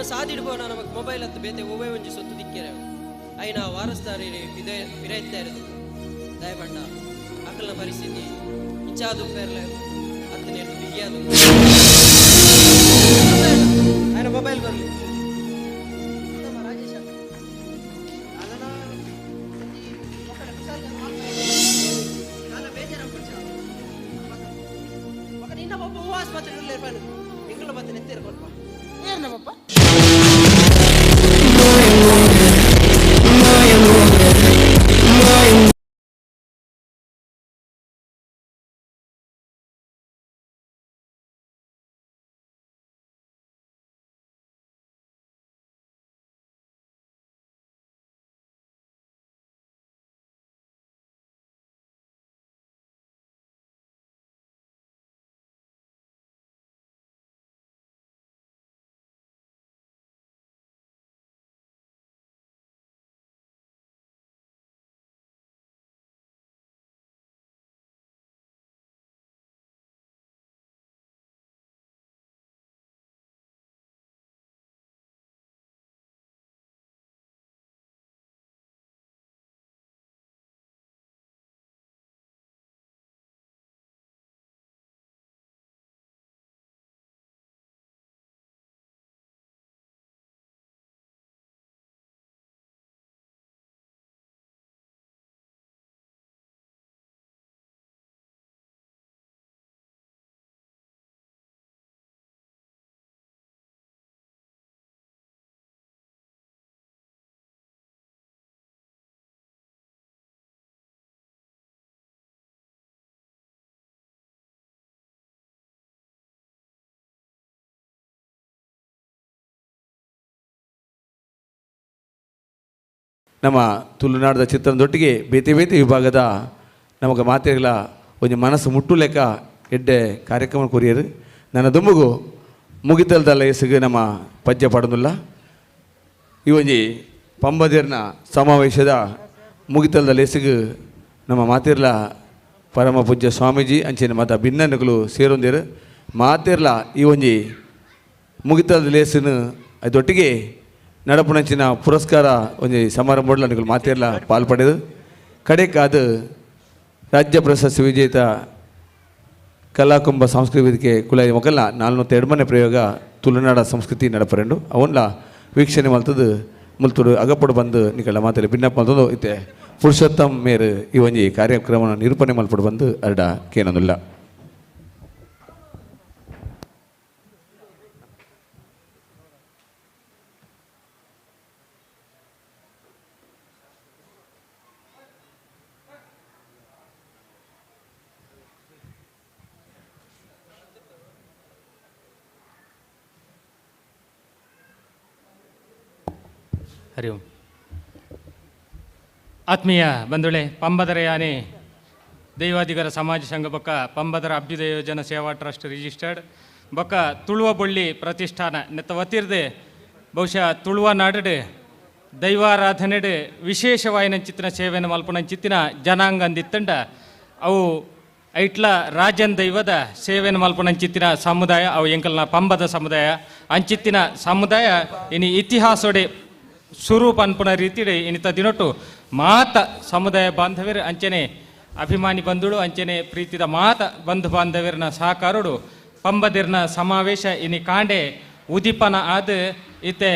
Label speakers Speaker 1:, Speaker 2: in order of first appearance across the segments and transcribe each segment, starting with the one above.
Speaker 1: ನಮ್ಮ ಸಾದಿಡ್ಬೋಣ ನಮಗೆ ಮೊಬೈಲ್ ಹತ್ತು ಬೇತೆ ಒವ್ವೇ ಒಂಜಿ ಸೊತ್ತು ದಿಕ್ಕೆರೆ ಐನ ವಾರಸ್ದಾರಿ ಪಿರೈತಾ ಇರೋದು ದಯಪಂಡ ಅಕಲ್ನ ಪರಿಸ್ಥಿತಿ ಇಂಚಾದು ಪೇರ್ಲೆ ಹತ್ತನೇ ಬಿಗಿಯಾದು ఆయన ಮೊಬೈಲ್ ಬರಲಿ. ರಾಜೇಶ ನಿನ್ನ ಒಬ್ಬ ಆಸ್ಪತ್ರೆ ಎಂಕುಲ ಮತ್ತೆ ನೆತ್ತೇರು ಕೊಲ್ಪ
Speaker 2: ಏರ್ನ ಪಪ್ಪ.
Speaker 3: ನಮ್ಮ ತುಳುನಾಡದ ಚಿತ್ರದೊಟ್ಟಿಗೆ ಬೇತೆ ಬೇತೆ ವಿಭಾಗದ ನಮಗೆ ಮಾತೆಗಳ ಒಂಜಿ ಮನಸ್ಸು ಮುಟ್ಟು ಲೆಕ್ಕ ಎಡ್ಡೆ ಕಾರ್ಯಕ್ರಮ ಕೊರಿಯರು. ನನ್ನ ದುಂಬುಗು ಮುಗಿತಲ್ದಲ್ಲ ಎಸುಗು ನಮ್ಮ ಪದ್ಯ ಪಾಡೋದಿಲ್ಲ. ಈ ಒಂಜಿ ಪಂಬದೇರ್ನ ಸಮಾವೇಶದ ಮುಗಿತಲ್ದ ಲೇಸುಗು ನಮ್ಮ ಮಾತಿರ್ಲ ಪರಮ ಪೂಜ್ಯ ಸ್ವಾಮೀಜಿ ಅಂಚಿನ ಮಾತ ಭಿನ್ನನುಗಳು ಸೇರೊಂದಿರು. ಮಾತಿರ್ಲ ಈ ಒಂಜಿ ಮುಗಿತಲ್ದ ಲೇಸುನು ಅದೊಟ್ಟಿಗೆ ನಡಪುಣಂಚಿನ ಪುರಸ್ಕಾರ ಒಂಜಿ ಸಮಾರಂಭ ನಿಕುಲು ಮಾತಿರ್ಲ ಪಾಲ್ ಪಡೆದು ಕಡೆಕಾದ ರಾಜ್ಯ ಪ್ರಶಸ್ತಿ ವಿಜೇತ ಕಲಾಕುಂಭ ಸಾಂಸ್ಕೃತಿಕ ವೇದಿಕೆ ಕುಲಾಯಿ ಮೊಕಲ್ನ 402ನೇ ಪ್ರಯೋಗ ತುಳುನಾಡ ಸಂಸ್ಕೃತಿ ನಡಪರೆಂಡು ಅವನ್ಲ ವೀಕ್ಷಣೆ ಮಲ್ತದು ಮುಲ್ತುಡು ಅಗಪಡು ಬಂದು ನಿಕಲ ಮಾತಲ್ಲಿ ಭಿನ್ನಪ್ಪ ಮಲ್ತದು ಇತ್ತೆ ಪುರುಷೋತ್ತಮ್ ಮೇರು ಈ ಒಂಜಿ ಕಾರ್ಯಕ್ರಮ ನಿರೂಪಣೆ ಮಲ್ಪಡು ಬಂದು ಅರ್ಡ ಕೇನೊಂದುಲ್ಲ.
Speaker 4: ಹರಿ ಓಂ. ಆತ್ಮೀಯ ಬಂಧುಳೆ, ಪಂಬದರ ಯಾನೆ ದೈವಾಧಿಗರ ಸಮಾಜ ಸಂಘ ಬೊಕ್ಕ ಪಂಬದರ ಅಭ್ಯುದಯ ಯೋಜನಾ ಸೇವಾ ಟ್ರಸ್ಟ್ ರಿಜಿಸ್ಟರ್ಡ್ ಬೊಕ್ಕ ತುಳುವ ಬೊಳ್ಳಿ ಪ್ರತಿಷ್ಠಾನ ನೆತ್ತ ವತಿರ್ದೆ ಬಹುಶಃ ತುಳುವ ನಾಡಡೆ ದೈವಾರಾಧನೆಡೆ ವಿಶೇಷವಾಯಿನಂಚಿತ್ತಿನ ಸೇವೆಯನ್ನು ಮಲ್ಪುನಂಚಿತ್ತಿನ ಜನಾಂಗ ಅಂದಿತ್ತಂಡ ಅವು ಐಟ್ಲ ರಾಜನ್ ದೈವದ ಸೇವೆಯನ್ನು ಮಲ್ಪುನಂಚಿತ್ತಿನ ಸಮುದಾಯ ಅವು ಎಂಕಲ್ನ ಪಂಬದ ಸಮುದಾಯ ಅಂಚಿತ್ತಿನ ಸಮುದಾಯ ಇನಿ ಇತಿಹಾಸೋಡೆ ಸ್ವರೂಪ ಅನ್ಪುನ ರೀತಿಡೆ ಇನಿತ ದಿನೊಟ್ಟು ಮಾತ ಸಮುದಾಯ ಬಾಂಧವ್ಯರು ಅಂಚನೆ ಅಭಿಮಾನಿ ಬಂಧುಳು ಅಂಚನೆ ಪ್ರೀತಿದ ಮಾತ ಬಂಧು ಬಾಂಧವ್ಯರನ ಸಹಕಾರುಡು ಪಂಬದಿರ್ನ ಸಮಾವೇಶ ಇನಿ ಕಾಂಡೆ ಉದೀಪನ ಆದ ಇತ್ತೆ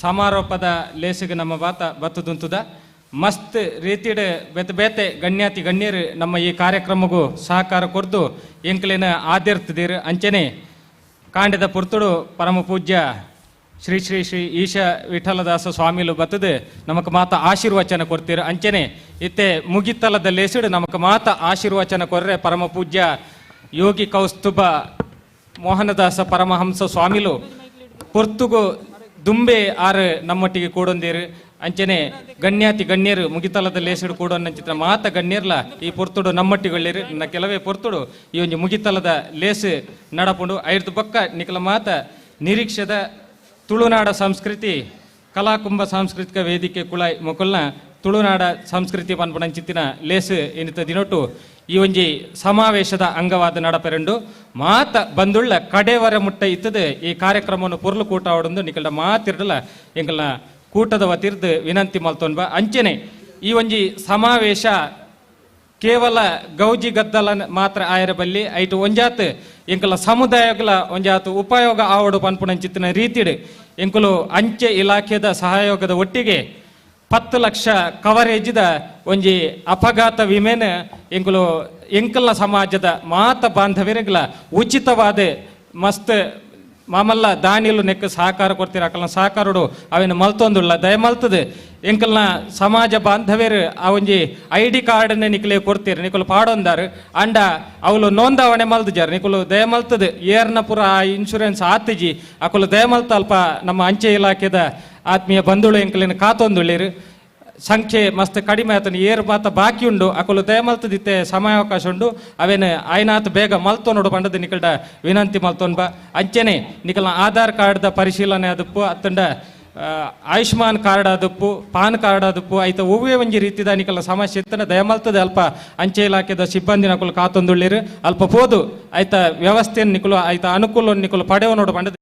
Speaker 4: ಸಮಾರೋಪದ ಲೇಸುಗೆ ನಮ್ಮ ಬಾತ ಬತ್ತುದುಂತುದ ಮಸ್ತ್ ರೀತಿಡ್ ಬೇತೆ ಬೇತೆ ಗಣ್ಯಾತಿ ಗಣ್ಯರು ನಮ್ಮ ಈ ಕಾರ್ಯಕ್ರಮಗೂ ಸಹಕಾರ ಕೊರ್ದು ಎಂಕ್ಲೇನ ಆದಿರ್ತದಿರು. ಅಂಚನೆ ಕಾಂಡದ ಪುರ್ತುಡು ಪರಮ ಪೂಜ್ಯ ಶ್ರೀ ಶ್ರೀ ಶ್ರೀ ಈಶ ವಿಠಲದಾಸ ಸ್ವಾಮಿಲು ಬತ್ತದು ನಮಕ್ ಮಾತ ಆಶೀರ್ವಚನ ಕೊಡ್ತೀರ. ಅಂಚನೆ ಇತ್ತೆ ಮುಗಿತಲದ ಲೇಸುಡು ನಮಕ್ ಮಾತ ಆಶೀರ್ವಚನ ಕೊರ್ರೆ ಪರಮ ಪೂಜ್ಯ ಯೋಗಿ ಕೌಸ್ತುಭ ಮೋಹನದಾಸ ಪರಮಹಂಸ ಸ್ವಾಮಿಲು ಪೊರ್ತುಗು ದುಂಬೆ ಆರು ನಮ್ಮೊಟ್ಟಿಗೆ ಕೂಡೊಂದಿರು. ಅಂಚನೆ ಗಣ್ಯಾತಿ ಗಣ್ಯರು ಮುಗಿತಲದ ಲೇಸುಡು ಕೂಡೊಂದಂಚಿತ್ರ ಮಾತ ಗಣ್ಯರ್ಲ ಈ ಪೊರ್ತುಡು ನಮ್ಮೊಟ್ಟಿಗೊಳ್ಳಿರು. ನನ್ನ ಕೆಲವೇ ಪೊರ್ತುಡು ಈ ಒಂಜಿ ಮುಗಿತಲದ ಲೇಸು ನಡಪುಂಡು. ಐದು ಪಕ್ಕ ನಿಕಲ ಮಾತ ನಿರೀಕ್ಷೆದ ತುಳುನಾಡ ಸಂಸ್ಕೃತಿ ಕಲಾಕುಂಭ ಸಾಂಸ್ಕೃತಿಕ ವೇದಿಕೆ ಕುಳಾಯ್ ಮೊಕಲ್ನ ತುಳುನಾಡ ಸಂಸ್ಕೃತಿ ಪನ್ಪುನಂಚಿತ್ತಿನ ಲೇಸು ಎನಿತ ದಿನೊಟ್ಟು ಈ ಒಂಜಿ ಸಮಾವೇಶದ ಅಂಗವಾದ ನಡಪೆರಂಡು ಮಾತ ಬಂದುಳ್ಳ ಕಡೆವರ ಮುಟ್ಟ ಇತ್ತದು ಈ ಕಾರ್ಯಕ್ರಮವನ್ನು ಪೊರ್ಲು ಕೂಟ ಆವಡೊಂದು ನಿಕಲ್ಡ ಮಾತಿರ್ಡಲ ಎಂಕಲ್ನ ಕೂಟದ ವತಿರ್ದು ವಿನಂತಿ ಮಲ್ತೊನ್ಬ. ಅಂಚನೆ ಈ ಒಂಜಿ ಸಮಾವೇಶ ಕೇವಲ ಗೌಜಿ ಗದ್ದಲ ಮಾತ್ರ ಆಯರ ಬಲ್ಲಿ ಐಟು ಒಂಜಾತ್ ಎಂಕಲ ಸಮುದಾಯಗಳ ಒಂಜಾತ್ ಉಪಯೋಗ ಆವಡು ಪನ್ಪುನಂಚಿತ್ತಿನ ರೀತಿಡ್ ಎಂಕುಲು ಅಂಚೆ ಇಲಾಖೆದ ಸಹಯೋಗದ ಒಟ್ಟಿಗೆ 10 ಲಕ್ಷ ಕವರೇಜ್ದ ಒಂಜಿ ಅಪಘಾತ ವಿಮೆನ ಎಂಕುಲು ಎಂಕಲ್ನ ಸಮಾಜದ ಮಾತ ಬಾಂಧವ್ಯರಿಗಳ ಉಚಿತವಾದ ಮಸ್ತ್ ಮಾಮಲ್ಲ ದಾನಿಲು ನೆಕ್ ಸಹಕಾರ ಕೊಡ್ತೀರ ಅಕಲ್ನ ಸಹಕಾರಡು ಅವಿನ ಮಲ್ತೊಂದುಳ್ಳ ದಯಮಲ್ತದೆ ಎಂಕಲ್ನ ಸಮಾಜ ಬಾಂಧವ್ಯರು ಆ ಒಂಜಿ I D ಕಾರ್ಡ್ನೆ ನಿಕಲೆ ಕೊಡ್ತೀರಿ ನಿಕುಲು ಪಾಡೊಂದಾರು ಅಂಡ ಅವಳು ನೋಂದಾವಣೆ ಮಲ್ದುಜಾರು ನಿಕುಲು ದಯಮಲ್ತದೆ ಏರ್ನ ಪುರ ಆ ಇನ್ಶೂರೆನ್ಸ್ ಆತಿಜಿ ಅಕುಲು ದಯಮಲ್ತ ಅಲ್ಪ ನಮ್ಮ ಅಂಚೆ ಇಲಾಖೆದ ಆತ್ಮೀಯ ಬಂಧುಳು ಎಂಕಲಿನ ಕಾತೊಂದುಳ್ಳಿರು ಸಂಖ್ಯೆ ಮಸ್ತ್ ಕಡಿಮೆ ಆತನ ಏರು ಮಾತ ಬಾಕಿ ಉಂಡು ಅಕುಲು ದಯಮಲ್ತದಿತ್ತೆ ಸಮಯಾವಕಾಶ ಉಂಡು ಅವೇನು ಆಯ್ನಾತ್ ಬೇಗ ಮಲ್ತೊನೋಡು ಪಂಡದ ನಿಕಲ್ಡ ವಿನಂತಿ ಮಲ್ತೊನ್ ಬಾ. ಅಂಚೆನೆ ನಿಕಲ್ನ ಆಧಾರ್ ಕಾರ್ಡ್ದ ಪರಿಶೀಲನೆ ಅದಪ್ಪು ಅತ್ತಂಡ ಆಯುಷ್ಮಾನ್ ಕಾರ್ಡ್ ಆದಪ್ಪು ಪಾನ್ ಕಾರ್ಡ್ ಆದಪ್ಪು ಐತ ಒವ್ವೇ ಒಂಜಿ ರೀತಿದ ನಿಕಲ್ನ ಸಮಸ್ಯೆ ಇತ್ತನ ದಯಮಲ್ತದೆ ಅಲ್ಪ ಅಂಚೆ ಇಲಾಖೆದ ಸಿಬ್ಬಂದಿ ನಕುಲು ಕಾತೊಂದುಳ್ಳಿರು ಅಲ್ಪ ಪೋದು ಐತ ವ್ಯವಸ್ಥೆಯನ್ನು ನಿಕುಲು ಐತ ಅನುಕೂಲವನ್ನು ನಿಕುಲು ಪಡೆವ ನೋಡು ಪಂಡದ.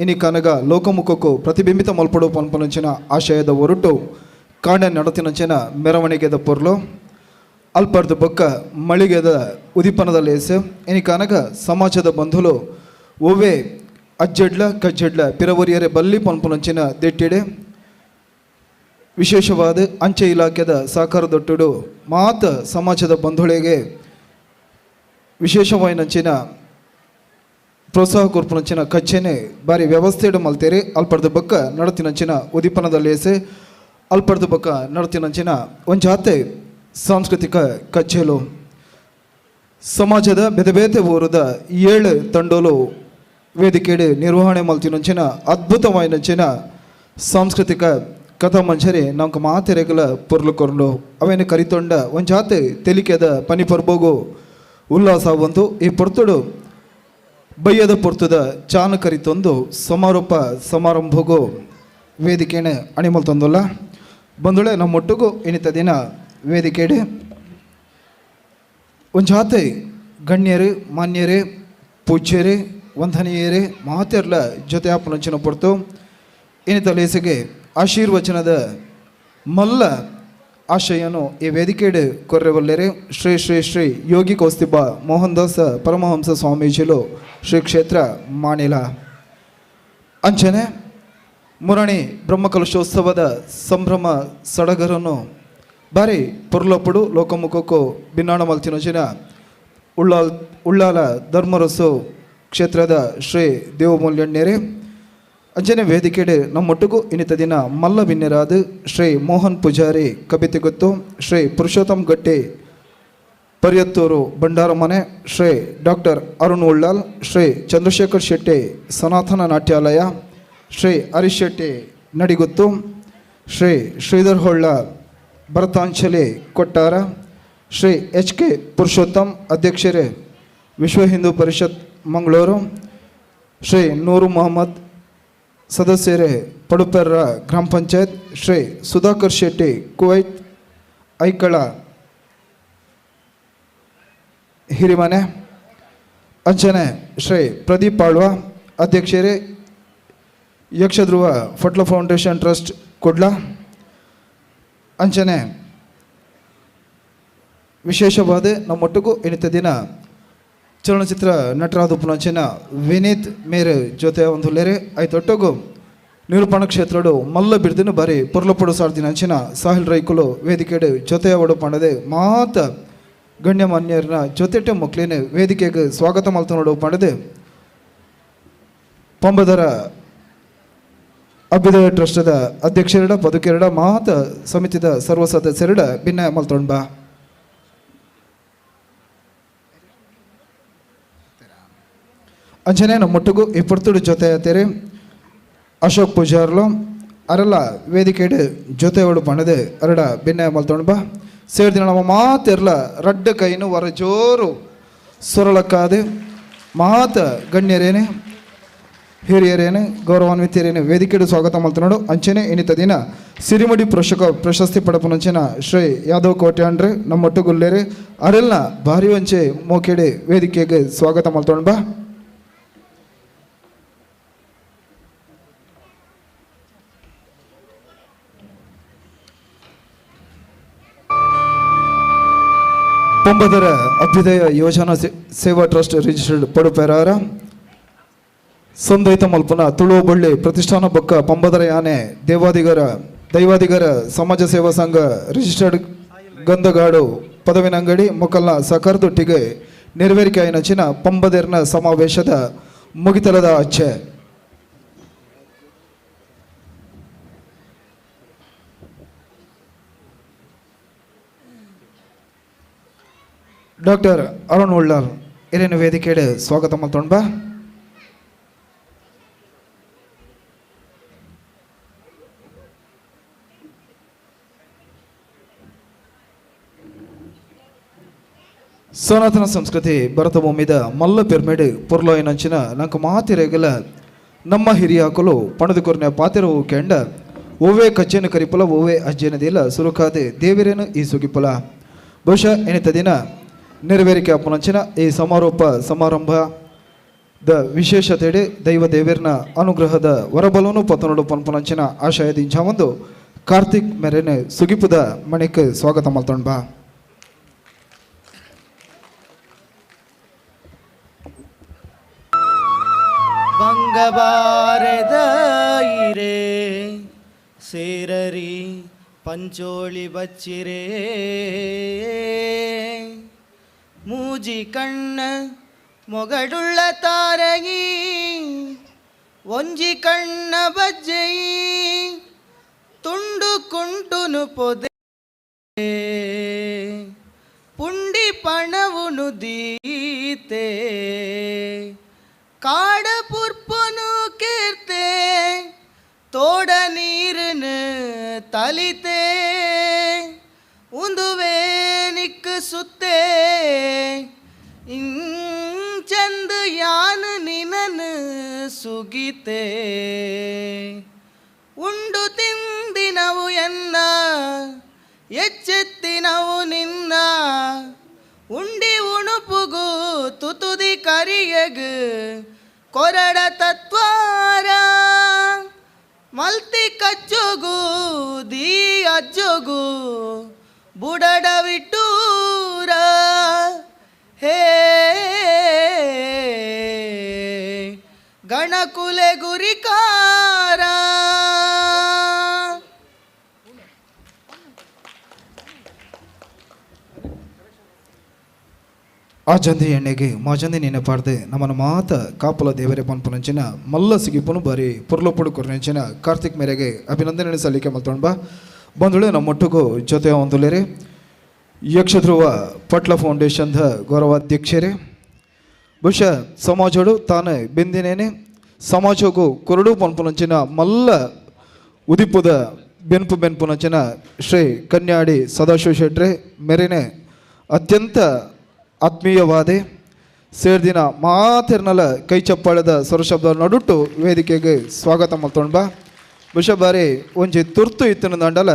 Speaker 2: ಇನಿ ಕನಗ ಲೋಕಮುಖಕ್ಕೂ ಪ್ರತಿಬಿಂಬಿತ ಮಲ್ಪಡು ಪನ್ಪನಂಚಿನ ಆಶಯದ ಹೊರಟು ಕಾಂಡ ನಡತಿನಂಚಿನ ಮೆರವಣಿಗೆದ ಪೊರ್ಲು ಅಲ್ಪರ್ದು ಬೊಕ್ಕ ಮಳಿಗೆದ ಉದಿಪನದ ಲೇಸು ಇನಿ ಕನಗ ಸಮಾಜದ ಬಂಧುಲು ಒವ್ವೆ ಅಜ್ಜಡ್ಲ ಕಜ್ಜಡ್ಲ ಪಿರವರಿಯರೆ ಬಲ್ಲಿ ಪನ್ಪುನಂಚಿನ ದೆಟ್ಟಿಡೆ ವಿಶೇಷವಾದ ಅಂಚೆ ಇಲಾಖೆದ ಸಹಕಾರದೊಟ್ಟುಡು ಮಾತ ಸಮಾಜದ ಬಂಧುಳಿಗೆ ವಿಶೇಷವಾಯಿನಂಚಿನ ಪ್ರೋತ್ಸಾಹ ಕೊರ್ಪುನಂಚಿನ ಕಚ್ಚೆನೆ ಬಾರಿ ವ್ಯವಸ್ಥೆಡು ಮಲ್ತೇರಿ ಅಲ್ಪರ್ದು ಬೊಕ್ಕ ನಡತಿನಂಚಿನ ಉದಿಪನದ ಲೇಸೆ ಅಲ್ಪರ್ದು ಬೊಕ್ಕ ನಡತಿನಂಚಿನ ಒಂಜಾತೆ ಸಾಂಸ್ಕೃತಿಕ ಕಚ್ಚೇಲು ಸಮಾಜದ ಬೇತೆ ಬೇತೆ ಊರದ 7 ತಂಡೋಲು ವೇದಿಕೆಡು ನಿರ್ವಹಣೆ ಮಲ್ತಿನಂಚಿನ ಅದ್ಭುತವಾಯಿನಂಚಿನ ಸಾಂಸ್ಕೃತಿಕ ಕಥಾಮಂಜರಿ ನಮ್ಗೆ ಮಾತೆರೆಗಲ ಪೊರ್ಲು ಕೊರ್ಲು ಅವೇನು ಕರಿತೊಂಡ ಒಂಜಾತೆ ತೆಲಿಕೆದ ಪನಿ ಪರ್ಬೋಗು ಉಲ್ಲಾಸ ಬಂತು. ಈ ಪೊರ್ತುಡು ಬಯ್ಯದ ಪೊರ್ತುದ ಚಾನ ಕರಿತೊಂದು ಸಮಾರೋಪ ಸಮಾರಂಭಗೂ ವೇದಿಕೆನೆ ಅಣಿಮಲ್ ತಂದೊಲ್ಲ ಬಂದುಳೆ ನಮ್ಮೊಟ್ಟಿಗೂ ಇನ್ನಿತ ದಿನ ವೇದಿಕೆಡೆ ಒಂಜಾತೆ ಗಣ್ಯರು ಮಾನ್ಯರೇ ಪೂಜ್ಯರೇ ವಂದನೀಯರೇ ಮಾತೆರ್ಲ ಜೊತೆ ಆಪನಂಚಿನ ಪೊರ್ತು ಇನ್ನಿತ ಲೇಸಿಗೆ ಆಶೀರ್ವಚನದ ಮಲ್ಲ ಆಶಯನು ಈ ವೇದಿಕೆಡೆ ಕೊರ್ರೆವಲ್ಲೆರೆ ಶ್ರೀ ಶ್ರೀ ಶ್ರೀ ಯೋಗಿ ಕೌಸ್ತಿಬ ಮೋಹನ್ ದಾಸ ಪರಮಹಂಸ ಸ್ವಾಮೀಜಿಲು ಶ್ರೀ ಕ್ಷೇತ್ರ ಮಾಣಿಲ ಅಂಚನೆ ಮುರಣಿ ಬ್ರಹ್ಮಕಲಶೋತ್ಸವದ ಸಂಭ್ರಮ ಸಡಗರನ್ನು ಬಾರಿ ಪೊರ್ಲಪುಡು ಲೋಕಮುಖಕ್ಕೂ ಬಿನ್ನಾಣ ಮಲ್ತಿನಂಚಿನ ಉಳ್ಳಾಲ ಧರ್ಮರಸು ಕ್ಷೇತ್ರದ ಶ್ರೀ ದೇವಮೂಲ್ಯಣ್ಣೇರೆ ಅಂಚನೆ ವೇದಿಕೆಡೆ ನಮ್ಮೊಟ್ಟಿಗೂ ಇನ್ನಿತ ದಿನ ಮಲ್ಲ ಬಿನ್ನೆರಾದ ಶ್ರೀ ಮೋಹನ್ ಪೂಜಾರಿ ಕಬಿತಿಗುತ್ತು, ಶ್ರೀ ಪುರುಷೋತ್ತಮ್ ಗಟ್ಟಿ ಪರಿಯತ್ತೂರು ಭಂಡಾರಮನೆ, ಶ್ರೀ ಡಾಕ್ಟರ್ ಅರುಣ್ ಉಳ್ಳಾಲ್, ಶ್ರೀ ಚಂದ್ರಶೇಖರ್ ಶೆಟ್ಟಿ ಸನಾತನ ನಾಟ್ಯಾಲಯ, ಶ್ರೀ ಹರೀಶ್ ಶೆಟ್ಟಿ ನಡಿಗುತ್ತು, ಶ್ರೀ ಶ್ರೀಧರ್ ಹೊಳ್ಳ ಭರತಾಂಜಲಿ ಕೊಟ್ಟಾರ, ಶ್ರೀ ಎಚ್ ಕೆ ಪುರುಷೋತ್ತಮ್ ಅಧ್ಯಕ್ಷರೇ ವಿಶ್ವ ಹಿಂದೂ ಪರಿಷತ್ ಮಂಗಳೂರು, ಶ್ರೀ ನೂರು ಮೊಹಮ್ಮದ್ ಸದಸ್ಯರೇ ಪಡುಪೆರ್ರ ಗ್ರಾಮ ಪಂಚಾಯತ್, ಶ್ರೀ ಸುಧಾಕರ್ ಶೆಟ್ಟಿ ಕುವೈತ್ ಐಕಳ ಹಿರಿಮನೆ, ಅಂಚನೆ ಶ್ರೀ ಪ್ರದೀಪ್ ಆಳ್ವ ಅಧ್ಯಕ್ಷರೇ ಯಕ್ಷಧ್ರುವ ಫಟ್ಲ ಫೌಂಡೇಶನ್ ಟ್ರಸ್ಟ್ ಕುಡ್ಲ, ಅಂಚನೆ ವಿಶೇಷವಾದ ನಮ್ಮೊಟ್ಟಿಗೂ ಇನ್ನಿತ ದಿನ ಚಲನಚಿತ್ರ ನಟರಾದ ಪುನಂಚಿನ ವಿನೀತ್ ಮೇರೆ ಜೊತೆ ಒಂದು ಲೇರೆ ಐತೊಟ್ಟಗು ನಿರೂಪಣ ಕ್ಷೇತ್ರಡು ಮಲ್ಲ ಬಿರ್ದಿನ ಬಾರಿ ಪೊರ್ಲಪೊಡು ಸಾರ್ದಿನ ಅಂಚಿನ ಸಾಹಿಲ್ ರೈಕುಲು ವೇದಿಕೆಡು ಜೊತೆಯವಡು ಪಂಡದೆ ಮಾತ ಗಣ್ಯಮಾನ್ಯರನ ಜೊತೆಟೆ ಮಕ್ಳಿನ ವೇದಿಕೆಗೆ ಸ್ವಾಗತ ಮಲ್ತನೋಡು ಪಂಡದೆ ಪಂಬದರ ಅಭ್ಯುದಯ ಟ್ರಸ್ಟದ ಅಧ್ಯಕ್ಷರಡ ಪದುಕೆರಡ ಮಾತ ಸಮಿತಿದ ಸರ್ವ ಸದಸ್ಯರಡ ಭಿನ್ನ ಮಲ್ತೊಂಬ. ಅಂಚನೆ ನಮ್ಮೊಟ್ಟಿಗೂ ಈ ಪೊರ್ತುಡು ಜೊತೆ ಆತೇರಿ ಅಶೋಕ್ ಪೂಜಾರ್ಲು ಅರಲ್ಲ ವೇದಿಕೆಡು ಜೊತೆಯೋಡು ಪಣದೆ ಅರಡ ಭಿನ್ನ ಮಲ್ತೊಂಬ ಸೇರ್ದಿನ ನಮ್ಮ ಮಾತೆರ್ಲ ರಡ್ಡ ಕೈನು ವರ ಜೋರು ಸೊರಳಕ್ಕಾದೆ ಮಾತ ಗಣ್ಯರೇನೆ ಹಿರಿಯರೇನೆ ಗೌರವಾನ್ವಿತರೇನೆ ವೇದಿಕೆಡು ಸ್ವಾಗತ ಮಲ್ತನೋಡು. ಅಂಚನೆ ಇನ್ನಿತ ದಿನ ಸಿರಿಮಡಿ ಪ್ರಶಸ್ತಿ ಪಡಪುನಂಚಿನ ಶ್ರೀ ಯಾದವ್ ಕೋಟ್ಯಾಂಡ್ರೆ ನಮ್ಮೊಟ್ಟುಗುಲ್ಲೇರೆ ಅರೆಲ್ನ ಭಾರಿ ವಂಚೆ ಮೋಕೆಡೆ ವೇದಿಕೆಗೆ ಸ್ವಾಗತ ಮಲ್ತೊಂಬ. ಪಂಬದರ ಅಭ್ಯುದಯ ಯೋಜನಾ ಸೇವಾ ಟ್ರಸ್ಟ್ ರಿಜಿಸ್ಟರ್ಡ್ ಪಡುಪೆರಾರ ಸಂದೈತ ಮಲ್ಪನ ತುಳುವಬಳ್ಳಿ ಪ್ರತಿಷ್ಠಾನ ಬೊಕ್ಕ ಪಂಬದರ ಯಾನೆ ದೈವಾದಿಗರ ಸಮಾಜ ಸೇವಾ ಸಂಘ ರಿಜಿಸ್ಟರ್ಡ್ ಗಂಧಗಾಡು ಪದವಿನಂಗಡಿ ಮೊಕಲ್ನ ಸಕರ್ದೊಟ್ಟಿಗೆ ನೆರವೇರಿಕೆ ಆಯಿನಂಚಿನ ಪಂಬದೆರ್ನ ಸಮಾವೇಶದ ಮುಗಿತಲದ ಅಚ್ಚೆ. ಡಾಕ್ಟರ್ ಅರುಣ್ ಉಳ್ಳಾಲ್ ಹಿರಿಯ ವೇದಿಕೆಡೆ ಸ್ವಾಗತ ಮಲ್ತೊಂಬ. ಸನಾತನ ಸಂಸ್ಕೃತಿ ಭರತ ಭೂಮಿದ ಮಲ್ಲ ಪೆರ್ಮೆಡ್ ಪೊರ್ಲೋಯಿನಂಚಿನ ನಂಕ ಮಾತಿರೆಗಲ ನಮ್ಮ ಹಿರಿಯಾಕಲು ಪಣದುಕೊರ್ನ ಪಾತಿರವು ಕೆಂಡ ಓವೇ ಕಜ್ಜೆನ ಕರಿಪುಲ ಓವೇ ಅಜ್ಜನದಿಲ್ಲ ಸುರುಕಾದೆ ದೇವಿರೇನು ಈ ಸುಗಿಪುಲ. ಬಹುಶಃ ಎನಿತ ದಿನ ನೆರವೇರಿಕೆ ಅಪ್ಪನಂಚಿನ ಈ ಸಮಾರೋಪ ಸಮಾರಂಭ The ವಿಶೇಷತೆಡೆ ದೈವ ದೇವೇರ್ನ ಅನುಗ್ರಹದ ವರಬಲನು ಪತನಡು ಪನ್ಪುನಂಚಿನ ಆಶಯದಿಂಚ ಒಂದು ಕಾರ್ತಿಕ್ ಮೆರೆನೆ ಸುಗಿಪುದ ಮಣಿಕ್ ಸ್ವಾಗತ ಮಲ್ತೊಂಡ್ ಬಾ.
Speaker 5: ಬಂಗಬಾರದ ಇರೇ ಸೇರರಿ ಪಂಚೋಳಿ ಬಚ್ಚಿರೇ ಮೂಜಿ ಕಣ್ಣ ಮೊಗಡುಳ್ಳ ತಾರಗಿ ಒಂಜಿ ಕಣ್ಣ ಬಜ್ಜೆಯಿ ತುಂಡು ಕುಂಟುನು ಪೊದೆ ಪುಂಡಿ ಪಣವುನು ದೀತೆ ಕಾಡ ಪುರ್ಪುನು ಕೀರ್ತೆ ತೋಡ ನೀರನು ತಲಿತೆ ಉಂದುವೇ ನಿಕ್ ಸುತ್ತೆ ಇಂಚಂದು ಯಾನು ನಿನನು ಸುಗಿತೆ ಉಂಡು ತಿಂದಿನವು ಎನ್ನ ಎಚ್ಚೆತ್ತಿನವು ನಿನ್ನ ಉಂಡಿ ಉಣುಪುಗು ತುತುದಿ ಕರಿಯಗು ಕೊರಡ ತತ್ವಾರ ಮಲ್ತಿ ಕಚ್ಚುಗು ದೀ ಅಜ್ಜುಗು ಬುಡಡ ವಿಟ್ಟೂರ ಹೇ ಗಣಕುಲೆ ಗುರಿಕಾರ.
Speaker 2: ಆ ಜಂದಿ ಎಣ್ಣೆಗೆ ಮಾಜಂದಿ ನೆನಪಾರ್ದೆ ನಮ್ಮನ ಮಾತ ಕಾಪುಲ ದೇವರೇ ಪನ್ಪುನಂಚಿನ ಮಲ್ಲ ಸಿಗಿಪುನು ಬಾರಿ ಪುರ್ಲಪುಡು ಕೊರನಂಚಿನ ಕಾರ್ತಿಕ್ ಮೇರೆಗೆ ಅಭಿನಂದನೆ ಸಲ್ಲಿಕೆ ಮಲ್ತೊಂಡ್ ಬಾ. ಬಂಧುಳೆ ನಮ್ಮೊಟ್ಟಿಗೂ ಜೊತೆ ಹೊಂದುಲೇರಿ ಯಕ್ಷಧ್ರುವ ಪಟ್ಲ ಫೌಂಡೇಶನ್ದ ಗೌರವಾಧ್ಯಕ್ಷರೇ, ಬಹುಶಃ ಸಮಾಜೋಡು ತಾನೇ ಬೆಂದಿನೇನೆ ಸಮಾಜಕ್ಕೂ ಕೊರಡು ಪನ್ಪುನಂಚಿನ ಮಲ್ಲ ಉದಿಪುದ ಬೆನ್ಪು ಬೆನ್ಪುನಂಚಿನ ಶ್ರೀ ಕನ್ಯಾಡಿ ಸದಾಶಿವ ಶೆಟ್ರೆ ಮೇರೆನೆ ಅತ್ಯಂತ ಆತ್ಮೀಯವಾದೆ ಸೇರ್ದಿನ ಮಾತಿರ್ನಲ ಕೈ ಚಪ್ಪಾಳದ ಸ್ವರಶಬ್ದ ನಡುಟ್ಟು ವೇದಿಕೆಗೆ ಸ್ವಾಗತ ಮಲ್ತೊಂಡ್ ಬಾ. ಬಹುಶಃ ಬಾರಿ ಒಂಜಿ ತುರ್ತು ಇತ್ತಿನ ದಂಡಲ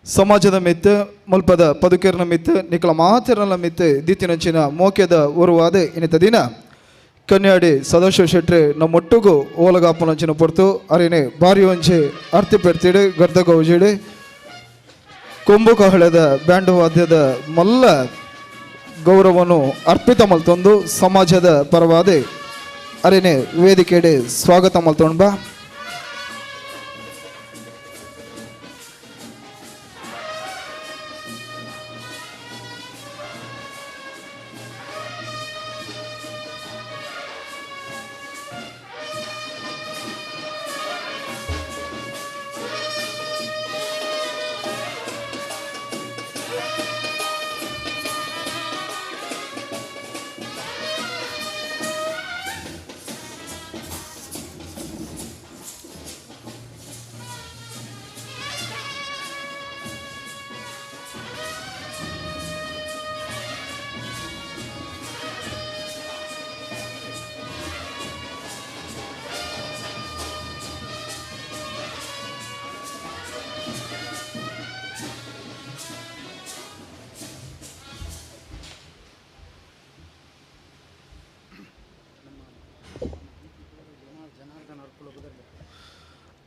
Speaker 2: ಸಮಾಜದ ಮಿತ್ತು ಮುಲ್ಪದ ಪದುಕೆರ್ನ ಮಿತ್ತು ನಿಕಲ ಮಾತಿರ್ನಲ ಮಿತ್ತು ದಿತ್ತಿನಂಚಿನ ಮೋಕ್ಯದ ಉರುವಾದ ಇನ್ನಿತ ದಿನ ಕನ್ಯಾಡಿ ಸದಾಶಿವ ಶೆಟ್ರೆ ನಮ್ಮೊಟ್ಟಿಗೂ ಓಲಗಾಪನಂಚಿನ ಪೊರ್ತು ಅರಿನೆ ಬಾರಿ ಒಂಜಿ ಅರ್ತಿ ಪೆರ್ತಿಡು ಗರ್ದ ಗೌಜಿಡು ಕೊಂಬು ಕಹಳೆದ ಬ್ಯಾಂಡ್ ವಾದ್ಯದ ಮಲ್ಲ ಗೌರವನು ಅರ್ಪಿತ ಮಲ್ತೊಂದು ಸಮಾಜದ ಪರವಾದೆ ಅರಿನೆ ವೇದಿಕೆಡೆ ಸ್ವಾಗತ ಮಲ್ತೊಂಡ್ ಬಾ.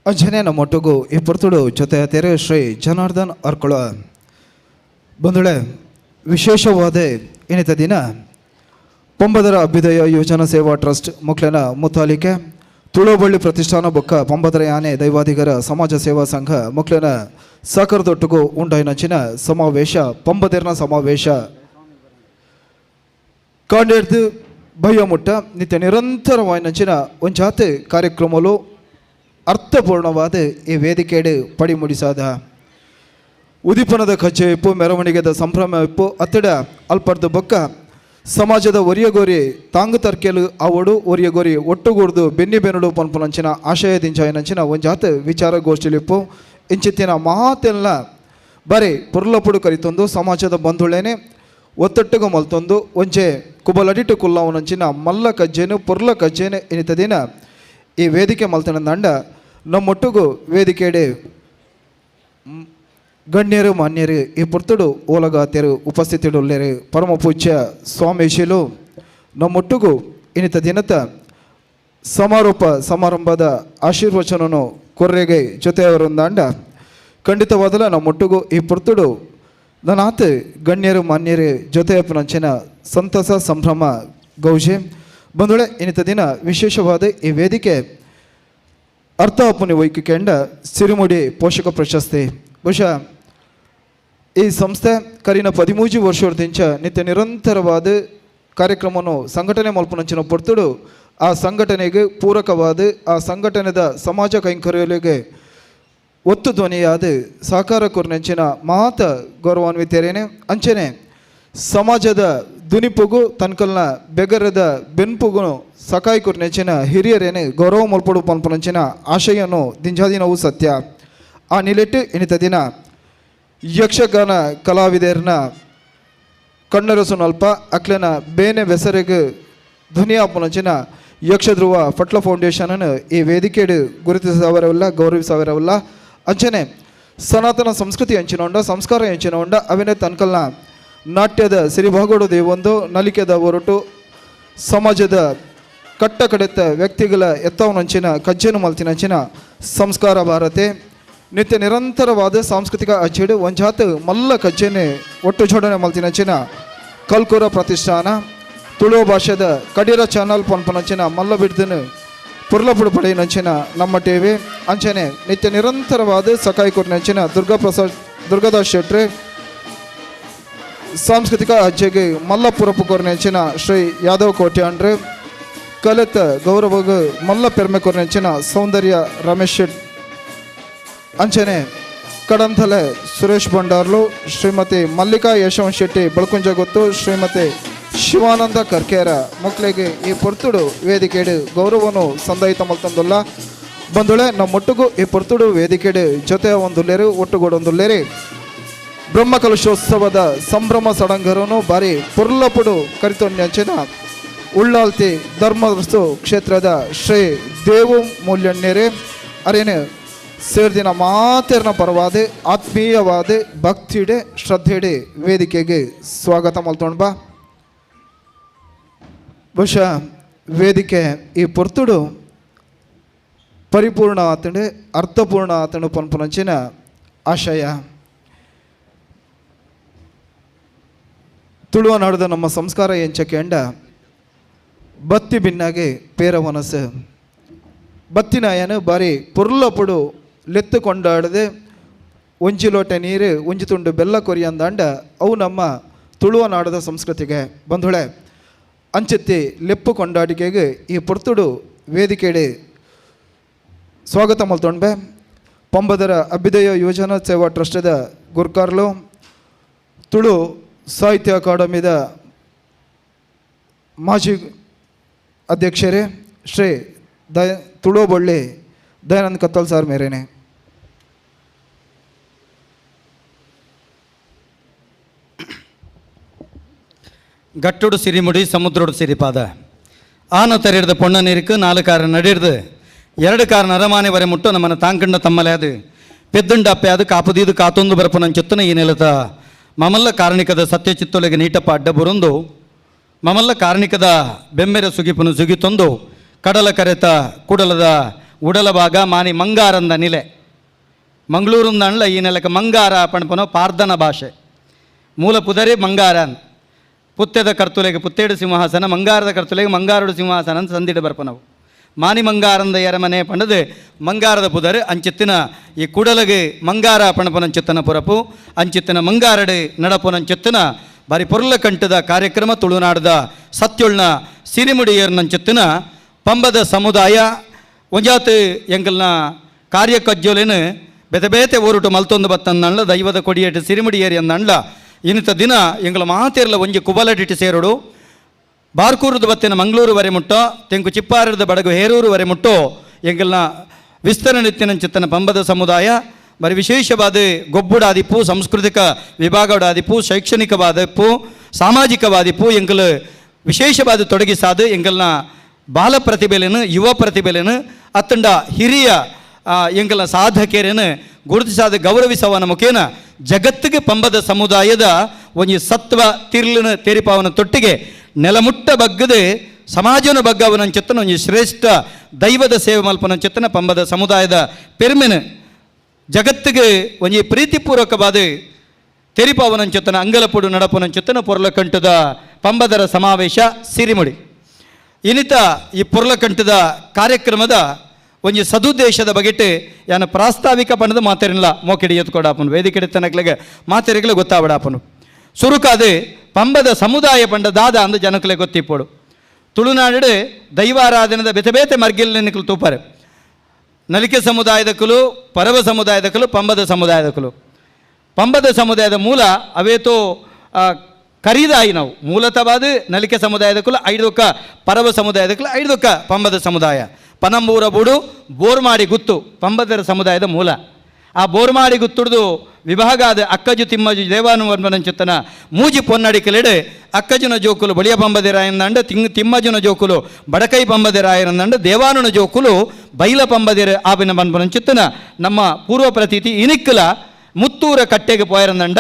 Speaker 2: ಅಜ್ಜನೇ ನಮ್ಮೊಟ್ಟಿಗೂ ಈ ಪುರ್ತುಡು ಜೊತೆ ತೆರೆ ಶ್ರೀ ಜನಾರ್ದನ್ ಅರ್ಕೊಳ ಬಂಧುಳೆ ವಿಶೇಷವಾದ ಏನಿತ ದಿನ ಪಂಬದರ ಅಭ್ಯುದಯ ಯೋಜನಾ ಸೇವಾ ಟ್ರಸ್ಟ್ ಮುಕ್ಲನ ಮುತಾಲಿಕೆ ತುಳುಬಳ್ಳಿ ಪ್ರತಿಷ್ಠಾನ ಬೊಕ್ಕ ಪಂಬದರ ಯಾನೆ ದೈವಾಧಿಗರ ಸಮಾಜ ಸೇವಾ ಸಂಘ ಮುಕ್ಲನ ಸಹಕಾರದೊಟ್ಟಿಗೂ ಉಂಡಾಯಿನಂಚಿನ ಸಮಾವೇಶ ಪಂಬದರ್ನ ಸಮಾವೇಶ ಕಾಂಡೇರ್ದು ಭಯ ಮುಟ್ಟ ನಿತ್ಯ ನಿರಂತರವಾಯಿನಂಚಿನ ಒಂಜಾತಿ ಕಾರ್ಯಕ್ರಮಲು ಅರ್ಥಪೂರ್ಣವಾದ ಈ ವೇದಿಕೆಯಡು ಪಡಿಮುಡಿಸಾದ ಉದಿಪನದ ಕಜ್ಜೆ ಇಪ್ಪು ಮೆರವಣಿಗೆದ ಸಂಭ್ರಮ ಇಪ್ಪು ಅತ್ತಡ ಅಲ್ಪರ್ದು ಬೊಕ್ಕ ಸಮಾಜದ ಒರಿಯಗೋರಿ ತಾಂಗು ತರ್ಕೆಲು ಅವಡು ಒರಿಯಗೋರಿ ಒಟ್ಟುಗೂಡ್ದು ಬೆನ್ನಿ ಬೆನ್ನುಡು ಪನ್ಪುನಂಚಿನ ಆಶಯದಿಂಚಾಯನಂಚಿನ ಒಂಜಾತ ವಿಚಾರಗೋಷ್ಠಿಲಿಪ್ಪು ಇಂಚಿತ್ತಿನ ಮಾತೆಲ್ಲ ಬರೀ ಪುರ್ಲಪುಡು ಕರಿತೊಂದು ಸಮಾಜದ ಬಂಧುಳೇನೆ ಒತ್ತಟ್ಟುಗು ಮಲ್ತೊಂದು ಒಂಜೆ ಕುಬಲಡಿಟ್ಟು ಕುಲ್ಲವನಂಚಿನ ಮಲ್ಲ ಕಜ್ಜೇನು ಪುರ್ಲ ಕಜ್ಜೇನು ಎನಿತ ದಿನ ಈ ವೇದಿಕೆ ಮಲ್ತನ ದಂಡ ನಮ್ಮೊಟ್ಟಿಗೂ ವೇದಿಕೆಡೆ ಗಣ್ಯರು ಮಾನ್ಯರು ಈ ಪುರ್ತುಡು ಓಲಗಾತೆರು ಉಪಸ್ಥಿತಿಡುಲ್ಲೇರು ಪರಮ ಪೂಜ್ಯ ಸ್ವಾಮೀಜಿಲು ನಮ್ಮೊಟ್ಟಿಗೂ ಇನ್ನಿತ ದಿನತ ಸಮಾರೋಪ ಸಮಾರಂಭದ ಆಶೀರ್ವಚನನು ಕೊರ್ರೆಗೆ ಜೊತೆಯವರೊಂದಾಂಡ ಖಂಡಿತವಾದಲ ನಮ್ಮ ಒಟ್ಟುಗು ಈ ಪೊರ್ತುಡು ನನಾತ್ ಗಣ್ಯರು ಮಾನ್ಯರು ಜೊತೆಯಪ್ಪನಂಚಿನ ಸಂತಸ ಸಂಭ್ರಮ ಗೌಜೆ ಬಂಧುಳೆ ಇನ್ನಿತ ದಿನ ವಿಶೇಷವಾದ ಈ ವೇದಿಕೆ ಅರ್ಥ ಅಪ್ಪುನಿ ವೈಕಿಕೆಂಡ ಸಿರಿಮುಡಿ ಪೋಷಕ ಪ್ರಶಸ್ತಿ. ಬಹುಶಃ ಈ ಸಂಸ್ಥೆ ಕರಿನ 13 ವರ್ಷದಿಂಚ ನಿತ್ಯ ನಿರಂತರವಾದ ಕಾರ್ಯಕ್ರಮವನ್ನು ಸಂಘಟನೆ ಮಲ್ಪನಂಚಿನ ಪೊರ್ತುಡು ಆ ಸಂಘಟನೆಗೆ ಪೂರಕವಾದ ಆ ಸಂಘಟನೆದ ಸಮಾಜ ಕೈಂಕರ್ಯಗಳಿಗೆ ಒತ್ತು ಧ್ವನಿಯಾದ ಸಹಕಾರ ಕೊರ್ನಂಚಿನ ಮಾತ ಗೌರವಾನ್ವಿತರೇನೆ ಅಂಚನೆ ಸಮಾಜದ ದುನಿಪುಗು ತನ್ಕಲ್ನ ಬೆಗರದ ಬೆನ್ಪುಗು ಸಕಾಯ್ ಕೊರ್ನೆಂಚಿನ ಹಿರಿಯರೇನೆ ಗೌರವ ಮಲ್ಪಡು ಪನ್ಪನಂಚಿನ ಆಶಯನು ದಿಂಜಾದಿನವು ಸತ್ಯ. ಆ ನಿಲೆಟ್ಟು ಇನಿತ ದಿನ ಯಕ್ಷಗಾನ ಕಲಾವಿದರನ್ನ ಕಣ್ಣರಸುನಲ್ಪ ಅಕ್ಲೆನ ಬೇನೆ ಬೆಸರಿಗೆ ಧ್ವನಿಯಾಪನಂಚಿನ ಯಕ್ಷಧ್ರುವ ಫಟ್ಲ ಫೌಂಡೇಶನ್ ಈ ವೇದಿಕೆಡು ಗುರುತಿಸವರವಲ್ಲ ಗೌರವಿಸವರವಲ್ಲ ಅಂಚನೆ ಸನಾತನ ಸಂಸ್ಕೃತಿ ಅಂಚಿನ ಉಂಡ ಸಂಸ್ಕಾರ ಎಂಚಿನ ಉಂಡ ಅವಿನ ತನ್ಕಲ್ನ ನಾಟ್ಯದ ಸಿರಿಭಾಗೋಡು ದೇವೊಂದು ನಲಿಕೆದ ಹೊರಟು ಸಮಾಜದ ಕಟ್ಟ ಕಡೆತ ವ್ಯಕ್ತಿಗಳ ಎತ್ತವನಂಚಿನ ಕಜ್ಜೆನು ಮಲ್ತಿನಂಚಿನ ಸಂಸ್ಕಾರ ಭಾರತಿ ನಿತ್ಯ ನಿರಂತರವಾದ ಸಾಂಸ್ಕೃತಿಕ ಅಚ್ಚೇಡು ಒಂಜಾತ್ ಮಲ್ಲ ಕಜ್ಜೆನೆ ಒಟ್ಟು ಜೋಡಣೆ ಮಲ್ತಿನಂಚಿನ ಕಲ್ಕೂರ ಪ್ರತಿಷ್ಠಾನ ತುಳು ಭಾಷೆದ ಕಡೀರ ಚಾನಲ್ ಪನ್ಪನಂಚಿನ ಮಲ್ಲ ಬಿಡ್ದನು ಪುರ್ಲಪುಡು ಪಡೆಯಿನಂಚಿನ ನಮ್ಮ ಟಿವಿ ಅಂಚನೆ ನಿತ್ಯ ನಿರಂತರವಾದ ಸಕಾಯಿ ಕೊರ್ನಂಚಿನ ದುರ್ಗಾಪ್ರಸಾದ್ ದುರ್ಗಾದಾಸ್ ಶೆಟ್ರಿ ಸಾಂಸ್ಕೃತಿಕ ಅಜ್ಜೆಗೆ ಮಲ್ಲ ಪುರಪು ಕೊರ್ನೆಂಚಿನ ಶ್ರೀ ಯಾದವ್ ಕೋಟ್ಯಾಂಡ್ರೆ ಕಲಿತ ಗೌರವಗ ಮಲ್ಲ ಪೆರ್ಮೆ ಕೊರ್ನೆಂಚಿನ ಸೌಂದರ್ಯ ರಮೇಶ್ ಶೆಟ್ ಅಂಚನೆ ಕಡಂಥಲೆ ಸುರೇಶ್ ಭಂಡಾರ್ಲು ಶ್ರೀಮತಿ ಮಲ್ಲಿಕಾ ಯಶವಂತ್ ಶೆಟ್ಟಿ ಬಳಕುಂಜಗೊತ್ತು ಶ್ರೀಮತಿ ಶಿವಾನಂದ ಕರ್ಕೇರ ಮಕ್ಕಳಿಗೆ ಈ ಪೊರ್ತುಡು ವೇದಿಕೆಡು ಗೌರವನು ಸಂದಾಯಿತ ಮಲ್ತಂದುಲ್ಲ ಬಂಧುಳೆ ನಮ್ಮೊಟ್ಟಿಗೂ ಈ ಪೊರ್ತುಡು ವೇದಿಕೆಡು ಜೊತೆ ಒಂದುಲ್ಲೇರು ಒಟ್ಟುಗೂಡೊಂದುಲ್ಲೇರಿ ಬ್ರಹ್ಮಕಲಶೋತ್ಸವದ ಸಂಭ್ರಮ ಸಡಂಗರನು ಬಾರಿ ಪೊರ್ಲಪುಡು ಕರಿತೊನ್ಯಂಚಿನ ಉಳ್ಳಾಲ್ತಿ ಧರ್ಮರಸು ಕ್ಷೇತ್ರದ ಶ್ರೀ ದೇವು ಮೂಲ್ಯಣ್ಣೇರೆ ಅರೇನು ಸೇರ್ದಿನ ಮಾತೆರ್ನ ಪರವಾದ ಆತ್ಮೀಯವಾದ ಭಕ್ತಿಡೆ ಶ್ರದ್ಧೆಡೆ ವೇದಿಕೆಗೆ ಸ್ವಾಗತ ಮಲ್ತೊಂಡ್ ಬಾ. ಬಹುಶಃ ವೇದಿಕೆ ಈ ಪೊರ್ತುಡು ಪರಿಪೂರ್ಣ ಆತಂಡು ಅರ್ಥಪೂರ್ಣ ಆತಂಡು ಪನ್ಪುನಂಚಿನ ಆಶಯ. ತುಳುವ ನಾಡದ ನಮ್ಮ ಸಂಸ್ಕಾರ ಎಂಚಕೆಂಡ ಬತ್ತಿ ಬಿನ್ನಾಗೆ ಪೇರ ಮನಸ್ಸು ಬತ್ತಿನಾಯನು ಬಾರಿ ಪೊರ್ಲಪುಡು ಲೆತ್ತು ಕೊಂಡಾಡದೆ ಒಂಜಿ ಲೋಟೆ ನೀರು ಒಂಜಿ ತುಂಡು ಬೆಲ್ಲ ಕೊರಿಯಂದಾಂಡ ಅವು ನಮ್ಮ ತುಳುವ ನಾಡದ ಸಂಸ್ಕೃತಿಗೆ ಬಂಧುಳೆ ಅಂಚೆತ್ತಿ ಲೆಪ್ಪು ಕೊಂಡಾಡಿಕೆಗೆ ಈ ಪೊರ್ತುಡು ವೇದಿಕೆಡೆ ಸ್ವಾಗತ ಮಲ್ತೊಂಡ್ಬೆ. ಪಂಬದರ ಅಭ್ಯುದಯ ಯೋಜನಾ ಸೇವಾ ಟ್ರಸ್ಟದ ಗುರ್ಕಾರ್ಲು ತುಳು ಸಾಹಿತ್ಯ ಅಕಾಡೆಮಿದ ಮಾಜಿ ಅಧ್ಯಕ್ಷರೇ ಶ್ರೀ ತುಳುಬೊಳ್ಳಿ ದಯಾನಂದ್ ಕತ್ತಲ್ ಸಾರ್ ಮೇರೇನೆ.
Speaker 6: ಗಟ್ಟುಡು ಸಿರಿಮುಡಿ ಸಮುದ್ರಡು ಸಿರಿಪಾದ ಆನ ತೆರೆದ ಪೊಣ್ಣ ನೀருக்கு ನಾಲ್ಕು ಕಾರ ನಡಿರ್ದು ಎರಡು ಕಾರ ನರಮಾನೆ ವರೆ ಮುಟ್ಟು ನಮ್ಮನ್ನು ತಾಂಕಂಡ ತಮ್ಮಲೆ ಅದು ಪೆದ್ದುಂಡ ಅಪ್ಪೆ ಅದು ಕಾಪುದೀದು ಕಾತೊಂದು ಬರಪುನಂಚೊತ್ತನ ಈ ನೆಲತ ಮಮಲ್ಲ ಕಾರ್ಣಿಕದ ಸತ್ಯ ಚಿತ್ತೊಲೆಗೆ ನೀಟಪ್ಪ ಅಡ್ಡ ಬುರುಂದು ಮಮಲ್ಲ ಕಾರ್ಣಿಕದ ಬೆಮ್ಮೆರ ಸುಗಿಪುನು ಸುಗಿತೊಂದು ಕಡಲ ಕರೆತ ಕುಡಲದ ಉಡಲ ಭಾಗ ಮಾನಿ ಮಂಗಾರಂದ ನಿಲೆ ಮಂಗಳೂರಂದ ಈ ನೆಲಕ್ಕೆ ಮಂಗಾರ ಪಣಪನೋ ಪಾರ್ದನ ಭಾಷೆ ಮೂಲ ಪುದರಿ ಮಂಗಾರನ್ ಪುತ್ತೆದ ಕರ್ತುಲೆಗೆ ಪುತ್ತೇಡು ಸಿಂಹಾಸನ ಮಂಗಾರದ ಕರ್ತುಲೆಗೆ ಮಂಗಾರಡು ಸಿಂಹಾಸನ ಅಂತ ಸಂದಿಡ ಬರ್ಪನವು ಮಾನಿ ಮಂಗಾರಂದ ಎರಮನೆ ಪಂಡದು ಮಂಗಾರದ ಪುದರ್ ಅಂಚಿತ್ತಿನ ಈ ಕುಡಲಗೆ ಮಂಗಾರ ಪಣಪನಂಚಿತ್ತನ ಪುರಪು ಅಂಚಿತ್ತಿನ ಮಂಗಾರಡು ನಡಪುನಂಚಿತ್ತಿನ ಬಾರಿ ಪೊರ್ಲ ಕಂಠದ ಕಾರ್ಯಕ್ರಮ ತುಳುನಾಡದ ಸತ್ಯೊಳ್ನ ಸಿರಿಮುಡಿಯರ್ನಂಚಿತ್ತಿನ ಪಂಬದ ಸಮುದಾಯ ಒಂಜಾತ್ ಎಂಕಲ್ನ ಕಾರ್ಯಕಜ್ಜೊಲೆನು ಬೇತೆ ಬೇತೆ ಊರುಟು ಮಲ್ತೊಂದು ಬತ್ತಂದಣ್ಲ ದೈವದ ಕೊಡಿಯೇಟು ಸಿರಿಮುಡಿಯೇರಿ ಅಂದಣ್ಲ ಇನ್ನಿತ ದಿನ ಎಂಗಳ ಮಾತೇರ್ಲ ಒಂಜಿ ಕುಬಲಡಿಟ್ಟು ಸೇರುಡು ಬಾರ್ಕೂರದ ಬತ್ತಿನ ಮಂಗಳೂರು ವರೆ ಮುಟ್ಟೋ ತೆಂಕು ಚಿಪ್ಪಾರದ ಬಡಗು ಹೇರೂರು ವರೆ ಮುಟ್ಟೋ ಎಂಗಲ್ನ ವಿಸ್ತರಣೆ ಚಿತ್ತನ ಪಂಬದ ಸಮುದಾಯ ಬರಿ ವಿಶೇಷವಾದ ಗೊಬ್ಬುಡಾದಿಪ್ಪು ಸಾಂಸ್ಕೃತಿಕ ವಿಭಾಗಡಾದಿಪ್ಪು ಶೈಕ್ಷಣಿಕವಾದಪ್ಪು ಸಾಮಾಜಿಕವಾದಿಪ್ಪು ಎಂಗಲ್ ವಿಶೇಷವಾದ ತೊಡಗಿಸಾದು ಎಂಗಲ್ನ ಬಾಲ ಪ್ರತಿಭೆಲೇನು ಯುವ ಪ್ರತಿಭೆಲೇನು ಅತ್ತಂಡ ಹಿರಿಯ ಎಂಗಲ್ನ ಸಾಧಕರೇನು ಗುರುತಿಸಾದ ಗೌರವಿಸವನ ಮುಖೇನ ಜಗತ್ತಿಗೆ ಪಂಬದ ಸಮುದಾಯದ ಒಂಜಿ ಸತ್ವ ತಿರ್ಲಿನ ತೆರಿಪಾವನ ತೊಟ್ಟಿಗೆ ನೆಲಮುಟ್ಟ ಬಗ್ಗದೆ ಸಮಾಜನ ಬಗ್ಗವನಂಚಿತ್ತನ ಒಂಜಿ ಶ್ರೇಷ್ಠ ದೈವದ ಸೇವೆ ಮಲ್ಪನಂಚಿತ್ತನ ಪಂಬದ ಸಮುದಾಯದ ಪೆರ್ಮೆನು ಜಗತ್ತಿಗೆ ಒಂಜಿ ಪ್ರೀತಿಪೂರ್ವಕವಾದ ತೆರಿಪಾವನಂಚಿತ್ತನ ಅಂಗಲಪುಡು ನಡಪನಂಚಿತ್ತನ ಪೊರ್ಲಕಂಟದ ಪಂಬದರ ಸಮಾವೇಶ ಸಿರಿಮುಡಿ. ಇನಿತ ಈ ಪೊರ್ಲಕಂಟದ ಕಾರ್ಯಕ್ರಮದ ಒಂಜಿ ಸದುದ್ದೇಶದ ಬಗೆಟ್ ಯಾನ ಪ್ರಾಸ್ತಾವಿಕ ಪಣದ ಮಾತೆರಿಲ್ಲ ಮೋಕೆಡಿ ಎತ್ಕೊಡಾಪನು ವೇದಿಕೆ ತನಕ್ಲೆಗೆ ಮಾತೆರಿಗಲೆ ಗೊತ್ತಾವಡಾಪನು. ಸುರುಕಾದು ಪಂಬದ ಸಮುದಾಯ ಪಂಡ ದಾದ ಅಂದು ಜನಕ್ಲೆ ಗೊತ್ತಿಪ್ಪೋಡು. ತುಳುನಾಡು ದೈವಾರಾಧನದ ಬೇತೆ ಬೇತೆ ಮರ್ಗಿಲ್ ನಿಕ್ಲು ತೂಪಾರೆ. ನಲಿಕೆ ಸಮುದಾಯದ ಕುಲು, ಪರವ ಸಮುದಾಯದ ಕುಲು, ಪಂಬದ ಸಮುದಾಯದ ಕುಲು. ಪಂಬದ ಸಮುದಾಯದ ಮೂಲ ಅವೇತೋ ಕರಿದಾಯಿ ನಾವು ಮೂಲತವಾದ ನಲಿಕೆ ಸಮುದಾಯದ ಕುಲ ಐದೊಕ್ಕ, ಪರವ ಸಮುದಾಯದ ಕುಲ ಐದೊಕ್ಕ ಪಂಬದ ಸಮುದಾಯ. ಪನಂಬೂರ ಬೂಡು ಬೋರ್ಮಾಡಿ ಗುತ್ತು ಪಂಬದರ ಸಮುದಾಯದ ಮೂಲ. ಆ ಬೋರ್ಮಾಡಿ ಗುತ್ತುಡ್ದು ವಿಭಾಗ ಆದ ಅಕ್ಕಜು ತಿಮ್ಮಜು ದೇವಾನುವರ್ಮನಂಚುತ್ತನ ಮೂಜಿ ಪೊನ್ನಡಿಕಲೆಡೆ ಅಕ್ಕಜುನ ಜೋಕುಲು ಬಳಿಯ ಪಂಬದಿರಾಯನಂಡ, ತಿಮ್ಮಜುನ ಜೋಕುಲು ಬಡಕೈ ಪಂಬದಿರಾಯನಂಡ, ದೇವಾನುನ ಜೋಕುಲು ಬೈಲ ಪಂಬದಿರ ಆಬಿನ ಬನ್ಪನಂಚುತ್ತನ ನಮ್ಮ ಪೂರ್ವ ಪ್ರತೀತಿ. ಇನಿಕ್ಕಲ ಮುತ್ತೂರ ಕಟ್ಟೆಗೆ ಪೋಯರಂದಂಡ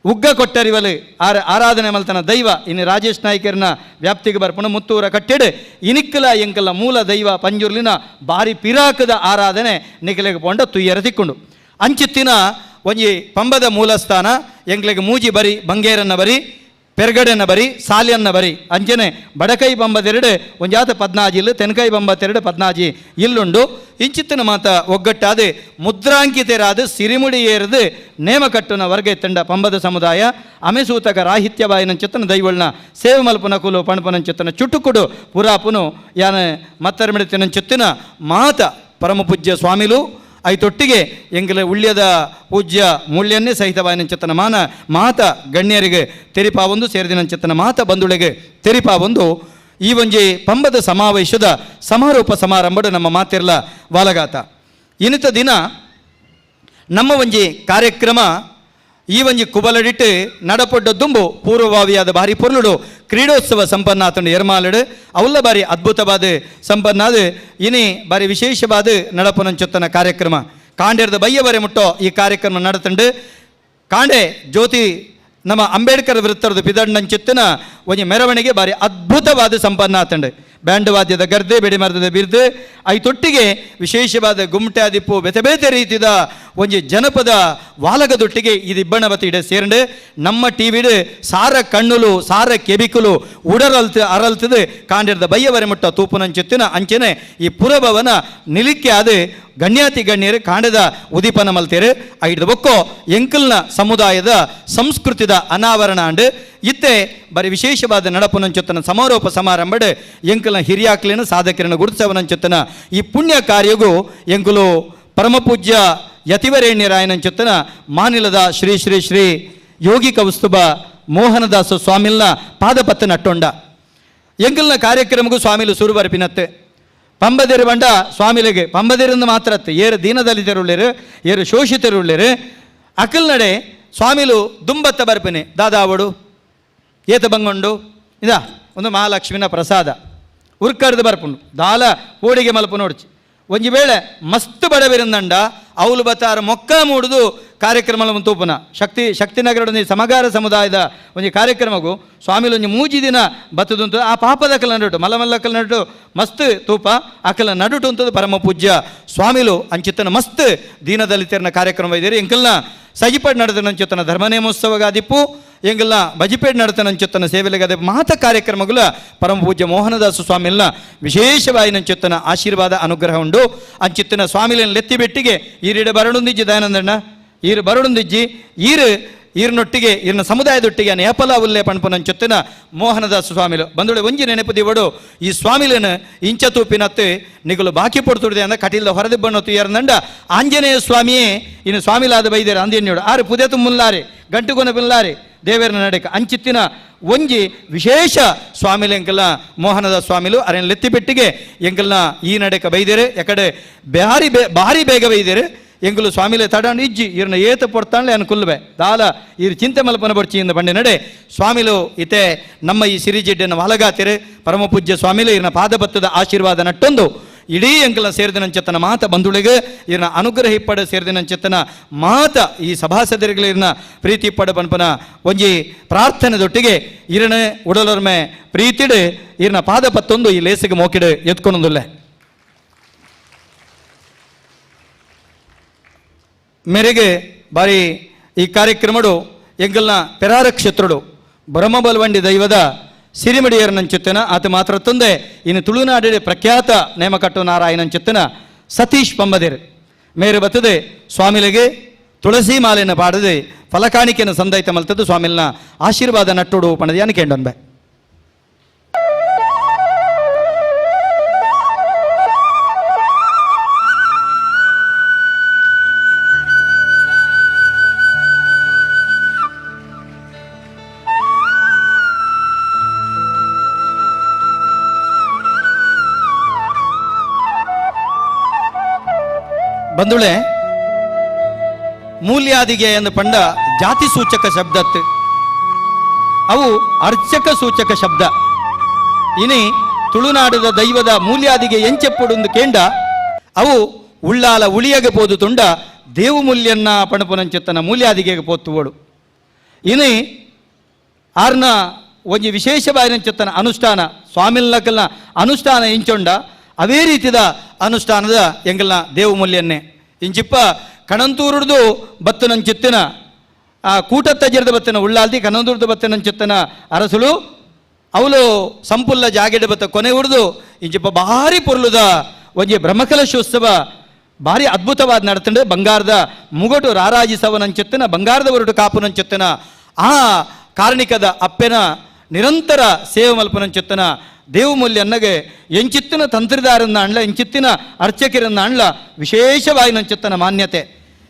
Speaker 6: ಉಗ್ಗ ಕೊಟ್ಟರಿವಲು ಆರ ಆರಾಧನೆ ಮಲ್ತನ ದೈವ ಇನ್ನು ರಾಜೇಶ್ ನಾಯ್ಕರ್ನ ವ್ಯಾಪ್ತಿಗೆ ಬರ್ಪಣ ಮುತ್ತೂರ ಕಟ್ಟೆಡು ಇನಿಕ್ಕಲ ಎಂಕಲ ಮೂಲ ದೈವ ಪಂಜುರ್ಲಿನ ಬಾರಿ ಪಿರಾಕದ ಆರಾಧನೆ ನಿಕಲೆಗೆ ಪೋಂಡ ತುಯ್ಯರ ತಿಕ್ಕೊಂಡು. ಅಂಚಿತ್ತಿನ ಒಂಜಿ ಪಂಬದ ಮೂಲಸ್ಥಾನ ಎಂಕ್ಲೆಗೆ ಮೂಜಿ ಬರಿ, ಬಂಗೇರನ್ನ ಬರಿ, ಪೆರ್ಗಡೆನ ಬರಿ, ಸಾಲಿಯನ್ನ ಬರಿ. ಅಂಚನೆ ಬಡಕೈ ಬಂಬದೆರಡು ಒಂಜಾತ ಪದ್ನಾಜಿ ಇಲ್ಲು, ತೆನ್ಕೈ ಬಂಬತ್ತೆರಡು ಪದ್ನಾಜಿ ಇಲ್ಲುಂಡು. ಇಂಚಿತ್ತಿನ ಮಾತ ಒಗ್ಗಟ್ಟಾದ ಮುದ್ರಾಂಕಿತರಾದ ಸಿರಿಮುಡಿ ಏರಿದು ನೇಮ ಕಟ್ಟುನ ವರ್ಗ ಎತ್ತಂಡ ಪಂಬದ ಸಮುದಾಯ ಅಮೆಸೂತಕ ರಾಹಿತ್ಯವಾಯಿನ ಚಿತ್ತನ ದೈವಳ್ನ ಸೇವೆ ಮಲ್ಪುನ ಕುಲು ಪಣಪನ ಚಿತ್ತನ ಚುಟುಕುಡು ಪುರಾಪುನು ಯಾನ ಮತ್ತರ್ಮಿಡತಿನ ಚಿತ್ತಿನ ಮಾತ ಪರಮ ಪೂಜ್ಯ ಸ್ವಾಮಿಲು ಐತೊಟ್ಟಿಗೆ ಎಂಗಲ ಉಳ್ಯದ ಪೂಜ್ಯ ಮೂಲ್ಯನ್ನೇ ಸಹಿತವಾಯಿನ ಚಿತ್ತನ ಮಾನ ಮಾತ ಗಣ್ಯರಿಗೆ ತೆರಿಪಾವೊಂದು ಸೇರಿದಿನ ಚಿತ್ತನ ಮಾತ ಬಂಧುಳಿಗೆ ತೆರಿಪಾವೊಂದು ಈ ಒಂಜಿ ಪಂಬದ ಸಮಾವೇಶದ ಸಮಾರೋಪ ಸಮಾರಂಭದ ನಮ್ಮ ಮಾತಿರ್ಲ ವಾಲಗಾತ. ಇನಿತ ದಿನ ನಮ್ಮ ಒಂಜಿ ಕಾರ್ಯಕ್ರಮ ಈ ಒಂಜಿ ಕುಬಲಡಿಟ್ಟು ನಡಪೊಡ್ಡ ದುಂಬು ಪೂರ್ವಭಾವಿಯಾದ ಭಾರಿ ಪೊರ್ಲುಡು ಕ್ರೀಡೋತ್ಸವ ಸಂಪನ್ನ ಆತಂಡು ಎರ್ಮಾಲಡು. ಅವಲ್ಲ ಬಾರಿ ಅದ್ಭುತವಾದ ಸಂಪನ್ನಾದ ಇನಿ ಬಾರಿ ವಿಶೇಷವಾದ ನಡಪನಂಚೊತ್ತನ ಕಾರ್ಯಕ್ರಮ ಕಾಂಡೇರ್ದ ಬಯ್ಯವರೆ ಮುಟ್ಟೋ ಈ ಕಾರ್ಯಕ್ರಮ ನಡತಂಡು. ಕಾಂಡೆ ಜ್ಯೋತಿ ನಮ್ಮ ಅಂಬೇಡ್ಕರ್ ವೃತ್ತರದ ಪಿದಣ್ಣಂಚಿತ್ತಿನ ಒಂಜಿ ಮೆರವಣಿಗೆ ಬಾರಿ ಅದ್ಭುತವಾದ ಸಂಪನ್ನ ಆತಂಡು. ಬ್ಯಾಂಡ್ ವಾದ್ಯದ ಗರ್ದೆ, ಬೆಡಿಮರದ ಬಿರ್ದು, ಐತೊಟ್ಟಿಗೆ ವಿಶೇಷವಾದ ಗುಮ್ಟೆ ಆದಿಪ್ಪು ಬೇತೆ ಬೇತೆ ರೀತಿದ ಒಂಜಿ ಜನಪದ ವಾಲಗದೊಟ್ಟಿಗೆ ಇದು ಇಬ್ಬಣವತಿ ಇಡೆ ಸೇರಂಡು. ನಮ್ಮ ಟಿವಿಡು ಸಾರ ಕಣ್ಣುಲು ಸಾರ ಕೆಬಿಕುಲು ಉಡರಲ್ತು ಅರಲ್ತದು ಕಾಂಡಿರ್ದ ಬಯ್ಯವರೆ ಮುಟ್ಟ ತೂಪುನಂಚಿತ್ತಿನ ಅಂಚನೆ ಈ ಪುರಭವನ ನಿಲಿಕೆ ಅದು ಗಣ್ಯಾತಿ ಗಣ್ಯರು ಕಾಂಡದ ಉದೀಪನ ಮಲ್ತೇರು. ಐದು ಬೊಕ್ಕೋ ಎಂಕಲ್ನ ಸಮುದಾಯದ ಸಂಸ್ಕೃತಿದ ಅನಾವರಣ ಅಂಡು ಇತ್ತೆ ಬರಿ ವಿಶೇಷವಾದ ನಡಪುನಂಚೊತ್ತನ ಸಮಾರೋಪ ಸಮಾರಂಭಡ್ ಎಂಕಲ್ನ ಹಿರಿಯಾಕ್ಲೇನು ಸಾಧಕರನ್ನು ಗುರುತಿಸವನಂಚೊತ್ತನ ಈ ಪುಣ್ಯ ಕಾರ್ಯಗೂ ಎಂಕುಲು ಪರಮಪೂಜ್ಯ ಯತಿವರೇಣ್ಯರಾಯನಂಚೊತ್ತನ ಮಾನಿಲದ ಶ್ರೀ ಶ್ರೀ ಶ್ರೀ ಯೋಗಿ ಕೌಸ್ತುಭ ಮೋಹನದಾಸ ಸ್ವಾಮಿಲ್ನ ಪಾದಪತ್ತ ನಟ್ಟೊಂಡ. ಎಂಕಲ್ನ ಕಾರ್ಯಕ್ರಮಕ್ಕೂ ಸ್ವಾಮಿಲು ಸುರುಬರ್ಪಿನತ್ತೆ. ಪಂಬದಿರು ಬಂಡ ಸ್ವಾಮಿಲಿಗೆ ಪಂಬದಿರಿಂದ ಮಾತ್ರ ಏರು ದೀನದಲಿತರುಳ್ಳೇರು, ಏರು ಶೋಷಿತರುಳ್ಳೇರು. ಅಕಲ್ ನಡೆ ಸ್ವಾಮಿಲು ದುಂಬತ್ತ ಬರ್ಪಿನಿ. ದಾದಾವಡು ಏತ ಬಂಗೊಂಡು ಇದಾ ಒಂದು ಮಹಾಲಕ್ಷ್ಮಿನ ಪ್ರಸಾದ ಉರ್ಕರ್ದು ಬರ್ಪುಂಡು. ದಾಲ ಕೋಡಿಗೆ ಮಲ್ಪು ನೋಡ್ಚಿ. ಒಂಜಿ ವೇಳೆ ಮಸ್ತ್ ಬಡವಿರಂದಂಡ ಅವಲು ಬತ್ತಾರ ಮೊಕ್ಕ ಮೂಡುದು ಕಾರ್ಯಕ್ರಮ ತೂಪುನ ಶಕ್ತಿನಗರದ ಸಮಗಾರ ಸಮುದಾಯದ ಒಂಜಿ ಕಾರ್ಯಕ್ರಮಗೂ ಸ್ವಾಮಿಲು ಒಂಜಿ ಮೂಜಿ ದಿನ ಬತ್ತದುಂತು. ಆ ಪಾಪದ ಅಕಲ ನಡುಟು ಮಲ್ಲ ಮಲ್ಲಕಲ್ ನಡುಟು ಮಸ್ತ್ ತೂಪ ಅಕಲ ನಡುಟು ಅಂತದ್ದು ಪರಮ ಪೂಜ್ಯ ಸ್ವಾಮಿಲು ಅಂಚಿತ್ತನ ಮಸ್ತ್ ದೀನದಲಿತರನ ಕಾರ್ಯಕ್ರಮ ಇದ್ದೀರಿ. ಎಂಕಲ್ನ ಸಜಿಪಡ್ ನಡೆದ ನಂಚುತ್ತನ ಧರ್ಮನೇಮೋತ್ಸವಗಾದಿಪ್ಪು, ಎಂಗಲ್ನ ಬಜಿಪೇಡ್ ನಡತನ ನಂಚುತ್ತನ ಸೇವೆಲೆಗದೆ ಮಾತ ಕಾರ್ಯಕ್ರಮಗಳ ಪರಮ ಪೂಜ್ಯ ಮೋಹನದಾಸ ಸ್ವಾಮಿಲ್ನ ವಿಶೇಷವಾಗಿ ನಂಚುತ್ತನ ಆಶೀರ್ವಾದ ಅನುಗ್ರಹ ಉಂಡು. ಅಂಚಿತ್ತನ ಸ್ವಾಮಿಲಿನ ಲೆತ್ತಿ ಬೆಟ್ಟಿಗೆ ಈರಿಡ ಬರಡುಂದಿಜ್ಜಿ ದಯಾನಂದಣ್ಣ, ಈರು ಬರಡುಂದಿಜ್ಜಿ, ಈರು ಈರ್ನೊಟ್ಟಿಗೆ ಈರ್ನ ಸಮುದಾಯದೊಟ್ಟಿಗೆ ನೇಪಲ ಉಲ್ಲೆ ಪಣ್ಪುನಂಚೊತ್ತಿನ ಮೋಹನದಾಸ ಸ್ವಾಮಿಲು ಬಂದೊಳೆ. ಒಂಜಿ ನೆನಪು ದಿವಡು, ಈ ಸ್ವಾಮಿಲೇನು ಇಂಚ ತೂಪಿನತ್ತು ನಿಗುಲು ಬಾಕಿ ಪಡ್ತುಡಿದೆ ಅಂದ ಕಟೀಲ್ದ ಹೊರದಿಬ್ಬಣ್ಣು ತುಯರ್ನಂಡ ಆಂಜನೇಯ ಸ್ವಾಮಿಯೇ ಇನ್ನು ಸ್ವಾಮಿಲಾದ ಬೈದೇರು ಅಂದೇನ್ಯೋಡು ಆರು ಪುದೆ ಮುಲ್ಲಾರೆ ಗಂಟುಗೊನ ಬಿಲ್ಲಾರೆ ದೇವೇರನ ನಡೆಕ. ಅಂಚಿತ್ತಿನ ಒಂಜಿ ವಿಶೇಷ ಸ್ವಾಮಿಲು ಎಂಕಲ್ನ ಮೋಹನದ ಸ್ವಾಮಿಲು. ಅರೆನ್ ಲೆತ್ತಿಪೆಟ್ಟಿಗೆ ಎಂಕಲ್ನ ಈ ನಡೆಕ ಬೈದೇರೆ. ಯಾಕಡೆ ಭಾರಿ ಭಾರಿ ಬೇಗ ಬೈದೇರೆ. ಎಂಗುಲು ಸ್ವಾಮಿಲೆ ತಡಾಂಡು ಇಜ್ಜಿ ಇರ್ನ ಏತ ಪೊಡ್ತಾಂಡ್ಲೆ ಅನ್ ಕುಲ್ವೆ ದಾಲ ಇರು ಚಿಂತೆ ಮಲ್ಪನ ಬಡ್ಚಿ ಇಂದ ಬಂಡೆ ನಡೆ ಸ್ವಾಮಿಲು ಇತೆ ನಮ್ಮ ಈ ಸಿರಿಜಿಡ್ಡನ್ನು ವಾಲಗಾತಿರು. ಪರಮ ಪೂಜ್ಯ ಸ್ವಾಮಿಲು ಇರ್ನ ಪಾದಪತ್ತದ ಆಶೀರ್ವಾದ ನಟ್ಟೊಂದು ಇಡೀ ಎಂಕಲ್ನ ಸೇರಿದಿನಂಚೆತ್ತನ ಮಾತ ಬಂಧುಳಿಗೆ ಇರ್ನ ಅನುಗ್ರಹ ಇಪ್ಪಡ ಸೇರಿದಿನಂಚೆತ್ತನ ಮಾತ ಈ ಸಭಾಸದರಿಗಳಿರ್ನ ಪ್ರೀತಿ ಇಪ್ಪಡ ಪನ್ಪನ ಒಂಜಿ ಪ್ರಾರ್ಥನೆ ದೊಟ್ಟಿಗೆ ಇರಣ ಉಡಲರ್ಮೆ ಪ್ರೀತಿಡು ಇರ್ನ ಪಾದ ಪತ್ತೊಂದು ಈ ಲೇಸಿಗೆ ಮೋಕಿಡು ಎತ್ಕೊಂಡೊಂದುಲ್ಲೆ. ಮೇರೆಗೆ ಬಾರಿ ಈ ಕಾರ್ಯಕ್ರಮಡು ಎಂಗಲ್ನ ಪೆರಾರ ಕ್ಷೇತ್ರಡು ಬ್ರಹ್ಮಬಲ್ವಂಡಿ ದೈವದ ಸಿರಿಮಡಿಯರನಂಚುತ್ತನ ಆತ ಮಾತ್ರ ತಂದೆ ಇನ್ನು ತುಳುನಾಡಿನ ಪ್ರಖ್ಯಾತ ನೇಮಕಟ್ಟು ನಾರಾಯಣಂಚುತ್ತನ ಸತೀಶ್ ಪಂಬದಿರ್ ಮೇರೆ ಬತ್ತದೆ ಸ್ವಾಮಿಲಿಗೆ ತುಳಸಿ ಮಾಲೆನ ಪಾಡದೆ ಫಲಕಾಣಿಕೆಯನ್ನು ಸಂದೈತ ಮಲ್ತದ್ದು ಸ್ವಾಮಿಲ್ನ ಆಶೀರ್ವಾದ ನಟ್ಟೋಡು ಪಣದಿಯಾನ ಕೇಂಡೊನ್ಬೆ. ಬಂಧುಳೆ, ಮೂಲ್ಯಾದಿಗೆ ಎಂದು ಪಂಡ ಜಾತಿ ಸೂಚಕ ಶಬ್ದತ್ತು, ಅವು ಅರ್ಚಕ ಸೂಚಕ ಶಬ್ದ. ಇನಿ ತುಳುನಾಡದ ದೈವದ ಮೂಲ್ಯಾದಿಗೆ ಎಂಚೆಪ್ಪುಡುಂದು ಕೇಂಡ ಅವು ಉಳ್ಳಾಲ ಉಳಿಯಗೆ ಪೋದು ತುಂಡ ದೇವು ಮೂಲ್ಯನ್ನ ಪಣಪುನಂಚೆತ್ತನ ಮೂಲ್ಯಾದಿಗೆ ಪೋತ್ತುವಳು. ಇನಿ ಆರ್ನ ಒಂಜಿ ವಿಶೇಷವಾಯಿನಂಚೆತ್ತನ ಅನುಷ್ಠಾನ ಸ್ವಾಮಿಲ್ನಕಲ್ನ ಅನುಷ್ಠಾನ ಇಂಚೊಂಡ ಅವೇ ರೀತಿದ ಅನುಷ್ಠಾನದ ಎಂಗಲ್ನ ದೇವು ಮೂಲ್ಯನ್ನೇ ಇಂಚಿಪ್ಪ ಕಣಂತೂರುಡ್ದು ಬತ್ತನಂಚಿತ್ತಿನ ಆ ಕೂಟತ್ತಜಿರದ ಬತ್ತನ ಉಳ್ಳಾಲ್ದಿ ಕಣಂತೂರ್ದು ಬತ್ತನಂಚಿತ್ತನ ಅರಸುಳು ಅವಳು ಸಂಪುಲ್ಲ ಜಾಗೆಡ ಬತ್ತ ಕೊನೆ ಉಡ್ದು ಇಂಚಿಪ್ಪ ಭಾರಿ ಪೊರ್ಲುದ ಒಂಜಿ ಬ್ರಹ್ಮಕಲಶೋತ್ಸವ ಭಾರಿ ಅದ್ಭುತವಾದ ನಡತಂಡೆ. ಬಂಗಾರದ ಮುಗಟು ರಾರಾಜಿಸವನಂಚೆತ್ತನ ಬಂಗಾರದ ಒರಟು ಕಾಪುನಂಚೆತ್ತನ ಆ ಕಾರಣಿಕದ ಅಪ್ಪೆನ ನಿರಂತರ ಸೇವೆ ಮಲ್ಪನಂಚೆತ್ತನ ದೇವಮೂಲ್ಯನ್ನಗೆ ಎಂಚಿತ್ತಿನ ತಂತ್ರಿದಾರನ್ನ ಅಣ್ಲ ಎಂಚಿತ್ತಿನ ಅರ್ಚಕರನ್ನ ಅಣ್ಲ ವಿಶೇಷವಾಯಿನಂಚೆತ್ತನ ಮಾನ್ಯತೆ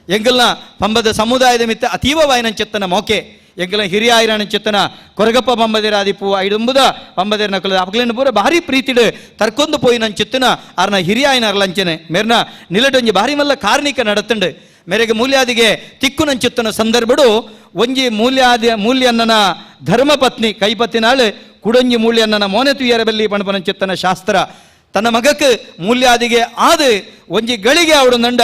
Speaker 6: ಎಂಗಲ್ನ ಪಂಬದ ಸಮುದಾಯದ ಮಿತ್ತ ಅತೀವವಾಯಿನಂಚೆತ್ತನ ಮೋಕೆ ಎಂಗಲ್ನ ಹಿರಿಯಾಯಿರನಂಚೆತ್ತನ ಕೊರಗಪ್ಪ ಪಂಬದಿರಾದಿಪ್ಪು ಐಡುಂಬುದ ಪಂಬದಿರನ ಕುಲ ಅಪಗಲಿನ ಪೂರ ಭಾರಿ ಪ್ರೀತಿಡು ತರ್ಕೊಂದು ಪೋಯಿನಂಚೆತ್ತನ ಅರ್ನ ಹಿರಿಯಾಯಿನ ಅರ್ಲಂಚನೆ ಮೇರ್ನ ನಿಲಟೊಂಜಿ ಭಾರಿ ಮಲ್ಲ ಕಾರ್ಣಿಕ ನಡತಂಡು. ಮೇರೆಗೆ ಮೂಲ್ಯಾದಿಗೆ ತಿಕ್ಕುನಂಚೆತ್ತನ ಸಂದರ್ಭಡು ಒಂಜಿ ಮೂಲ್ಯಾದಿ ಮೂಲ್ಯನ್ನನ ಧರ್ಮಪತ್ನಿ ಕೈಪತ್ತಿನಾಳು ಕುಡೊಂಜಿ ಮೂಲ್ಯನ್ನನ ಮೋನೆ ತುಯ್ಯರ ಬಲ್ಲಿ ಪಣಪನಂಚೆತ್ತನ ಶಾಸ್ತ್ರ ತನ್ನ ಮಗಕ್ಕೆ ಮೂಲ್ಯಾದಿಗೆ ಆದು ಒಂಜಿ ಗಳಿಗೆ ಅವಡು ನಂಡ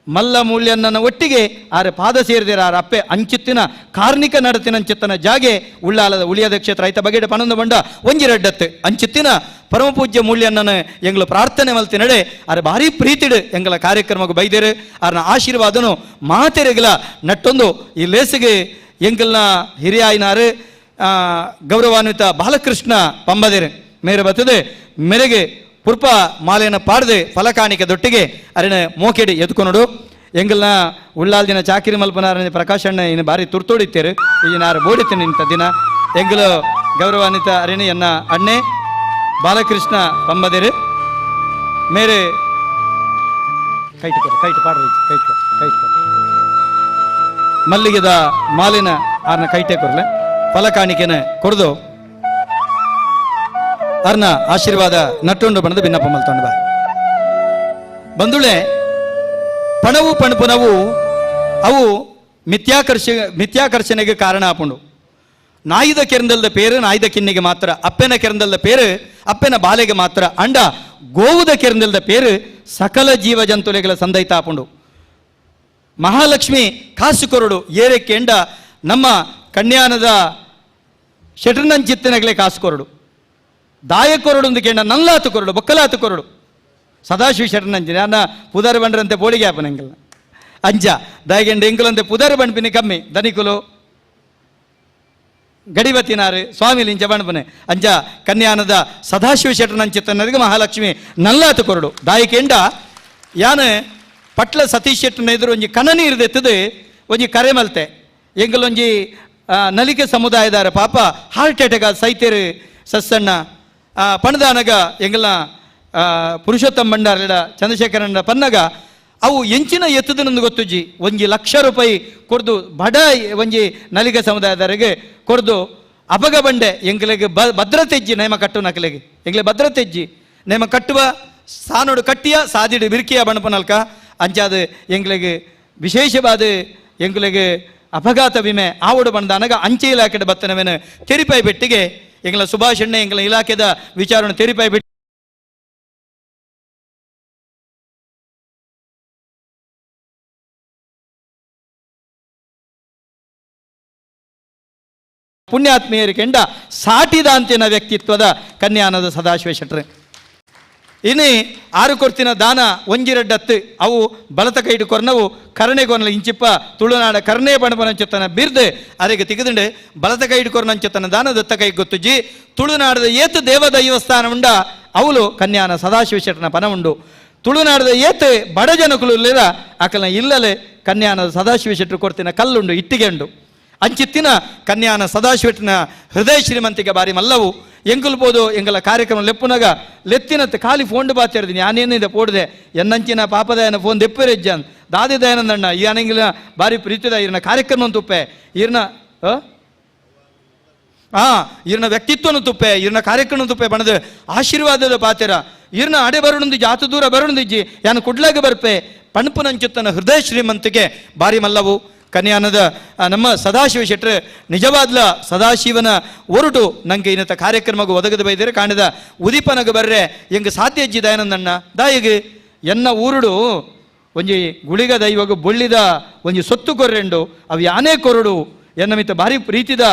Speaker 6: ಮಲ್ಲ ಮೂಲ್ಯನ್ನನ ಒಟ್ಟಿಗೆ ಆರೆ ಪಾದ ಸೇರಿದಿರ ಆರ ಅಪ್ಪೆ ಅಂಚಿತ್ತಿನ ಕಾರ್ಣಿಕ ನಡತಿನಂಚಿತ್ತನ ಜಾಗೆ ಉಳ್ಳಾಲದ ಉಳಿಯದ ಕ್ಷೇತ್ರ ಐತ ಬಗೆಡ ಪನೊಂದು ಬಂಡ ಒಂಜಿ ರಡ್ಡತ್ತು ಅಂಚಿತ್ತಿನ ಪರಮಪೂಜ್ಯ ಮೂಲ್ಯನ್ನನ ಎಂಗ್ಲ ಪ್ರಾರ್ಥನೆ ಮಲ್ತಿನಡೆ ಆರೆ ಭಾರಿ ಪ್ರೀತಿಡು ಎಂಗಳ ಕಾರ್ಯಕ್ರಮಕ್ಕೆ ಬೈದೇರು ಆರ್ನ ಆಶೀರ್ವಾದನು ಮಾತೆರೆಗಲ ನಟ್ಟೊಂದು ಈ ಲೇಸಿಗೆ ಎಂಗಲ್ನ ಹಿರಿಯಾಯಿನಾರು ಗೌರವಾನ್ವಿತ ಬಾಲಕೃಷ್ಣ ಪಂಬದಿರು ಮೇರೆ ಬತ್ತದೆ ಮೇರೆಗೆ ಪುರ್ಪ ಮಾಲೆಯನ್ನು ಪಾಡದೆ ಫಲಕಾಣಿಕೆ ದೊಟ್ಟಿಗೆ ಅರಿನ ಮೋಕೆಡಿ ಎತ್ಕೊನಡು. ಎಂಗಲ್ನ ಉಳ್ಳಾಲ್ದಿನ ಚಾಕಿರಿ ಮಲ್ಪನಾರನ ಪ್ರಕಾಶ್ ಅಣ್ಣ ಇನ್ನು ಭಾರಿ ತುರ್ತೋಡಿತ್ತೇರು ಈ ನಾರು ಬೋಡಿತ್ತೇನೆ ಇಂಥ ದಿನ ಎಂಗಲು ಗೌರವಾನ್ವಿತ ಅರಿಣಿ ಎನ್ನ ಅಣ್ಣೆ ಬಾಲಕೃಷ್ಣ ಪಂಬದಿರು ಮೇರೆ ಕೈಟ್ ಕೈಟ್ ಪಾಡ್ರಿ ಕೈಟ್ ಕೈಟ್ ಮಲ್ಲಿಗೆದ ಮಾಲಿನ ಆರ್ನ ಕೈಟೆ ಕೊರ್ಲೆ ಫಲಕಾಣಿಕೆನ ಕೊಡ್ದು ಅರ್ನ ಆಶೀರ್ವಾದ ನಟ್ಟುಂಡು ಬಣ್ಣದ ಭಿನ್ನಪ್ಪ ಮಲ್ತೊಂಡು ಬಾ. ಬಂದುಳೆ ಪಣವು ಪಣಪುನವು ಅವು ಮಿಥ್ಯಾಕರ್ಷಣೆಗೆ ಕಾರಣ ಆಪುಂಡು. ನಾಯಿದ ಕೆರಂದಲ್ದ ಪೇರು ನಾಯಿದ ಕಿನ್ನಿಗೆ ಮಾತ್ರ, ಅಪ್ಪೆನ ಕೆರಂದಲ್ದ ಪೇರು ಅಪ್ಪೆನ ಬಾಲೆಗೆ ಮಾತ್ರ, ಅಂಡ ಗೋವುದ ಕೆರಂದಲ್ದ ಪೇರು ಸಕಲ ಜೀವ ಜಂತುಲೆಗಳ ಸಂದೈತ ಆಪುಂಡು. ಮಹಾಲಕ್ಷ್ಮಿ ಕಾಸು ಕೊರಡು ಏರೆಕ್ಕೆಂಡ ನಮ್ಮ ಕನ್ಯಾನದ ಶೆಟ್ರನಂಚಿತ್ತನಗಲೇ ಕಾಸು ಕೊರಡು ದಾಯ ಕೊರಡು ಒಂದು ಕೇಂಡ ನಲ್ಲಾತು ಕೊರಡು ಬೊಕ್ಕಲಾತು ಕೊರಡು ಸದಾಶಿವ ಶೆಟ್ರನಂಚಿನ ಅನ್ನ ಪುದರ್ ಬಂಡ್ರಂತೆ ಬೋಳಿಗೆ ಆಪನಂಗಲ್ಲ ಅಂಜ ದಾಯಗೆಂಡ ಎಂಕುಲಂತೆ ಪುದರ್ ಬಂಡ್ಪಿನಿ ಕಮ್ಮಿ ದನಿಕುಲು ಗಡಿಬತ್ತಿನಾರು ಸ್ವಾಮಿ ಲಿಂಚ ಬಂಡ್ಪನೆ ಅಂಜ ಕನ್ಯಾನದ ಸದಾಶಿವ ಶೆಟ್ರನಂಚಿತ್ತನರಿಗೆ ಮಹಾಲಕ್ಷ್ಮಿ ನಲ್ಲಾತು ಕೊರಡು ದಾಯಕೆಂಡ ಯಾನ ಪಟ್ಲ ಸತೀಶ್ ಶೆಟ್ಟನ ಎದುರು ಒಂಜಿ ಕನ ನೀರು ದೆತ್ತದು ಒಂಜಿ ಕರೆ ಮಲ್ತೆ ಎಂಗಲೊಂಜಿ ನಲಿಕೆ ಸಮುದಾಯದಾರ ಪಾಪ ಹಾರ್ಟ್ ಅಟ್ಯಾಕ್ ಸೈತೇರು ಸಸ್ಸಣ್ಣ ಪಣದಾನಗ ಎಂಗಲ್ನ ಪುರುಷೋತ್ತಮ ಭಂಡಾರಡ ಚಂದ್ರಶೇಖರಣ್ಣ ಪನ್ನಗ ಅವು ಎಂಚಿನ ಎತ್ತದನಂದು ಗೊತ್ತುಜ್ಜಿ ಒಂಜಿ ಲಕ್ಷ ರೂಪಾಯಿ ಕೊರ್ದು ಬಡ ಒಂಜಿ ನಲಿಗೆ ಸಮುದಾಯದವರಿಗೆ ಕೊರ್ದು ಅಪಗ ಬಂಡೆ ಎಂಗಲಿಗೆ ಭದ್ರತೆ ಇಜ್ಜಿ ನೇಮ ಕಟ್ಟು ನಕಲಿಗೆ ಎಂಗ್ಲೆ ಭದ್ರತೆ ಇಜ್ಜಿ ನೇಮ ಕಟ್ಟುವ ಸಾನೋಡು ಕಟ್ಟಿಯ ಸಾದಿಡು ಬಿರ್ಕಿಯ ಬಣಪನಲ್ಕ ಅಂಚಾದ ಎಂಗ್ಲಿಗೆ ವಿಶೇಷವಾದ ಎಂಗ್ಲಿಗೆ ಅಪಘಾತ ವಿಮೆ ಆವಡು ಬಂದಾನಗ ಅಂಚೆ ಇಲಾಖೆ ಬತ್ತನವೇನು ತೆರಿಪಾಯಿ ಬೆಟ್ಟಿಗೆ ಎಂಗ್ಲ ಸುಭಾಷ್ ಅಣ್ಣೆ ಎಂಗ್ಲ ಇಲಾಖೆದ ವಿಚಾರಣೆ ತೆರಿಪಾಯಿ ಬೆಟ್ಟಿ. ಪುಣ್ಯಾತ್ಮೀಯರಿಕೆಂಡ ಸಾಟಿದಾಂತಿನ ವ್ಯಕ್ತಿತ್ವದ ಕನ್ಯಾನದ ಸದಾಶಿವ ಶೆಟ್ರೆ. ಇನಿ ಆರು ಕೊರ್ತಿನ ದಾನ ಒಂಜಿರಡ್ಡತ್ತು ಅವು ಬಲತ ಕೈಡು ಕೊರ್ನವು ಕರ್ಣೆಗೊನಲ ಇಂಚಿಪ್ಪ ತುಳುನಾಡ ಕರ್ಣೆ ಬಣಬನಂಚತನ ಬಿರ್ದು ಅರೆಗೆ ತಿಗದುಂಡು ಬಲತ ಕೈಡು ಕೊರ್ನಂಚತನ ದಾನ ದತ್ತ ಕೈ ಗೊತ್ತುಜ್ಜಿ ತುಳುನಾಡದ ಏತು ದೇವ ದೈವಸ್ಥಾನ ಉಂಡ ಅವಳು ಕನ್ಯಾನ ಸದಾಶಿವ ಶೆಟ್ಟನ ಪನ ಉಂಡು. ತುಳುನಾಡದ ಏತು ಬಡ ಜನಕುಲು ಇಲ್ಲಿರ ಅಕಲ್ನ ಇಲ್ಲಲೆ ಕನ್ಯಾನ ಸದಾಶಿವ ಶೆಟ್ಟರು ಕೊರ್ತಿನ ಕಲ್ಲುಂಡು ಇಟ್ಟಿಗೆ ಉಂಡು. ಅಂಚಿತ್ತಿನ ಕನ್ಯಾನ ಸದಾಶಿವನ ಹೃದಯ ಶ್ರೀಮಂತಿಗೆ ಬಾರಿ ಮಲ್ಲವು ಎಂಕುಲು ಪೋದು ಎಂಗಲ ಕಾರ್ಯಕ್ರಮ ಲೆಪ್ಪುನಗ ಲೆತ್ತಿನತ್ತೆ ಖಾಲಿ ಫೋನ್ ಬಾತಿರ್ತೀನಿ ಯಾನೇನಿದೆ ಪೋಡ್ದೆ ಎನ್ನಂಚಿನ ಪಾಪದಯನ ಫೋನ್ ದೆಪ್ಪರೆಜ್ಜನ್ ದಾದಿ ದಯಾನಂದಣ್ಣ ಈ ಅನಂಗಿಲ ಬಾರಿ ಪ್ರೀತಿದ ಇರ್ನ ಕಾರ್ಯಕ್ರಮ ತುಪ್ಪೆ ಇರ್ನ ಇರ್ನ ವ್ಯಕ್ತಿತ್ವನು ತುಪ್ಪೆ ಇರ್ನ ಕಾರ್ಯಕ್ರಮ ತುಪ್ಪೆ ಬಣದ ಆಶೀರ್ವಾದದ ಪಾತಿರ ಇರ್ನ ಅಡೆ ಬರುಣಂದು ಜಾತ ದೂರ ಬರುಣದಿಜ್ಜಿ ಯಾನು ಕುಡ್ಲಾಗ ಬರ್ಪೆ ಪಣಪುನಂಚುತ್ತನ ಹೃದಯ ಶ್ರೀಮಂತಿಗೆ ಬಾರಿ ಮಲ್ಲವು ಕನ್ಯಾನದ ನಮ್ಮ ಸದಾಶಿವ ಶೆಟ್ರು ನಿಜವಾದ್ಲ ಸದಾಶಿವನ ಒರಟು ನಂಗೆ ಇನ್ನತ ಕಾರ್ಯಕ್ರಮಕ್ಕೆ ಒದಗದ ಬೈದರೆ ಕಾಣದ ಉದಿಪನಗ ಬರ್ರೆ ಎಂಗೆ ಸಾಧ್ಯ ಅಜ್ಜಿ ದಯಾನಂದಣ್ಣ ದಾಯಿಗೆ ಎನ್ನ ಊರುಡು ಒಂಜಿ ಗುಳಿಗ ದೈವಗ ಬೊಳ್ಳಿದ ಒಂಜಿ ಸೊತ್ತು ಕೊರ್ರೆಂಡು ಅವು ಯಾನೇ ಕೊರಡು ಎನ್ನ ಮಿತ್ತ ಭಾರಿ ಪ್ರೀತಿದ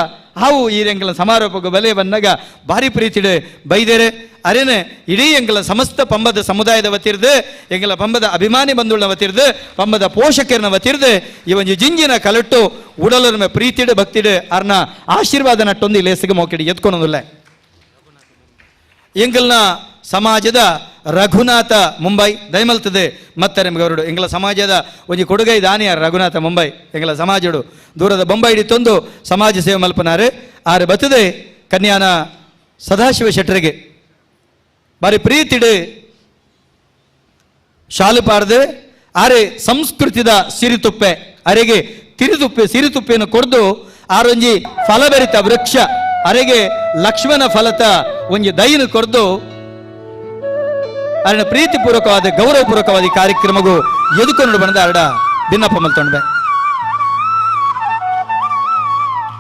Speaker 6: ಹಾವು ಈ ಎಂಗಲ ಸಮಾರೋಪಕ್ಕೆ ಬಲೆ ಬಂದಾಗ ಭಾರಿ ಪ್ರೀತಿಡು ಬೈದೇರೆ ಅರೇನೆ ಇಡೀ ಎಂಗಲ ಸಮಸ್ತ ಪಂಬದ ಸಮುದಾಯದ ವತಿರ್ದು ಎಂಗಲ ಪಂಬದ ಅಭಿಮಾನಿ ಬಂಧುಗಳ ವತಿರ್ದು ಪಂಬದ ಪೋಷಕರನ ವತಿರ್ದು ಈ ಒಂಜಿ ಜಿಂಜಿನ ಕಲಟ್ಟು ಉಡಲರ ಪ್ರೀತಿಡು ಭಕ್ತಿಡು ಅರ್ನ ಆಶೀರ್ವಾದ ನಟ್ಟೊಂದು ಲೇಸಿಗೆ ಮೋಕಿಡಿ ಎತ್ಕೊಳೋದಿಲ್ಲ. ಎಂಗಲ್ನ ಸಮಾಜದ ರಘುನಾಥ ಮುಂಬೈ ದಯಮಲ್ತದೆ ಮತ್ತೆ ನಿಮಗೆ ಅವರುಡು ಎಂಗಲ ಸಮಾಜದ ಒಂಜಿ ಕೊಡುಗೈ ದಾನಿಯಾರ ರಘುನಾಥ ಮುಂಬೈ ಎಂಗಲ ಸಮಾಜಡು ದೂರದ ಬೊಂಬೈ ತಂದು ಸಮಾಜ ಸೇವೆ ಮಲ್ಪನಾರು ಆರು ಬತ್ತದೆ ಕನ್ಯಾನ ಸದಾಶಿವ ಶೆಟ್ಟರಿಗೆ ಬಾರಿ ಪ್ರೀತಿಡು ಶಾಲು ಪಾರ್ದು ಆರೆ ಸಂಸ್ಕೃತಿದ ಸಿರಿತುಪ್ಪೆ ಅರೆಗೆ ತಿರಿತುಪ್ಪೆ ಸಿರಿತುಪ್ಪೆಯನ್ನು ಕೊಡ್ದು ಆರೊಂಜಿ ಫಲಭರಿತ ವೃಕ್ಷ ಅರೆಗೆ ಲಕ್ಷ್ಮಣ ಫಲತ ಒಂಜಿ ದೈನು ಕೊಡ್ದು ಅರಣ ಪ್ರೀತಿಪೂರ್ವಕವಾದ ಗೌರವಪೂರ್ವಕವಾದ ಕಾರ್ಯಕ್ರಮಗೂ ಎದುಕೊಂಡು ಬಂದ ಅರಡ ಭಿನ್ನಪ್ಪ ಮಲ್ತೊಂಡ್ಬೆ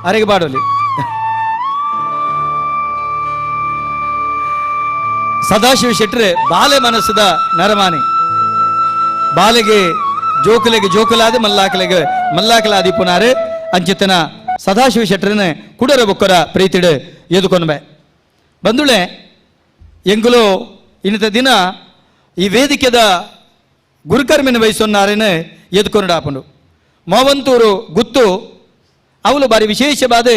Speaker 6: ಅರೆಗೆ ಬಾಡೋಲಿ ಸದಾಶಿವ ಶೆಟ್ರೆ ಬಾಲೆ ಮನಸ್ಸದ ನರಮಾನಿ ಬಾಲೆಗೆ ಜೋಕುಲೆಗೆ ಜೋಕುಲಾದ ಮಲ್ಲಾಕಲೆಗೆ ಮಲ್ಲಾಕಲಾದಿ ಪುನಾರು ಅಂಚಿತನ ಸದಾಶಿವ ಶೆಟ್ರನ ಕುಡರ ಬೊಕ್ಕರ ಪ್ರೀತಿಡು ಎದುಕೊಂಡ್ಬೆ ಬಂದುಳೆ ಎಂಗುಲು ಇನ್ನಿತ ದಿನ ಈ ವೇದಿಕೆದ ಗುರುಕರ್ಮಿನ ವಯಸ್ಸೊನ್ನಾರೇನೆ ಎದುಕೊಂಡು ಮೋವಂತೂರು ಗುತ್ತು ಅವಳು ಬಾರಿ ವಿಶೇಷವಾದ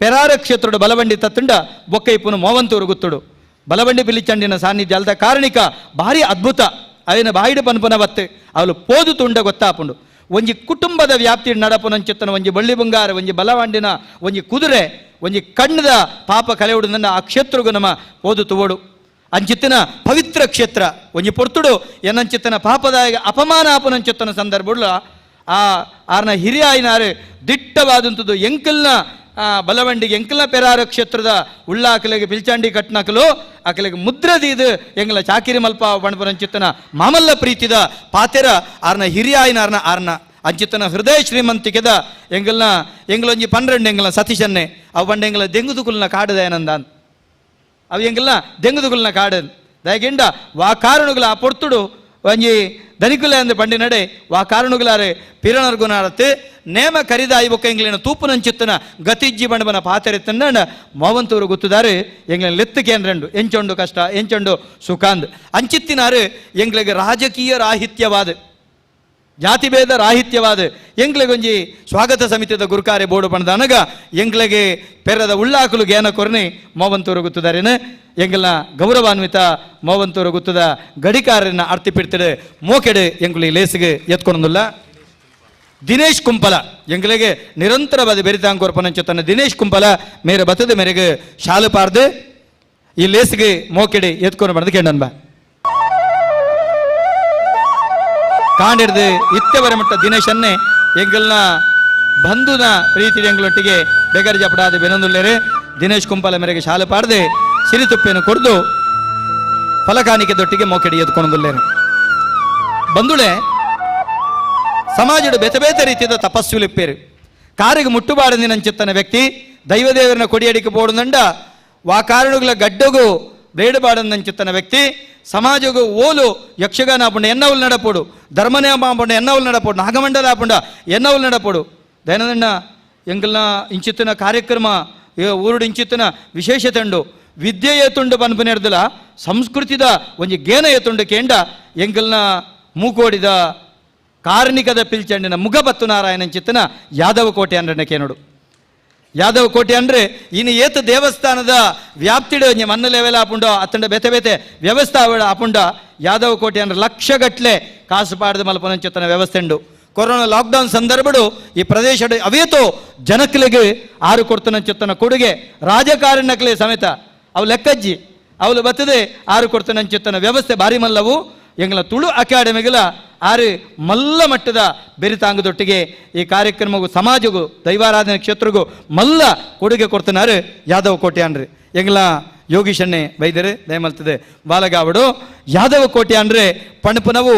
Speaker 6: ಪೆರಾರ ಕ್ಷೇತ್ರದ ಬಲವಂಡಿ ತತ್ತುಂಡ ಬೊಕ್ಕೈಪುನು ಮೋವಂತೂರು ಗುತ್ತುಡು ಬಲವಂಡಿ ಪಿಲಿಚಂಡಿನ ಸಾನ್ನಿಧ್ಯ ಅಲ್ದ ಕಾರಣಿಕ ಭಾರಿ ಅದ್ಭುತ ಅವಿನ ಬಾಯಿಡು ಪನ್ಪುನ ಬತ್ತು ಅವಳು ಪೋದು ತುಂಡ ಗೊತ್ತಾಪುಂಡು ಒಂಜಿ ಕುಟುಂಬದ ವ್ಯಾಪ್ತಿ ನಡಪುನಂಚಿತ್ತನ ಒಂಜಿ ಬಳ್ಳಿ ಬಂಗಾರ ಒಂಜಿ ಬಲವಂಡಿನ ಒಂಜಿ ಕುದುರೆ ಒಂಜಿ ಕಣ್ಣದ ಪಾಪ ಕಲೆಯುಡುದನ್ನ ಆ ಕ್ಷೇತ್ರಗೂ ನಮ್ಮ ಪೋದು ತುವೋಡು ಅಂಚಿತ್ತಿನ ಪವಿತ್ರ ಕ್ಷೇತ್ರ ಒಂಜಿ ಪೊರ್ತುಡು ಎನ್ನಂಚಿತ್ತನ ಪಾಪದಾಯ ಅಪಮಾನ ಆಪನಂಚಿತ್ತನ ಸಂದರ್ಭ ಆ ಆರ್ನ ಹಿರಿಯಾಯಿನಾರು ದಿಟ್ಟವಾದಂಥದ್ದು ಎಂಕಲ್ನ ಬಲವಂಡಿಗೆ ಎಂಕಲ್ನ ಪೆರಾರ ಕ್ಷೇತ್ರದ ಉಳ್ಳಾಕಲೆಗೆ ಪಿಲ್ಚಾಂಡಿ ಕಟ್ನಕಲು ಆಕಲೆಗೆ ಮುದ್ರದೀದು ಎಂಗಲ ಚಾಕಿರಿ ಮಲ್ಪ ಬಣಪನಂಚಿತ್ತನ ಮಾಮಲ್ಲ ಪ್ರೀತಿದ ಪಾತೆರ ಆರ್ನ ಹಿರಿಯಾಯಿನಾರ್ನ ಆರ್ನ ಅಂಚಿತ್ತನ ಹೃದಯ ಶ್ರೀಮಂತಿಕೆದ ಎಂಗಲ್ನ ಎಂಗ್ಲೊಂಜಿ 12 ಎಂಗಲ ಸತೀಶನ್ನೇ ಅವು ಬಂಡ ಎಂಗಲ ದೆಂಗುದುಕುಲ್ನ ಕಾಡುದಯನಂದಾನ್ ಅವು ಎಂಗಲ್ನ ದೆಂಗುದುಕುಲ್ನ ಕಾಡು ದಯಗೆಂಡ ವಾ ಕಾರಣಗಳ ಆ ಪೊರ್ತುಡು ಒಂಜಿ ದನಿಕುಲೆ ಅಂದ ಪಂಡಿ ನಡೆ ವಾ ಕಾರಣುಗಳಾರೆ ಪಿರಣರ್ಗುನಾರತ್ತೆ ನೇಮ ಕರಿದ ಐಬೊಕ್ಕ ಎಂಗ್ಲಿನ ತೂಪುನಂಚಿತ್ತನ ಗತಿಜ್ಜಿ ಬಣಬನ ಪಾತೆರೆತ್ತನ್ನ ಮೋವಂತೂರು ಗೊತ್ತುದಾರೆ ಎಂಗ್ಲಿನ ಲೆತ್ತುಕೇನ್ರೆಂಡು ಎಂಚೊಂಡು ಕಷ್ಟ ಎಂಚೊಂಡು ಸುಖಾಂದ್ ಅಂಚಿತ್ತಿನಾರು ಎಂಗ್ಲಿಗೆ ರಾಜಕೀಯ ರಾಹಿತ್ಯವಾದ ಜಾತಿಭೇದ ರಾಹಿತ್ಯವಾದ ಎಂಗ್ಲಿಗೊಂಜಿ ಸ್ವಾಗತ ಸಮಿತಿದ ಗುರುಕಾರೆ ಬೋರ್ಡು ಪಣದ ಅನಗ ಎಂಗ್ಲಿಗೆ ಪೆರದ ಉಳ್ಳಾಕುಲು ಗೇನ ಕೊರ್ನಿ ಮೋವಂತೂರು ಗೊತ್ತುದಾರೇನು ಎಂಗಲ್ನ ಗೌರವಾನ್ವಿತ ಮೋವಂತೂರು ಗುತ್ತದ ಗಡಿಕಾರನ್ನ ಅರ್ತಿಪಿಡ್ತಿಡು ಮೋಕೆಡು ಎಂಗುಲಿ ಲೇಸಿಗೆ ಎತ್ಕೊಳೊಂದುಲ್ಲ. ದಿನೇಶ್ ಕುಂಪಲ ಎಂಗಳಿಗೆ ನಿರಂತರವಾದ ಬೆರಿತಾಂಕೋರ್ಪನಂಚುತ್ತನ ದಿನೇಶ್ ಕುಂಪಲ ಮೇರೆ ಬತ್ತದ ಮೇರೆಗೆ ಶಾಲು ಪಾರ್ದು ಈ ಲೇಸಿಗೆ ಮೋಕೆಡಿ ಎತ್ಕೊಂಡು ಬಂದು ಕೇಂಡನ್ಬ ಕಾಂಡಿಡ್ದು ಇತ್ತೆವರ ಮಟ್ಟ ದಿನೇಶನ್ನೇ ಎಂಗಲ್ನ ಬಂಧುನ ಪ್ರೀತಿ ಎಂಗಳೊಟ್ಟಿಗೆ ಬೆಗರ್ ಜಪಡಾದ ಬೆನೊಂದುಲ್ಲೇರೆ ದಿನೇಶ್ ಕುಂಪಲ ಮೇರೆಗೆ ಶಾಲೆ ಪಾಡ್ದೆ ಸಿರಿತುಪ್ಪೆಯನ್ನು ಕೊಡ್ದು ಫಲಕಾಣಿಕೆ ದೊಟ್ಟಿಗೆ ಮೋಕೆಡಿ ಎತ್ಕೊಂಡುಲ್ಲೇರೆ. ಬಂಧುಳೆ ಸಮಾಜದ ಬೇತೆ ಬೇತೆ ರೀತಿಯ ತಪಸ್ಸುಲಿಪ್ಪೇರು ಕಾರಿಗೆ ಮುಟ್ಟುಬಾಡದಿನಂಚಿತ್ತನ ವ್ಯಕ್ತಿ ದೈವದೇವರನ್ನ ಕೊಡಿಯಡಿಕೆ ಬೋಡುದಂಡ ವಾ ಕಾರಣಗಳ ಗಡ್ಡಗೂ ಬ್ಲೇಡು ಬಾಡಂದಂಚಿತ್ತನ ವ್ಯಕ್ತಿ ಸಮಾಜಗೂ ಓಲು ಯಕ್ಷಗಾನ ಆಪುಂಡ ಎನ್ನವುಲ್ ನಡಪೋಡು ಧರ್ಮನೇ ಆಪುಂಡ ಎನ್ನವುಲ್ ನಡಪೋಡು ನಾಗಮಂಡಲ ಆಪುಂಡ ಎನ್ನವುಲ್ ನಡಪೋಡು ದೈನಂದಿನ ಎಂಗಲ್ನ ಇಂಚಿತ್ತಿನ ಕಾರ್ಯಕ್ರಮ ಊರುಡು ಇಂಚಿತ್ತಿನ ವಿಶೇಷತೆ ಉಂಡು. ವಿದ್ಯೆ ಏತುಂಡು ಪನ್ಪುನೆರ್ದಲ ಸಂಸ್ಕೃತಿದ ಒಂಜಿ ಗೇನ ಏತುಂಡು ಕೇಂಡ ಎಂಕಲ್ನ ಮೂಕೋಡಿದ ಕಾರ್ಣಿಕದ ಪಿಲ್ಚಂಡಿನ ಮುಗಬತ್ತು ನಾರಾಯಣ ಚಿತ್ತನ ಯಾದವ ಕೋಟೆ ಅಂದ್ರೆ ಕೇನೋಡು. ಯಾದವ ಕೋಟೆ ಅಂದ್ರೆ ಇನ್ನು ಏತ ದೇವಸ್ಥಾನದ ವ್ಯಾಪ್ತಿಡು ಒಂಜಿ ಮಣ್ಣು ಲೆವೆಲ್ ಆಪುಂಡೋ ಅತ್ತಂಡ ಬೇತೆ ಬೇತೆ ವ್ಯವಸ್ಥೆ ಆಪುಂಡ ಯಾದವ ಕೋಟೆ ಅಂದ್ರೆ ಲಕ್ಷಗಟ್ಲೆ ಕಾಸು ಪಾಡದ ಮಲ್ಪನಂಚಿತ್ತನ ವ್ಯವಸ್ಥೆ ಉಂಡು. ಕೊರೋನಾ ಲಾಕ್ಡೌನ್ ಸಂದರ್ಭಡು ಈ ಪ್ರದೇಶದ ಅವೇತೋ ಜನಕ್ಲೆಗೆ ಆರು ಕೊಡ್ತನಂಚಿತ್ತನ ಕೊಡುಗೆ ರಾಜಕಾರಣಕ್ಲೆ ಸಮೇತ ಅವು ಲೆಕ್ಕಜ್ಜಿ ಅವಳು ಬತ್ತದೆ ಆರು ಕೊಡ್ತನಂಚಿತ್ತನ ವ್ಯವಸ್ಥೆ ಭಾರಿ ಮಲ್ಲವು. ಎಂಗಳ ತುಳು ಅಕಾಡೆಮಿಗಳ ಆರು ಮಲ್ಲ ಮಟ್ಟದ ಬೆರಿತಾಂಗದೊಟ್ಟಿಗೆ ಈ ಕಾರ್ಯಕ್ರಮಗೂ ಸಮಾಜಗೂ ದೈವಾರಾಧನೆ ಕ್ಷೇತ್ರಗೂ ಮಲ್ಲ ಕೊಡುಗೆ ಕೊಡ್ತನಾರು ಯಾದವ ಕೋಟೆ ಅನ್ರಿ. ಎಂಗಳ ಯೋಗೀಶಣ್ಣೆ ಬೈದರೆ ದಯಮಲ್ತದೆ ಬಾಲಗಾವಡು ಯಾದವ ಕೋಟೆ ಅಂದ್ರೆ ಪಣಪುನವು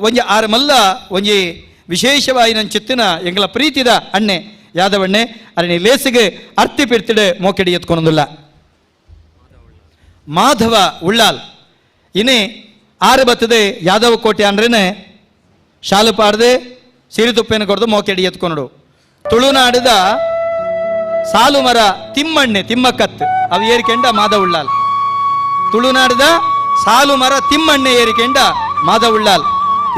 Speaker 6: ಒಂಜಿ ಆರು ಮಲ್ಲ ಒಂಜಿ ವಿಶೇಷವಾಗಿ ನನ್ನ ಚಿತ್ತಿನ ಎಂಗಳ ಪ್ರೀತಿದ ಅಣ್ಣೆ ಯಾದವಣ್ಣೆ ಅರಣಿ ಲೇಸಿಗೆ ಅರ್ತಿ ಪಿರ್ತಿಡೆ ಮೋಕೆಡಿ ಎತ್ಕೊಳೋದಿಲ್ಲ. ಮಾಧವ ಉಳ್ಳಾಲ್ ಇನಿ ಆರು ಬತ್ತದೆ ಯಾದವ ಕೋಟೆ ಅಂದ್ರೇನೆ ಶಾಲು ಪಾಡದೆ ಸಿರಿತುಪ್ಪೆನ ಕೊಡ್ದು ಮೋಕೆಡಿ ಎತ್ಕೊಂಡು. ತುಳುನಾಡಿದ ಸಾಲು ಮರ ತಿಮ್ಮಣ್ಣೆ ತಿಮ್ಮಕ್ಕತ್ತು ಅವು ಏರಿಕೆಂಡ ಮಾಧವ ಉಳ್ಳಾಲ್. ತುಳುನಾಡಿದ ಸಾಲು ಮರ ತಿಮ್ಮಣ್ಣೆ ಏರಿಕೆಂಡ ಮಾಧವ ಉಳ್ಳಾಲ್.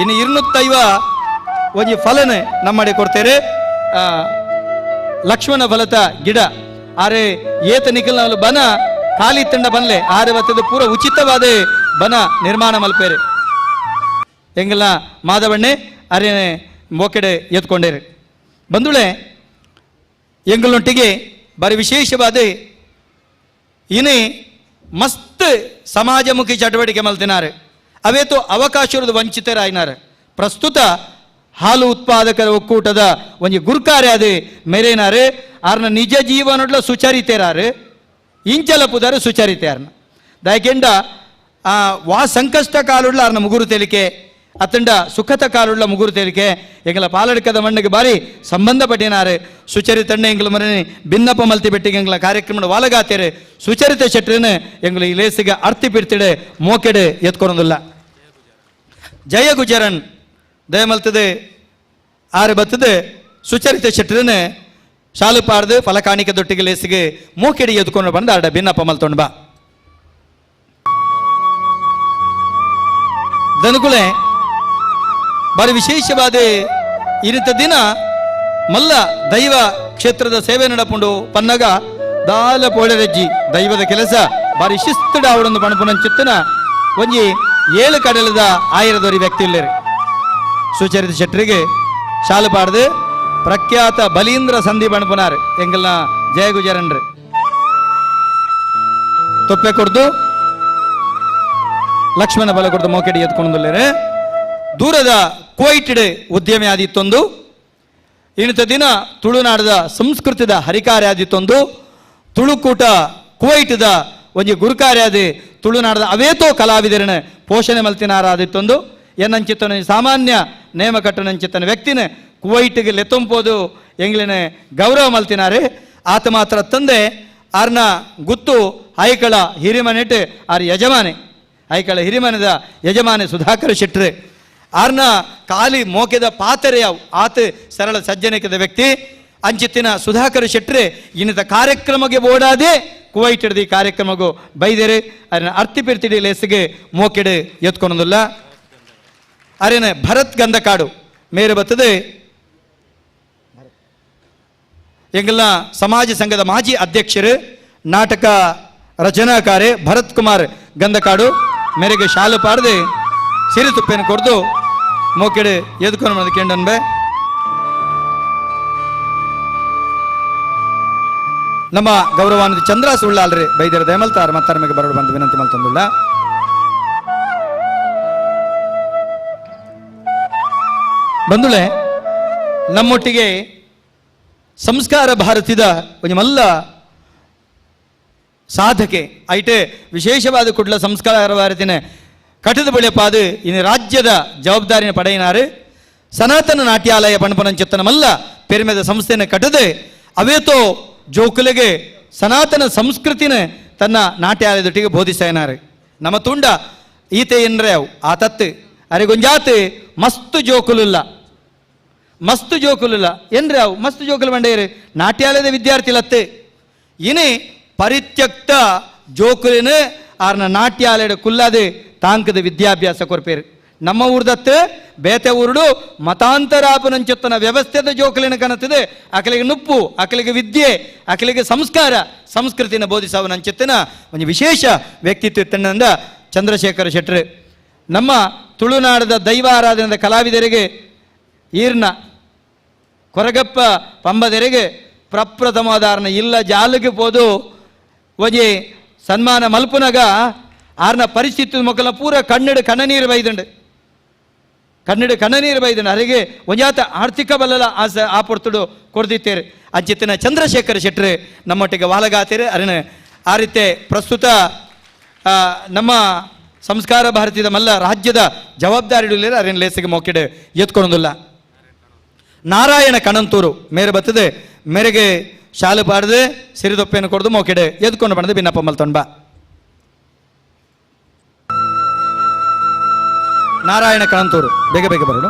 Speaker 6: ಇನ್ನು 250 ಒಂಜಿ ಫಲನೆ ನಮ್ಮಡೆ ಕೊಡ್ತೇರೆ. ಲಕ್ಷ್ಮಣ ಫಲತ ಗಿಡ ಆರೆ ಏತ ನಿಖಲ್ ಬನ ಖಾಲಿ ತಂಡ ಬನ್ಲೆ ಆರೆ ಬತ್ತದ ಪೂರ ಉಚಿತವಾದ ಬನ ನಿರ್ಮಾಣ ಮಲ್ಪೇರೆ. ಎಂಗಲ ಮಾಧವಣ್ಣೆ ಅರೆ ಮೋಕೆಡೆ ಎತ್ಕೊಂಡೇರಿ. ಬಂದುಳೆ ಎಂಗಳೊಟ್ಟಿಗೆ ಬಾರಿ ವಿಶೇಷವಾದ ಇನಿ ಮಸ್ತ್ ಸಮಾಜಮುಖಿ ಚಟುವಟಿಕೆ ಮಲ್ತಿನಾರೆ. ಅವೇತು ಅವಕಾಶದ ವಂಚಿತರಾಯಿನಾರೆ. ಪ್ರಸ್ತುತ ಹಾಲು ಉತ್ಪಾದಕರ ಒಕ್ಕೂಟದ ಒಂಜಿ ಗುರ್ಕಾರೆ ಅದು ಮೇರೇನಾರೆ ಆರ್ನ ನಿಜ ಜೀವನಡ್ಲ ಸುಚರಿತೆರಾರು ಇಂಚಲ ಪುದಾರು ಸುಚರಿತೆಯಾರ್ನ ದಯಕೆಂಡ ವಾ ಸಂಕಷ್ಟ ಕಾಲುಳ್ಳ ಆರ್ನ ಮುಗುರು ತೇಲಿಕೆ ಅತ್ತಂಡ ಸುಖತ ಕಾಲುಳ್ಳ ಮುಗುರು ತೇಲಿಕೆ ಎಂಗಲ ಪಾಲಡ್ಕದ ಮಣ್ಣಿಗೆ ಬಾರಿ ಸಂಬಂಧಪಟ್ಟಿನಾರು ಸುಚರಿತಣ್ಣ ಎಂಗಲ ಮರನಿ ಭಿನ್ನಪ್ಪ ಮಲ್ತಿ ಬೆಟ್ಟಿಗೆ ಎಂಗಲ ಕಾರ್ಯಕ್ರಮ ವಾಲಗಾತೇರು ಸುಚರಿತ ಶೆಟ್ರನ ಎಂಗಲ ಈ ಲೇಸಿಗೆ ಅರ್ತಿ ಪಿರ್ತಿಡೆ ಮೋಕೆಡೆ ಎತ್ಕೊಳೋದಿಲ್ಲ. ಜಯ ಗುಜರನ್ ದಯಮಲ್ತದೆ ಆರು ಬತ್ತದೆ ಸುಚರಿತ ಶೆಟ್ರನ ಶಾಲು ಪಾಡ್ದು ಫಲಕಾಣಿಕೆ ದೊಟ್ಟಿಗೆ ಲೇಸಿಗೆ ಮೂಕೆಡಿ ಎದ್ಕೊಂಡು ಬಂದು ಆಡ ಭಿನ್ನಪ್ಪ ಮಲ್ತೊಂಡು ಬಾ. ದನಗುಳೆ ಬಾರಿ ವಿಶೇಷವಾದ ಇರಿತ ದಿನ ಮಲ್ಲ ದೈವ ಕ್ಷೇತ್ರದ ಸೇವೆ ನಡಪುಂಡು ಪನ್ನಗ ದಾಲ ಪೋಳೆರಜ್ಜಿ ದೈವದ ಕೆಲಸ ಬಾರಿ ಶಿಸ್ತುಡ ಅವಡೊಂದು ಪಣಪುನಂಚಿತ್ತನ ಒಂಜಿ 7 ಕಡಲದ ಆಯಿರದೊರಿ ವ್ಯಕ್ತಿ ಇಲ್ಲೇರಿ. ಸುಚರಿತ ಶೆಟ್ಟರಿಗೆ ಶಾಲು ಪಾಡ್ದು ಪ್ರಖ್ಯಾತ ಬಲೀಂದ್ರ ಸಂಧಿ ಬಣಪುನಾರ್ ಎಂಗಲ್ನ ಜಯಗುಜರನ್ರು ತೊಪ್ಪೆ ಕೊಡ್ದು ಲಕ್ಷ್ಮಣ ಬಲ ಕೊಡ್ದು ಮೋಕೆಡಿ ಎತ್ಕೊಂಡುಲ್ಲೇರೆ. ದೂರದ ಕುವೈಟಿಡ್ ಉದ್ಯಮಿ ಆದಿತ್ತೊಂದು ಇನ್ನಿತ ದಿನ ತುಳುನಾಡದ ಸಂಸ್ಕೃತಿದ ಹರಿಕಾರ್ಯ ಆದಿತ್ತೊಂದು ತುಳುಕೂಟ ಕುವೈಟ್ದ ಒಂಜಿ ಗುರುಕಾರ್ಯಾದಿ ತುಳುನಾಡದ ಅವೇತೋ ಕಲಾವಿದರನ ಪೋಷಣೆ ಮಲ್ತಿನಾರ ಆದಿತ್ತೊಂದು ಎನ್ನಂಚಿತ್ತನ ಸಾಮಾನ್ಯ ನೇಮ ಕಟ್ಟನಂಚಿತ್ತನ ವ್ಯಕ್ತಿನ ಕುವೈಟ್ಗೆ ಲೆತ್ತೊಂಪೋದು ಎಂಗ್ಲಿನ ಗೌರವ ಮಲ್ತಿನಾರೆ. ಆತ ಮಾತ್ರ ತಂದೆ ಆರ್ನ ಗುತ್ತು ಐಕಳ ಹಿರಿಮನೆಟ್ ಆರ್ ಯಜಮಾನೆ ಐಕಳ ಹಿರಿಮನೆದ ಯಜಮಾನೆ ಸುಧಾಕರ ಶೆಟ್ರೆ ಆರ್ನ ಖಾಲಿ ಮೋಕೆದ ಪಾತ್ರೆಯ ಆತ ಸರಳ ಸಜ್ಜನಿಕದ ವ್ಯಕ್ತಿ ಅಂಚಿತ್ತಿನ ಸುಧಾಕರ ಶೆಟ್ರೆ ಇನ್ನಿತ ಕಾರ್ಯಕ್ರಮಕ್ಕೆ ಬೋಡಾದೆ ಕುವೈಟ್ ಹಿಡ್ದು ಈ ಕಾರ್ಯಕ್ರಮಗೂ ಬೈದೇರೆ ಅದನ್ನ ಅರ್ತಿ ಪಿರ್ತಿಡಿ ಲೇಸಿಗೆ ಮೋಕೆಡೆ ಎತ್ಕೊಳೋದಿಲ್ಲ. ಅರೇನ ಭರತ್ ಗಂಧಕಾಡು ಮೇರೆ ಬತ್ತದೆ ಎಂಗಲ್ನ ಸಮಾಜ ಸಂಘದ ಮಾಜಿ ಅಧ್ಯಕ್ಷರು ನಾಟಕ ರಚನಾಕಾರೆ ಭರತ್ ಕುಮಾರ್ ಗಂಧಕಾಡು ಮೇರೆಗೆ ಶಾಲು ಪಾಡದೆ ಸಿರಿ ತುಪ್ಪೆಯನ್ನು ಕೊಡ್ದು ಮೋಕೆಡೆ ಎದ್ಕೊಂಡು ಕೇಂಡನ್ಬೆ. ನಮ್ಮ ಗೌರವಾನ್ವಿತ ಚಂದ್ರ ಸುಳ್ಳಾಲ್ರಿ ಬೈದರ ದಯಮಲ್ತಾರ ಮತ್ತಾರ ಬರೋಡು ಬಂದು ವಿನಂತಿ ಮಲ್ತಂದುಳ್ಳ. ಬಂದುಳೆ ನಮ್ಮೊಟ್ಟಿಗೆ ಸಂಸ್ಕಾರ ಭಾರತಿದ ಒಂಜಿ ಮಲ್ಲ ಸಾಧಕೆ ಐಟೆ ವಿಶೇಷವಾದ ಕುಡ್ಲ ಸಂಸ್ಕಾರ ಭಾರತಿನ ಕಟದ ಬಳಿಯಪಾದು ಇನ್ನು ರಾಜ್ಯದ ಜವಾಬ್ದಾರಿನ ಪಡೆಯಿನಾರು ಸನಾತನ ನಾಟ್ಯಾಲಯ ಪಣಪನಂಚಿತ್ತನ ಮಲ್ಲ ಪೆರುಮೆದ ಸಂಸ್ಥೆನ ಕಟ್ಟದೆ ಅವೇತೋ ಜೋಕುಲೆಗೆ ಸನಾತನ ಸಂಸ್ಕೃತಿನ ತನ್ನ ನಾಟ್ಯಾಲಯದೊಟ್ಟಿಗೆ ಬೋಧಿಸೇನಾರು. ನಮ್ಮ ತುಂಡ ಈತೆ ಎನ್ರೆ ಅವು ಆ ತತ್ತು ಅರೆಗೊಂಜಾತ್ ಮಸ್ತು ಜೋಕುಲುಲ್ಲ ಮಸ್ತು ಜೋಕುಲುಲ್ಲ ಎನ್ರೆ ಅವು ಮಸ್ತು ಜೋಕುಲು ಬಂಡೇರು ನಾಟ್ಯಾಲಯದ ವಿದ್ಯಾರ್ಥಿ ಲತ್ತೆ. ಇನಿ ಪರಿತ್ಯಕ್ತ ಜೋಕುಲಿನ ಆರ್ನ ನಾಟ್ಯಾಲಯದ ಕುಲ್ಲಾದೆ ತಾಂಕದ ವಿದ್ಯಾಭ್ಯಾಸ ಕೊರ್ಪೇರು. ನಮ್ಮ ಊರ್ದತ್ತು ಬೇತೆ ಊರುಡು ಮತಾಂತರಾಪನಂಚೊತ್ತನ ವ್ಯವಸ್ಥೆದ ಜೋಕುಲಿನ ಕನತಿದೆ ಅಕಲಿಗೆ ನುಪ್ಪು, ಅಕಲಿಗೆ ವಿದ್ಯೆ, ಅಕಲಿಗೆ ಸಂಸ್ಕಾರ, ಸಂಸ್ಕೃತಿನ ಬೋಧಿಸವನಂಚೊತ್ತನ ಒಂದು ವಿಶೇಷ ವ್ಯಕ್ತಿತ್ವ ಇತ್ತಂದ ಚಂದ್ರಶೇಖರ ಶೆಟ್ಟರು. ನಮ್ಮ ತುಳುನಾಡದ ದೈವ ಆರಾಧನೆದ ಕಲಾವಿದರಿಗೆ ಈರ್ನ ಕೊರಗಪ್ಪ ಪಂಬದರಿಗೆ ಪ್ರಪ್ರಥಮದಾರನ ಇಲ್ಲ ಜಾಲಿಗೆ ಪೋದು ಒಂಜಿ ಸನ್ಮಾನ ಮಲ್ಪುನಗ ಆರ್ನ ಪರಿಸ್ಥಿತಿ ಮೊಕ್ಕಲ ಪೂರ ಕಣ್ಣಡು ಕಣ್ಣನೀರು ಬೈದಂಡು, ಕಣ್ಣಡು ಕಣ್ಣನೀರು ಬೈದಂಡು. ಅರಿಗೆ ಒಂಜಾತ ಆರ್ಥಿಕ ಬಲಲ ಆಸ ಆ ಪೊರ್ತುಡು ಕೊಡ್ದಿತ್ತೇರು. ಅಂಚಿತ್ತಿನ ಚಂದ್ರಶೇಖರ ಶೆಟ್ಟರು ನಮ್ಮೊಟ್ಟಿಗೆ ವಾಲಗಾತೇರು. ಅರಿನ ಆ ರೀತಿ ಪ್ರಸ್ತುತ ನಮ್ಮ ಸಂಸ್ಕಾರ ಭಾರತೀದ ಮಲ್ಲ ರಾಜ್ಯದ ಜವಾಬ್ದಾರಿ ಅರಿನ ಲೇಸಿಗೆ ಮೋಕಿಡು ಎತ್ಕೊಳೋದಿಲ್ಲ. ನಾರಾಯಣ ಕಣಂತೂರು ಮೇರೆ ಬತ್ತದೆ ಮೇರೆಗೆ ಶಾಲು ಪಾಡ್ದು ಸಿರಿದೊಪ್ಪೆಯನ್ನು ಕೊಡ್ದು ಮೋಕಿಡೆ ಎದ್ಕೊಂಡು ಬಂದು ಬಿನ್ನಪ್ಪ ಮಲ್ತೊಂಬ. ನಾರಾಯಣ ಕಣಂತೂರು ಬೇಗ ಬೇಗ ಬರೋಣ.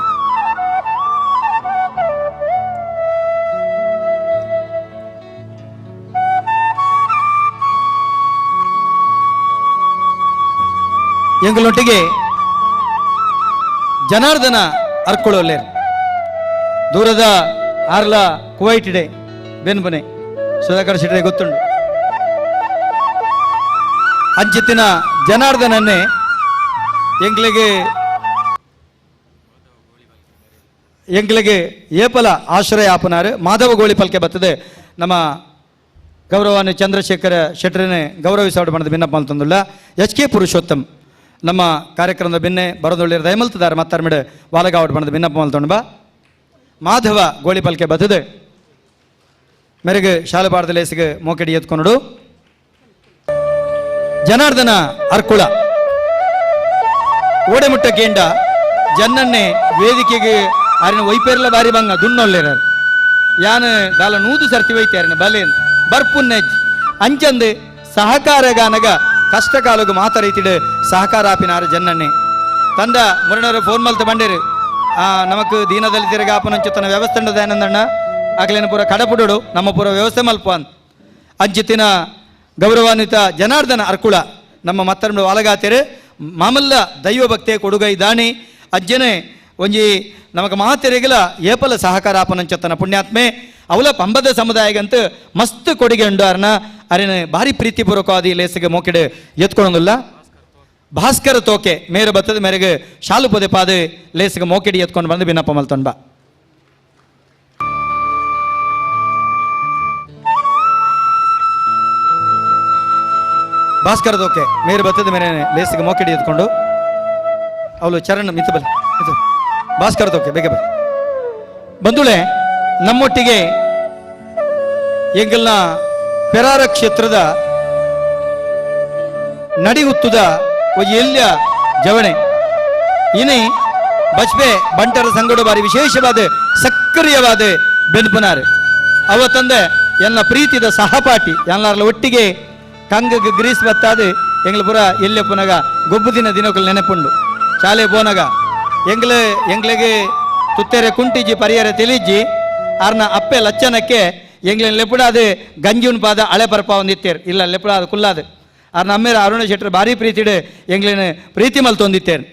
Speaker 6: ಎಂಗಳೊಟ್ಟಿಗೆ ಜನಾರ್ದನ ಅರ್ಕೊಳ್ಳೋಲ್ಲೇರು ದೂರದ ಆರ್ಲ ಕುವೈಟ್ ಇಡೆ ಬೆನ್ಬನೆ ಸುಧಾಕರ್ ಶೆಟ್ಟರೆ ಗೊತ್ತುಂಡು. ಅಂಚಿತ್ತಿನ ಜನಾರ್ದನನ್ನೇ ಎಂಗ್ಲಿಗೆ ಎಂಗ್ಲಿಗೆ ಏಪಲ ಆಶ್ರಯ ಆಪನಾರು ಮಾಧವ ಗೋಳಿ ಪಲ್ಕೆ ಬರ್ತದೆ. ನಮ್ಮ ಗೌರವಾನು ಚಂದ್ರಶೇಖರ ಶೆಟ್ಟರನ್ನೇ ಗೌರವಿಸಾಡು ಬಣ್ಣದ ಭಿನ್ನಪ್ಪ ಅಂತಂದುಲ್ಲ. ಎಚ್ ಕೆ ಪುರುಷೋತ್ತಮ್ ನಮ್ಮ ಕಾರ್ಯಕ್ರಮದ ಬೆನ್ನೆ ಬರದೊಳ್ಳಿರ ದಯಮಲ್ತದಾರ ಮತ್ತಾರ್ಮಿಡ ವಾಲಗಾವಡ್ ಬಣ್ಣದ ಭಿನ್ನಪ್ಪ ಮಲ್ತೊಂಡು ಬಾ. ಮಾಧವ ಗೋಳಿಪಲ್ಕೆ ಬರ್ತದೆ ಮೆರೆಗೆ ಶಾಲೆಪಾಡದ ಲೇಸಿಗೆ ಮೋಕೆಡಿ ಎತ್ಕೊಂಡು. ಜನಾರ್ದನ ಅರ್ಕುಳ ಓಡೆಮುಟ್ಟ ಕೇಂಡ ಜನ್ನನ್ನೇ ವೇದಿಕೆಗೆ ಅರಿನ ವೈಪೇರ್ಲ ಬಾರಿ ಬಂಗ ದುಣ್ಣೊಲ್ಲೇರ ಯಾನ್ ದಾಲ ನೂದು ಸರ್ತಿ ವೈತೆ ಅರಿನ ಬಲೇನ್ ಬರ್ಪುನ್ನೆಜ್ ಅಂಚಂದೆ ಸಹಕಾರಗಾನಗ ಕಷ್ಟ ಕಾಲಗು ಮಾತರೈತಿಡು ಸಹಕಾರ ಆಪಿನಾರ ಜನ್ನನ್ನೇ ತಂದ ಮುರಣರ ಫೋನ್ ಮಲ್ತ ಬಂಡೇರು. ನಮಕ್ ದೀನದಲಿತರಿಗೆ ಆಪನಂಚುತನ ವ್ಯವಸ್ಥೆ ಉಂಡದ ಅಗಲಿನ ಪೂರ ಕಡಪುಡು ನಮ್ಮ ಪೂರ ವ್ಯವಸ್ಥೆ ಮಲ್ಪ ಅಂತ. ಅಂಚಿತ್ತಿನ ಗೌರವಾನ್ವಿತ ಜನಾರ್ದನ ಅರ್ಕುಳ ನಮ್ಮ ಮತ್ತರ್ಮಡು ವಾಲಗಾತೇರು ಮಾಮಲ್ಲ ದೈವ ಭಕ್ತಿಯ ಕೊಡುಗೈ ದಾಣಿ ಅಜ್ಜನೆ ಒಂಜಿ ನಮಗ ಮಾತೆರೆಗಲ ಏಪಲ ಸಹಕಾರ ಆಪನಂಚತನ ಪುಣ್ಯಾತ್ಮೆ ಅವಲ ಪಂಬದ ಸಮುದಾಯಗಂತ ಮಸ್ತ್ ಕೊಡುಗೆ ಉಂಡು ಅರ್ನ ಅರಿನ ಭಾರಿ ಪ್ರೀತಿಪೂರ್ವಕವಾದ ಈ ಲೇಸಿಗೆ ಮೋಕಿಡು ಎತ್ಕೊಳೊಂದಿಲ್ಲ. ಭಾಸ್ಕರ ತೋಕೆ ಮೇರೆ ಬತ್ತದ ಮೇರೆಗೆ ಶಾಲು ಪೊದೆ ಪಾದೆ ಲೇಸಿಗೆ ಮೋಕಿಡಿ ಎತ್ಕೊಂಡು ಬಂದು ಬಿನ್ನಪ್ಪ ಮಲ್ತೊಂಡ್ ಬಾ. ಭಾಸ್ಕರ ತೋಕೆ ಮೇರೆ ಬತ್ತದ ಮೇರೆ ಲೇಸಿಗೆ ಮೋಕಿಡಿ ಎತ್ಕೊಂಡು ಅವಳು ಚರಣ ಮಿತ್ತು ಬಲ್ಲಿ ಮಿತ್ತು ಭಾಸ್ಕರ ತೋಕೆ ಬೇಗ ಬಲ್ಲಿ ಬಂಧುಳೆ. ನಮ್ಮೊಟ್ಟಿಗೆ ಎಂಗಲ್ನ ಪೆರಾರ ಕ್ಷೇತ್ರದ ನಡಿಹುತ್ತುದ ಎಲ್ಯ ಜವಣೆ ಇನಿ ಬಚ್ಪೆ ಬಂಟರ ಸಂಗಡ ಬಾರಿ ವಿಶೇಷವಾದ ಸಕ್ರಿಯವಾದ ಬೆನ್ಪುನಾರು ಅವ ತಂದೆ ಎಲ್ಲ ಪ್ರೀತಿದ ಸಹಪಾಠಿ ಎಲ್ಲಾರಲ ಒಟ್ಟಿಗೆ ಕಂಗಗೆ ಗ್ರೀಸ್ ಬತ್ತಾದು ಎಂಗ್ಲ ಪುರ ಎಲ್ಲೆ ಪುನಗ ಗೊಬ್ಬು ದಿನ ದಿನಕ್ಕಲು ನೆನಪುಂಡು. ಶಾಲೆ ಪೋನಗ ಎಂಗ್ಲ ಎಂಗ್ಲಿಗೆ ತುತ್ತೇರೆ ಕುಂಟಿಜಿ ಪರಿಯರ ತಿಳಿಜಿ ಆರ್ನ ಅಪ್ಪೆ ಲಚ್ಚನಕ್ಕೆ ಎಂಗ್ಲಿನ ಲೆಪುಡಾದು ಗಂಜಿನ ಪಾದ ಹಳೆ ಪರಪ ಒಂದಿತ್ತೇರು ಇಲ್ಲ ಲೆಪುಡಾದ ಕುಲ್ಲಾದು ಆರ್ನ ಅಮ್ಮೇರ ಅರುಣ ಶೆಟ್ಟರು ಭಾರಿ ಪ್ರೀತಿಡು ಎಂಗ್ಲಿನ ಪ್ರೀತಿ ಮಲ್ತೊಂದಿತ್ತೇರು.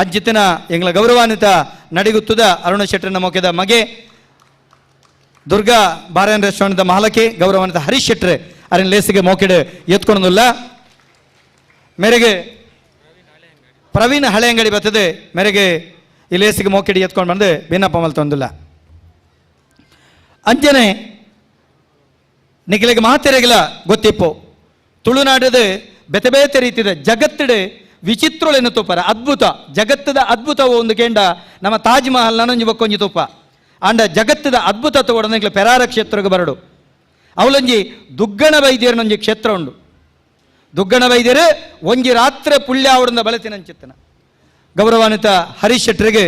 Speaker 6: ಅಜ್ಜಿತ್ತಿನ ಎಂಗ್ಲ ಗೌರವಾನ್ವಿತ ನಡಿಗುತ್ತದ ಅರುಣ ಶೆಟ್ಟರನ ಮೊಕೆದ ಮಗೆ ದುರ್ಗಾ ಬಾರನ್ ರೆಸ್ಟೋರೆಂಟ್ ಮಾಲಕಿ ಗೌರವಾನ್ವಿತ ಹರೀಶ್ ಶೆಟ್ಟರು ಅರಿನ ಲೇಸಿಗೆ ಮೋಕಿಡು ಎತ್ಕೊಳೋದಿಲ್ಲ. ಮೇರೆಗೆ ಪ್ರವೀಣ್ ಹಳೆಯಂಗಡಿ ಬರ್ತದೆ ಮೇರೆಗೆ ಈ ಲೇಸಿಗೆ ಮೋಕಿಡಿ ಎತ್ಕೊಂಡು ಬಂದು ಭಿನ್ನಪ್ಪ ಮಲ್ತೊಂದಿಲ್ಲ. ಅಂಚನೆ ನಿಖಲಿಗೆ ಮಾತೆರೆಗಿಲ ಗೊತ್ತಿಪ್ಪು ತುಳುನಾಡದ ಬೆತೆ ಬೇತೆ ರೀತಿದ ಜಗತ್ತಿಡೆ ವಿಚಿತ್ರೊಳೆನು ತೂಪರ ಅದ್ಭುತ ಜಗತ್ತದ ಅದ್ಭುತ ಒಂದು ಕೇಂಡ ನಮ್ಮ ತಾಜ್ ಮಹಲ್ ನನೊಂಜಿ ಬೊಕ್ಕೊಂಜಿ ತೂಪ ಆಂಡ ಜಗತ್ತದ ಅದ್ಭುತ ತೋಡ ಪೆರಾರ ಕ್ಷೇತ್ರಕ್ಕೆ ಬರಡು ಅವಲೊಂಜಿ ದುಗ್ಗಣ ವೈದ್ಯರನೊಂಜಿ ಕ್ಷೇತ್ರ ಉಂಡು. ದುಗ್ಗಣ ವೈದ್ಯರು ಒಂಜಿ ರಾತ್ರಿ ಪುಳ್ಯ ಅವರಿಂದ ಬಳತಿನಂಚಿತ್ತನ ಗೌರವಾನ್ವಿತ ಹರೀಶ್ ಶೆಟ್ಟರಿಗೆ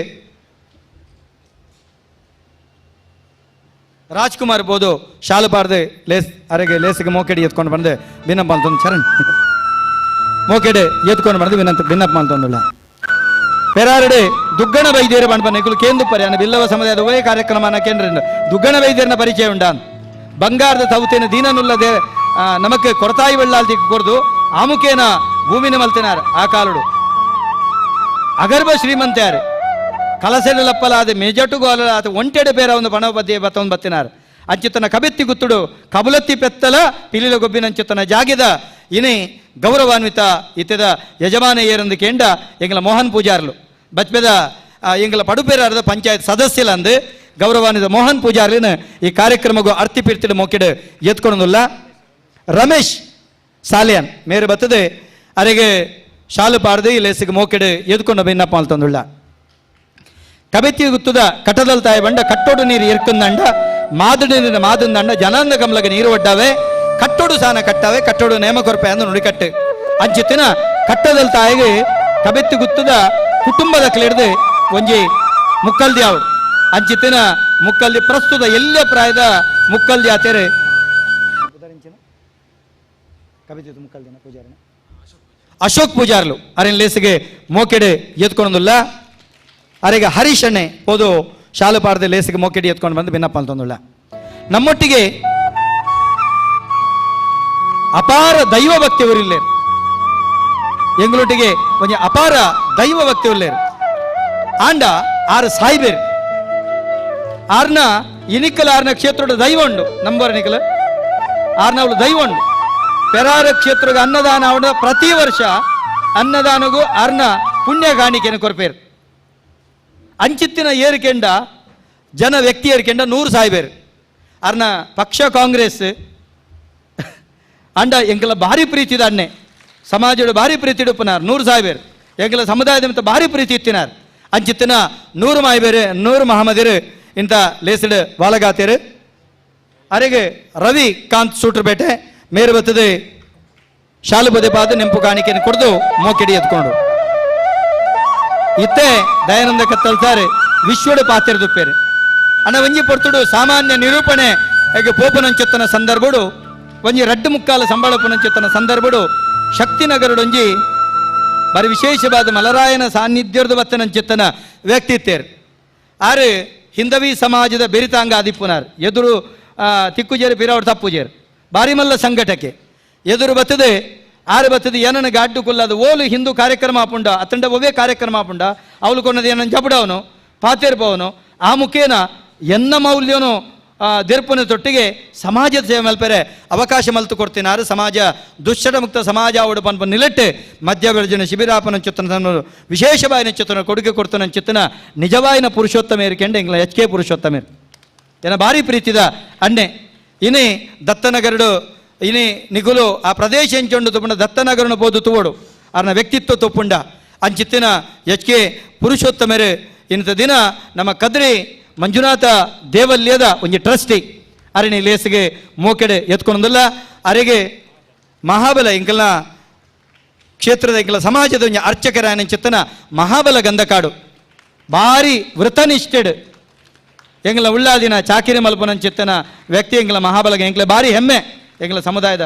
Speaker 6: ರಾಜ್ಕುಮಾರ್ ಬೋದು ಶಾಲು ಪಾಡ್ದು ಲೇಸ್ ಅರೆಗೆ ಲೇಸಿಗೆ ಮೋಕೆಡಿ ಎತ್ಕೊಂಡು ಬಂದು ಬಿನ್ನಪ್ಪ ಅಂತಂದು ಚರಣ್ ಮೋಕೆಡೆ ಎತ್ಕೊಂಡು ಬಂದು ಬಿನ್ನಂತ ಬಿನ್ನಪ್ಪ ಅಂತಂದುಳ್ಳ ಪೆರಾರಡೆ ದುಗ್ಗಣ ವೈದ್ಯರು ಬಂದ ನಿಕುಲು ಕೇಂದು ಪರಿ ಅನ್ನ ಬಿಲ್ಲವ ಸಮುದಾಯದ ಒಳ್ಳೆ ಕಾರ್ಯಕ್ರಮನ ಕೇಂದ್ರ ದುಗ್ಗಣ ವೈದ್ಯರನ ಪರಿಚಯ ಉಂಡ ಬಂಗಾರದ ತೌತೇನ ದೀನನುಲ್ಲ ನಮಕ್ ಕೊರತಾಯಿ ಬೆಳ್ಳಾಲ್ದಿ ಕೊರ್ದು ಆಮುಖೇನ ಭೂಮಿನ ಮಲ್ತಿನಾರ್ ಆ ಕಾಲುಡು ಅಗರ್ಭ ಶ್ರೀಮಂತ್ಯಾರು ಕಲಸೆಡಲಪ್ಪಲಾದ ಮೇಜಟುಗು ಅಲಲಾದ ಒಂಟೆಡೆ ಬೇರ ಒಂದು ಬಣಪತಿ ಬತ್ತೊಂದು ಬತ್ತಿನಾರ್ ಅಂಚಿತನ ಕಬೆತ್ತಿ ಗುತ್ತುಡು ಕಬುಲತ್ತಿ ಪೆತ್ತಲ ಪಿಲಿಲ ಗೊಬ್ಬಿನಂಚಿತನ ಜಾಗಿದ ಇನಿ ಗೌರವಾನ್ವಿತ ಇತ್ತದ ಯಜಮಾನ ಏರಂದು ಕೇಂಡ ಎಂಗಲ ಮೋಹನ್ ಪೂಜಾರ್ಲು ಬಚ್ಪೆದ ಎಂಗಲ ಪಡುಪೇರಾರದ ಪಂಚಾಯತ್ ಸದಸ್ಯಲಂದು ಗೌರವಾನ್ವಿತ ಮೋಹನ್ ಪೂಜಾರ್ಲಿನ ಈ ಕಾರ್ಯಕ್ರಮಗೂ ಅರ್ತಿ ಪಿರ್ತಿಡು ಮೊಕ್ಕಿಡು ಎತ್ಕೊಳೋದಿಲ್ಲ. ರಮೇಶ್ ಸಾಲಿಯನ್ ಮೇರು ಬತ್ತದೆ ಅರೆಗೆ ಶಾಲು ಪಾಡ್ದು ಈ ಲೇಸಿಗೆ ಮೋಕೆಡು ಎದ್ಕೊಂಡು ಬಿನ್ನಪ್ಪ ಅಂತಂದುಳ್ಳ. ಕಬೆತ್ತಿ ಗುತ್ತದ ಕಟ್ಟದಲ್ ತಾಯಿ ಬಂಡ ಕಟ್ಟೋಡು ನೀರು ಇರ್ಕಂದಂಡ ಮಾದಡಿ ನೀರು ಮಾದಂದಂಡ ಜನಾಂದ ಕಮಲಗ ನೀರು ಒಡ್ಡಾವೆ ಕಟ್ಟೋಡು ಸಾನ ಕಟ್ಟಾವೆ ಕಟ್ಟೋಡು ನೇಮ ಕೊರಪೆ ಅಂದು ನುಡಿಕಟ್ಟು ಅಂಚಿತ್ತಿನ ಕಟ್ಟದಲ್ ತಾಯಿಗೆ ಕಬೆತ್ತಿ ಗುತ್ತದ ಕುಟುಂಬದ ಕ್ಲಿಡ್ದು ಒಂಜಿ ಮುಕ್ಕಲ್ದಿ ಅವಳು ಅಂಚಿತ್ತಿನ ಮುಕ್ಕಲ್ದಿ ಪ್ರಸ್ತುತ ಎಲ್ಲೇ ಪ್ರಾಯದ ಮುಕ್ಕಲ್ದಿ ಆತೇರೆ ಅಶೋಕ್ ಪೂಜಾರ್ಲು ಅರೆನ್ ಲೇಸಿಗೆ ಮೋಕೆಡೆ ಎತ್ಕೊಂಡುಲ್ಲ. ಅರೆಗೆ ಹರೀಶ್ ಅಣ್ಣೆ ಪೋದು ಶಾಲು ಪಾಡ್ದೆ ಲೇಸಿಗೆ ಮೋಕೆಡೆ ಎತ್ಕೊಂಡು ಬಂದು ಬಿನ್ನಪ್ಪ ಅಂತಂದುಳ್ಳ. ನಮ್ಮೊಟ್ಟಿಗೆ ಅಪಾರ ದೈವ ಭಕ್ತಿ ಊರಿಲ್ಲೇರು ಎಂಗಳೊಟ್ಟಿಗೆ ಒಂಜಿ ಅಪಾರ ದೈವ ಭಕ್ತಿ ಉಲ್ಲೇರು ಆಂಡ ಆರು ಸಾಯ್ಬೇರು ಆರ್ನ ಇನಿಕಲ ಆರ್ನ ಕ್ಷೇತ್ರದ ದೈವ ಉಂಡು ನಂಬರ್ ನಿಕಲ ಆರ್ನ ಅವಳು ದೈವ ಉಂಡು ಪೆರಾರ ಕ್ಷೇತ್ರದ ಅನ್ನದಾನ ಅವನ ಪ್ರತಿ ವರ್ಷ ಅನ್ನದಾನಗೂ ಆರ್ನ ಪುಣ್ಯ ಕಾಣಿಕೆಯನ್ನು ಕೊರ್ಪೇರು. ಅಂಚಿತ್ತಿನ ಏರಿಕೆಂಡ ಜನ ವ್ಯಕ್ತಿ ಏರಿಕೆಂಡ 100 ಸಾಯ್ಬೇರು ಆರ್ನ ಪಕ್ಷ ಕಾಂಗ್ರೆಸ್ ಅಂಡ ಎಂಕಲ ಭಾರಿ ಪ್ರೀತಿದ ಅಣ್ಣೆ ಸಮಾಜದ ಭಾರಿ ಪ್ರೀತಿ ಇಡುಪನಾರ್ 100 ಸಾಯ್ಬೇರು ಎಂಕಲ ಸಮುದಾಯದ ಮತ್ತು ಭಾರಿ ಪ್ರೀತಿ ಇತ್ತಿನಾರ್ ಅಂಚಿತ್ತಿನ 100 ಮಾಯ್ಬೇರು 100 ಮಹಮ್ಮದಿರು ಇಂಥ ಲೇಸಿಡು ವಾಲಗಾತೇರು. ಅರೆಗೆ ರವಿ ಕಾಂತ್ ಸೂಟ್ರಪೇಟೆ ಮೇರು ಬತ್ತದೆ ಶಾಲು ಪದೇ ಪಾದ ನೆಂಪು ಕಾಣಿಕೆಯನ್ನು ಕೊಡ್ದು ಮೋಕೆಡಿ ಎತ್ಕೊಂಡು ಇತ್ತೆ ದಯಾನಂದ ಕತ್ತಲ್ ಸಾರ್ ವಿಶ್ವಡು ಪಾತಿರದುಪ್ಪೇರು ಅಣ್ಣ ಒಂಜಿ ಪೊರ್ತುಡು ಸಾಮಾನ್ಯ ನಿರೂಪಣೆ ಹೇಗೆ ಪೋಪನಂಚೆತ್ತನ ಸಂದರ್ಭಡು ಒಂಜಿ ರಡ್ಡು ಮುಕ್ಕಾಲ ಸಂಬಳಪನಂಚೆತ್ತನ ಸಂದರ್ಭಡು ಶಕ್ತಿನಗರಡೊಂಜಿ ಬಾರಿ ವಿಶೇಷವಾದ ಮಲರಾಯನ ಸಾನ್ನಿಧ್ಯದ ಬತ್ತನಂಚೆತ್ತನ ವ್ಯಕ್ತಿ ಇತ್ತೇರು. ಆರು ಹಿಂದವಿ ಸಮಾಜದ ಬೆರಿತಾಂಗ ಆದಿಪ್ಪುನಾರ್ ಎದುರು ತಿಕ್ಕುಜೇರು ಪಿರಾವಡು ತಪ್ಪುಜೇರು ಬಾರಿ ಮಲ್ಲ ಸಂಘಟಕೆ ಎದುರು ಬತ್ತದೆ ಆರು ಬತ್ತದೆ ಏನನ ಗಾಡ್ಡು ಕುಲ್ಲದ ಓಲು ಹಿಂದೂ ಕಾರ್ಯಕ್ರಮ ಆಪುಂಡ ಅತ್ತಂಡ ಒವೇ ಕಾರ್ಯಕ್ರಮ ಆಪುಂಡ ಅವಳು ಕೊನ್ನದು ಏನನ್ನ ಜಬಡವನು ಪಾತೇರ್ಪವನು ಆ ಮುಖೇನ ಎನ್ನ ಮೌಲ್ಯನು ದೆರ್ಪುನ ತೊಟ್ಟಿಗೆ ಸಮಾಜದ ಸೇವೆ ಮಲ್ಪೆರೆ ಅವಕಾಶ ಮಲ್ತು ಕೊಡ್ತಿನಾರು ಸಮಾಜ ದುಶ್ಚಟ ಮುಕ್ತ ಸಮಾಜ ಅವಡು ಪನ್ಪ ನಿಲೆಟ್ಟು ಮಧ್ಯ ಬೆಳಜಿನ ಶಿಬಿರಾಪನ ಚಿತ್ತನ ವಿಶೇಷವಾಯಿನ ಚಿತ್ತನ ಕೊಡುಗೆ ಕೊಡ್ತನ ಚಿತ್ತನ ನಿಜವಾಯಿನ ಪುರುಷೋತ್ತಮೇರು ಕೆಂಡ ಇಂಗ್ಲ ಎಚ್ ಕೆ ಪುರುಷೋತ್ತಮೇರು ಏನ ಭಾರಿ ಪ್ರೀತಿದ ಅಣ್ಣೆ ಇನಿ ದತ್ತನಗರಡು ಇನಿ ನಿಗುಲು ಆ ಪ್ರದೇಶ ಎಂಚೊಂಡು ತುಪ್ಪುಂಡ ದತ್ತನಗರನು ಬೋದು ತುವಡು ಅರ್ನ ವ್ಯಕ್ತಿತ್ವ ತೊಪ್ಪುಂಡ ಅಂಚಿತ್ತಿನ ಎಚ್ ಕೆ ಪುರುಷೋತ್ತಮೇರು ಇಂಥ ದಿನ ನಮ್ಮ ಕದ್ರಿ ಮಂಜುನಾಥ ದೇವಲ್ಯದ ಒಂಜಿ ಟ್ರಸ್ಟಿ ಅರಣಿ ಲೇಸಿಗೆ ಮೋಕೆಡೆ ಎತ್ಕೊಂಡಲ್ಲ. ಅರೆಗೆ ಮಹಾಬಲ ಇಂಕಲ್ನ ಕ್ಷೇತ್ರದ ಇಂಕಲ ಸಮಾಜದ ಒಂಜಿ ಅರ್ಚಕರಾಯನ ಚಿತ್ತನ ಮಹಾಬಲ ಗಂಧಕಾಡು ಭಾರಿ ವೃತನಿಷ್ಠೆಡ್ ಎಂಗ್ಲ ಉಳ್ಳಾದಿನ ಚಾಕಿರಿ ಮಲ್ಪನ ಚಿತ್ತನ ವ್ಯಕ್ತಿ ಎಂಗ್ಲ ಮಹಾಬಲಗ ಎಂಗ್ಲ ಭಾರಿ ಹೆಮ್ಮೆ ಎಂಗ್ಲ ಸಮುದಾಯದ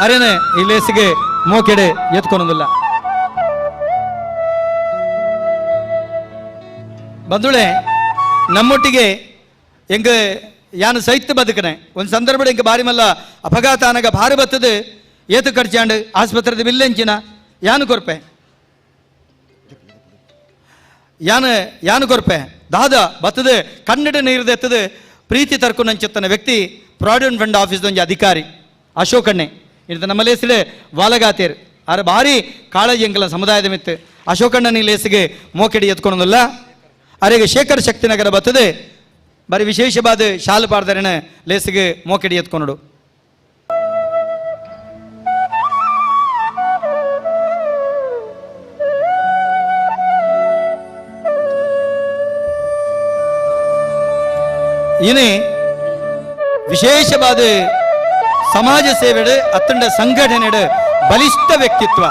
Speaker 6: ಅರೆನೆ ಈ ಲೇಸಿಗೆ ಮೋಕೆಡೆ ಎತ್ಕೊಳೋದಿಲ್ಲ. ಬಂಧುಳೆ ನಮ್ಮೊಟ್ಟಿಗೆ ಎಂಗ ಯಾನು ಸೈತ್ ಬದುಕನೆ ಒಂದು ಸಂದರ್ಭ ಎಂಗೆ ಬಾರಿ ಮಲ್ಲ ಅಪಘಾತ ಅನಗ ಭಾರಿ ಬತ್ತದು ಏತು ಖರ್ಚಾಂಡು ಆಸ್ಪತ್ರೆದ ಬಿಲ್ಲೆಂಚಿನ ಯಾನು ಕೊರ್ಪೆ ಯಾನು ಯಾನು ಕೊರ್ಪೆ ದಾದ ಬತ್ತದು ಕನ್ನಡ ನೀರು ಎತ್ತದು ಪ್ರೀತಿ ತರ್ಕು ನಂಚಿತ್ತನ ವ್ಯಕ್ತಿ ಪ್ರಾವಿಡೆಂಟ್ ಫಂಡ್ ಆಫೀಸ್ದೊಂಜಿ ಅಧಿಕಾರಿ ಅಶೋಕಣ್ಣೆ ಇಂತ ನಮ್ಮ ಲೇಸಿಡೆ ವಾಲಗಾತೇರ್ ಆರ ಭಾರಿ ಕಾಳಜಿ ಎಂಕಲ ಸಮುದಾಯದ ಮಿತ್ತು ಅಶೋಕಣ್ಣನ ಲೇಸಿಗೆ ಮೋಕೆಡಿ ಎತ್ಕೊಳೋದಿಲ್ಲ. ಅರೆಗೆ ಶೇಖರ್ ಶಕ್ತಿನಗರ ಬತ್ತದೆ ಬಾರಿ ವಿಶೇಷವಾದ ಶಾಲು ಪಾಡ್ದರನ ಲೇಸಿಗೆ ಮೋಕೆಡಿ ಎತ್ಕೊನಡು. ಇನಿ ವಿಶೇಷವಾದ ಸಮಾಜ ಸೇವೆಡು ಅತ್ತಂಡ ಸಂಘಟನೆಡು ಬಲಿಷ್ಠ ವ್ಯಕ್ತಿತ್ವ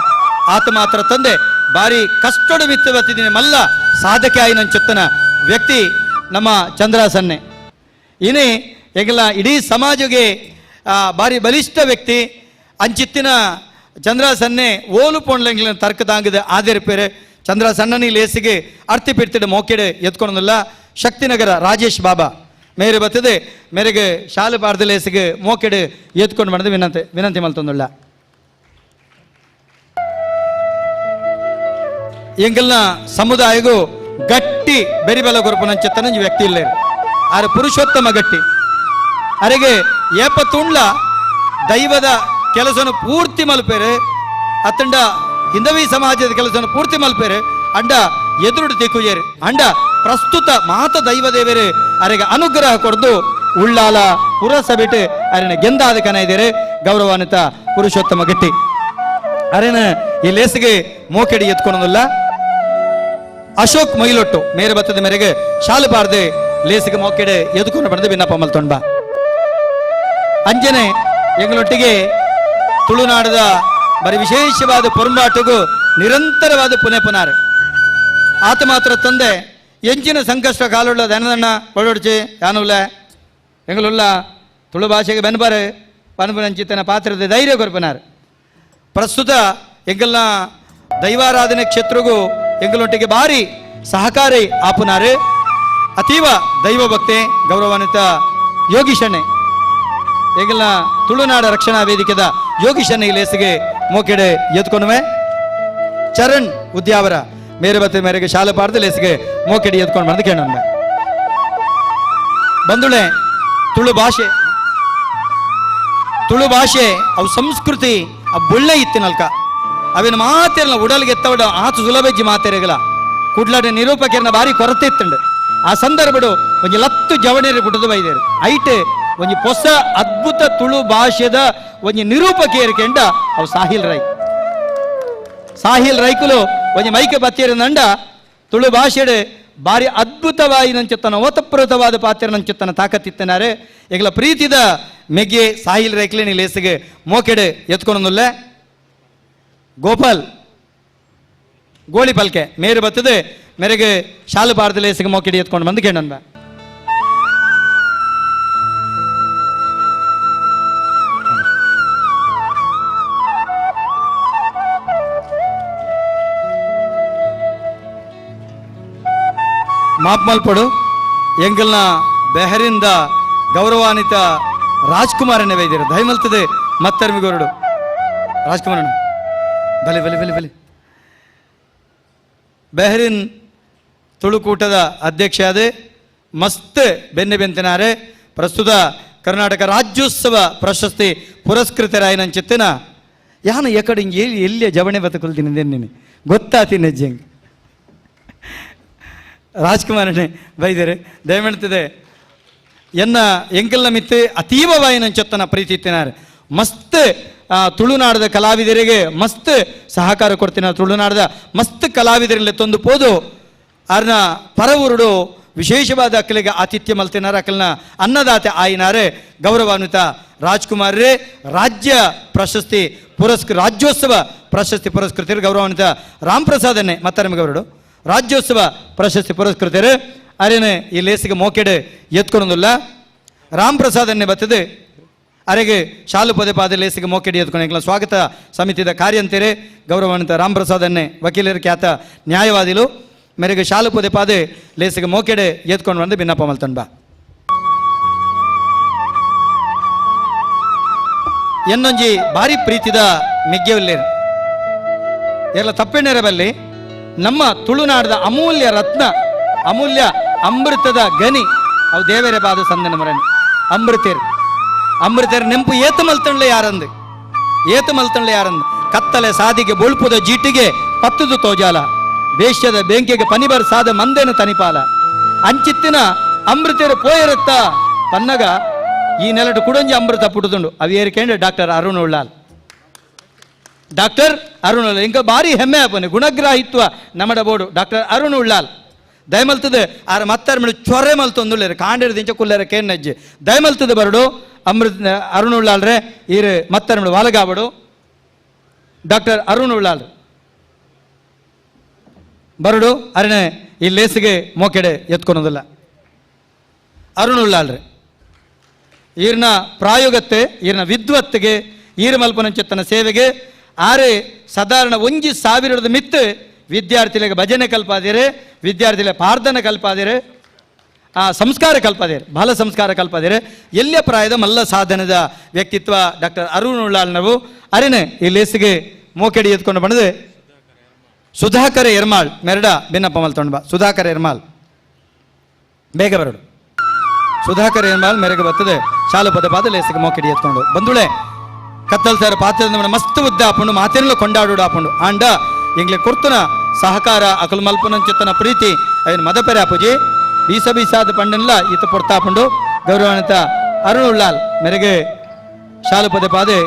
Speaker 6: ಆತ ಮಾತ್ರ ತಂದೆ ಬಾರಿ ಕಷ್ಟಡು ಮಿತ್ತು ಬತ್ತಿದ್ದೀನಿ ಮಲ್ಲ ಸಾಧಕೆ ಆಯಿನ ಚಿತ್ತನ ವ್ಯಕ್ತಿ ನಮ್ಮ ಚಂದ್ರಾಸನ್ನೆ. ಇನಿ ಎಂಗಲ ಇಡೀ ಸಮಾಜಗೆ ಭಾರಿ ಬಲಿಷ್ಠ ವ್ಯಕ್ತಿ ಅಂಚಿತ್ತಿನ ಚಂದ್ರಾಸನ್ನೆ ಓಲು ಪೋಣ್ಲೆಂಗ್ಲ ತರ್ಕದಾಂಗದ ಆದಿರ್ಪೇರೆ ಚಂದ್ರಾಸಣ್ಣನಿ ಲೇಸಿಗೆ ಅರ್ತಿ ಪಿರ್ತಿಡು ಮೋಕೆಡು ಎತ್ಕೊಳೋದಿಲ್ಲ. ಶಕ್ತಿನಗರ ರಾಜೇಶ್ ಬಾಬಾ ಮೇರೆ ಬತ್ತದೆ ಮೇರೆಗೆ ಶಾಲೆ ಪಾರ್ದಲೇಸಿಗೆ ಮೋಕೆಡು ಎತ್ಕೊಂಡು ಬಂದು ವಿನಂತಿ ವಿನಂತಿ ಮಲ್ತೊಂದುಳ್ಳ. ಎಂಗಲ್ನ ಸಮುದಾಯಗೂ ಗಟ್ಟಿ ಬೆರಿಬಲ ಕೊರಪುನಂಚೆತ್ತನ ವ್ಯಕ್ತಿ ಇಲ್ಲ ಆರೆ ಪುರುಷೋತ್ತಮ ಗಟ್ಟಿ ಅರೆಗೆ ಏಪ ತುಂಡ್ಲ ದೈವದ ಕೆಲಸನು ಪೂರ್ತಿ ಮಲ್ಪೇರೆ ಅತ್ತಂಡ ಹಿಂದವಿ ಸಮಾಜದ ಕೆಲಸನು ಪೂರ್ತಿ ಮಲ್ಪೇರೆ ಅಂಡ ಎದುರುಡು ತಿಕ್ಕುಜೇರು ಅಂಡ ಪ್ರಸ್ತುತ ಮಾತ ದೈವ ದೇವರು ಅರೆಗೆ ಅನುಗ್ರಹ ಕೊಡ್ದು ಉಳ್ಳಾಲ ಪುರಸಭೆಟ್ ಅರೆನ ಗೆಂದಾದ ಕನ ಇದ್ದಾರೆ ಗೌರವಾನ್ವಿತ ಪುರುಷೋತ್ತಮ ಗಟ್ಟಿ ಅರೆನ ಈ ಲೇಸಿಗೆ ಮೋಕೆಡಿ ಎತ್ಕೊಳೋದಿಲ್ಲ. ಅಶೋಕ್ ಮೈಲೊಟ್ಟು ಮೇರೆ ಬತ್ತದ ಮೇರೆಗೆ ಶಾಲು ಬಾರ್ದೆ ಲೇಸಿಗೆ ಮೋಕೆಡೆ ಎದ್ಕೊಂಡು ಬಂದು ಬಿನ್ನಪ್ಪ ಮಲ್ತೊಂಡ. ಅಂಜನೆ ಎಂಗಳೊಟ್ಟಿಗೆ ತುಳುನಾಡದ ಬರಿ ವಿಶೇಷವಾದ ಪೊರಂಬಾಟಗೂ ನಿರಂತರವಾದ ಪುನೆ ಪುನಾರು ಆತ ಮಾತ್ರ ತಂದೆ ಎಂಚಿನ ಸಂಕಷ್ಟ ಕಾಲುಳ್ಳ ದನದಣ್ಣ ಒಳೊಡ್ಚಿ ಯಾನುಲ್ಲ ಎಂಗಳುಳ್ಳ ತುಳು ಭಾಷೆಗೆ ಬೆನ್ಬಾರೆ ಪನ್ಪುನಂಚಿತನ ಪಾತ್ರದ ಧೈರ್ಯ ಕೊರ್ಪನಾರು. ಪ್ರಸ್ತುತ ಎಂಗಲ್ನ ದೈವಾರಾಧನೆ ಕ್ಷೇತ್ರಗೂ ಎಂಗಳೊಟ್ಟಿಗೆ ಭಾರಿ ಸಹಕಾರಿ ಆಪುನಾರು ಅತೀವ ದೈವಭಕ್ತಿ ಗೌರವಾನ್ವಿತ ಯೋಗೀಶಣ್ಣೆ ಎಂಗಲ್ನ ತುಳುನಾಡ ರಕ್ಷಣಾ ವೇದಿಕೆದ ಯೋಗೀಶಣ್ಣೆ ಲೇಸಿಗೆ ಮೋಕೆಡೆ ಎತ್ಕೊನುವೆ. ಚರಣ್ ಉದ್ಯಾವರ ಮೇರೆ ಬತ್ತೆ ಮೇರೆಗೆ ಶಾಲೆ ಪಾರ್ದ ಲೇಸಿಗೆ ಮೋಕೆಡೆ ಎತ್ಕೊಂಡು ಬಂದು ಕೇಳೋಣ. ಬಂದುಳೆ ತುಳು ಭಾಷೆ ತುಳು ಭಾಷೆ ಅವು ಸಂಸ್ಕೃತಿ ಅವು ಬೊಳ್ಳೆ ಇತ್ತಿನಲ್ಕ ಅವಿನ ಮಾತೆಲ್ಲ ಉಡಲ್ಗೆ ಎತ್ತವಡ ಆತು ಸುಲಭಜ್ಜಿ ಮಾತೆರೆಗಲ ಕುಡ್ಲಾಟ ನಿರೂಪಕರನ ಭಾರಿ ಕೊರತೆ ಇತ್ತಂಡು. ಆ ಸಂದರ್ಭಡು ಒಂಜಿ ಲತ್ತು ಜವಣೇರು ಪುಟ್ಟದು ಬೈದೇರು ಐಟ್ ಒಂಜಿ ಹೊಸ ಅದ್ಭುತ ತುಳು ಭಾಷೆದ ಒಂಜಿ ನಿರೂಪಕಿಯರು ಕೆಂಡ ಅವು ಸಾಹಿಲ್ ರೈ. ಸಾಹಿಲ್ ರೈಕುಲು ಒಂಜಿ ಮೈಕ ಬತ್ತಿಯರು ನಂಡ ತುಳು ಭಾಷೆಡು ಭಾರಿ ಅದ್ಭುತವಾಗಿ ನಂಚುತ್ತನ ಓತಪ್ರೋತವಾದ ಪಾತ್ರ ನಂಚುತ್ತನ ತಾಕತ್ತಿತ್ತನಾರೆ ಈಗಲ ಪ್ರೀತಿದ ಮೆಗ್ಗೆ ಸಾಹಿಲ್ ರೈಕ್ಲೆ ಲೇಸಿಗೆ ಮೋಕೆಡೆ ಎತ್ಕೊಳೊಂದುಲ್ಲೆ. ಗೋಪಾಲ್ ಗೋಳಿ ಪಲ್ಕೆ ಮೇರೆ ಬತ್ತದೆ ಮೇರೆಗೆ ಶಾಲು ಬಾರ್ದ ಲೇಸಿಗೆ ಮೋಕೆಡೆ ಎತ್ಕೊಂಡು ಬಂದು ಕೇಳೋಣ. ಮಾಪ್ಮಲ್ಪಡು ಎಂಗಲ್ನ ಬೆಹರಿಂದ ಗೌರವಾನ್ವಿತ ರಾಜ್ಕುಮಾರನೇ ವೈದ್ಯರು ದಯಮಲ್ತದೆ ಮತ್ತರ್ಮಿಗೋರಡು ರಾಜ್ಕುಮಾರಣ್ಣ ಬಲೆ ಬಲೆ ಬಲೆ ಬಲೆ. ಬೆಹರಿನ್ ತುಳುಕೂಟದ ಅಧ್ಯಕ್ಷ ಅದೇ ಮಸ್ತ್ ಬೆನ್ನೆ ಬೆಂತಿನಾರೆ ಪ್ರಸ್ತುತ ಕರ್ನಾಟಕ ರಾಜ್ಯೋತ್ಸವ ಪ್ರಶಸ್ತಿ ಪುರಸ್ಕೃತರಾಯಿನಂಚಿತ್ತಿನ ಯಾನ ಎಕಡೆ ಹಿಂಗೆ ಎಲ್ಲಿ ಎಲ್ಲಿಯ ಜವಣೆ ಬತಕೊಲ್ತೀನಿ ನೀನು ಗೊತ್ತಾತೀನಿ ಹೆಜ್ಜೆಂಗೆ ರಾಜ್ಕುಮಾರನೇ ಬೈದರೆ ದಯಮಾಡ್ತದೆ ಎನ್ನ ಎಂಕಲ್ನ ಮಿತ್ತು ಅತೀವ ವಾಯಿನಂಚೊತ್ತನ ಪ್ರೀತಿ ಇತ್ತಿನಾರೆ ಮಸ್ತ್ ತುಳುನಾಡದ ಕಲಾವಿದರಿಗೆ ಮಸ್ತ್ ಸಹಕಾರ ಕೊಡ್ತೀನಿ. ತುಳುನಾಡದ ಮಸ್ತ್ ಕಲಾವಿದರಲ್ಲಿ ತಂದು ಪೋದು ಅರ್ನ ಪರವೂರುಡು ವಿಶೇಷವಾದ ಅಕ್ಕಲಿಗೆ ಆತಿಥ್ಯ ಮಲ್ತಿನಾರ ಅಕ್ಕಲ್ನ ಅನ್ನದಾತೆ ಆಯಿನಾರೆ ಗೌರವಾನ್ವಿತ ರಾಜ್ಕುಮಾರ್ರೇ ರಾಜ್ಯ ಪ್ರಶಸ್ತಿ ರಾಜ್ಯೋತ್ಸವ ಪ್ರಶಸ್ತಿ ಪುರಸ್ಕೃತರು ಗೌರವಾನ್ವಿತ ರಾಮ್ಪ್ರಸಾದನ್ನೇ ಮತ್ತರಮಿಗೆ ಅವರುಡು ರಾಜ್ಯೋತ್ಸವ ಪ್ರಶಸ್ತಿ ಪುರಸ್ಕೃತರು ಅರೇನೆ ಈ ಲೇಸಿಗೆ ಮೋಕೆಡೆ ಎತ್ಕೊಳೋದಿಲ್ಲ. ರಾಮ್ಪ್ರಸಾದನ್ನೇ ಬತ್ತದೆ ಅರೆಗೆ ಶಾಲು ಪದೇ ಪಾದ ಲೇಸಿಗೆ ಮೋಕೆಡೆ ಎತ್ಕೊಂಡು ಸ್ವಾಗತ ಸಮಿತಿದ ಕಾರ್ಯಂತೆರೆ ಗೌರವಾನ್ವಿತ ರಾಮ್ಪ್ರಸಾದನ್ನೇ ವಕೀಲರ ಖ್ಯಾತ ನ್ಯಾಯವಾದಿಲು ಮೇರೆಗೆ ಶಾಲು ಪದೇ ಪಾದೆ ಲೇಸಿಗೆ ಮೋಕೆಡೆ ಎತ್ಕೊಂಡು ಬಂದು ಭಿನ್ನಪ್ಪ ಮಲ್ತಂಡ್ ಬಾ. ಎನ್ನೊಂಜಿ ಭಾರಿ ಪ್ರೀತಿದ ಮೆಗ್ಗೆವಿಲ್ಲೇರು ಎಲ್ಲ ತಪ್ಪೆಣ್ಣೆರ ಬಲ್ಲಿ ನಮ್ಮ ತುಳುನಾಡದ ಅಮೂಲ್ಯ ರತ್ನ ಅಮೂಲ್ಯ ಅಮೃತದ ಗನಿ ಅವು ದೇವರೇ ಬಾದ ಸಂದನ ಮರಣ ಅಮೃತೇರ್ ಅಮೃತೇರ್ ನೆಂಪು ಏತು ಮಲ್ತಂಡ್ಲೆ ಯಾರಂದು ಏತು ಮಲ್ತಂಡ್ಲೆ ಯಾರಂದು ಕತ್ತಲೆ ಸಾದಿಗೆ ಬೊಳ್ಪುದ ಜೀಟಿಗೆ ಪತ್ತುದು ತೋಜಾಲ ಬೇಶ್ಯದ ಬೆಂಕಿಗೆ ಪನಿಬರ್ ಸಾದ ಮಂದೇನು ತನಿಪಾಲ ಅಂಚಿತ್ತಿನ ಅಮೃತೇರು ಪೋಯರುತ್ತ ಪನ್ನಗ ಈ ನೆಲಟು ಕುಡೊಂಜಿ ಅಮೃತ ಪುಟ್ಟುದುಂಡು ಅವು ಕೇಂದ್ರ ಡಾಕ್ಟರ್ ಅರುಣ್ ಉಳ್ಳಾಲ್ ಡಾಕ್ಟರ್ ಅರುಣ್ ಉಳ್ಳಾಲ್ ಇಂಕ ಭಾರಿ ಹೆಮ್ಮೆ ಆಪನೆ ಗುಣಗ್ರಾಹಿತ್ವ ನಮಡ ಬೋರ್ಡು ಡಾಕ್ಟರ್ ಅರುಣ್ ಉಳ್ಳಾಲ್ ದಯಮಲ್ತದೆ ಆರ ಮತ್ತಾರ ಮೇಳು ಚೊರೆ ಮಲ್ತೊಂದುಳ್ಳೇರು ಕಾಂಡೇರು ದಿಂಚ ಕುಲ್ಲೇರ ಕೇನ್ನಜ್ಜಿ ದಯಮಲ್ತದೆ ಬರಡು ಅಮೃತ ಅರುಣ್ ಉಳ್ಳಾಲ್ರೆ ಈರು ಮತ್ತಾರ ಮೇಳು ವಾಲಗಾಬಡು ಡಾಕ್ಟರ್ ಅರುಣ್ ಉಳ್ಳಾಲ್ ಬರಡು ಅರಣೆ ಈ ಲೇಸಿಗೆ ಮೋಕೆಡೆ ಎತ್ಕೊಳೋದಿಲ್ಲ ಅರುಣ್ ಉಳ್ಳಾಲ್ರೆ ಈರ್ನ ಪ್ರಾಯೋಗತ್ತೆ ಈರ್ನ ವಿದ್ವತ್ತಿಗೆ ಈರು ಮಲ್ಪನಂಚೆತ್ತನ ಸೇವೆಗೆ ಆರೆ ಸಾಧಾರಣ 1000 ಮಿತ್ತು ವಿದ್ಯಾರ್ಥಿಗಳಿಗೆ ಭಜನೆ ಕಲ್ಪಾದಿರೆ ವಿದ್ಯಾರ್ಥಿಗಳ ಪ್ರಾರ್ಥನೆ ಕಲ್ಪಾದಿರೆ ಆ ಸಂಸ್ಕಾರ ಕಲ್ಪದೇರು ಬಾಲ ಸಂಸ್ಕಾರ ಕಲ್ಪದೇರು ಎಲ್ಲಿಯ ಪ್ರಾಯದ ಮಲ್ಲ ಸಾಧನದ ವ್ಯಕ್ತಿತ್ವ ಡಾಕ್ಟರ್ ಅರುಣ್ ಉಳ್ಳಾಲ್ ನಾವು ಅರಿನ ಈ ಲೇಸಿಗೆ ಮೋಕೆಡಿ ಎತ್ಕೊಂಡು ಬಂದದೆ ಸುಧಾಕರ ಎರ್ಮಾಳ್ ಮೆರಡ ಭಿನ್ನಪ್ಪ ಮಲ್ತೊಂಡ ಸುಧಾಕರ ಎರ್ಮಾಳ್ ಬೇಗ ಬರಡು ಸುಧಾಕರ ಎರ್ಮಾಳ್ ಮೆರಗ ಬರ್ತದೆ ಶಾಲು ಪದ ಪಾದ ಲೇಸಿಗೆ ಮೋಕೆಡಿ ಎತ್ಕೊಂಡು ಬಂದುಳೆ ಕತ್ತಲ್ ಸರ್ ಪಾತ್ರದ ಮಸ್ತ್ ಉದ್ದ ಆಪುಂಡು ಮಾತಿನಲ್ಲೂ ಕೊಂಡಾಡುಡು ಆಪುಂಡು ಆಂಡ ಎಂಗ್ಲೆ ಕೊರ್ತುನ ಸಹಕಾರ ಅಕಲ್ ಮಲ್ಪುನಂಚಿತ್ತನ ಪ್ರೀತಿ ಅಯ್ಯನ ಮದಪೆರೆ ಆಪುಜಿ ಬೀಸ ಬೀಸಾದ ಪಂಡನ್ಲ ಈತ ಪೊರ್ತಾಪುಂಡು ಗೌರವಾನ್ವಿತ ಅರುಣ್ ಉಳ್ಳಾಲ್ ಮೆರೆಗೆ ಶಾಲು ಪದೇ ಪಾದೆ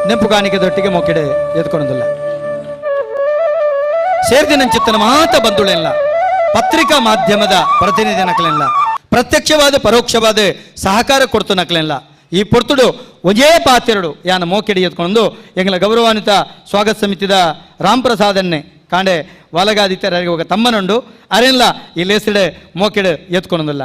Speaker 6: ನೆಂಪು ಕಾಣಿಕೆ ದೊಟ್ಟಿಗೆ ಮೊಕ್ಕಿಡೆ ಎತ್ಕೊಂಡಿಲ್ಲ ಸೇರ್ದಿನಂಚಿತ್ತನ ಮಾತ ಬಂದುಳೆಲ್ಲ ಪತ್ರಿಕಾ ಮಾಧ್ಯಮದ ಪ್ರತಿನಿಧಿ ನಕಲೆಲ್ಲ ಪ್ರತ್ಯಕ್ಷವಾದ ಪರೋಕ್ಷವಾದ ಸಹಕಾರ ಕೊಡ್ತು ನಕಲೆಲ್ಲ ಈ ಪೊರ್ತುಡು ಒಂದೇ ಪಾತೆರಡು ಯಾನ ಮೋಕೆಡಿ ಎತ್ಕೊಂಡು ಎಂಗಳ ಗೌರವಾನ್ವಿತ ಸ್ವಾಗತ ಸಮಿತಿದ ರಾಮ್ಪ್ರಸಾದನ್ನೇ ಕಾಂಡೆ ವಾಲಗಾದಿತ್ಯರಿಗೆ ಹೋಗ ತಮ್ಮನುಂಡು ಅರೆಲ್ಲ ಈ ಲೇಸಿಡೆ ಮೋಕೆಡೆ ಎತ್ಕೊಂಡಲ್ಲ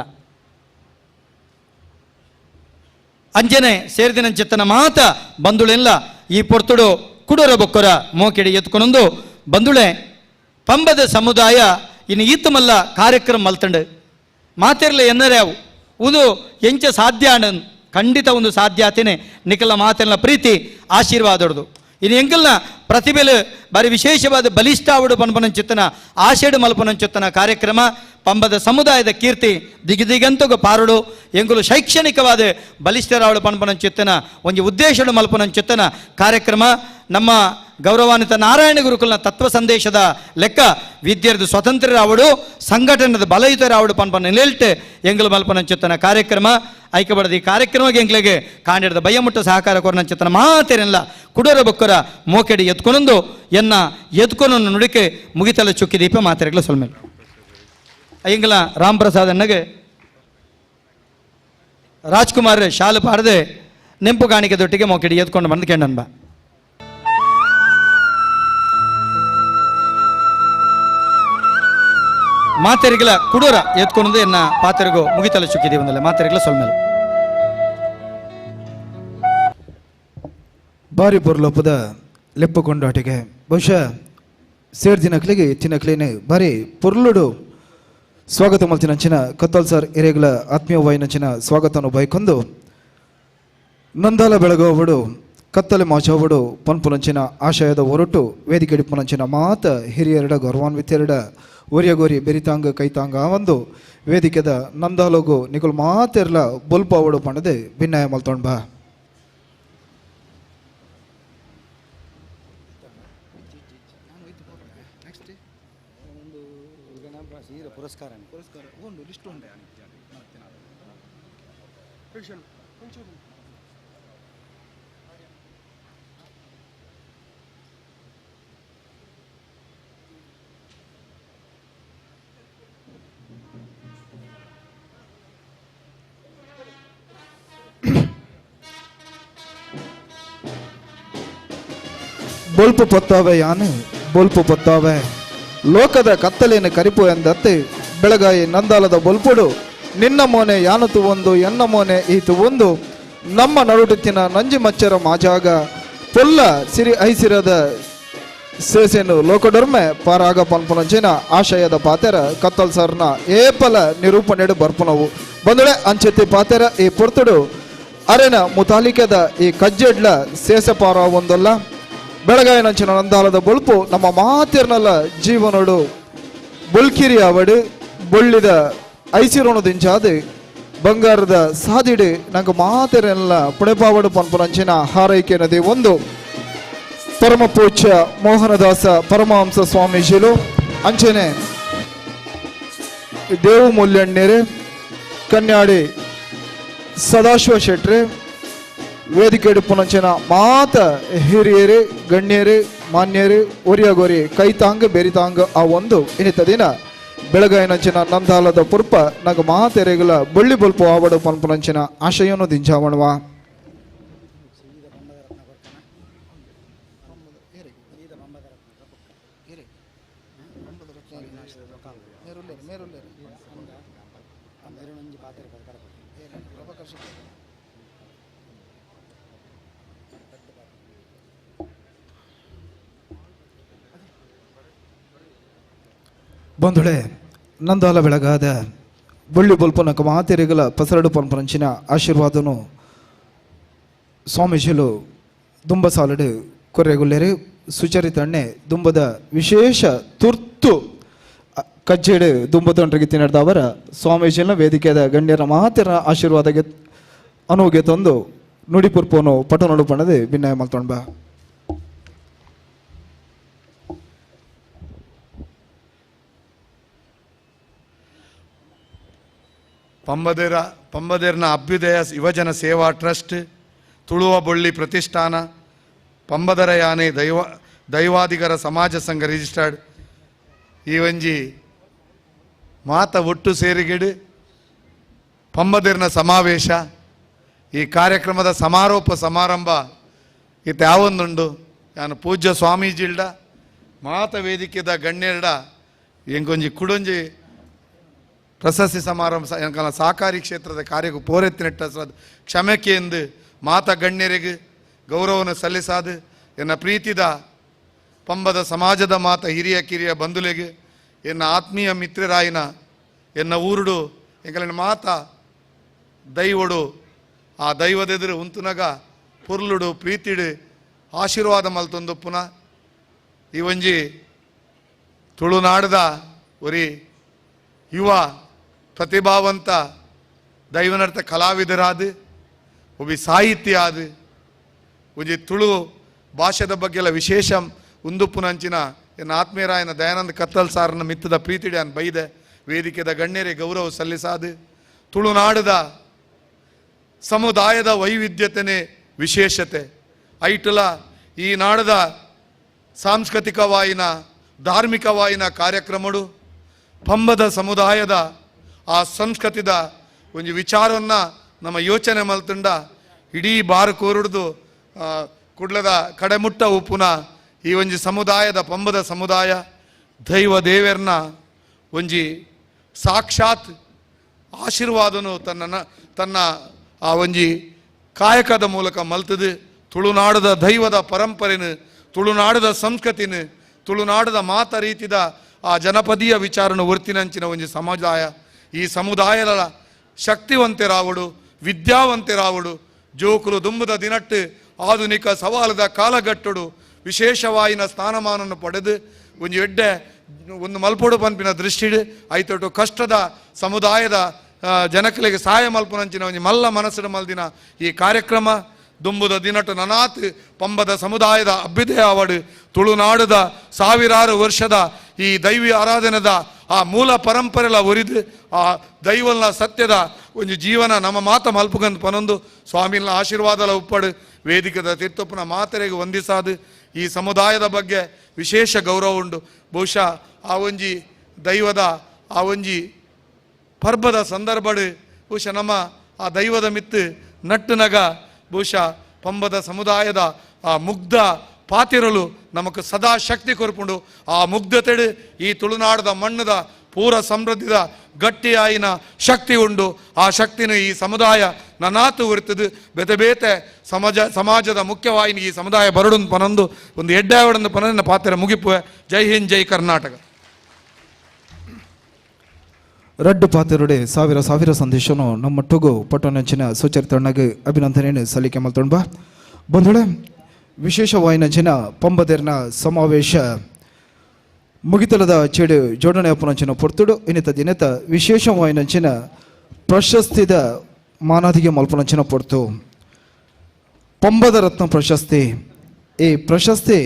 Speaker 6: ಅಂಜನೆ ಸೇರಿದಿನಂಚಿತ್ತನ ಮಾತ ಬಂದುಳೆಲ್ಲ ಈ ಪೊರ್ತುಡು ಕುಡರ ಬೊಕ್ಕರ ಮೋಕೆಡಿ ಎತ್ಕೊಂಡು ಬಂದುಳೆ ಪಂಬದ ಸಮುದಾಯ ಇನ್ನು ಈತಮಲ್ಲ ಕಾರ್ಯಕ್ರಮ ಮಲ್ತಂಡು ಮಾತಿರ್ಲ ಎನ್ನರೆ ಅವು ಉದು ಎಂಚ ಸಾಧ್ಯ ಅಣ್ಣ ಖಂಡಿತ ಒಂದು ಸಾಧ್ಯ ಆತೇನೆ ನಿಖಲ ಮಾತಿನ ಪ್ರೀತಿ ಆಶೀರ್ವಾದೊಡ್ದು ಇನ್ನು ಎಂಕಲ್ನ ಪ್ರತಿಭೆಲು ಬಾರಿ ವಿಶೇಷವಾದ ಬಲಿಷ್ಠ ಆವಡು ಪನ್ಪನಂಚಿತ್ತನ ಆಶೇಡು ಮಲ್ಪನಂಚಿತ್ತನ ಕಾರ್ಯಕ್ರಮ ಪಂಬದ ಸಮುದಾಯದ ಕೀರ್ತಿ ದಿಗಿದಿಗಂತಗ ಪಾರುಡು ಎಂಕುಲು ಶೈಕ್ಷಣಿಕವಾದ ಬಲಿಷ್ಠರಾವಡು ಪನ್ಪನಂಚಿತ್ತನ ಒಂಜಿ ಉದ್ದೇಶಡು ಮಲ್ಪನಂಚಿತ್ತನ ಕಾರ್ಯಕ್ರಮ ನಮ್ಮ ಗೌರವಾನ್ವಿತ ನಾರಾಯಣ ಗುರುಕುಲ್ನ ತತ್ವ ಸಂದೇಶದ ಲೆಕ್ಕ ವಿದ್ಯಾರ್ಥಿ ಸ್ವತಂತ್ರರಾವಡು ಸಂಘಟನೆದ ಬಲಯುತರಾವಡು ಪನ್ಪನ ನಿಲ್ಟೆ ಎಂಗಲು ಮಲ್ಪನಂಚಿತ್ತನ ಕಾರ್ಯಕ್ರಮ ಐಕ್ಯಬಡದ ಈ ಕಾರ್ಯಕ್ರಮಕ್ಕೆ ಎಂಗ್ಲಿಗೆ ಕಾಂಡಿಡದ ಬಯ್ಯಮುಟ್ಟ ಸಹಕಾರ ಕೊರನಂಚಿತ್ತನ ಮಾತೇನೆಲ್ಲ ಕುಡೋರ ಬೊಕ್ಕರ ಮೋಕೆಡಿ ಎತ್ಕೊನೊಂದು ಎನ್ನ ಎತ್ಕೊನೊಂದು ನುಡಿಕೆ ಮುಗಿತಲ ಚುಕ್ಕಿ ದೀಪ ಮಾತೆರೆಗ್ಲ ಸೊಲ್ಮೇಲೆ ಎಂಗಲ ರಾಮ್ಪ್ರಸಾದ್ ಅಣ್ಣಗೆ ರಾಜ್ಕುಮಾರ್ ಶಾಲು ಪಾರದೆ ನೆಂಪು ಕಾಣಿಕೆ ದೊಟ್ಟಿಗೆ ಮೋಕೆಡಿ ಎತ್ಕೊಂಡು ಬಂದು ಕೆಂಡನ್ಬ. ಮಾತೆರಿಗಳ ಕುಡೋರ ಎತ್ಕೊಂಡು ಎನ್ನ ಪಾತೆರಿಗು ಮುಗಿತಲ ಚುಕ್ಕಿದೀವಿ ಒಂದಲ್ಲ ಮಾತೆರಿಗಳ ಸೊಲ್ಮೇಲೆ.
Speaker 2: ಬಾರಿ ಪೊರ್ಲೊಪ್ಪದ ಲೆಪ್ಪು ಕೊಂಡಾಟಿಗೆ ಬಹುಶಃ ಸೇರ್ ದಿನಕ್ಲಿಗೆ ತಿನ್ನಕ್ಲೇನೆ ಬಾರಿ ಪೊರ್ಲುಡು ಸ್ವಾಗತ ಮಲ್ತಿನಂಚಿನ ಕತ್ತಲ್ ಸರ್ ಎರೆಗಳ ಆತ್ಮೀಯ ವಾಯಿನಂಚಿನ ಸ್ವಾಗತವನ್ನು ಬೈಕೊಂದು ನಂದಾಲ ಬೆಳಗೋವಡು ಕತ್ತಲೆ ಮಾಚೋವಡು ಪನ್ಪುನಂಚಿನ ಆಶಯದ ಹೊರಟು ವೇದಿಕೆ ಪುನಂಚಿನ ಮಾತ ಹಿರಿಯರಡ ಗೌರವಾನ್ವಿತೆರಡ ಒರಿಯಗೋರಿ ಬೆರಿತಾಂಗ ಕೈತಾಂಗ ಒಂದು ವೇದಿಕೆದ ನಂದಾಲೋಗು ನಿಗುಲ್ ಮಾತೆರ್ಲ ಬೊಲ್ಪಾವಡು ಪಣದೆ ಭಿನ್ನಾಯ ಮಲ್ತೊಂಡ್ ಬಾ.
Speaker 6: ಪುರಸ್ಕಾರ
Speaker 2: ಬೊಲ್ಪು ಪೊತ್ತಾವೆ ಯಾನು ಬೊಲ್ಪು ಪೊತ್ತಾವೆ ಲೋಕದ ಕತ್ತಲೆಯನ್ನು ಕರಿಪು ಎಂದತ್ತೆ ಬೆಳಗಾಯಿ ನಂದಾಲದ ಬೊಲ್ಪುಡು ನಿನ್ನ ಮೋನೆ ಯಾನು ತುವೊಂದು ಎನ್ನ ಮೋನೆ ಈ ತುವೊಂದು ನಮ್ಮ ನಡುಟುತ್ತಿನ ನಂಜಿ ಮಚ್ಚರ ಮಾಜಾಗ ಪೊಲ್ಲ ಸಿರಿ ಐಸಿರದ ಸೇಸೆನು ಲೋಕಡೊರ್ಮೆ ಪಾರಾಗ ಪನ್ಪುನಂಚಿನ ಆಶಯದ ಪಾತೆರ ಕತ್ತಲ್ ಸರ್ನ ಏಪಲ ನಿರೂಪಣೆಡು ಬರ್ಪುನವು ಬಂದುಳೆ ಅಂಚೆತ್ತಿ ಪಾತೆರ ಈ ಪೊರ್ತುಡು ಅರೆನ ಮುತಾಲಿಕೆದ ಈ ಕಜ್ಜೆಡ್ಲ ಸೇಸೆ ಪಾರ ಒಂದಲ್ಲ ಬೆಳಗಾಯಿನಂಚಿನ ನಂದಾಲದ ಬೊಳ್ಪು ನಮ್ಮ ಮಾತಿರ್ನಲ್ಲ ಜೀವನೋಡು ಬೊಲ್ಕಿರಿ ಅವಡು ಬೊಳ್ಳಿದ ಐಸಿರೋಣದಿಂಚಾದ ಬಂಗಾರದ ಸಾದಿಡು ನಂಗೆ ಮಾತಿರಲ್ಲ ಪುಣೆಪಾವಡು ಪನ್ಪುನಂಚಿನ ಹಾರೈಕೆ ನದಿ ಒಂದು ಪರಮ ಪೂಜ್ಯ ಮೋಹನದಾಸ ಪರಮಹಂಸ ಸ್ವಾಮೀಜಿಲು ಅಂಚನೆ ದೇವು ಮೂಲ್ಯಣ್ಣೇರು ಕನ್ಯಾಡಿ ಸದಾಶಿವ ಶೆಟ್ರು ವೇದಿಕೆ ಪುನಂಚಿನ ಮಾತ ಹಿರಿಯರು ಗಣ್ಯರು ಮಾನ್ಯರು ಒರಿಯಗೊರಿ ಕೈತಾಂಗ ಬೆರಿತಾಂಗ ಆ ಒಂದು ಇನ್ನಿತ ದಿನ ಬೆಳಗಾಯಿನಂಚಿನ ನಂದಾಲದ ಪುರ್ಪ ನಗ ಮಾತೆರೆಗಳ ಬಳ್ಳಿ ಬೊಲ್ಪು ಆವಡು ಪನ್ಪುನಂಚಿನ ಆಶಯನು ದಿಂಜಾವಣವ. ಬಂಧುಳೆ ನಂದಾಲ ಬೆಳಗಾದ ಬೊಳ್ಳಿ ಬೊಲ್ಪುನಕ ಮಾತೆರೆಗಲ ಪಸರಡು ಪನ್ಪರಂಚಿನ ಆಶೀರ್ವಾದನು ಸ್ವಾಮೀಜಿಲು ದುಂಬ ಸಾಲಡು ಕೊರೆಗುಲ್ಲೆರು ಸುಚರಿತ ಅಣ್ಣೆ ದುಂಬದ ವಿಶೇಷ ತುರ್ತು ಕಜ್ಜೇಡು ದುಂಬದೊಂಡ್ರಿಗೆ ತಿನ್ನಡ್ದವರ ಸ್ವಾಮೀಜಿನ ವೇದಿಕೆದ ಗಣ್ಯರ ಮಾತೆರ ಆಶೀರ್ವಾದಗೆ ಅನುಗೆ ತಂದು ನುಡಿಪುರ್ಪೋನು ಪಟು ನಡು ಪಣದೆ ಭಿನ್ನಯ ಮಲ್ತೊಂಬ.
Speaker 7: ಪಂಬದೇರ್ನ ಅಭ್ಯುದಯ ಯುವಜನ ಸೇವಾ ಟ್ರಸ್ಟ್, ತುಳುವ ಬೊಳ್ಳಿ ಪ್ರತಿಷ್ಠಾನ, ಪಂಬದರ ಯಾನೆ ದೈವಾದಿಗರ ಸಮಾಜ ಸಂಘ ರಿಜಿಸ್ಟರ್ಡ್ ಈ ಒಂಜಿ ಮಾತ ಒಟ್ಟು ಸೇರಿಗಿಡು ಪಂಬದೇರ್ನ ಸಮಾವೇಶ ಈ ಕಾರ್ಯಕ್ರಮದ ಸಮಾರೋಪ ಸಮಾರಂಭ ಇತ್ತ ಯಾವೊಂದುಂಡು. ನಾನು ಪೂಜ್ಯ ಸ್ವಾಮೀಜಿಲ್ಡ ಮಾತ ವೇದಿಕೆದ ಗಣ್ಯರ್ಡ ಎಂಕೊಂಜಿ ಕುಡೊಂಜಿ ಪ್ರಶಸ್ತಿ ಸಮಾರಂಭ ಎಂಕಲ ಸಹಕಾರಿ ಕ್ಷೇತ್ರದ ಕಾರ್ಯಕ್ಕೂ ಪೋರೆತ್ತಿನೆಟ್ಟ ಕ್ಷಮೆಕೆ ಎಂದು ಮಾತ ಗಣ್ಯರಿಗೆ ಗೌರವವನ್ನು ಸಲ್ಲಿಸಾದು ಎನ್ನ ಪ್ರೀತಿದ ಪಂಬದ ಸಮಾಜದ ಮಾತ ಹಿರಿಯ ಕಿರಿಯ ಬಂಧುಲೆಗೆ ಎನ್ನ ಆತ್ಮೀಯ ಮಿತ್ರರಾಯಿನ ಎನ್ನ ಊರುಡು ಎಂಕಲಿನ ಮಾತ ದೈವಡು ಆ ದೈವದೆದುರು ಉಂತುನಗ ಪುರ್ಲುಡು ಪ್ರೀತಿಡು ಆಶೀರ್ವಾದ ಮಲ್ತೊಂದು ಪುನಃ ಈ ಒಂಜಿ ತುಳುನಾಡದ ಒರಿ ಯುವ ಪ್ರತಿಭಾವಂತ ದೈವನರ್ಥ ಕಲಾವಿದರಾದ ಒಬ್ಬ ಸಾಹಿತ್ಯ ಆದ ಒಂಜಿ ತುಳು ಭಾಷೆದ ಬಗ್ಗೆಲ್ಲ ವಿಶೇಷ ಉಂದುಪ್ಪುನಂಚಿನ ಎನ್ನ ಆತ್ಮೀಯರಾಯನ ದಯಾನಂದ ಕತ್ತಲ್ ಸಾರನ ಮಿತ್ತದ ಪ್ರೀತಿಡೆ ಅನ್ ಬೈದೆ ವೇದಿಕೆದ ಗಣ್ಯರೇ ಗೌರವ ಸಲ್ಲಿಸಾದು ತುಳುನಾಡದ ಸಮುದಾಯದ ವೈವಿಧ್ಯತೆನೇ ವಿಶೇಷತೆ ಐಟಲ ಈ ನಾಡದ ಸಾಂಸ್ಕೃತಿಕವಾಯಿನ ಧಾರ್ಮಿಕವಾಯಿನ ಕಾರ್ಯಕ್ರಮಡು ಪಂಬದ ಸಮುದಾಯದ ಆ ಸಂಸ್ಕೃತಿದ ಒಂದು ವಿಚಾರವನ್ನು ನಮ್ಮ ಯೋಚನೆ ಮಲ್ತುಂಡ ಇಡೀ ಬಾರು ಕೋರುಡ್ದು ಕುಡ್ಲದ ಕಡೆಮುಟ್ಟ ಉಪ್ಪುನ ಈ ಒಂಜಿ ಸಮುದಾಯದ ಪಂಬದ ಸಮುದಾಯ ದೈವ ದೇವೆರ್ನ ಒಂಜಿ ಸಾಕ್ಷಾತ್ ಆಶೀರ್ವಾದನು ತನ್ನ ಆ ಒಂಜಿ ಕಾಯಕದ ಮೂಲಕ ಮಲ್ತದು ತುಳುನಾಡದ ದೈವದ ಪರಂಪರೆನು ತುಳುನಾಡದ ಸಂಸ್ಕೃತಿನ ತುಳುನಾಡದ ಮಾತ ರೀತಿದ ಆ ಜನಪದೀಯ ವಿಚಾರನ ಒರ್ತಿನಂಚಿನ ಒಂಜಿ ಸಮುದಾಯ ಈ ಸಮುದಾಯದ ಶಕ್ತಿವಂತೆರಾವಡು ವಿದ್ಯಾವಂತೆರಾವಡು ಜೋಕುಲು ದುಂಬದ ದಿನಟ್ಟು ಆಧುನಿಕ ಸವಾಲದ ಕಾಲಗಟ್ಟಡು ವಿಶೇಷವಾಯಿನ ಸ್ಥಾನಮಾನವನ್ನು ಪಡೆದು ಒಂಜಿ ಎಡ್ಡೆ ಒಂದು ಮಲ್ಪೊಡು ಪನ್ಪಿನ ದೃಷ್ಟಿಡು ಐತೊಟ್ಟು ಕಷ್ಟದ ಸಮುದಾಯದ ಜನಕಲಿಗೆ ಸಹಾಯ ಮಲ್ಪುನಂಚಿನ ಒಂಜಿ ಮಲ್ಲ ಮನಸ್ಸಿನ ಮಲ್ದಿನ ಈ ಕಾರ್ಯಕ್ರಮ ದುಂಬುದ ದಿನಟು ನನಾತ್ ಪಂಬದ ಸಮುದಾಯದ ಅಭ್ಯುದಯ ಆವಡು ತುಳುನಾಡದ ಸಾವಿರಾರು ವರ್ಷದ ಈ ದೈವಿ ಆರಾಧನೆದ ಆ ಮೂಲ ಪರಂಪರೆಲ ಒರಿದು ಆ ದೈವಲ್ನ ಸತ್ಯದ ಒಂದು ಜೀವನ ನಮ್ಮ ಮಾತ ಮಲ್ಪುಗಂದು ಪನೊಂದು ಸ್ವಾಮಿನ ಆಶೀರ್ವಾದಲ ಉಪ್ಪಡು ವೇದಿಕದ ತೀರ್ಥಪ್ಪನ ಮಾತರೆಗೆ ವಂದಿಸಾದು ಈ ಸಮುದಾಯದ ಬಗ್ಗೆ ವಿಶೇಷ ಗೌರವ ಉಂಡು. ಬಹುಶಃ ಆ ಒಂಜಿ ದೈವದ ಆ ಒಂಜಿ ಪರ್ಬದ ಸಂದರ್ಭಡು ಬಹುಶಃ ನಮ್ಮ ಆ ದೈವದ ಮಿತ್ತು ನಟ್ಟುನಗ ಬಹುಶಃ ಪಂಬದ ಸಮುದಾಯದ ಆ ಮುಗ್ಧ ಪಾತಿರಲು ನಮಕ್ ಸದಾ ಶಕ್ತಿ ಕೊರ್ಪುಂಡು. ಆ ಮುಗ್ಧತೆಡು ಈ ತುಳುನಾಡದ ಮಣ್ಣದ ಪೂರ ಸಮೃದ್ಧಿದ ಗಟ್ಟಿಯಾಯಿನ ಶಕ್ತಿ ಉಂಡು. ಆ ಶಕ್ತಿನ ಈ ಸಮುದಾಯ ನನಾತು ಉರಿತದು ಬೇತೆ ಬೇತೆ ಸಮಾಜದ ಮುಖ್ಯವಾಹಿನಿ ಈ ಸಮುದಾಯ ಬರಡೊಂದು ಪನೊಂದು ಒಂದು ಎಡ್ಡಾವಡೊಂದು ಪನೊಂದು ಪಾತ್ರ ಮುಗಿಪುವೆ. ಜೈ ಹಿಂದ್, ಜೈ ಕರ್ನಾಟಕ.
Speaker 2: ರಡ್ಡು ಪಾತ್ರರುಡೆ ಸಾವಿರ ಸಾವಿರ ಸಂದೇಶನು ನಮ್ಮೊಟ್ಟಿಗೂ ಪಟ್ಟಣಂಚಿನ ಸುಚರಿತಣ್ಣಗೆ ಅಭಿನಂದನೆಯನ್ನು ಸಲ್ಲಿಕೆ ಮಲ್ತೊಂಬ ಬಂಧುಳೆ. ವಿಶೇಷವಾಯಿನಂಚಿನ ಪಂಬದೇರ್ನ ಸಮಾವೇಶ ಮುಗಿತಲದ ಚೆಡು ಜೋಡಣೆ ಅಪ್ಪನಂಚಿನ ಪೊರ್ತುಡು ಇನ್ನಿತ ದಿನತ ವಿಶೇಷವಾಯಿನಂಚಿನ ಪ್ರಶಸ್ತಿದ ಮಾನಾದಿಗೆ ಮಲ್ಪನಂಚಿನ ಪೊರ್ತು ಪಂಬದ ರತ್ನ ಪ್ರಶಸ್ತಿ. ಈ ಪ್ರಶಸ್ತಿ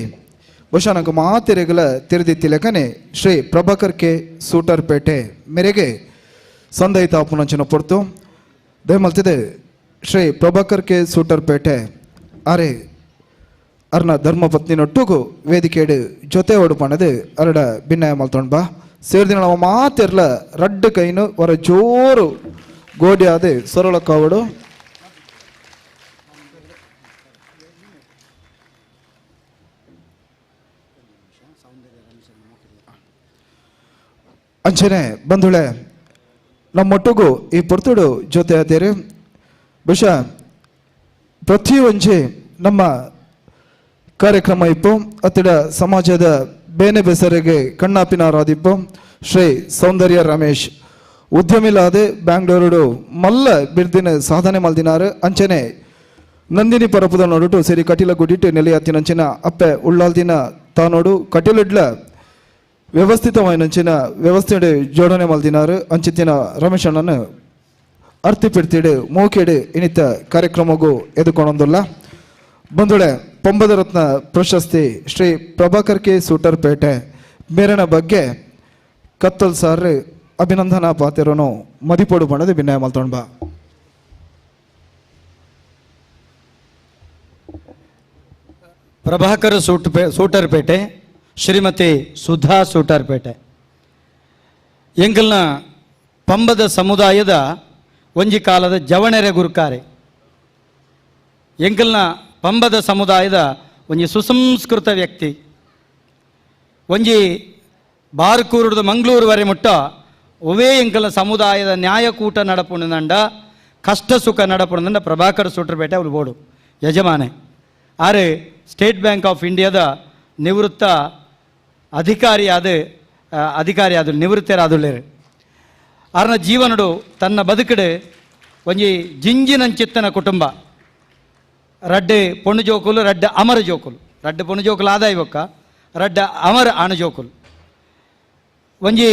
Speaker 2: ಬಹುಶಃ ನಂಗೆ ಮಾತೆರೆಗಲ ತೆರೆದಿತ್ತಿಲೆಕನೆ ಶ್ರೀ ಪ್ರಭಾಕರ್ ಕೆ ಸೂಟರ್ಪೇಟೆ ಮೇರೆಗೆ ಸಂದಯಿತ ಅಪ್ಪನಂಚಿನ ಪೊರ್ತು ದಯಮಲ್ತಿದೆ ಶ್ರೀ ಪ್ರಭಾಕರ್ ಕೆ ಸೂಟರ್ಪೇಟೆ ಅರೆ ಅರ್ನ ಧರ್ಮಪತ್ನಿನೊಟ್ಟುಗು ವೇದಿಕೆಡು ಜೊತೆ ಒಡುಪಣದು ಅರಡ ಭಿನ್ನಯ ಮಲ್ತೊಂಡ್ ಬಾ ಸೇರ್ದಿನ ನಾವು ಮಾತಿರ್ಲ ರಡ್ಡು ಕೈನು ವರ ಜೋರು ಗೋಡಿಯಾದೆ ಸೊರಳ ಕಾವಡು. ಅಂಚನೆ ಬಂಧುಳೆ ನಮ್ಮೊಟ್ಟಿಗೂ ಈ ಪೊರ್ತುಡು ಜೊತೆ ಆತೇರಿ. ಬಹುಶಃ ಪ್ರತಿಯೊಂಜಿ ನಮ್ಮ ಕಾರ್ಯಕ್ರಮ ಇಪ್ಪು ಅತ್ತಿಡ ಸಮಾಜದ ಬೇನೆ ಬೆಸರಿಗೆ ಕಣ್ಣಾಪಿನಾರಾದಿಪ್ಪು Shri ಸೌಂದರ್ಯ ರಮೇಶ್ ಉದ್ಯಮಿಲಾದೆ ಬ್ಯಾಂಗ್ಳೂರುಡು ಮಲ್ಲ ಬಿರ್ದಿನ ಸಾಧನೆ ಮಲ್ದಿನಾರು ಅಂಚನೆ ನಂದಿನಿ ಪರಪುದ ನೋಡುಟು ಸಿರಿ ಕಟೀಲ ಗುಡಿಟ್ಟು ನೆಲೆಯತ್ತಿನಂಚಿನ ಅಪ್ಪೆ ಉಳ್ಳಾಲ್ದಿನ ತಾನೋಡು ಕಟೀಲಿಡ್ಲ ವ್ಯವಸ್ಥಿತವಾಯಿನಂಚಿನ ವ್ಯವಸ್ಥೆ ಜೋಡಣೆ ಮಲ್ದಿನಾರು ಅಂಚಿತ್ತಿನ ರಮೇಶ್ ಅಣ್ಣನ ಅರ್ತಿ ಪಿಡ್ತಿಡು ಮೋಕೆಡು ಇನಿತ ಕಾರ್ಯಕ್ರಮಗೂ ಎದುಕೊಂಡೊಂದುಲ್ಲ. ಬಂಧುಳೆ ಪಂಬದ ರತ್ನ ಪ್ರಶಸ್ತಿ ಶ್ರೀ ಪ್ರಭಾಕರ್ ಕೆ ಸೂಟರ್ಪೇಟೆ ಮೇರನ ಬಗ್ಗೆ ಕತ್ತಲ್ ಸಾರ್ ಅಭಿನಂದನಾ ಪಾತಿರನು ಮದಿಪೋಡು ಬಣ್ಣದ ವಿನಯ ಮಲ್ತೊಂಬ.
Speaker 6: ಪ್ರಭಾಕರ್ ಸೂಟರ್ಪೇಟೆ, ಶ್ರೀಮತಿ ಸುಧಾ ಸೂಟರ್ಪೇಟೆ ಎಂಕಲ್ನ ಪಂಬದ ಸಮುದಾಯದ ಒಂಜಿ ಕಾಲದ ಜವಣೆರೆ ಗುರುಕಾರೆ. ಎಂಕಲ್ನ ಪಂಬದ ಸಮುದಾಯದ ಒಂಜಿ ಸುಸಂಸ್ಕೃತ ವ್ಯಕ್ತಿ. ಒಂಜಿ ಬಾರ್ಕೂರುದ ಮಂಗಳೂರು ವರೆ ಮುಟ್ಟ ಒವೇ ಎಂಕಲ್ನ ಸಮುದಾಯದ ನ್ಯಾಯಕೂಟ ನಡಪುಣದಂಡ ಕಷ್ಟ ಸುಖ ನಡಪುಣದಂಡ ಪ್ರಭಾಕರ್ ಸೂಟರ್ಪೇಟೆ ಅವರು ಬೋಡು ಯಜಮಾನೆ. ಆರು state bank of ಇಂಡಿಯಾದ ನಿವೃತ್ತ ಅಧಿಕಾರಿಯಾದ ನಿವೃತ್ತರಾದುಳ್ಳೇರು. ಆರ್ನ ಜೀವನಡು ತನ್ನ ಬದುಕಡು ಒಂಜಿ ಜಿಂಜಿನಂಚಿತ್ತನ ಕುಟುಂಬ. ರಡ್ಡೆ ಪೊಣ್ಣು ಜೋಕುಲು, ರಡ್ಡೆ ಅಮರ ಜೋಕುಲು, ರಡ್ಡೆ ಪೊಣ್ಣು ಜೋಕುಲು ಆದಾಯ ಬೊಕ್ಕ ರಡ್ಡೆ ಅಮರ ಆಣು ಜೋಕುಲು. ಒಂಜಿ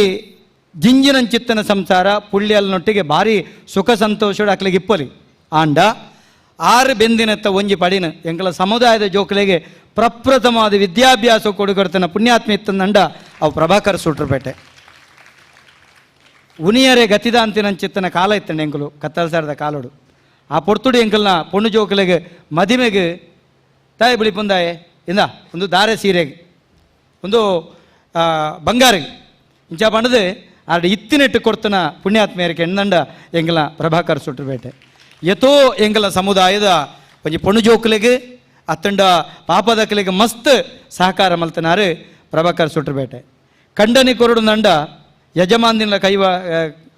Speaker 6: ಜಿಂಜಿನಂಚಿತ್ತನ ಸಂಸಾರ ಪುಳ್ಳಿಯಲ್ನೊಟ್ಟಿಗೆ ಭಾರಿ ಸುಖ ಸಂತೋಷಡು ಅಕ್ಲಿಗೆ ಇಪ್ಪಲಿ. ಆಂಡ ಆರು ಬೆಂದಿನತ್ತ ಒಂಜಿ ಪಡಿನ ಎಂಕಲ ಸಮುದಾಯದ ಜೋಕುಲೆಗೆ ಪ್ರಪ್ರಥಮವಾದ ವಿದ್ಯಾಭ್ಯಾಸ ಕೊಡುಗೊಡ್ತನ ಪುಣ್ಯಾತ್ಮ ಇತ್ತಂದಂಡ ಅವು ಪ್ರಭಾಕರ್ ಸೂಟ್ರಪೇಟೆ. ಉನಿಯರೆ ಗತಿದಾಂತಿನಂಚಿತ್ತನ ಕಾಲ ಇತ್ತಂಡ ಎಂಕಲು ಕತ್ತಲಸಾರದ ಕಾಲೋಡು. ಆ ಪೊರ್ತುಡು ಎಂಕಲ್ನ ಪೊಣ್ಣು ಜೋಕುಲೆಗೆ ಮದಿಮೆಗೆ ತಾಯಿ ಬಿಳಿ ಪುಂದಾಯೆ ಇಂದ ಒಂದು ದಾರೆ ಸೀರೆಗೆ ಒಂದು ಬಂಗಾರಿಗೆ ಇಂಚ ಪಂಡದು ಆಡ ಇತ್ತಿನೆಟ್ಟು ಕೊಡ್ತನ ಪುಣ್ಯಾತ್ಮೆಯರಿಗೆ ಎಣ್ಣಂಡ ಎಂಕಲ್ನ ಪ್ರಭಾಕರ್ ಸೂಟ್ರಪೇಟೆ. ಯಥೋ ಎಂಕಲ ಸಮುದಾಯದ ಒಂಜಿ ಪೊಣ್ಣು ಜೋಕುಲೆಗೆ ಅತ್ತಂಡ ಪಾಪದಕಲಿಗೆ ಮಸ್ತ್ ಸಹಕಾರ ಮಲ್ತನಾರು ಪ್ರಭಾಕರ್ ಸೂಟ್ರಪೇಟೆ. ಕಂಡನಿ ಕೊರಡು ನಂಡ ಯಜಮಾನ್ದಿನ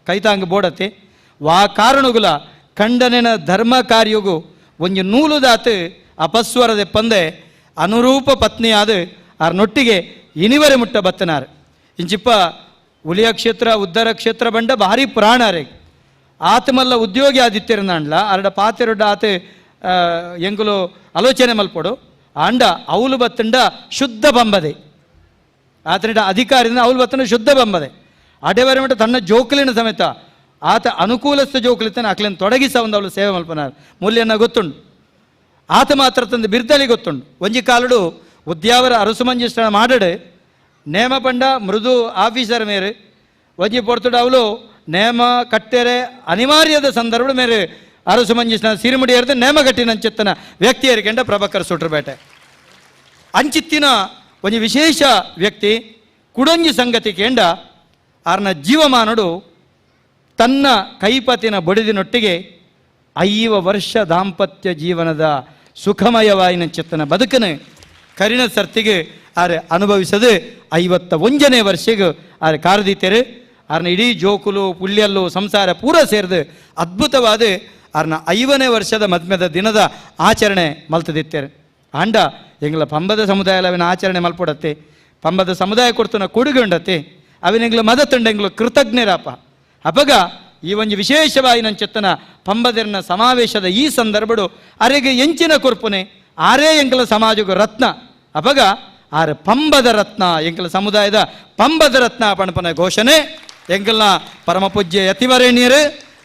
Speaker 6: ಕೈತಾಂಗ ಬೋಡತಿ ವಾ ಕಾರಣಗುಲ ಖಂಡನೆನ ಧರ್ಮ ಕಾರ್ಯಗು ಒಂಜಿ ನೂಲುದಾತು ಅಪಸ್ವರದೆ ಪಂದೆ ಅನುರೂಪ ಪತ್ನಿಯಾದ ಆರ್ನೊಟ್ಟಿಗೆ ಇನಿವರೆ ಮುಟ್ಟ ಬತ್ತನಾರು. ಇಂಚಿಪ್ಪ ಉಲಿಯ ಕ್ಷೇತ್ರ ಉದ್ದರ ಕ್ಷೇತ್ರ ಬಂಡ ಭಾರಿ ಪುರಾಣಾರೆ. ಆತಮಲ್ಲ ಉದ್ಯೋಗಿ ಆದಿತ್ತಿರನಾಂಡ್ಲ ಅರಡ ಪಾತೆರೊಡ್ಡ ಆತ ಎಂಗುಲು ಆಲೋಚನೆ ಮಲ್ಪೊಡು ಆಂಡ ಅವಲು ಬತ್ತಂಡ ಶುದ್ಧ ಬಂಬದೆ ಆತನಿಡ ಅಧಿಕಾರಿನ ಅವಲು ಬತ್ತಂಡ ಶುದ್ಧ ಬಂಬದೆ ಅಡೆವರೆ ಮಟ್ಟ ತನ್ನ ಜೋಕಲಿನ ಸಮೇತ ಆತ ಅನುಕೂಲಸ್ಥ ಜೋಕಲಿತನ ಅಕ್ಲಿನ ತೊಡಗಿಸ ಒಂದು ಅವಳು ಸೇವೆ ಮಲ್ಪನಾರ್ ಮೂಲ್ಯನ ಗೊತ್ತುಂಡು. ಆತ ಮಾತ್ರ ತಂದು ಬಿರ್ದಲಿ ಗೊತ್ತುಂಡು. ಒಂಜಿ ಕಾಲುಡು ಉದ್ಯಾವರ ಅರಸು ಮಂಜಿಷ್ಠ ಮಾಡಡೆ ನೇಮ ಪಂಡ ಮೃದು ಆಫೀಸರ್ ಮೇರೆ ಒಂಜಿ ಪೊರ್ತುಡು ಅವಳು ನೇಮ ಕಟ್ಟೆರೆ ಅನಿವಾರ್ಯದ ಸಂದರ್ಭ ಮೇರೆ ಅರಸು ಮಂಜಿಷ್ಠ ಸಿರಿಮುಡಿ ಏರ್ದು ನೇಮ ಕಟ್ಟಿನಂಚಿತ್ತನ ವ್ಯಕ್ತಿಯರಿಕೆಂಡ ಪ್ರಭಾಕರ್ ಸೂಟ್ರಪೇಟೆ. ಅಂಚಿತ್ತಿನ ಒಂಜಿ ವಿಶೇಷ ವ್ಯಕ್ತಿ ಕುಡೊಂಜಿ ಸಂಗತಿ ಕೇಂಡ ಆರ್ನ ಜೀವಮಾನಡು ತನ್ನ ಕೈಪತಿನ ಬಡಿದಿನೊಟ್ಟಿಗೆ 50 ವರ್ಷ ದಾಂಪತ್ಯ ಜೀವನದ ಸುಖಮಯವಾಯಿನ ಚಿತ್ತನ ಬದುಕನು ಕರಿಣ ಸರ್ತಿಗೆ ಆರೆ ಅನುಭವಿಸದೆ 51ನೇ ವರ್ಷಗೆ ಆರೆ ಕಾರದಿತ್ತೇರು. ಆರ್ನ ಇಡೀ ಜೋಕುಲು ಪುಳ್ಳಿಯಲ್ಲು ಸಂಸಾರ ಪೂರ ಸೇರಿದು ಅದ್ಭುತವಾದ ಆರ್ನ 50ನೇ ವರ್ಷದ ಮದ್ಮೆದ ದಿನದ ಆಚರಣೆ ಮಲ್ತದಿತ್ತೇರು. ಆಂಡ ಎಂಗ್ಲ ಪಂಬದ ಸಮುದಾಯ ಅವಿನ ಆಚರಣೆ ಮಲ್ಪೊಡತ್ತೆ ಪಂಬದ ಸಮುದಾಯ ಕೊಡ್ತನ ಕೊಡುಗೆ ಉಂಡತ್ತೆ ಅವಿನ ಎಂಗ್ಲ ಮದತುಂಡ ಎಂಗ್ಲು ಕೃತಜ್ಞರಪ್ಪ. ಅಪಗ ಈ ಒಂದು ವಿಶೇಷವಾಗಿ ಚೆತ್ತನ ಪಂಬದರ್ನ ಸಮಾವೇಶದ ಈ ಸಂದರ್ಭಡು ಅರೆಗೆ ಎಂಚಿನ ಕೊರ್ಪುನೆ ಆರೇ ಎಂಕಲ ಸಮಾಜಕ್ಕೂ ರತ್ನ. ಅಪಗ ಆರೆ ಪಂಬದ ರತ್ನ ಎಂಕಲ ಸಮುದಾಯದ ಪಂಬದ ರತ್ನ ಪಣಪನ ಘೋಷಣೆ ಎಂಕಲ್ನ ಪರಮಪೂಜ್ಯ ಯತಿವರೇಣ್ಯರು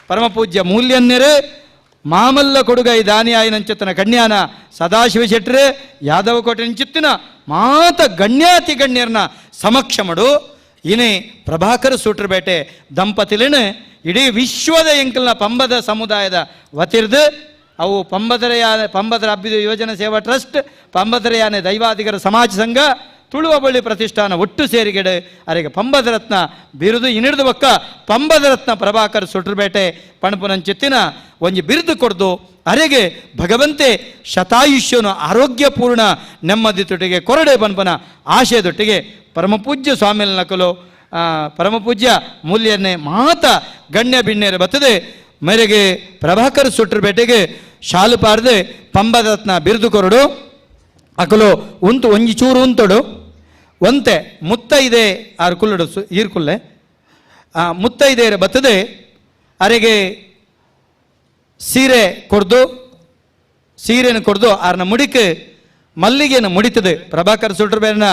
Speaker 6: ಪರಮಪೂಜ್ಯ ಮೂಲ್ಯನ್ಯರು ಮಾಮಲ್ಲ ಕೊಡುಗೈ ದಾನಿಯಾಯಿನಂಚಿತ್ತನ ಕನ್ಯಾನ ಸದಾಶಿವ ಶೆಟ್ಟರು ಯಾದವ ಕೋಟೆನಂಚಿತ್ತಿನ ಮಾತ ಗಣ್ಯಾತಿ ಗಣ್ಯರ್ನ ಸಮಕ್ಷಮಡು ಇನಿ ಪ್ರಭಾಕರ್ ಸೂಟ್ರಪೇಟೆ ದಂಪತಿಲಿನ ಇಡೀ ವಿಶ್ವದ ಎಂಕಲ್ನ ಪಂಬದ ಸಮುದಾಯದ ವತಿರ್ದು ಅವು ಪಂಬದರ ಅಭ್ಯುದಯ ಯೋಜನೆ ಸೇವಾ ಟ್ರಸ್ಟ್ ಪಂಬದರಯಾನೆ ದೈವಾಧಿಕರ ಸಮಾಜ ಸಂಘ ತುಳುವಬಳ್ಳಿ ಪ್ರತಿಷ್ಠಾನ ಒಟ್ಟು ಸೇರಿಗೆಡೆ ಅರೆಗೆ ಪಂಬದ ರತ್ನ ಬಿರುದು ಇನ್ನಿಡ್ದು ಬಕ್ಕ ಪಂಬದ ರತ್ನ ಪ್ರಭಾಕರ್ ಸುಟ್ರಪೇಟೆ ಪಣಪುನಂಚಿತ್ತಿನ ಒಂಜಿ ಬಿರುದು ಕೊಡ್ದು ಅರೆಗೆ ಭಗವಂತೆ ಶತಾಯುಷ್ಯನು ಆರೋಗ್ಯಪೂರ್ಣ ನೆಮ್ಮದಿ ತೊಟ್ಟಿಗೆ ಕೊರಡೆ ಪನ್ಪನ ಆಶಯದೊಟ್ಟಿಗೆ ಪರಮಪೂಜ್ಯ ಸ್ವಾಮಿ ನಕಲು ಪರಮಪೂಜ್ಯ ಮೂಲ್ಯನ್ನೇ ಮಾತ ಗಣ್ಯ ಬಿಣ್ಯರ ಬತ್ತದೆ ಮೇರೆಗೆ ಪ್ರಭಾಕರ್ ಸುಟ್ರಪೇಟೆಗೆ ಶಾಲು ಪಾರದೆ ಪಂಬದರತ್ನ ಬಿರುದು ಕೊರಡು ಅಕಲು ಉಂತು ಒಂಜಿ ಚೂರು ಉಂತೊಡು ಒಂತೆ ಮುತ್ತ ಇದೆ ಆರು ಕುಲ್ಲಡು ಈರ್ಕುಲ್ಲೆ ಮುತ್ತೈದೆಯರ ಬತ್ತದೆ ಅರೆಗೆ ಸೀರೆ ಕೊಡ್ದು ಸೀರೆಯನ್ನು ಕೊಡ್ದು ಆರ್ನ ಮುಡಿಕೆ ಮಲ್ಲಿಗೆಯನ್ನು ಮುಡಿತದೆ. ಪ್ರಭಾಕರ್ ಸುಟ್ರಬೇರನ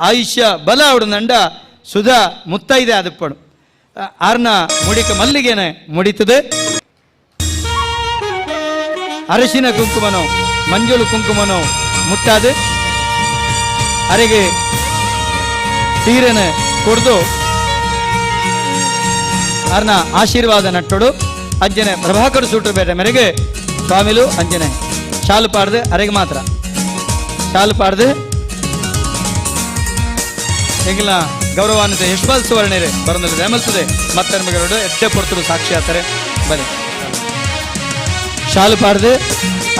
Speaker 6: ಆಯುಷ್ಯ ಬಲ ಅವಡು ನಂಡ ಸುಧಾ ಮುತ್ತೈದೆ ಅದಪ್ಪಡು ಆರ್ನ ಮುಡಿಕ ಮಲ್ಲಿಗೆನೆ ಮುಡಿತದೆ. ಅರಿಶಿನ ಕುಂಕುಮನು ಮಂಜುಳು ಕುಂಕುಮನು ಮುಟ್ಟಾது ಅರೆಗೆ ಸೀರೆನ ಕೊಡ್ದು ಆರ್ನ ಆಶೀರ್ವಾದ ನಟ್ಟೋಡು. ಅಂಜನೆ ಪ್ರಭಾಕರ್ ಸೂಟ್ರಬೇಟೆ ಮೇರೆಗೆ ಸ್ವಾಮಿಲು ಅಂಜನೆ ಶಾಲು ಪಾಡ್ದು ಅರೆಗೆ ಮಾತ್ರ ಶಾಲು ಪಾಡ್ದು ಎಂಗಿನ ಗೌರವಾನ್ವಿತ ಯಶ್ಪಾಲ್ ಸುವರ್ಣರೇ ಬರಂದಲ್ಲಿ ರೇಮಲ್ತದೆ ಮತ್ತೆ ನಮಗೆರಡು ಎಡ್ಡೆ ಪೊರ್ತುಡು ಸಾಕ್ಷಿ ಆಗ್ತಾರೆ. ಬನ್ನಿ ಶಾಲು ಪಾಡ್ದು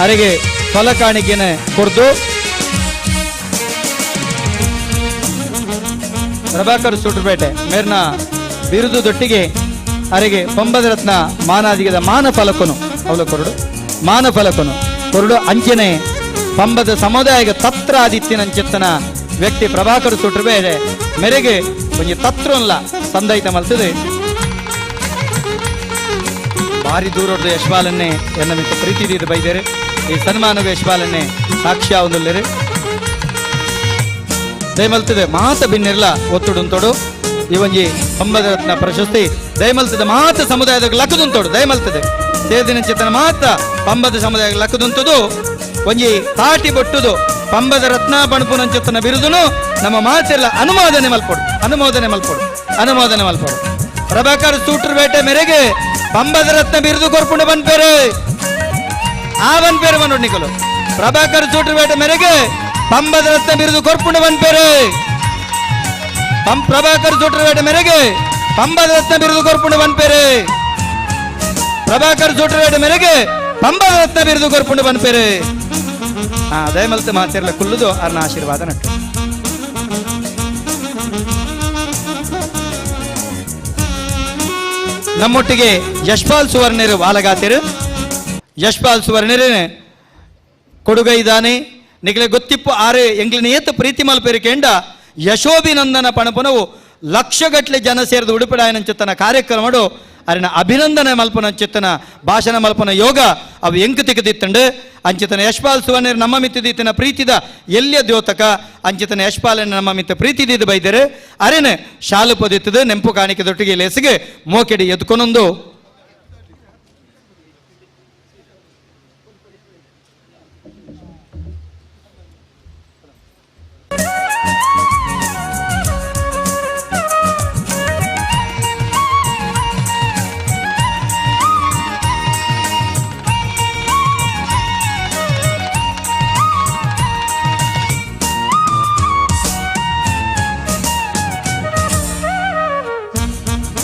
Speaker 6: ಅರೆಗೆ ಫಲ ಕಾಣಿಕೆನ ಕೊಡ್ದು ಪ್ರಭಾಕರ್ ಸೂಟ್ರಪೇಟೆ ಮೇರ್ನ ಬಿರುದು ದೊಟ್ಟಿಗೆ ಅರೆಗೆ ಪಂಬದ ರತ್ನ ಮಾನಾದಿಗದ ಮಾನ ಫಲಕನು ಅವಲ ಕೊರಡು ಮಾನ ಫಲಕನು ಕೊರಡು ಅಂಚನೆ ಪಂಬದ ಸಮುದಾಯದ ತತ್ರ ಆದಿತ್ಯನಂಚೆತ್ತನ ವ್ಯಕ್ತಿ ಪ್ರಭಾಕರ್ ಸೂಟ್ರಪೇಟೆ ಮೇರೆಗೆ ಒಂಜಿ ತತ್ರನ್ಲ ಸಂದೈತ ಮಲ್ತದೆ. ಭಾರಿ ದೂರದ ಯಶ್ಪಾಲನ್ನೇ ಎನ್ನ ಮಿತ್ತ ಪ್ರೀತಿ ದೀದ ಬೈದೇರೆ ಈ ಸನ್ಮಾನದ ಯಶ್ಪಾಲನ್ನೇ ಸಾಕ್ಷ್ಯ ಒಂದುಲ್ಲೇರೆ ದಯಮಲ್ತದೆ ಮಾತ ಬಿನ್ನಿರ್ಲ ಒತ್ತುಡುಂತೋಡು ಈ ಒಂಜಿ ಪಂಬದ ರತ್ನ ಪ್ರಶಸ್ತಿ ದಯಮಲ್ತದೆ ಮಾತ ಸಮುದಾಯದ ಲಕ್ಕದುಂತೋಡು ದಯಮಲ್ತದೆ ಸೇದಿನ ಚೇತನ ಮಾತ ಪಂಬದ ಸಮುದಾಯ ಲಕ್ಕದುಂತದು ಒಂಜಿ ತಾಟಿ ಬೊಟ್ಟುದು ಪಂಬದ ರತ್ನ ಬಣಪುನಂಚೆತ್ತನ ಬಿರುದುನು ನಮ್ಮ ಮಾತೆಲ್ಲ ಅನುಮೋದನೆ ಮಲ್ಪೊಡು ಅನುಮೋದನೆ ಮಲ್ಪೊಡು ಅನುಮೋದನೆ ಮಲ್ಪೊಡು. ಪ್ರಭಾಕರ್ ಸೂಟ್ರಪೇಟೆ ಮೇರೆಗೆ ಪಂಬದ ರತ್ನ ಬಿರುದು ಕೊರ್ಪುಂಡು ಬನ್ಪೇರೆ ಆ ಬನ್ಪೇರೆ ಮನೋಡ್ ನಿಕಲು ಪ್ರಭಾಕರ್ ಸೂಟ್ರಪೇಟೆ ಮೇರೆಗೆ ಪಂಬದ ರತ್ನ ಬಿರುದು ಕೊರ್ಪುಂಡು ಬನ್ಪೇರೆ ಪ್ರಭಾಕರ್ ಸೂಟ್ರಪೇಟೆ ಮೇರೆಗೆ ಪಂಬದ ರತ್ನ ಬಿರುದು ಕೊರ್ಪುಂಡು ಬನ್ಪೇರೆ ಪ್ರಭಾಕರ್ ಸೂಟ್ರಪೇಟೆ ಮೇರೆಗೆ ಪಂಬದ ರತ್ನ ಬಿರುದು ಕೊರ್ಪುಂಡು ಬನ್ಪೇರೆ. ದಯಮಲ್ತೆ ಮಾತಿರಲ ಕುಲ್ಲುದು ಅರ್ನ ಆಶೀರ್ವಾದ ನಟ್ಟು. ನಮ್ಮೊಟ್ಟಿಗೆ ಯಶ್ಪಾಲ್ ಸುವರ್ಣರು ವಾಲಗಾತಿರು. ಯಶ್ಪಾಲ್ ಸುವರ್ಣರೇ ಕೊಡುಗೈದಾನೆ ನಿಗಲೆ ಗೊತ್ತಿಪ್ಪು ಆರೆ ಎಂಗ್ಲಿನ ಏತ ಪ್ರೀತಿ ಮಲ್ಪೇರಿಕೆಂಡ ಯಶೋಭಿನಂದನ ಪಣಪನವು ಲಕ್ಷಗಟ್ಟಲೆ ಜನ ಸೇರಿದ ಉಡುಪಿಡಾಯನಂಚಿತ್ತನ ಕಾರ್ಯಕ್ರಮಡು ಅರಿನ ಅಭಿನಂದನೆ ಮಲ್ಪನಂಚಿತ್ತನ ಭಾಷಣ ಮಲ್ಪನ ಯೋಗ ಅವು ಎಂಕು ತಿಕ್ಕದಿತ್ತಂಡು ಅಂಚಿತನ ಯಶ್ಪಾಲ್ ಸುವರ್ಣರು ನಮ್ಮ ಮಿತ್ತಿದಿತ್ತಿನ ಪ್ರೀತಿದ ಎಲ್ಲಿಯ ದ್ಯೋತಕ ಅಂಚಿತನ ಯಶ್ಪಾಲನ ನಮ್ಮ ಮಿತ್ತ ಪ್ರೀತಿದಿದ್ದು ಬೈದರೆ ಅರೆನೆ ಶಾಲು ಪದಿತ್ತದು ನೆಂಪು ಕಾಣಿಕೆ ದೊಟ್ಟಿಗೆ ಲೇಸಿಗೆ ಮೋಕೆಡಿ ಎದ್ಕೊನೊಂದು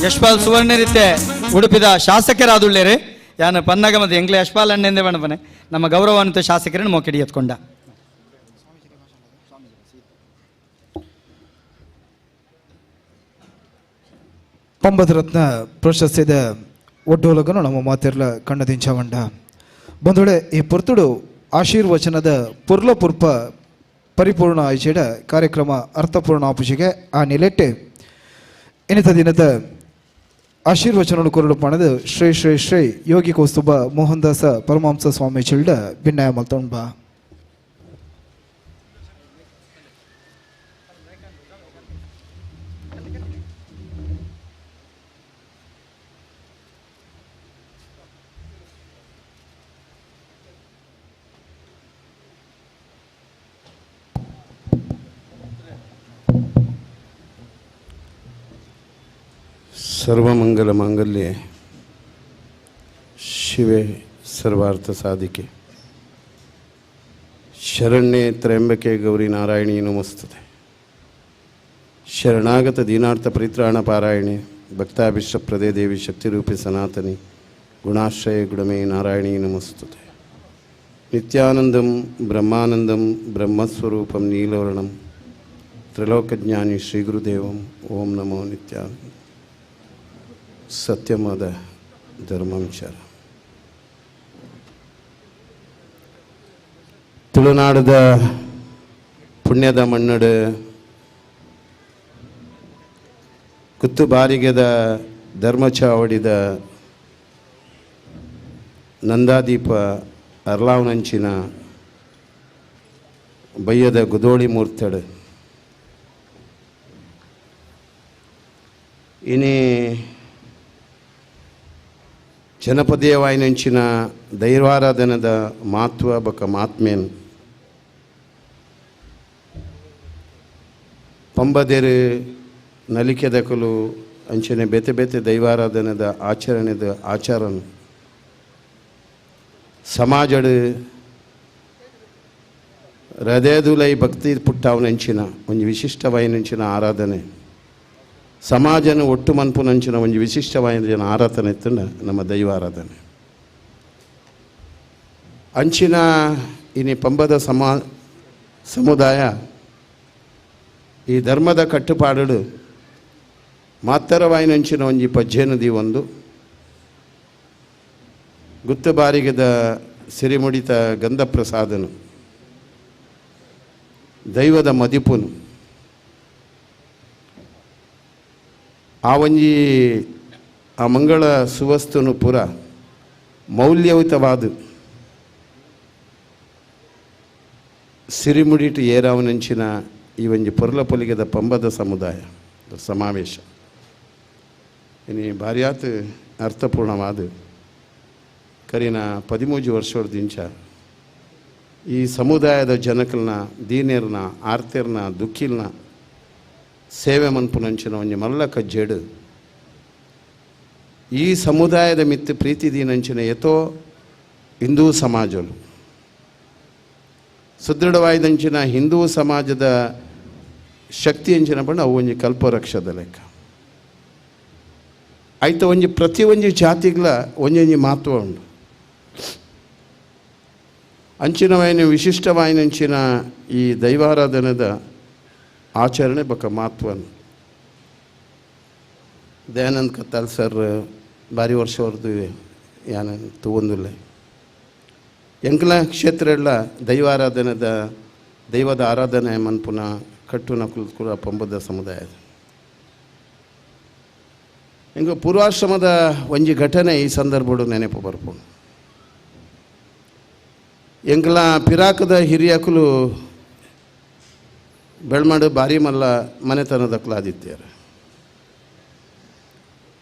Speaker 6: ಯಶ್ಪಾಲ್ ಸುವರ್ಣರಿತ್ತೆ ಉಡುಪಿದ ಶಾಸಕರಾದುಳ್ಳೇರೆ ಯಾನ ಪನ್ನಗಮದ ಎಂಗ್ಲೆ ಯಶ್ಪಾಲ್ ಅಣ್ಣೆಂದೇ ಬಣ್ಣಪನೆ ನಮ್ಮ ಗೌರವಾನ್ವಿತ ಶಾಸಕರನ್ನು ಮೋಕೆಡಿ ಎತ್ಕೊಂಡ.
Speaker 2: ಪಂಬದ ರತ್ನ ಪ್ರಶಸ್ತಿದ ಒಡ್ಡೋಲಗನು ನಮ್ಮ ಮಾತಿರ್ಲ ಕಣ್ಣದಿಂಚವಂಡ ಬಂಧುಳೆ ಈ ಪುರ್ತುಡು ಆಶೀರ್ವಚನದ ಪುರ್ಲ ಪುರ್ಪ ಪರಿಪೂರ್ಣ ಆಯ್ಚೆಡ ಕಾರ್ಯಕ್ರಮ ಅರ್ಥಪೂರ್ಣ ಆಪುಜಿಗೆ ಆ ನಿಲೆಟ್ಟೆ ಇನ್ನಿತ ದಿನದ ಆಶೀರ್ವಚನ ಕೊರಡು ಪಣದು ಶ್ರೀ ಶ್ರೀ ಶ್ರೀ ಯೋಗಿ ಕೌಸ್ತುಭ ಮೋಹನ್ದಾಸ ಪರಮಹಂಸ ಸ್ವಾಮಿ ಚಿಲ್ಡ ಭಿನ್ನಾಯ ಮಲ್ತೊಂಬ.
Speaker 8: ಸರ್ವಮಂಗಲ ಮಾಂಗಲ್ಯೆ ಶಿವೆ ಸರ್ವಾರ್ಥ ಸಾಧಿಕೆ ಶರಣ್ಯೆ ತ್ರ್ಯಂಬಕೆ ಗೌರಿ ನಾರಾಯಣಿ ನಮಸ್ತುತೆ. ಶರಣಾಗತ ದೀನಾರ್ಥ ಪರಿತ್ರಾಣ ಪಾರಾಯಣೆ ಭಕ್ತಾಭಿಷ್ಟಪ್ರದೇ ದೇವಿ ಶಕ್ತಿರೂಪಿ ಸನಾತನಿ ಗುಣಾಶ್ರಯ ಗುಣಮೇ ನಾರಾಯಣಿ ನಮಸ್ತುತೆ. ನಿತ್ಯಾನಂದಂ ಬ್ರಹ್ಮಾನಂದಂ ಬ್ರಹ್ಮಸ್ವರೂಪಂ ನೀಲವರ್ಣಂ ತ್ರಿಲೋಕಜ್ಞಾನಿ ಶ್ರೀಗುರುದೇವಂ ಓಂ ನಮೋ ನಿತ್ಯಾನಂದ. ಸತ್ಯವಾದ ಧರ್ಮಾಂಚಾರ ತುಳುನಾಡದ ಪುಣ್ಯದ ಮಣ್ಣಡು ಕುತ್ತು ಬಾರಿಗೆದ ಧರ್ಮಚಾವಡಿದ ನಂದಾದೀಪ ಅರ್ಲಾವನಂಚಿನ ಬಯ್ಯದ ಗುದೋಳಿ ಮೂರ್ತಡು ಇನಿ ಜನಪದೀಯ ವಾಯಿನಂಚಿನ ದೈವಾರಾಧನದ ಮಾತ್ವ ಬಕ ಮಾತ್ಮೇನ್ ಪಂಬದೆರು ನಲಿಕೆದಕಲು ಅಂಚನೆ ಬೇತೆ ಬೇತೆ ದೈವಾರಾಧನದ ಆಚರಣೆದ ಆಚಾರನು ಸಮಾಜಡು ಹೃದಯದುಲೈ ಭಕ್ತಿ ಪುಟ್ಟಾವನಂಚಿನ ಒಂಜಿ ವಿಶಿಷ್ಟವಾಯಿನಂಚಿನ ಆರಾಧನೆ ಸಮಾಜನ ಒಟ್ಟು ಮನ್ಪುನಂಚಿನ ಒಂಜಿ ವಿಶಿಷ್ಟವಾಯಿನ ಆರಾಧನೆ ಇತ್ತಂಡ ನಮ್ಮ ದೈವಾರಾಧನೆ ಅಂಚಿನ ಇನಿ ಪಂಬದ ಸಮುದಾಯ ಈ ಧರ್ಮದ ಕಟ್ಟುಪಾಡು ಮಾತ್ತರವಾಯಿನಂಚಿನ ಒಂಜಿ ಪಜ್ಜೆನದಿ ಒಂದು ಗುತ್ತಬಾರಿಗದ ಸಿರಿಮುಡಿತ ಗಂಧಪ್ರಸಾದನು ದೈವದ ಮದಿಪುನು ಆ ಒಂಜಿ ಆ ಮಂಗಳ ಸುವಸ್ತುನು ಪುರ ಮೌಲ್ಯಯುತವಾದ ಸಿರಿಮುಡಿಟು ಏರಾವನಂಚಿನ ಈ ಒಂಜಿ ಪೊರ್ಲ ಪೊಲಿಗೆದ ಪಂಬದ ಸಮುದಾಯ ಸಮಾವೇಶ ಇನಿ ಭಾರ್ಯಾತ್ ಅರ್ಥಪೂರ್ಣವಾದ ಕರಿನ 13 ವರ್ಷದಿಂಚ ಈ ಸಮುದಾಯದ ಜನಕಲ್ನ ದೀನೇರ್ನ ಆರ್ತಿರ್ನ ದುಃಖಿಲ್ನ ಸೇವೆ ಮನ್ಪುನಂಚಿನ ಒಂಜಿ ಮಲ್ಲ ಕಜ್ಜೇಡು ಈ ಸಮುದಾಯದ ಮಿತ್ತು ಪ್ರೀತಿ ದೀನಂಚಿನ ಎತೋ ಹಿಂದೂ ಸಮಾಜಲು ಸುದೃಢವಾದಂಚಿನ ಹಿಂದೂ ಸಮಾಜದ ಶಕ್ತಿ ಅಂಚಿನ ಬಣ್ಣ ಅವು ಒಂಜಿ ಕಲ್ಪವೃಕ್ಷದ ಲೆಕ್ಕ ಆಯ್ತು. ಒಂಜಿ ಪ್ರತಿ ಒಂಜಿ ಜಾತಿಗಳ ಒಂಜೊಂಜಿ ಮಹತ್ವ ಉಂಟು. ಅಂಚಿನವಾಯಿನ ವಿಶಿಷ್ಟವಾಯಿನಂಚಿನ ಈ ದೈವಾರಾಧನದ ಆಚರಣೆ ಬಕ ಮಹತ್ವನು ದಯಾನಂದ್ ಕತ್ತಾಲ್ ಸರ್ ಭಾರಿ ವರ್ಷವರೆದು ಯಾನ ತಗೊಂದಿಲ್ಲ. ಎಂಕಲ ಕ್ಷೇತ್ರ ಎಲ್ಲ ದೈವಾರಾಧನದ ದೈವದ ಆರಾಧನೆ ಮನ್ಪುನ ಕಟ್ಟುನ ಕುಲ ಪಂಬದ ಸಮುದಾಯದ ಎಂಗ ಪೂರ್ವಾಶ್ರಮದ ಒಂಜಿ ಘಟನೆ ಈ ಸಂದರ್ಭಡು ನೆನಪು ಬರ್ಪುಂಡು. ಎಂಕಲ ಪಿರಾಕದ ಹಿರಿಯಕುಲು ಬೆಳ್ಮಾಡು ಬಾರಿ ಮಲ್ಲ ಮನೆತನದಕ್ಲಾದಿತ್ಯಾರ.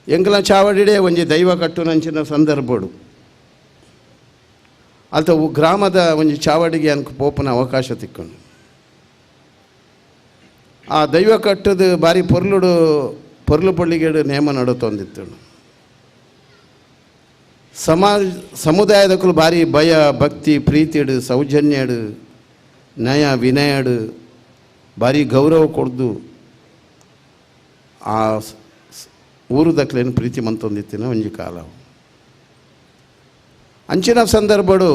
Speaker 8: ಎಂಕಲ ಚಾವಡಿಡೆ ಒಂಜಿ ದೈವ ಕಟ್ಟುನಂಚಿನ ಸಂದರ್ಭಡು ಅಲ್ತ ಗ್ರಾಮದ ಒಂಜಿ ಚಾವಡಿಗೆ ಅನ್ಕ ಪೋಪನ ಅವಕಾಶ ತಿಕ್ಕೊಂಡು ಆ ದೈವ ಕಟ್ಟದು ಬಾರಿ ಪೊರ್ಲುಡು ಪೊರ್ಲು ಪಳ್ಳಿಗೇಡು ನೇಮ ನಡುತ್ತೊಂದಿತ್ತು. ಸಮಾಜ ಸಮುದಾಯದಕ್ಕೂ ಭಾರಿ ಭಯ ಭಕ್ತಿ ಪ್ರೀತಿಡು ಸೌಜನ್ಯಡು ನಯ ವಿನಯಡು ಭಾರಿ ಗೌರವ ಕೊಡ್ದು ಆ ಊರುದಕ್ಲೇನು ಪ್ರೀತಿ ಮಂತೊಂದಿತ್ತಿನ ಒಂಜಿ ಕಾಲ. ಅಂಚಿನ ಸಂದರ್ಭಡು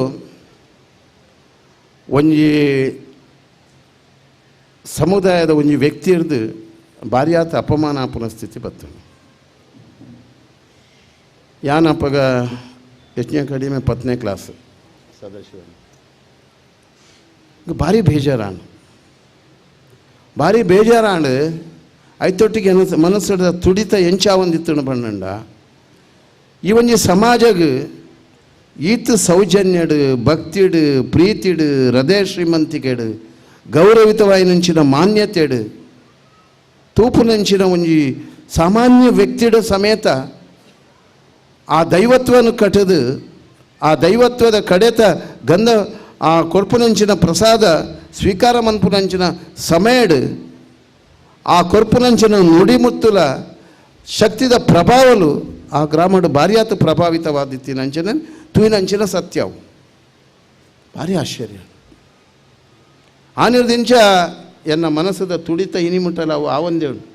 Speaker 8: ಒಂಜಿ ಸಮುದಾಯದ ಒಂಜಿ ವ್ಯಕ್ತಿ ಹಿಡ್ದು ಭಾರಿಯಾತ ಅಪಮಾನ ಆಪುನ ಸ್ಥಿತಿ ಬತ್ತು. ಯಾನಪ್ಪಗ ಹೆಚ್ಚಿನ ಕಡಿಮೆ 10ನೇ ಕ್ಲಾಸ್ ಸದಾಶಿವ ಭಾರಿ ಬೇಜಾರಾಣ ಭಾರಿ ಬೇಜಾರಾಂಡು ಐತೊಟ್ಟಿಗೆ ಮನಸ್ಸದ ತುಡಿತ ಎಂಚಾವಂದಿತ್ತು ಬಣ್ಣಂಡ ಈ ಒಂಜಿ ಸಮಾಜಗ್ ಈತ ಸೌಜನ್ಯಡು ಭಕ್ತಿಡು ಪ್ರೀತಿಡು ಹೃದಯ ಶ್ರೀಮಂತಿಕೆಡು ಗೌರವಿತವಾಯಿನಂಚಿನ ಮಾನ್ಯತೆಡು ತೂಪುನಂಚಿನ ಒಂಜಿ ಸಾಮಾನ್ಯ ವ್ಯಕ್ತಿಡ ಸಮೇತ ಆ ದೈವತ್ವವನ್ನು ಕಟ್ಟದು ಆ ದೈವತ್ವದ ಕಡೆತ ಗಂಧ ಆ ಕೊರ್ಪುನಂಚಿನ ಪ್ರಸಾದ ಸ್ವೀಕಾರ ಮನ್ಪುನಂಚಿನ ಸಮಯಡು ಆ ಕೊರ್ಪುನಂಚಿನ ನುಡಿಮುತ್ತುಲ ಶಕ್ತಿದ ಪ್ರಭಾವಲು ಆ ಗ್ರಾಮಡು ಭಾರಿಯಾತ ಪ್ರಭಾವಿತವಾದಿತ್ತಿನಂಚಿನ ತೂಯಿನಂಚಿನ ಸತ್ಯವು ಭಾರಿ ಆಶ್ಚರ್ಯ. ಆ ನಿರ್ದಿಂಚ ಎನ್ನ ಮನಸ್ಸದ ತುಡಿತ ಇನಿಮುಟ್ಟಲ ಅವು ಆ ಒಂದೇ ಉಂಟು.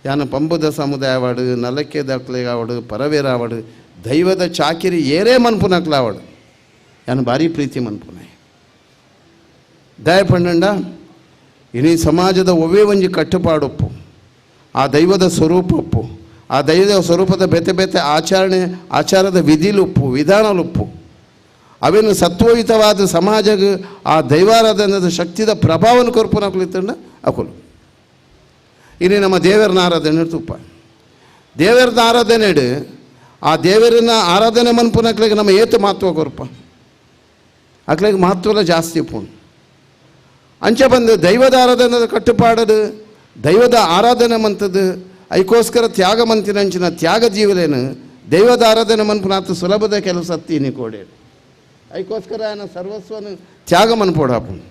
Speaker 8: ಯಾನ ಪಂಬದ ಸಮುದಾಯವಾಡು ನಲಕ್ಕೆ ದಾಖಲೆಗಾವಡು ಪರವೇರಾವಡು ದೈವದ ಚಾಕಿರಿ ಏರೇ ಮನ್ಪುನಕ್ಲಾವಡು ಯಾನು ಭಾರಿ ಪ್ರೀತಿ ಮನ್ಪುನ ದಯ ಪಂಡಂಡ ಇಡೀ ಸಮಾಜದ ಒವ್ವೇ ಒಂಜಿ ಕಟ್ಟುಪಾಡೊಪ್ಪು ಆ ದೈವದ ಸ್ವರೂಪೊಪ್ಪು ಆ ದೈವದ ಸ್ವರೂಪದ ಬೇತೆ ಬೇತೆ ಆಚರಣೆ ಆಚಾರದ ವಿಧಿಲುಪ್ಪು ವಿಧಾನಲುಪ್ಪು ಅವೇನು ಸತ್ವಯುತವಾದ ಸಮಾಜಗ ಆ ದೈವಾರಾಧನದ ಶಕ್ತಿದ ಪ್ರಭಾವವನ್ನು ಕೊರ್ಪುನಕುಲಿತ್ತಂಡ ಅಕುಲು. ಇನ್ನು ನಮ್ಮ ದೇವರನ ಆರಾಧನೆ ತುಪ್ಪ ದೇವರದ ಆರಾಧನೆ ಆ ದೇವರನ್ನ ಆರಾಧನೆ ಮನ್ಪುನಕ್ಲೆಗೆ ನಮ್ಮ ಏತು ಮಹತ್ವ ಕೊರ್ಪ ಅಕ್ಲೆಗೆ ಮಹತ್ವಲ ಜಾಸ್ತಿ ಉಪ್ಪುಂಡು. ಅಂಚೆ ಬಂದು ದೈವದ ಆರಾಧನೆ ಕಟ್ಟುಪಾಡದು ದೈವದ ಆರಾಧನೆ ಮಂತದ್ದು ಐಕೋಸ್ಕರ ತ್ಯಾಗ ಮಂತಿನಂಚಿನ ತ್ಯಾಗ ಜೀವಲೇನು ದೈವದ ಆರಾಧನೆ ಮನ್ಪುನಾತು ಸುಲಭದ ಕೆಲಸ ಅತ್ತೀನಿ ಕೋಡೆ ಐಕೋಸ್ಕರ ಆಯನ ಸರ್ವಸ್ವನು ತ್ಯಾಗ ಮನ್ಪೋಡಾಪುಂಡು.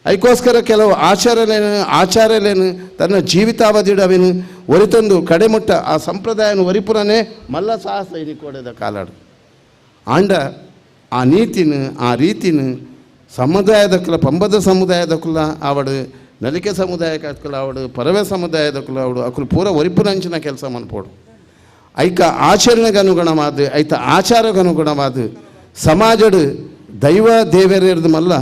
Speaker 8: ಐಕೋಸ್ಕರ ಕೆಲವು ಆಚಾರಲೇನು ಆಚಾರಲೇನು ತನ್ನ ಜೀವಿತಾವಧಿಡು ಅವೇನು ಒರಿತಂದು ಕಡೆಮುಟ್ಟ ಆ ಸಂಪ್ರದಾಯನ ಒರಿಪುರನೇ ಮಲ್ಲ ಸಾಹಸ ಇನಿ ಕೋಡೆದ ಕಾಲಾಡು. ಆಂಡ ಆ ನೀತಿನ ಆ ರೀತಿನ ಸಮುದಾಯದಕ್ಕಲ ಪಂಬದ ಸಮುದಾಯದಕ್ಕಲ ಆವಡು ನಲಿಕೆ ಸಮುದಾಯಕ್ಕಲ ಆವಡು ಪರವೆ ಸಮುದಾಯದಕ್ಕಲ ಆವಡು ಅಕುಲು ಪೂರ ಒರಿಪುನಂಚಿನ ಕೆಲಸ ಮನ್ಪೋಡು. ಐಕ ಆಚರಣೆಗೆ ಅನುಗುಣವಾದ ಐತ ಆಚಾರಕ್ಕೆ ಅನುಗುಣವಾದ ಸಮಾಜಡು ದೈವ ದೇವರಿರ್ದು ಮಲ್ಲ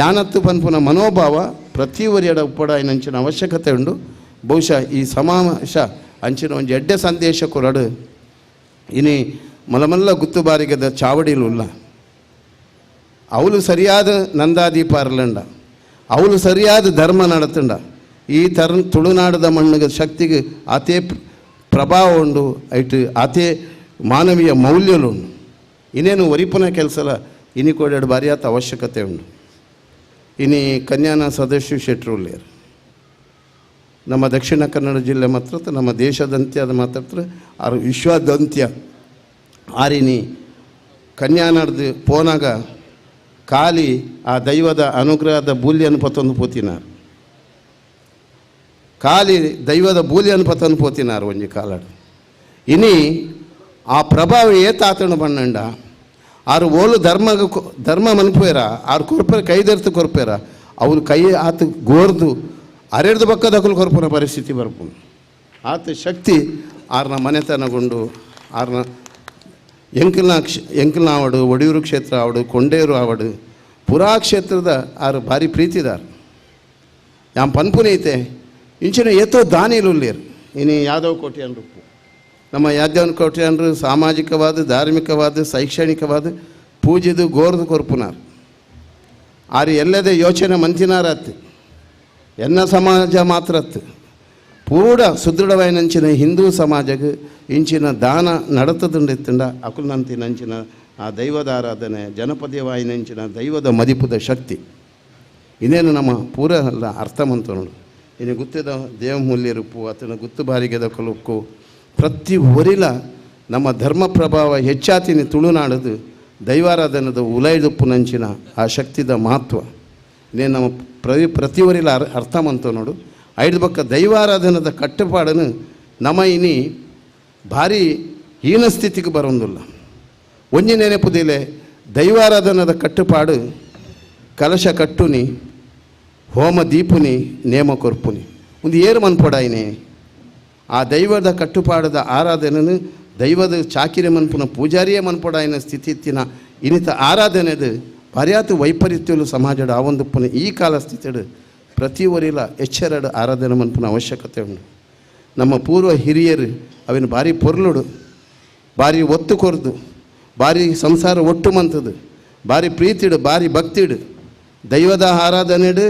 Speaker 8: ಯಾನತ್ತು ಪನ್ಪುನ ಮನೋಭಾವ ಪ್ರತಿ ಒರಿಯಡ ಉಪ್ಪಡ ಅಂಚಿನ ಅವಶ್ಯಕತೆ ಉಂಡು. ಬಹುಶಃ ಈ ಸಮಾವೇಶ ಅಂಚಿನ ಒಂಜಿ ಎಡ್ಡೆ ಸಂದೇಶ ಕೊರಡು ಇನಿ ಮಲಮಲ್ಲ ಗುತ್ತುಬಾರಿಗದ ಚಾವಡಿಲು ಅವಳು ಸರಿಯಾದ ನಂದಾದೀಪ ಅರ್ಲಂಡ ಅವಳು ಸರಿಯಾದ ಧರ್ಮ ನಡತಂಡ ಈ ತುಳುನಾಡದ ಮಣ್ಣಿಗೆ ಶಕ್ತಿಗೆ ಆತೇ ಪ್ರಭಾವ ಉಂಡು ಐಟು ಆತೇ ಮಾನವೀಯ ಮೌಲ್ಯಲು ಉಂಡು. ಇನ್ನೇನು ಒರಿಪುನ ಕೆಲಸಲ ಇನಿ ಕೋಡೆಡು ಬಾರಿಯಾತ ಅವಶ್ಯಕತೆ ಉಂಡು. ಇನಿ ಕನ್ಯಾನ ಸದಸ್ಯ ಶೆಟ್ರುಲ್ಲೇರು ನಮ್ಮ ದಕ್ಷಿಣ ಕನ್ನಡ ಜಿಲ್ಲೆ ಮಾತ್ರ ನಮ್ಮ ದೇಶದಂತ್ಯ ಅದು ಮಾತಾಡ್ತಾರೆ ಆರು ವಿಶ್ವದಂತ್ಯ ಆರಿನಿ ಕನ್ಯಾನಡ್ದು ಪೋನಾಗ ಖಾಲಿ ಆ ದೈವದ ಅನುಗ್ರಹದ ಬೂಲ್ಯನ ಪತ್ತೊಂದು ಪೋತಿನಾರು ಖಾಲಿ ದೈವದ ಬೂಲ್ಯನ ಪತ್ತೊಂದು ಪೋತಿನಾರು ಒಂಜಿ ಕಾಲಡು. ಇನಿ ಆ ಪ್ರಭಾವ ಏತಾತಣ ಬಣ್ಣಂಡ ಆರು ಓಲು ಧರ್ಮ ಧರ್ಮ ಮನ್ಪುವೇರ ಆರು ಕೊರ್ಪೇರ ಕೈದೆರ್ತು ಕೊರ್ಪೇರ ಅವ್ರು ಕೈ ಆತ ಗೋರ್ದು ಅರೆಡ್ದು ಬಕ್ಕದಕಲು ಕೊರ್ಪುನ ಪರಿಸ್ಥಿತಿ ಬರ್ಪುನು. ಆತ ಶಕ್ತಿ ಆರ್ನ ಮನೆತನಗೊಂಡು ಆರ್ನ ಎಂಕಲ್ನ ಎಂಕಲ್ನ ಆವಡು ಒಡಿಯೂರು ಕ್ಷೇತ್ರ ಆವಡು ಕೊಂಡೇರು ಆವಡು ಪುರಾ ಕ್ಷೇತ್ರದ ಆರು ಭಾರಿ ಪ್ರೀತಿದಾರ ಯಾಂ ಪನ್ಪುನೈತೆ ಇಂಚಿನ ಏತೋ ದಾನಿಲುಲ್ಲೇರು. ಇನಿ ಯಾದವ್ ಕೋಟಿ ಅನ್ರುಪ್ಪು ನಮ್ಮ ಯಾದವ್ ಕೋಟಿ ಅನ್ರು ಸಾಮಾಜಿಕವಾದ ಧಾರ್ಮಿಕವಾದ ಶೈಕ್ಷಣಿಕವಾದ ಪೂಜೆದು ಗೋರ್ದು ಕೊರ್ಪುನಾರ್ ಆರು ಎಲ್ಲದೆ ಯೋಚನೆ ಮಂತಿನಾರತ್ತು ಎನ್ನ ಸಮಾಜ ಮಾತ್ರತ್ತು ಪೂರ ಸುದೃಢವಾಯಿನಂಚಿನ ಹಿಂದೂ ಸಮಾಜಕ್ಕೆ ಇಂಚಿನ ದಾನ ನಡತದುಂಡಿತ್ತಂಡ ಅಕುಲ್ನಂತಿನಂಚಿನ ಆ ದೈವದ ಆರಾಧನೆ ಜನಪದವಾಯಿನಂಚಿನ ದೈವದ ಮದಿಪುದ ಶಕ್ತಿ ಇನ್ನೇನು ನಮ್ಮ ಪೂರ ಅಲ್ಲ ಅರ್ಥ ಮಂತ ನೋಡು. ಇನ್ನು ಗುತ್ತದ ದೇವಮೂಲ್ಯರುಪ್ಪು ಆತನ ಗುತ್ತು ಬಾರಿಗೆದ ಕೊಲುಕ್ಕು ಪ್ರತಿ ಒರಿಲ ನಮ್ಮ ಧರ್ಮ ಪ್ರಭಾವ ಹೆಚ್ಚಾತಿನಿ ತುಳುನಾಡದು ದೈವಾರಾಧನದ ಉಲೈದುಪ್ಪುನಂಚಿನ ಆ ಶಕ್ತಿದ ಮಹತ್ವ ಇನ್ನೇನು ನಮ್ಮ ಪ್ರತಿ ಒರಿಲ ಅರ್ಥ ಮಂತ ನೋಡು. ಐದು ಬಕ್ಕ ದೈವಾರಾಧನದ ಕಟ್ಟುಪಾಡನ್ನು ನಮ್ಮ ಇನಿ ಭಾರಿ ಹೀನ ಸ್ಥಿತಿಗೆ ಬರೋದಿಲ್ಲ. ಒಂಜಿ ನೆನಪುದಿಲೆ ದೈವಾರಾಧನದ ಕಟ್ಟುಪಾಡು ಕಲಶ ಕಟ್ಟುನಿ ಹೋಮ ದೀಪುನಿ ನೇಮ ಕೊರ್ಪುನಿ ಒಂದು ಏರು ಮನ್ಪೊಡಾಯಿನಿ ಆ ದೈವದ ಕಟ್ಟುಪಾಡದ ಆರಾಧನೆನು ದೈವದ ಚಾಕಿರಿ ಮನ್ಪುನ ಪೂಜಾರಿಯೇ ಮನ್ಪೊಡಾಯಿನ ಸ್ಥಿತಿ ಇತ್ತಿನ ಇನ್ನಿತ ಆರಾಧನೆದು ಪರ್ಯಾತ ವೈಪರೀತ್ಯಲು ಸಮಾಜದ ಆ ಒಂದು ಪುನ ಈ ಕಾಲ ಸ್ಥಿತಿಡು ಪ್ರತಿ ಒರಿಲ ಎಚ್ಚರಡು ಆರಾಧನೆ ಮನ್ಪುನ ಅವಶ್ಯಕತೆ ಉಂಟು. ನಮ್ಮ ಪೂರ್ವ ಹಿರಿಯರು ಅವಿನ ಭಾರಿ ಪೊರ್ಲುಡು ಭಾರಿ ಒತ್ತು ಕೊರ್ದು ಭಾರಿ ಸಂಸಾರ ಒಟ್ಟು ಮಂತದು ಭಾರಿ ಪ್ರೀತಿಡು ಭಾರಿ ಭಕ್ತಿಡು ದೈವದ ಆರಾಧನೆಡು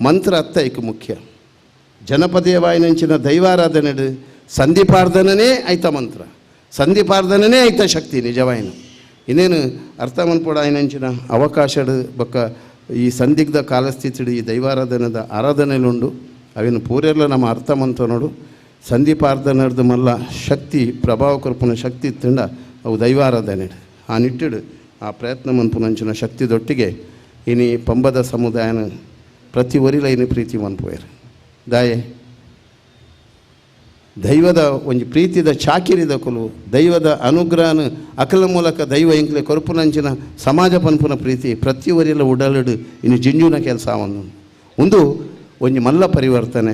Speaker 8: ಮಂತ್ರ ಅತ್ತ ಐಕ್ ಮುಖ್ಯ ಜನಪದೀಯ ವಾಯಿನಂಚಿನ ದೈವಾರಾಧನೆಡು ಸಂಧಿಪಾರ್ಧನನೇ ಐತ ಮಂತ್ರ ಸಂಧಿಪಾರ್ಧನನೇ ಐತ ಶಕ್ತಿ ನಿಜವಾಯಿನ. ಇನ್ನೇನು ಅರ್ಥ ಮನ್ಪೊಡ ಐನಂಚಿನ ಅವಕಾಶಡು ಬಕ್ಕ ಈ ಸಂದಿಗ್ಧ ಕಾಲಸ್ಥಿತಿಡು ಈ ದೈವಾರಾಧನದ ಆರಾಧನೆಲುಂಡು ಅವಿನ ಪೂರೆಲ್ಲ ನಮ್ಮ ಅರ್ಥ ಮಂತ ನೋಡು. ಸಂಧಿಪಾರ್ಧನರ್ದು ಮಲ್ಲ ಶಕ್ತಿ ಪ್ರಭಾವ ಕೊರ್ಪುನ ಶಕ್ತಿ ಇತ್ತಂಡ ಅವು ದೈವಾರಾಧನೆ ಆ ನಿಟ್ಟಿಡು ಆ ಪ್ರಯತ್ನ ಮನ್ಪುನಂಚಿನ ಶಕ್ತಿದೊಟ್ಟಿಗೆ ಇನಿ ಪಂಬದ ಸಮುದಾಯನ ಪ್ರತಿ ಒರಿಲ ಇನಿ ಪ್ರೀತಿ ಮನ್ಪುವೇರು ದಾಯೆ ದೈವದ ಒಂಜಿ ಪ್ರೀತಿದ ಚಾಕಿರಿದ ಕುಲು ದೈವದ ಅನುಗ್ರಹನ ಅಕಲ ಮೂಲಕ ದೈವ ಎಂಕ್ಲೆ ಕೊರಪುನಂಚಿನ ಸಮಾಜ ಪನ್ಪುನ ಪ್ರೀತಿ ಪ್ರತಿ ಒರಿಲ ಉಡಲಿಡು ಇನ್ನು ಜಿಂಜುನ ಕೆಲಸ ಒಂದು ಒಂದು ಒಂಜಿ ಮಲ್ಲ ಪರಿವರ್ತನೆ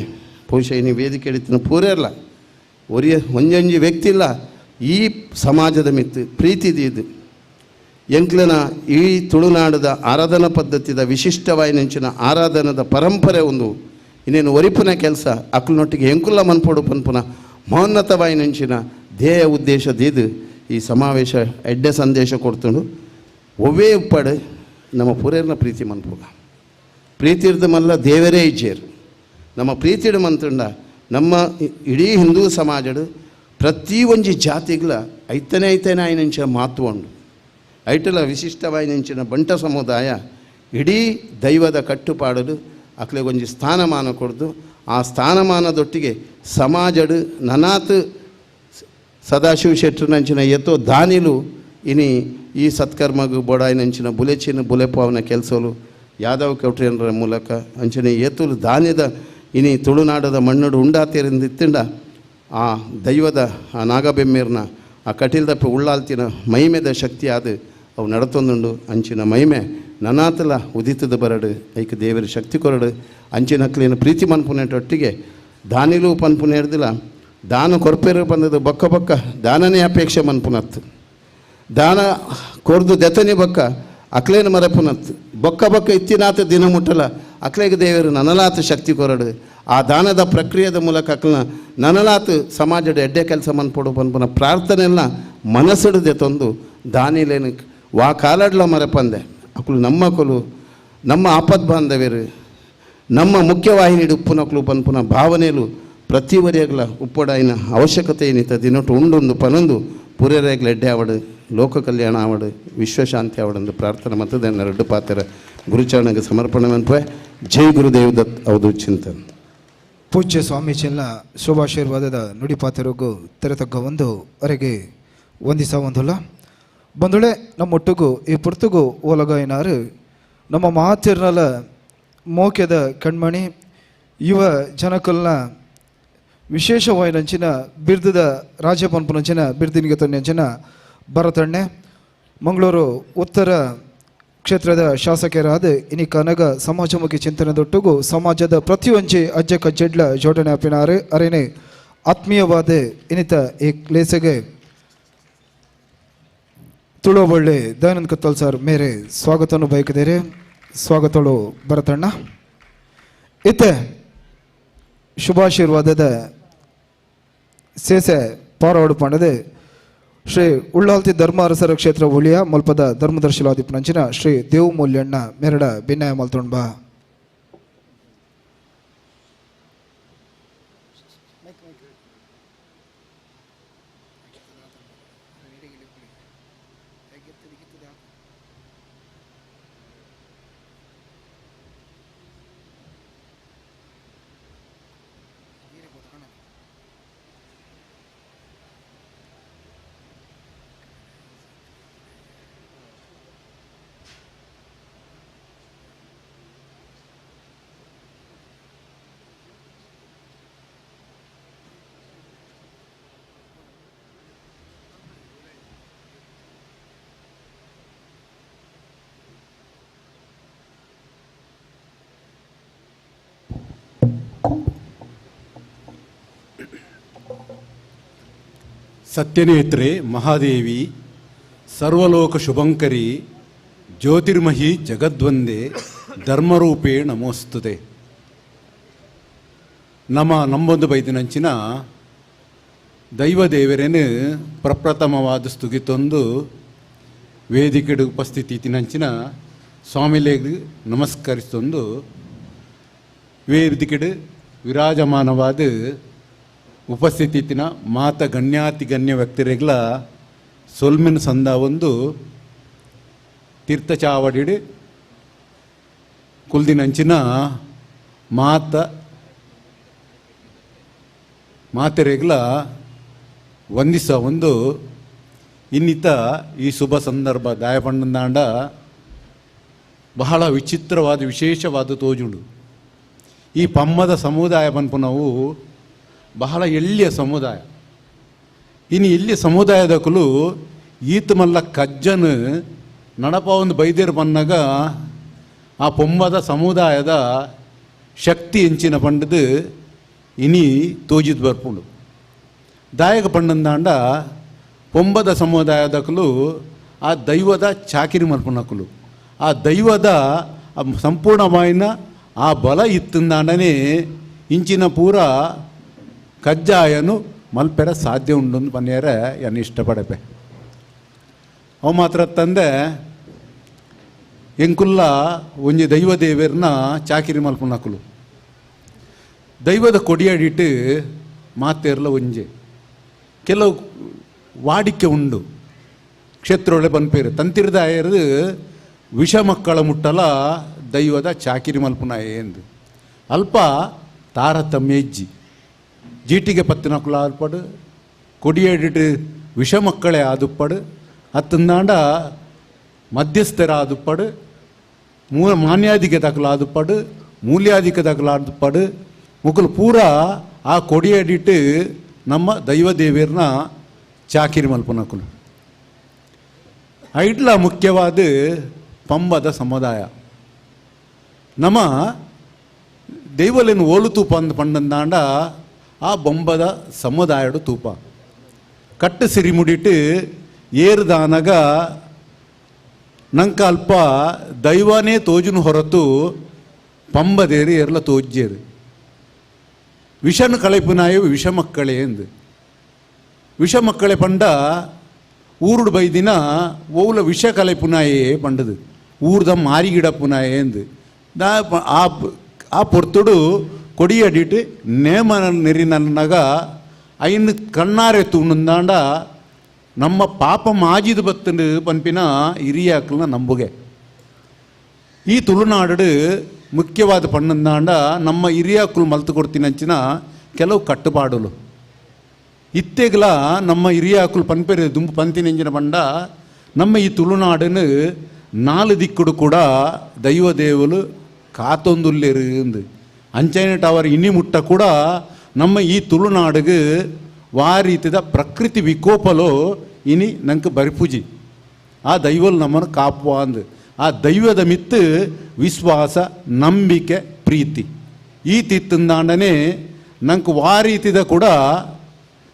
Speaker 8: ಬಹುಶಃ ಇನಿ ವೇದಿಕೆ ಹಿಡಿತಿನ ಪೂರೆಲ್ಲ ಒರಿಯ ಒಂಜೊಂಜಿ ವ್ಯಕ್ತಿ ಇಲ್ಲ ಈ ಸಮಾಜದ ಮಿತ್ತು ಪ್ರೀತಿ ಇದು ಎಂಕ್ಲೆನ ಈ ತುಳುನಾಡದ ಆರಾಧನಾ ಪದ್ಧತಿದ ವಿಶಿಷ್ಟವಾಯಿನಂಚಿನ ಆರಾಧನದ ಪರಂಪರೆ ಒಂದು ಇನ್ನೇನು ಒರಿಪುನ ಕೆಲಸ ಅಕ್ಲನೊಟ್ಟಿಗೆ ಎಂಕುಲ ಮನ್ಪೊಡು ಪನ್ಪುನ ಮಹೋನ್ನತವಾಯಿನಂಚಿನ ಧ್ಯೇಯ ಉದ್ದೇಶ ದೀದು ಈ ಸಮಾವೇಶ ಎಡ್ಡೆ ಸಂದೇಶ ಕೊಡ್ತುಂಡು. ಒವ್ವೇ ಉಪ್ಪಡು ನಮ್ಮ ಪೂರೇರ್ನ ಪ್ರೀತಿ ಮನ್ಪುಗ ಪ್ರೀತಿರ್ದ ಮಲ್ಲ ದೇವರೇ ಇಜ್ಜೇರು ನಮ್ಮ ಪ್ರೀತಿಡು ಮಂತುಂಡ ನಮ್ಮ ಇಡೀ ಹಿಂದೂ ಸಮಾಜಡು ಪ್ರತಿ ಒಂಜಿ ಜಾತಿಗ್ಲ ಐತನೇ ಐತನೇ ಆಯ್ನಂಚಿನ ಮಹತ್ವ ಉಂಡು. ಐಟಲ ವಿಶಿಷ್ಟವಾಯಿನಂಚಿನ ಬಂಟ ಸಮುದಾಯ ಇಡೀ ದೈವದ ಕಟ್ಟುಪಾಡಲು ಅಕ್ಲೆಗೊಂಜಿ ಸ್ಥಾನಮಾನ ಕೊಡ್ದು ಆ ಸ್ಥಾನಮಾನದೊಟ್ಟಿಗೆ ಸಮಾಜಡು ನನಾತ್ ಸದಾಶಿವ ಶೆಟ್ಟರ್ನಂಚಿನ ಏತೋ ದಾನಿಲು ಇನಿ ಈ ಸತ್ಕರ್ಮಗು ಬೋಡಾಯಿನಂಚಿನ ಬುಲೆಚಿನ ಬುಲೆಪಾವನ ಕೆಲಸಲು ಯಾದವ್ ಕೌಟ್ರಿಯನರ ಮೂಲಕ ಅಂಚನೆ ಏತುಲು ದಾನಿದ ಇನಿ ತುಳುನಾಡದ ಮಣ್ಣುಡು ಉಂಡಾತೇರಿಂದಿತ್ತಿಂಡ ಆ ದೈವದ ಆ ನಾಗಬೆಮ್ಮೇರ್ನ ಆ ಕಟೀಲ್ದಪ್ಪ ಉಳ್ಳಾಲ್ತಿನ ಮಹಿಮೆದ ಶಕ್ತಿ ಆದ ಅವು ನಡತೊಂದುಂಡು. ಅಂಚಿನ ಮಹಿಮೆ ನನಾತಲ ಉದಿತದ ಬರಡು ಐಕ ದೇವರ ಶಕ್ತಿ ಕೊರಡು ಅಂಚಿನ ಹಕ್ಲಿನ ಪ್ರೀತಿ ಮನ್ಪುನೆಟೊಟ್ಟಿಗೆ ದಾನಿಲು ಪನ್ಪುನೆ ಹಿಡ್ದಿಲ್ಲ ದಾನ ಕೊರ್ಪೇರು ಬಂದದ್ದು ಬೊಕ್ಕ ಬೊಕ್ಕ ದಾನನೇ ಅಪೇಕ್ಷೆ ಮನ್ಪುನತ್ತು ದಾನ ಕೊರ್ದು ದೆತನೆ ಬೊಕ್ಕ ಅಕ್ಲೇನ ಮರಪುನತ್ತು ಬೊಕ್ಕ ಬೊಕ್ಕ ಇತ್ತಿನಾತ ದಿನ ಮುಟ್ಟಲ ಅಕ್ಲೇಗೆ ದೇವರು ನನಲಾತ ಶಕ್ತಿ ಕೊರಡು ಆ ದಾನದ ಪ್ರಕ್ರಿಯೆದ ಮೂಲಕ ಅಕ್ಲನ ನನಲಾತ ಸಮಾಜದ ಎಡ್ಡೆ ಕೆಲಸ ಮನ್ಪೊಡು ಪನ್ಪುನ ಪ್ರಾರ್ಥನೆಲ್ಲ ಮನಸ್ಸುಡದೆ ತಂದು ದಾನಿಲೇನು ವಾ ಕಾಲಡ್ಲ ಮರಪಂದೆ ಅಕ್ಲು ನಮ್ಮ ಕೊಲು ನಮ್ಮ ಆಪದ್ ಬಾಂಧವ್ಯರು ನಮ್ಮ ಮುಖ್ಯವಾಹಿನಿ ಉಪ್ಪುನಕ್ಲು ಪನ್ಪುನ ಭಾವನೆಲು ಪ್ರತಿ ವರಿಯಗ್ಲ ಉಪ್ಪಡಾಯಿನ ಅವಶ್ಯಕತೆ ಏನಿತ್ತ ದಿನೊಟ್ಟು ಉಂಡೊಂದು ಪನೊಂದು ಪುರೇರೆಗ್ಲ ಎಡ್ಡೆ ಆವಡು ಲೋಕ ಕಲ್ಯಾಣ ಆವಡು ವಿಶ್ವಶಾಂತಿ ಆವಡಂದು ಪ್ರಾರ್ಥನೆ ಮತ್ತು ಎರಡು ಪಾತ್ರ ಗುರುಚರಣಗೆ ಸಮರ್ಪಣೆ ಮನ್ಪುವೆ. ಜೈ ಗುರುದೇವ್ ದತ್ ಅವಧು ಚಿಂತನ್.
Speaker 2: ಪೂಜ್ಯ ಸ್ವಾಮೀಜಿನ ಶುಭಾಶೀರ್ವಾದದ ನುಡಿಪಾತ್ರಗೂ ತೆರೆತಗ್ಗ ಒಂದು ಅರೆಗೆ ವಂದಿಸ ಒಂದುಲ್ಲ ಬಂದುಳೆ ನಮ್ಮೊಟ್ಟಿಗೂ ಈ ಪುರ್ತುಗು ಓಲಗಾಯಿನಾರು ನಮ್ಮ ಮಾತಿರ್ನಲ ಮೋಕ್ಯದ ಕಣ್ಮಣಿ ಯುವ ಜನಕಲ್ನ ವಿಶೇಷವಾಯಿನಂಚಿನ ಬಿರ್ದದ ರಾಜ್ಯ ಪನ್ಪುನಂಚಿನ ಬಿರ್ದಿನಿಗೆ ತೊಂಚಿನ ಭರತಣ್ಣೆ ಮಂಗಳೂರು ಉತ್ತರ ಕ್ಷೇತ್ರದ ಶಾಸಕರಾದ ಇನಿ ಕನಗ ಸಮಾಜಮುಖಿ ಚಿಂತನೆದೊಟ್ಟಿಗೂ ಸಮಾಜದ ಪ್ರತಿಯೊಂಜಿ ಅಜ್ಜ ಕಜ್ಜೆಡ್ಲ ಜೋಡಣೆ ಅಪ್ಪಿನಾರು ಅರೇನೆ ಆತ್ಮೀಯವಾದ ಇನಿತ ಈ ಕ್ಲೇಸೆಗೆ ತುಳುವಳ್ಳಿ ದಯಾನಂದ ಕತ್ತಲ್ ಸರ್ ಮೇರೆ ಸ್ವಾಗತವನ್ನು ಬಯಕಿದ್ದೀರಿ. ಸ್ವಾಗತಗಳು ಭರತಣ್ಣ. ಇತ್ತೆ ಶುಭಾಶೀರ್ವಾದದ ಸೇಸೆ ಪಾರವಾಡು ಪಂಡದೆ ಶ್ರೀ ಉಳ್ಳಾಲ್ತಿ ಧರ್ಮಾರಸರ ಕ್ಷೇತ್ರ ಉಳಿಯ ಮಲ್ಪದ ಧರ್ಮದರ್ಶಿಲಾದಿಪ್ಪನಂಚಿನ ಶ್ರೀ ದೇವಮೂಲ್ಯಣ್ಣ ಮೆರಡ ಭಿನ್ನಾಯ ಮಲ್ತೊಂಬ.
Speaker 9: ಸತ್ಯನೇತ್ರೆ ಮಹಾದೇವಿ ಸರ್ವಲೋಕ ಶುಭಂಕರಿ ಜ್ಯೋತಿರ್ಮಹಿ ಜಗದ್ವಂದೇ ಧರ್ಮರೂಪೇ ನಮೋಸ್ತುತೆ. ನಮ್ಮ ನಂಬೊಂದು ಬೈದಿನಂಚಿನ ದೈವದೇವರೇನು ಪ್ರಪ್ರಥಮವಾದ ಸ್ತುಗಿತೊಂದು ವೇದಿಕೆಡು ಉಪಸ್ಥಿತಿ ತಿನಂಚಿನ ಸ್ವಾಮಿಲೇಗ್ ನಮಸ್ಕರಿಸೊಂದು ವೇದಿಕೆಡು ವಿರಾಜಮಾನವಾದ ಉಪಸ್ಥಿತಿನ ಮಾತ ಗಣ್ಯಾತಿ ಗಣ್ಯ ವ್ಯಕ್ತಿರೆಗ್ಲ ಸೊಲ್ಮಿನ ಸಂದ ಒಂದು ತೀರ್ಥಚಾವಡಿಡು ಕುಲ್ದಿನಂಚಿನ ಮಾತ ಮಾತೆರೆಗ್ಲ ವಂದಿಸ ಒಂದು ಇನ್ನಿತ ಈ ಶುಭ ಸಂದರ್ಭ ದಾಯಪಂಡಂದಾಂಡ ಬಹಳ ವಿಚಿತ್ರವಾದ ವಿಶೇಷವಾದ ತೋಜುಂಡು. ಈ ಪಮ್ಮದ ಸಮುದಾಯ ಪನ್ಪುನವು ಬಹಳ ಎಳ್ಳಿಯ ಸಮುದಾಯ. ಇನ್ನು ಇಲ್ಲಿ ಸಮುದಾಯದ ಕುಲು ಈತ ಮಲ್ಲ ಕಜ್ಜನ ನಡಪ ಒಂದು ಬೈದೇರು ಬನ್ನಾಗ ಆ ಪೊಮ್ಮದ ಸಮುದಾಯದ ಶಕ್ತಿ ಎಂಚಿನ ಪಂಡದು ಇನಿ ತೋಜಿದ್ ಬರ್ಪುಂಡು. ದಾಯಕ ಪಂಡಂದಾಂಡ ಪೊಂಬದ ಸಮುದಾಯದ ಕುಲು ಆ ದೈವದ ಚಾಕಿರಿ ಮಲ್ಪುನಕುಲು ಆ ದೈವದ ಸಂಪೂರ್ಣವಾಯಿನ ಆ ಬಲ ಇತ್ತಂದಾಂಡನೇ ಇಂಚಿನ ಪೂರ ಕಜ್ಜಾಯನು ಮಲ್ಪೆರ ಸಾಧ್ಯ ಉಂಡು ಪನ್ನಿಯರ ಎನ್ನ ಇಷ್ಟಪಡಪೆ. ಅವು ಮಾತ್ರ ತಂದೆ ಎಂಕುಲ್ಲ ಒಂಜಿ ದೈವ ದೇವರನ್ನ ಚಾಕಿರಿ ಮಲ್ಪುನಕುಲು ದೈವದ ಕೊಡಿಯಡಿಟ್ಟು ಮಾತೇರ್ಲ ಒಂಜೆ ಕೆಲವು ವಾಡಿಕೆ ಉಂಡು ಕ್ಷೇತ್ರೊಳೆ ಪನ್ಪೇರು ತಂತಿರ್ದಾಯರು ವಿಷ ಮಕ್ಕಳ ಮುಟ್ಟಲ ದೈವದ ಚಾಕಿರಿ ಮಲ್ಪುನ ಎಂದು ಅಲ್ಪ ತಾರತಮ್ಯ ಇಜ್ಜಿ ಜೀಟಿಗೆ ಪತ್ತಿನಕುಲ ಆಲ್ಪಡು ಕೊಡಿಯಡಿಟ್ಟು ವಿಷ ಮಕ್ಕಳೇ ಆದುಪ್ಪಡು ಅತ್ತಂದಾಂಡ ಮಧ್ಯಸ್ಥರ ಆದುಪ್ಪಡು ಮಾನ್ಯಾಧಿಕ ತಕಲ ಆದುಪ್ಪಡು ಮೂಲ್ಯಾಧಿಕ ತಕಲ ಆದುಪ್ಪಡು ಮುಕುಲು ಪೂರ ಆ ಕೊಡಿಯಡಿಟ್ಟು ನಮ್ಮ ದೈವ ದೇವಿಯರ್ನ ಚಾಕಿರಿ ಮಲ್ಪನಕುಲು. ಐಡ್ಲ ಮುಖ್ಯವಾದ ಪಂಬದ ಸಮುದಾಯ ನಮ್ಮ ದೈವಲೇನು ಓಲು ತೂಪ ಅಂದ್ ಪಂಡಂದಾಂಡ ಆ ಬೊಂಬದ ಸಮುದಾಯಡು ತೂಪ ಕಟ್ಟು ಸಿರಿ ಮುಡಿಟ್ಟು ಏರ್ದಾನಗ ನಂಕ ಅಲ್ಪ ದೈವನೇ ತೋಜುನು ಹೊರತು ಪಂಬದೇರಿ ಏರ್ಲ ತೋಜ್ಜೇರು ವಿಷನು ಕಳೆಪುನಾಯು ವಿಷ ಮಕ್ಕಳೇ ಎಂದು ವಿಷ ಮಕ್ಕಳೇ ಪಂಡ ಊರುಡು ಬೈದಿನ ಓವುಲ ವಿಷ ಕಲೆಪುನಾಯೇ ಪಂಡದು ಊರ್ದ ಮಾರಿಗಿಡಪುನಾಯೇ ಎಂದು ದಾ ಆ ಪೊರ್ತುಡು ಕೊಡಿಯಡಿಟ್ಟು ನೇಮ ನೆರಿನನ್ನಗ ಐನು ಕಣ್ಣಾರೆ ತೂಣಂದಾಂಡ ನಮ್ಮ ಪಾಪ ಮಾಜಿದ ಬತ್ತಂಡು ಪನ್ಪಿನ ಹಿರಿಯಾಕ್ಲನ ನಂಬುಗೆ. ಈ ತುಳುನಾಡು ಮುಖ್ಯವಾದ ಪಣ್ಣಂದಾಂಡ ನಮ್ಮ ಹಿರಿಯಾಕ್ಲು ಮಲ್ತು ಕೊಡ್ತೀನಂಚಿನ ಕೆಲವು ಕಟ್ಟುಪಾಡುಲು ಇತ್ತೆಗ್ಲ ನಮ್ಮ ಹಿರಿಯಾಕ್ಲು ಪನ್ಪೆರೆ ದುಂಬು ಪಂತಿನಂಚಿನ ಪಂಡ ನಮ್ಮ ಈ ತುಳುನಾಡನ್ನು ನಾಲು ದಿಕ್ಕುಡು ಕೂಡ ದೈವ ದೇವಲು ಕಾತೊಂದುಲ್ಲೇರು ಎಂದು ಅಂಚೈನ ಟವರ್ ಇನಿ ಮುಟ್ಟ ಕೂಡ ನಮ್ಮ ಈ ತುಳುನಾಡಿಗೆ ವಾರೀತಿದ ಪ್ರಕೃತಿ ವಿಕೋಪಲು ಇನಿ ನಂಗೆ ಬರಿಪೂಜಿ ಆ ದೈವಲು ನಮ್ಮನ್ನು ಕಾಪುವ ಅಂದು ಆ ದೈವದ ಮಿತ್ತು ವಿಶ್ವಾಸ ನಂಬಿಕೆ ಪ್ರೀತಿ ಈ ತಿತ್ತಂದಾಂಡನೆ ನಂಗೆ ವಾರೀತಿದ ಕೂಡ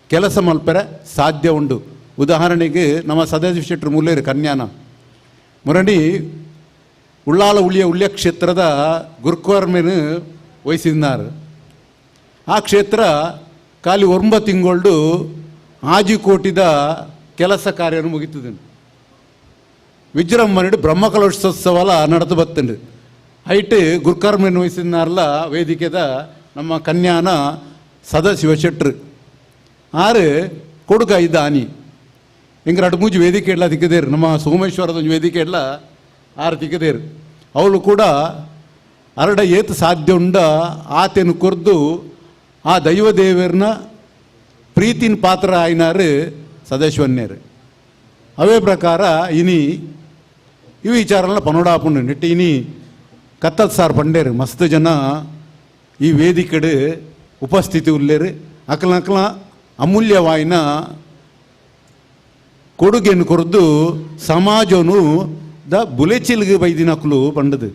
Speaker 9: ಕೆಲಸ ಮಲ್ಪರೆ ಸಾಧ್ಯ ಉಂಡು. ಉದಾಹರಣೆಗೆ ನಮ್ಮ ಸದಾಶಿವ ಶೆಟ್ಟರು ಮೂಲೇರು ಕನ್ಯಾನ ಮುರಣಿ ಉಳ್ಳಾಲ ಉಳಿಯ ಉಳ್ಯ ಕ್ಷೇತ್ರದ ಗುರುಕರ್ಮೆನು ವಹಿಸಿದ್ದಾರೆ. ಆ ಕ್ಷೇತ್ರ ಖಾಲಿ 9 ತಿಂಗಳು ಆಜಿಕೋಟಿದ ಕೆಲಸ ಕಾರ್ಯವನ್ನು ಮುಗಿತದೆ. ವಿಜೃಂಭಣೆ ಬ್ರಹ್ಮಕಲಶೋತ್ಸವಲ ನಡೆದು ಬತ್ತಂಡು ಐಟ್ ಗುರುಕರ್ಮೆನು ವಹಿಸಿದಾರಲ್ಲ ವೇದಿಕೆದ ನಮ್ಮ ಕನ್ಯಾನ ಸದಾಶಿವ ಶೆಟ್ಟರು ಆರು ಕೊಡುಗ ಇದ್ದ ಆನಿ ಹಿಂಗೆ ಎರಡು ಮೂಜಿ ವೇದಿಕೆ ಎಲ್ಲ ತಿಕ್ಕದೇರು ನಮ್ಮ ಸೋಮೇಶ್ವರದ ಒಂದು ವೇದಿಕೆ ಎಲ್ಲ ಆರು ತಿಕ್ಕದೇರು ಅವಳು ಕೂಡ ಅರಡ ಏತು ಸಾಧ್ಯ ಉಂಡ ಆತೆನು ಕೊರ್ದು ಆ ದೈವ ದೇವರನ್ನ ಪ್ರೀತಿನ ಪಾತ್ರ ಆಯ್ನಾರು ಸದಾಶಿವನ್ಯರು. ಅವೇ ಪ್ರಕಾರ ಇನಿ ಈ ವಿಚಾರಲ್ಲ ಪನೋಡಾಪುಂಡು ನೆಟ್ಟು ಇನಿ ಕತ್ತಲ್ ಸಾರ್ ಪಂಡೇರು ಮಸ್ತ್ ಜನ ಈ ವೇದಿಕೆಡು ಉಪಸ್ಥಿತಿ ಉಲ್ಲೇರು ಅಕಲ ಅಕಲ ಅಮೂಲ್ಯವಾಯಿನ ಕೊಡುಗೆಯನ್ನು ಕೊರದು ಸಮಾಜನು the ಬುಲೆಚಿಲ್ಗೆ ಬೈದಿನಕ್ಲು ಪಂಡದು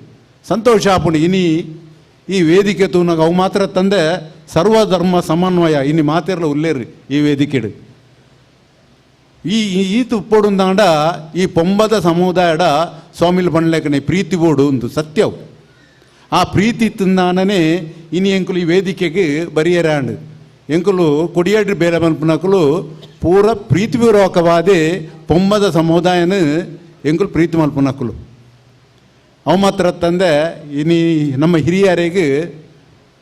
Speaker 9: ಸಂತೋಷ ಆಪುಂಡು. ಇನಿ ಈ ವೇದಿಕೆ ತೂನಾಗ ಅವು ಮಾತ್ರ ತಂದೆ ಸರ್ವಧರ್ಮ ಸಮನ್ವಯ ಇನಿ ಮಾತಿರಲ ಉಲ್ಲೇರು ಈ ವೇದಿಕೆಡು ಈ ಈ ತುಪ್ಪೊಡುಂದಾಂಡ ಈ ಪೊಂಬದ ಸಮುದಾಯಡ ಸ್ವಾಮಿಲು ಪಂಡ್ಲೇಕನೆ ಪ್ರೀತಿ ಬೋಡು ಒಂದು ಸತ್ಯವು ಆ ಪ್ರೀತಿ ತಿಂದಾನನೇ ಇನಿ ಎಂಕುಲು ಈ ವೇದಿಕೆಗೆ ಬರಿಯರಾಂಡು ಎಂಕುಲು ಕೊಡಿಯಾಡ್ರಿ ಬೇರೆ ಮನ್ಪುನಕುಲು ಪೂರ ಪ್ರೀತಿಪೂರ್ವಕವಾದೆ ಪೊಂಬದ ಸಮುದಾಯನ ಎಂಕುಲು ಪ್ರೀತಿ ಮಲ್ಪುನಕುಲು ಅವು ಮಾತ್ರ ತಂದೆ ಇನಿ ನಮ್ಮ ಹಿರಿಯರಿಗೆ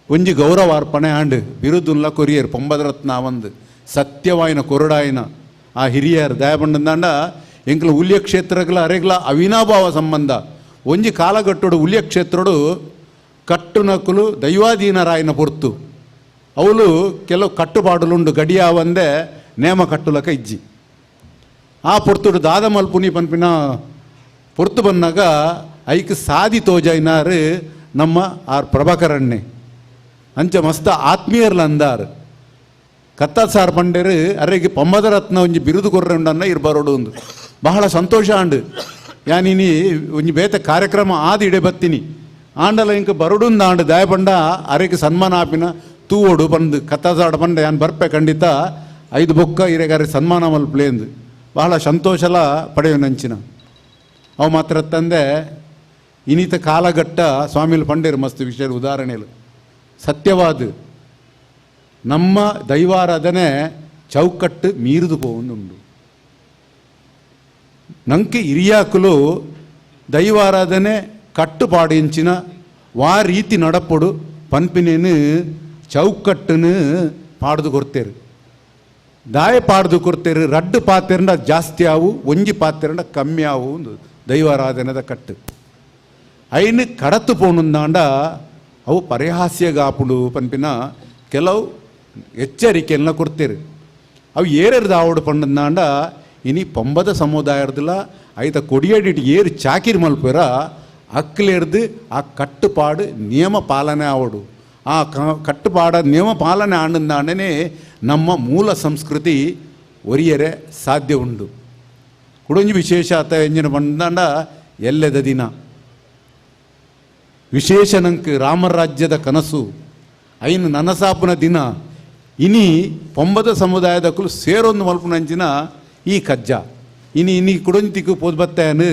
Speaker 9: ಒಂಜಿ ಗೌರವ ಅರ್ಪಣೆ ಆಂಡು ಬಿರುದುಲ್ಲ ಕೊರಿಯರ್ ಪೊಂಬದ ರತ್ನ ಒಂದು ಸತ್ಯವಾಯಿನ ಕೊರಡಾಯಿನ ಆ ಹಿರಿಯರ್ ದಯಪಂಡಂದಾಂಡ ಎಂಕುಲು ಉಲ್ಯ ಕ್ಷೇತ್ರಗಳ ಅರೆಗ್ಲ ಅವಿನಾಭಾವ ಸಂಬಂಧ ಒಂಜಿ ಕಾಲಗಟ್ಟೋಡು ಉಲ್ಯ ಕ್ಷೇತ್ರಡು ಕಟ್ಟುನಕುಲು ದೈವಾಧೀನರಾಯನ ಪೊರ್ತು ಅವಳು ಕೆಲವು ಕಟ್ಟುಪಾಡುಲುಂಡು ಗಡಿಯಾವಂದೆ ನೇಮ ಕಟ್ಟುಲಕ ಇಜ್ಜಿ ಆ ಪೊರ್ತುಡು ದಾದ ಮಲ್ಪುನಿ ಪನ್ಪಿನ ಪೊರ್ತು ಬಂದಾಗ ಐಕ್ ಸಾದಿ ತೋಜೈನಾರು ನಮ್ಮ ಆರ್ ಪ್ರಭಾಕರಣ್ಣೆ ಅಂಚ ಮಸ್ತ ಆತ್ಮೀಯರ್ಲ ಅಂದಾರ್ ಕತ್ತ ಸಾರ್ ಪಂಡೇರು ಅರೆಗೆ ಪಮ್ಮದ ರತ್ನ ಒಂಜಿ ಬಿರುದು ಕೊರ್ರಂಡನ್ನ ಇರ್ ಬರೋಡು ಒಂದು ಬಹಳ ಸಂತೋಷ ಆಂಡು ಯಾನಿನಿ ಒಂಜಿ ಬೇತ ಕಾರ್ಯಕ್ರಮ ಆದ ಇಡೆ ಬತ್ತೀನಿ ಆಂಡಲ ಇಂಕ ಬರೋಡುಂದ ಆಂಡು ದಯಪಂಡ ಅರೆಗೆ ಸನ್ಮಾನ ಆಪಿನ ತೂವೋಡು ಬಂದು ಕತ್ತಾಸಾಡ ಪಂಡ ಯಾನ್ ಬರ್ಪೆ ಖಂಡಿತ 5 ಬೊಕ್ಕ ಇರೆಗಾರೆ ಸನ್ಮಾನ ಮಲ್ಪ್ಲೇಂದು ಬಹಳ ಸಂತೋಷಲ ಪಡೆಯುವ ನಂಚಿನ ಅವು ಮಾತ್ರ ತಂದೆ ಇನ್ನಿತ ಕಾಲಘಟ್ಟ ಸ್ವಾಮಿಲು ಪಂಡೇರು ಮಸ್ತ್ ವಿಷಯ ಉದಾಹರಣೆಗಳು ಸತ್ಯವಾದ ನಮ್ಮ ದೈವಾರಾಧನೆ ಚೌಕಟ್ಟು ಮೀರಿದು ಪೋವುಂದುಂಡು. ನಂಗೆ ಹಿರಿಯಾಕುಲು ದೈವಾರಾಧನೆ ಕಟ್ಟುಪಾಡಿಂಚಿನ ವಾ ರೀತಿ ನಡಪೊಡು ಪನ್ಪಿನೇನು ಚೌಕಟ್ಟನ್ನು ಪಾಡ್ದು ಕೊಡ್ತೇರು. ದಾಯ ಪಾಡ್ದು ಕೊಡ್ತೇರು ರಡ್ಡು ಪಾತೆರಂಡ ಜಾಸ್ತಿ ಆವು ಒಂಜಿ ಪಾತೆರಂಡ ಕಮ್ಮಿ ಆವು ಒಂದು ದೈವಾರಾಧನೆದ ಕಟ್ಟು ಐನು ಕಡತು ಪೋಣುಂದಾಂಡ ಅವು ಪರಿಹಾಸ್ಯಗಾಪುಡು ಪನ್ಪಿನ ಕೆಲವು ಎಚ್ಚರಿಕೆಯನ್ನ ಕೊಡ್ತೇರು ಅವು ಏರೇರು ದಾವಡು ಪಂಡಂದಾಂಡ ಇನಿ ಪಂಬದ ಸಮುದಾಯರ್ದಿಲ್ಲ ಐತ ಕೊಡಿಯಡಿಟ್ಟು ಏರು ಚಾಕಿರಿ ಮಲ್ಪೇರ ಅಕ್ಲೇರ್ದು ಆ ಕಟ್ಟುಪಾಡು ನಿಯಮ ಪಾಲನೆ ಆವಡು ಆ ಕಟ್ಟುಪಾಡ ನಿಯಮ ಪಾಲನೆ ಆಂಡಂದಾಂಡನೆ ನಮ್ಮ ಮೂಲ ಸಂಸ್ಕೃತಿ ಒರಿಯರೆ ಸಾಧ್ಯ ಉಂಡು. ಕುಡೊಂಜಿ ವಿಶೇಷ ಆತ ಎಂಜಿನ ಬಂದಾಂಡ ಎಲ್ಲೆದ ದಿನ ವಿಶೇಷ ನಂಗೆ ರಾಮರಾಜ್ಯದ ಕನಸು ಐನು ನನಸಾಪುನ ದಿನ ಇನಿ ಪೊಂಬದ ಸಮುದಾಯದಕ್ಕಲು ಸೇರೊಂದು ಮಲ್ಪುನಂಚಿನ ಈ ಕಜ್ಜ ಇನಿ ಇನಿ ಕುಡೊಂಜಿತಿಕ್ಕು ಪೋದ್ಬತ್ತಾನು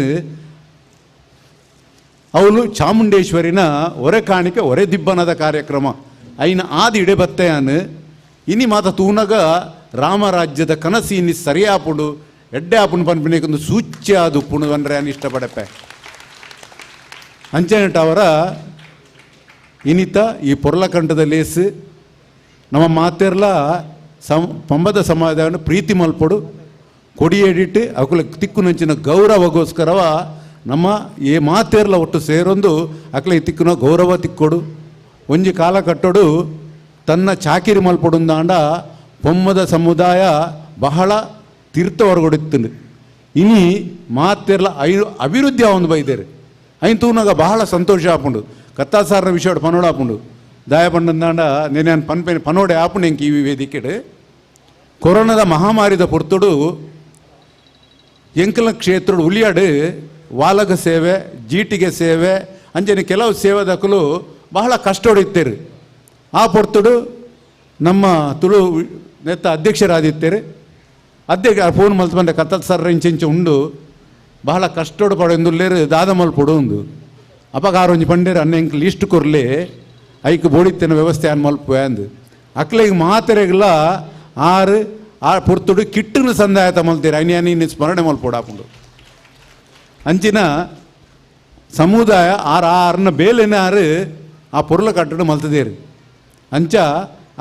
Speaker 9: ಅವಳು ಚಾಮುಂಡೇಶ್ವರಿನ ಒರೆ ಕಾಣಿಕೆ ಒರೆ ದಿಬ್ಬನದ ಕಾರ್ಯಕ್ರಮ ಐನ ಆದಿ ಇಡೆ ಬತ್ತೆಯಾನು ಇನಿ ಮಾತ ತೂನಗ ರಾಮರಾಜ್ಯದ ಕನಸು ಇನಿ ಸರಿಯಾಪುಡು ಎಡ್ಡೆ ಆಪುಣು ಪನ್ಪಿನೇಕೊಂದು ಸೂಚ್ಯ ಅದು ಪುಣು ಅಂದ್ರೆ ಇಷ್ಟಪಡಪೆ ಅಂಚನೆಟ್ ಅವರ ಇನಿತ ಈ ಪೊರ್ಲಕಂಠದ ಲೇಸು ನಮ್ಮ ಮಾತೆರ್ಲ ಪಂಬದ ಸಮಾಜವನ್ನು ಪ್ರೀತಿ ಮಲ್ಪಡು ಕೊಡಿಯೇಡಿಟ್ಟು ಅಕುಲ ತಿಕ್ಕುನಂಚಿನ ಗೌರವಗೋಸ್ಕರವ ನಮ್ಮ ಈ ಮಾತೇರ್ಲ ಒಟ್ಟು ಸೇರೊಂದು ಅಕ್ಲ ತಿಕ್ಕುನ ಗೌರವ ತಿಕ್ಕೊಡು ಒಂಜಿ ಕಾಲ ಕಟ್ಟೋಡು ತನ್ನ ಚಾಕಿರಿ ಮಲ್ಪಡುಂದಾಂಡ ಪೊಮ್ಮದ ಸಮುದಾಯ ಬಹಳ ತೀರ್ಥವರ್ಗೊಡಿತ್ತುಂಡು ಇನಿ ಮಾತೆರ್ಲ ಅಭಿವೃದ್ಧಿ ಒಂದು ಬೈದೇರು ಐನ್ ತೂನಾಗ ಬಹಳ ಸಂತೋಷ ಆಪುಂಡು ಕತ್ತಾಸಾರನ ವಿಷಯ ಪನೋಡ ಆಪುಂಡು ದಾಯ ಪಂಡಂದಾಂಡ నేనే ಪನ್ಪೆ ಪನೋಡೆ ಆಪುಂಡು ಎಂಕ್ ಈ ವೇದಿಕೆಡು ಕೊರೋನಾದ ಮಹಾಮಾರಿದ ಪೊರ್ತುಡು ಎಂಕಲ ಕ್ಷೇತ್ರಡು ಉಲಿಯಾಡು ವಾಲಗ ಸೇವೆ ಜೀಟಿಗೆ ಸೇವೆ ಅಂಜನೆ ಕೆಲವು ಸೇವೆದಕ್ಕಲು ಬಹಳ ಕಷ್ಟೊಡಿತ್ತೇರು ಆ ಪೊರ್ತುಡು ನಮ್ಮ ತುಳು ನೆತ್ತ ಅಧ್ಯಕ್ಷರಾದಿತ್ತೇರು ಅಧ್ಯಕ್ಷ ಫೋನ್ ಮಲ್ತು ಬಂದೆ ಕತ್ತಲ್ ಸರ್ ಇಂಚಿಂಚು ಉಂಡು ಬಹಳ ಕಷ್ಟೋಡು ಪಡೆಂದುಲ್ಲೇರು ದಾದ ಮಲ್ಪೊಡು ಉಂದು ಅಪಗಾರ ಒಂಜಿ ಪಂಡೇರು ಅನ್ನ ಎಂಕ್ ಲಿಸ್ಟ್ ಕೊರ್ಲಿ ಐಕ್ ಬೋಡಿತ್ತಿನ ವ್ಯವಸ್ಥೆ ಅನ್ ಮಲ್ಪುವೆ ಅಂದು ಅಕ್ಲೆಗ್ ಮಾತೆರೆಗ್ಲ ಆರು ಆ ಪೊರ್ತುಡು ಕಿಟ್ಟುನ ಸಂದಾಯತ ಮಲ್ತೀರ ಐನಿ ಇನ್ನು ಸ್ಮರಣೆ ಮಲ್ಪೊಡು ಆಪುಂಡು ಅಂಚಿನ ಸಮುದಾಯ ಆರು ಆರನ್ನ ಬೇಲೆನ ಆರು ಆ ಪೊರ್ಲ ಕಟ್ಟಡು ಮಲ್ತದೇರು ಅಂಚ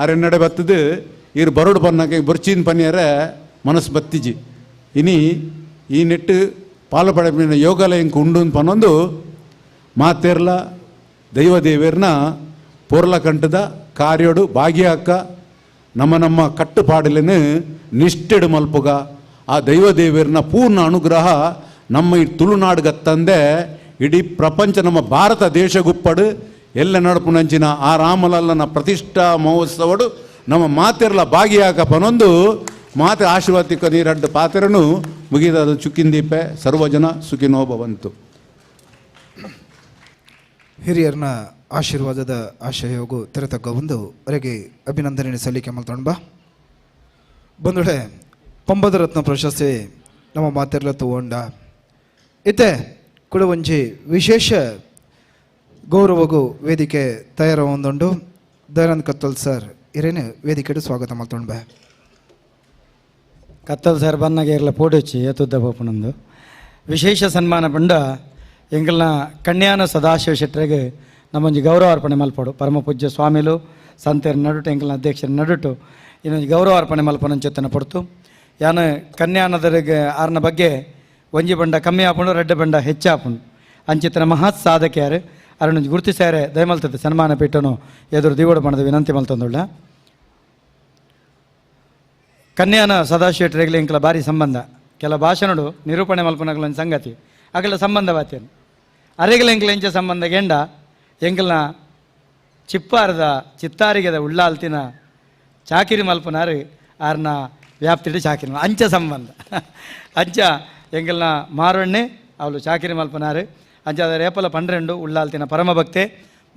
Speaker 9: ಆರೆನ್ನಡೆ ಬತ್ತದು ಇರು ಬರೋಡು ಪನ್ನಾಕ ಬೊರ್ಚಿನ ಪನಿಯರೆ ಮನಸ್ಸು ಬತ್ತಿಜಿ ಇನಿ ಈ ನೆಟ್ಟು ಪಾಲಪಡೆಪಿನ ಯೋಗಾಲಯಂಕ ಉಂಡು ಪನ್ನೊಂದು ಮಾತೇರ್ಲ ದೈವ ದೇವೇರ್ನ ಪೊರ್ಲ ಕಂಠದ ಕಾರ್ಯೋಡು ಭಾಗ್ಯಾಕ ನಮ್ಮ ನಮ್ಮ ಕಟ್ಟುಪಾಡಲಿನ ನಿಷ್ಠೆಡು ಮಲ್ಪುಗ ಆ ದೈವ ದೇವೇರ್ನ ಪೂರ್ಣ ಅನುಗ್ರಹ ನಮ್ಮ ಈ ತುಳುನಾಡುಗತ್ತಂದೆ ಇಡೀ ಪ್ರಪಂಚ ನಮ್ಮ ಭಾರತ ದೇಶ ಗುಪ್ಪಡು ಎಲ್ಲ ನಡಪುನಂಚಿನ ಆ ರಾಮಲಲ್ಲನ ಪ್ರತಿಷ್ಠಾ ಮಹೋತ್ಸವಡು ನಮ್ಮ ಮಾತೆರ್ಲ ಭಾಗಿಯಾಕ ಪನೊಂದು ಮಾತೆ ಆಶೀರ್ವಾದಿಕ ನೀರಡ್ಡು ಪಾತೆರನು ಮುಗಿದಾದ ಚುಕ್ಕಿಂದೀಪೆ ಸರ್ವಜನ ಸುಖಿನೋ ಭವಂತು.
Speaker 2: ಹಿರಿಯರನ್ನ ಆಶೀರ್ವಾದದ ಆಶಯಗೂ ತೆರೆತಕ್ಕ ಒಂದು ಅವರಿಗೆ ಅಭಿನಂದನೆ ಸಲ್ಲಿಕೆ ಮಲ್ತೊಂಡ ಬಂದೊಡೆ ಪಂಬದ ರತ್ನ ಪ್ರಶಸ್ತಿ ನಮ್ಮ ಮಾತೆರ್ಲ ತಗೊಂಡ ಇತ್ತೆ ಕೂಡ ಒಂಜಿ ವಿಶೇಷ ಗೌರವಗೂ ವೇದಿಕೆ ತಯಾರ ಒಂದುಂಡು ದಯಾನಂದ್ ಕತ್ತಲ್ ಸರ್ ಇರೇನು ವೇದಿಕೆಡು ಸ್ವಾಗತ ಮಲ್ತೊಂಡ.
Speaker 6: ಕತ್ತಲ್ ಸರ್ ಬನ್ನಾಗ ಇರಲ ಪೋಡುಚ್ಚಿ ಏತುದ್ದ ಪೋಪುನಂದು ವಿಶೇಷ ಸನ್ಮಾನ ಪಂಡ ಎಂಗಲ್ನ ಕನ್ಯಾನ ಸದಾಶಿವ ಶೆಟ್ಟರಿಗೆ ನಮ್ಮೊಂಜಿ ಗೌರವ ಅರ್ಪಣೆ ಮಲ್ಪಡು ಪರಮ ಪೂಜ್ಯ ಸ್ವಾಮಿಲು ಸಂತೆರ ನಡುಟು ಎಂಕಲ್ನ ಅಧ್ಯಕ್ಷರ ನಡುಟು ಇನ್ನೊಂದು ಗೌರವ ಅರ್ಪಣೆ ಮಲ್ಪನಂಚೆತ್ತನ ಪಡ್ತು ಯಾನ ಕನ್ಯಾನದರಿಗೆ ಆರ್ನ ಬಗ್ಗೆ ಒಂಜಿ ಬಂಡ ಕಮ್ಮಿ ಆಪುಂಡು ರಡ್ಡ ಬಂಡ ಹೆಚ್ಚಾಪುಂಡು ಅಂಚಿತನ ಮಹತ್ ಸಾಧಕಿಯಾರು ಅರಣ ಗುರುತಿಸಾರೆ ದಯಮಲ್ತದೆ ಸನ್ಮಾನ ಪೀಠನು ಎದುರು ದಿವಡು ಬಣದ ವಿನಂತಿ ಮಲ್ತಂದುಳ್ಳ. ಕನ್ಯಾನ ಸದಾಶಿವ ಎಂಕಲ ಭಾರಿ ಸಂಬಂಧ ಕೆಲ ಭಾಷಣಡು ನಿರೂಪಣೆ ಮಲ್ಪನಗಳ ಒಂದು ಸಂಗತಿ ಅಗಲ ಸಂಬಂಧ ಬಾತೇನು ಅರೆಗಲ ಎಂಕಲ ಎಂಚ ಸಂಬಂಧ ಗೆಂಡ ಎಂಕಲ್ನ ಚಿಪ್ಪಾರದ ಚಿತ್ತಾರಿಗೆದ ಉಳ್ಳಾಲ್ತಿನ ಚಾಕಿರಿ ಮಲ್ಪನಾರು ಆರ್ನ ವ್ಯಾಪ್ತಿಡು ಚಾಕಿರಿ ಅಂಚ ಸಂಬಂಧ ಅಂಚ ಎಂಕಲ್ನ ಮಾರಣ್ಣೆ ಅವಳು ಚಾಕಿರಿ ಮಲ್ಪನಾರು ಅಂಚ ಅದರ ಏಪಲ ಪನ್ನೆಂಡು ಉಳ್ಳಾಲ್ತಿನ ಪರಮಭಕ್ತೆ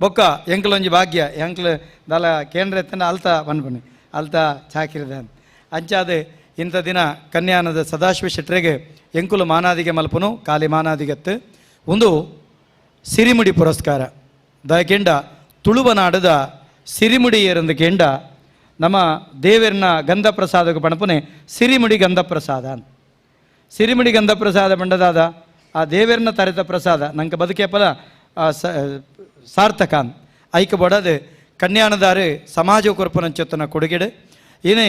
Speaker 6: ಬೊಕ್ಕ ಎಂಕಲೊಂಜಿ ಭಾಗ್ಯ ಎಂಕ್ಲು ದಲ ಕೇಂದ್ರ ಎತ್ತಂಡ ಅಲ್ತ ಪನ್ಪುನಿ ಅಲ್ತ ಚಾಕಿರಿದ ಅಂಚಾದ ಇಂಥ ದಿನ ಕನ್ಯಾನದ ಸದಾಶಿವ ಶೆಟ್ಟರಿಗೆ ಎಂಕುಲು ಮಾನಾದಿಗೆ ಮಲ್ಪನು ಕಾಲಿ ಮಾನಾದಿಗತ್ತು ಒಂದು ಸಿರಿಮುಡಿ ಪುರಸ್ಕಾರ ದಯಕೆಂಡ ತುಳುವನಾಡದ ಸಿರಿಮುಡಿ ಏರಂದು ಕೆಂಡ ನಮ್ಮ ದೇವರನ್ನ ಗಂಧ ಪ್ರಸಾದಕ್ಕೆ ಪಣಪುನೆ ಸಿರಿಮುಡಿ ಗಂಧ ಪ್ರಸಾದ ಅಂತ. ಸಿರಿಮುಡಿ ಗಂಧ ಪ್ರಸಾದ ಬಂಡದಾದ ಆ ದೇವರನ್ನ ತರೆತ ಪ್ರಸಾದ ನಂಗೆ ಬದುಕೆ ಫಲ ಸಾರ್ಥಕ ಅಂತ ಐಕ ಬಡದು ಕನ್ಯಾನದಾರು ಸಮಾಜ ಕೊರಪನಂಚೊತ್ತನ ಕೊಡುಗೆಡು ಏನೇ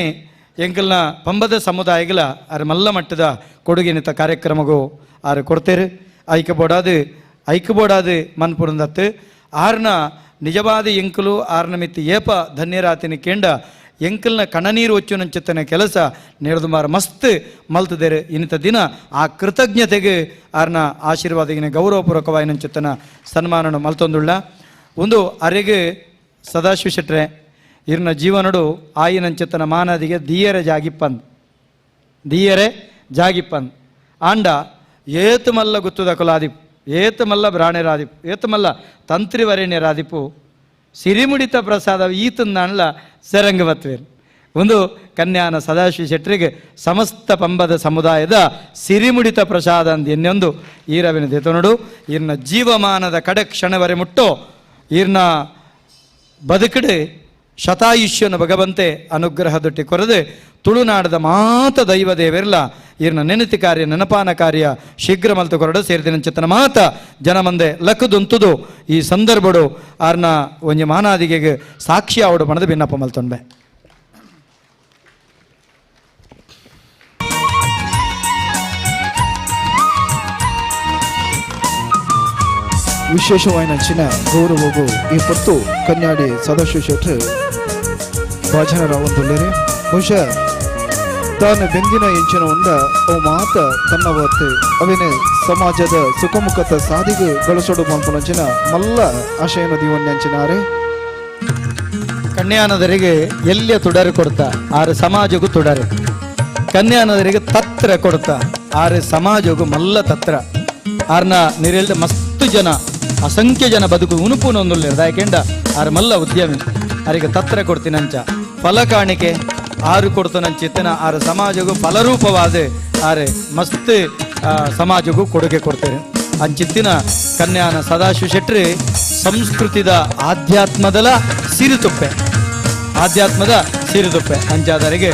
Speaker 6: ಎಂಕಲ್ನ ಪಂಬದ ಸಮುದಾಯಗಳ ಆರು ಮಲ್ಲ ಮಟ್ಟದ ಕೊಡುಗೆನಿತ ಕಾರ್ಯಕ್ರಮಗೂ ಆರು ಕೊಡ್ತೇರು. ಐಕ್ಯ ಬೋಡಾದು ಮನ್ಪುರಂದತ್ತು ಆರ್ನ ನಿಜವಾದ ಎಂಕಲು ಆರ್ನ ಮಿತ್ತಿ ಏಪ ಧನ್ಯರಾತಿನ ಕೇಂಡ ಎಂಕಲ್ನ ಕಣನೀರು ಒಚ್ಚುನಂಚಿತ್ತನ ಕೆಲಸ ನೇರದುಮಾರ ಮಸ್ತ್ ಮಲ್ತದೇರು. ಇನ್ನಿತ ದಿನ ಆ ಕೃತಜ್ಞತೆಗೆ ಆರ್ನ ಆಶೀರ್ವಾದಗಿನ ಗೌರವಪೂರ್ವಕವಾಯಿನಂಚಿತ್ತನ ಸನ್ಮಾನನ ಮಲ್ತೊಂದುಳ್ಳ. ಒಂದು ಅರೆಗೆ ಸದಾಶಿವ ಶೆಟ್ರೆ ಇರ್ನ ಜೀವನಡು ಆಯಿನಂಚಿತ್ತನ ಮಾನದಿಗೆ ದಿಯರೆ ಜಾಗಿಪ್ಪಂದ್ ದಿಯರೆ ಜಾಗಿಪ್ಪಂದ್ ಆಂಡ ಏತು ಮಲ್ಲ ಗುತ್ತುದ ಕುಲಾದಿಪ್ ಏತು ಮಲ್ಲ ಬ್ರಾಣೆರಾದಿಪ್ ಏತು ಮಲ್ಲ ತಂತ್ರಿವರೇಣ್ಯರಾದಿಪ್ಪು ಸಿರಿಮುಡಿತ ಪ್ರಸಾದ ಈತಂದಾಣ್ಲ ಸೆರಂಗವತ್ವೇರ್. ಒಂದು ಕನ್ಯಾನ ಸದಾಶಿವ ಶೆಟ್ಟರಿಗೆ ಸಮಸ್ತ ಪಂಬದ ಸಮುದಾಯದ ಸಿರಿಮುಡಿತ ಪ್ರಸಾದ ಅಂದ ಇನ್ನೊಂದು ಈರವಿನ ದೇತನಡು. ಈರ್ನ ಜೀವಮಾನದ ಕಡೆ ಕ್ಷಣವರೆ ಮುಟ್ಟೋ ಈರ್ನ ಬದುಕಡೆ ಶತಾಯುಷ್ಯನ ಭಗವಂತೆ ಅನುಗ್ರಹ ದೊಟ್ಟಿ ಕೊರದೆ ತುಳುನಾಡದ ಮಾತ ದೈವ ದೇವರ್ಲ ಈರ್ನ ನೆನತಿ ಕಾರ್ಯ ನೆನಪಾನ ಕಾರ್ಯ ಶೀಘ್ರ ಮಲ್ತು ಕೊರಡು ಸೇರಿದಿನ ಚಿತ್ತನ ಮಾತ ಜನಮಂದೆ ಲಕ್ಕುದುಂತುದು ಈ ಸಂದರ್ಭಡು ಆರ್ನ ಒಂಜಿ ಮಾನಾದಿಗೆಗೆ ಸಾಕ್ಷಿ ಆವಡು ಪಣದ ಭಿನ್ನಪ್ಪ ಮಲ್ತೊಂಬೆ.
Speaker 2: ವಿಶೇಷವಾಯಿನಂಚಿನ ಗೌರವಗೂ ಈ ಪೊತ್ತು ಕನ್ಯಾಡಿ ಸದಾಶಿವ ಶೆಟ್ರು ಭಾಜನರಾವಂದುಲ್ಲೇರೆ. ಬಹುಶಃ ತಾನು ಬೆಂದಿನ ಎಂಚಿನ ಉಂಡ ಅವು ಮಾತ ತನ್ನ ಒತ್ತು ಅವೇನೆ ಸಮಾಜದ ಸುಖಮುಖತ ಸಾದಿಗೆ ಗಳಸೊಡು ಮಲ್ಪುನಂಚಿನ ಮಲ್ಲ ಆಶಯನ ದೀವನ್ಯಂಚಿನಾರೆ.
Speaker 6: ಕನ್ಯಾನದರಿಗೆ ಎಲ್ಲಿಯ ತುಡರು ಕೊಡ್ತಾ ಆರು ಸಮಾಜಕ್ಕೂ ತುಡರು, ಕನ್ಯಾನದರಿಗೆ ತತ್ರ ಕೊಡ್ತಾ ಆರು ಸಮಾಜಕ್ಕೂ ಮಲ್ಲ ತತ್ರ. ಆರ್ನ ನಿರೆಲ್ದ ಮಸ್ತು ಜನ ಅಸಂಖ್ಯ ಜನ ಬದುಕು ಉನುಪು ನೊಂದುಲ್ಲೇರು ಯಾಕೆಂಡ ಆರು ಮಲ್ಲ ಉದ್ಯಮಿ ಅರಿಗೆ ತತ್ರ ಕೊಡ್ತೀನಂಚ ಫಲ ಕಾಣಿಕೆ ಆರು ಕೊಡ್ತಾನಂಚಿತ್ತನ ಆರು ಸಮಾಜಕ್ಕೂ ಫಲರೂಪವಾದ ಆರೆ ಮಸ್ತ್ ಸಮಾಜಕ್ಕೂ ಕೊಡುಗೆ ಕೊಡ್ತಾರೆ. ಅಂಚಿತ್ತಿನ ಕನ್ಯಾನ ಸದಾಶಿವ ಶೆಟ್ರಿ ಸಂಸ್ಕೃತಿದ ಆಧ್ಯಾತ್ಮದಲ ಸಿರಿತುಪ್ಪೆ ಆಧ್ಯಾತ್ಮದ ಸಿರಿದುಪ್ಪೆ ಅಂಚಾದರಿಗೆ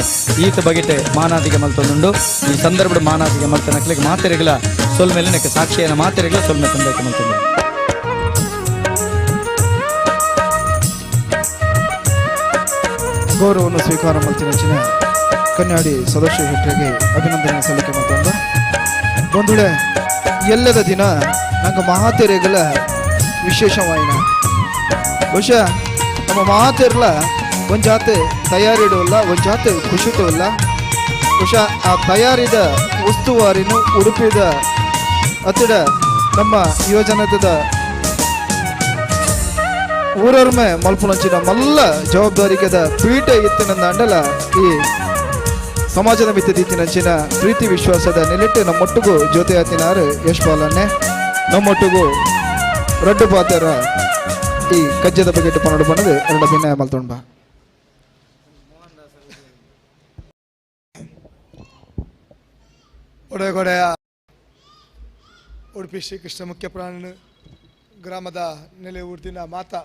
Speaker 6: ಈತ ಬಗೆಟೆ ಮಾನಾದಿಗೆ ಮಲ್ತೊಂದುಂಡು. ಈ ಸಂದರ್ಭದ ಮಾನಾದಿಗೆ ಮಲ್ತನಕ್ಲಿಗೆ ಮಾತೆರೆಗಳ ಸೊಲ್ಮೇಲೆ ನೆಕ್ಕೆ ಸಾಕ್ಷಿಯನ್ನ ಮಾತೆರೆಗಳ ಸೊಲ್ಮೆ ತಂದಕ್ಕೆ ಮಲ್ತೊಂದು.
Speaker 2: ಗೌರವವನ್ನು ಸ್ವೀಕಾರ ಮಲ್ತಿನಂಚಿನ ಕನ್ಯಾಡಿ ಸದಸ್ಯ ಶೆಟ್ಟರಿಗೆ ಅಭಿನಂದನೆ ಸಲ್ಲಿಕೆ ಮತ್ತೊಂದು. ಬಂಧುಳೆ ಎಲ್ಲದ ದಿನ ನಂಗೆ ಮಹಾತೆರೆಗಳ ವಿಶೇಷವಾಯಿನ ಬಹುಶಃ ನಮ್ಮ ಮಹಾತೆರಲ ಒಂಜಾತೆ ತಯಾರಿಡುವಲ್ಲ ಒಂಜಾತೆ ಖುಷಿತವಲ್ಲ. ಬಹುಶಃ ಆ ತಯಾರಿದ ಉಸ್ತುವಾರಿನು ಉಡುಪಿದ ಅತ್ತಿಡ ನಮ್ಮ ಯುವಜನತೆದ ಊರರ್ಮೆ ಮಲ್ಪುನಂಚಿನ ಮಲ್ಲ ಜವಾಬ್ದಾರಿಕೆದ ಪೀಠ ಇತ್ತಿನ ಅಂಡಲ ಈ ಸಮಾಜದ ಮಿತ್ತಿ ಪ್ರೀತಿ ವಿಶ್ವಾಸದ ನೆಲೆಟ್ಟು ನಮ್ಮೊಟ್ಟಿಗೂ ಜೊತೆಯಾತಿನಾರು ಯಶ್ಪಾಲನ್ನೇ ನಮ್ಮೊಟ್ಟಿಗೂ ರಡ್ಡು ಪಾತ್ರ ಈ ಕಜ್ಜದ ಬಗೆಟ್ಟು ಪನ್ನಡು ಬಣ್ಣದು ಎರಡು ಭಿನ್ನ ಮಲ್ತೊಂಬ.
Speaker 10: ಒಡೆಗೊಡೆಯ ಉಡುಪಿ ಶ್ರೀಕೃಷ್ಣ ಮುಖ್ಯ ಪ್ರಾಣ ಗ್ರಾಮದ ನೆಲೆ ಊರ್ದಿನ ಮಾತಾ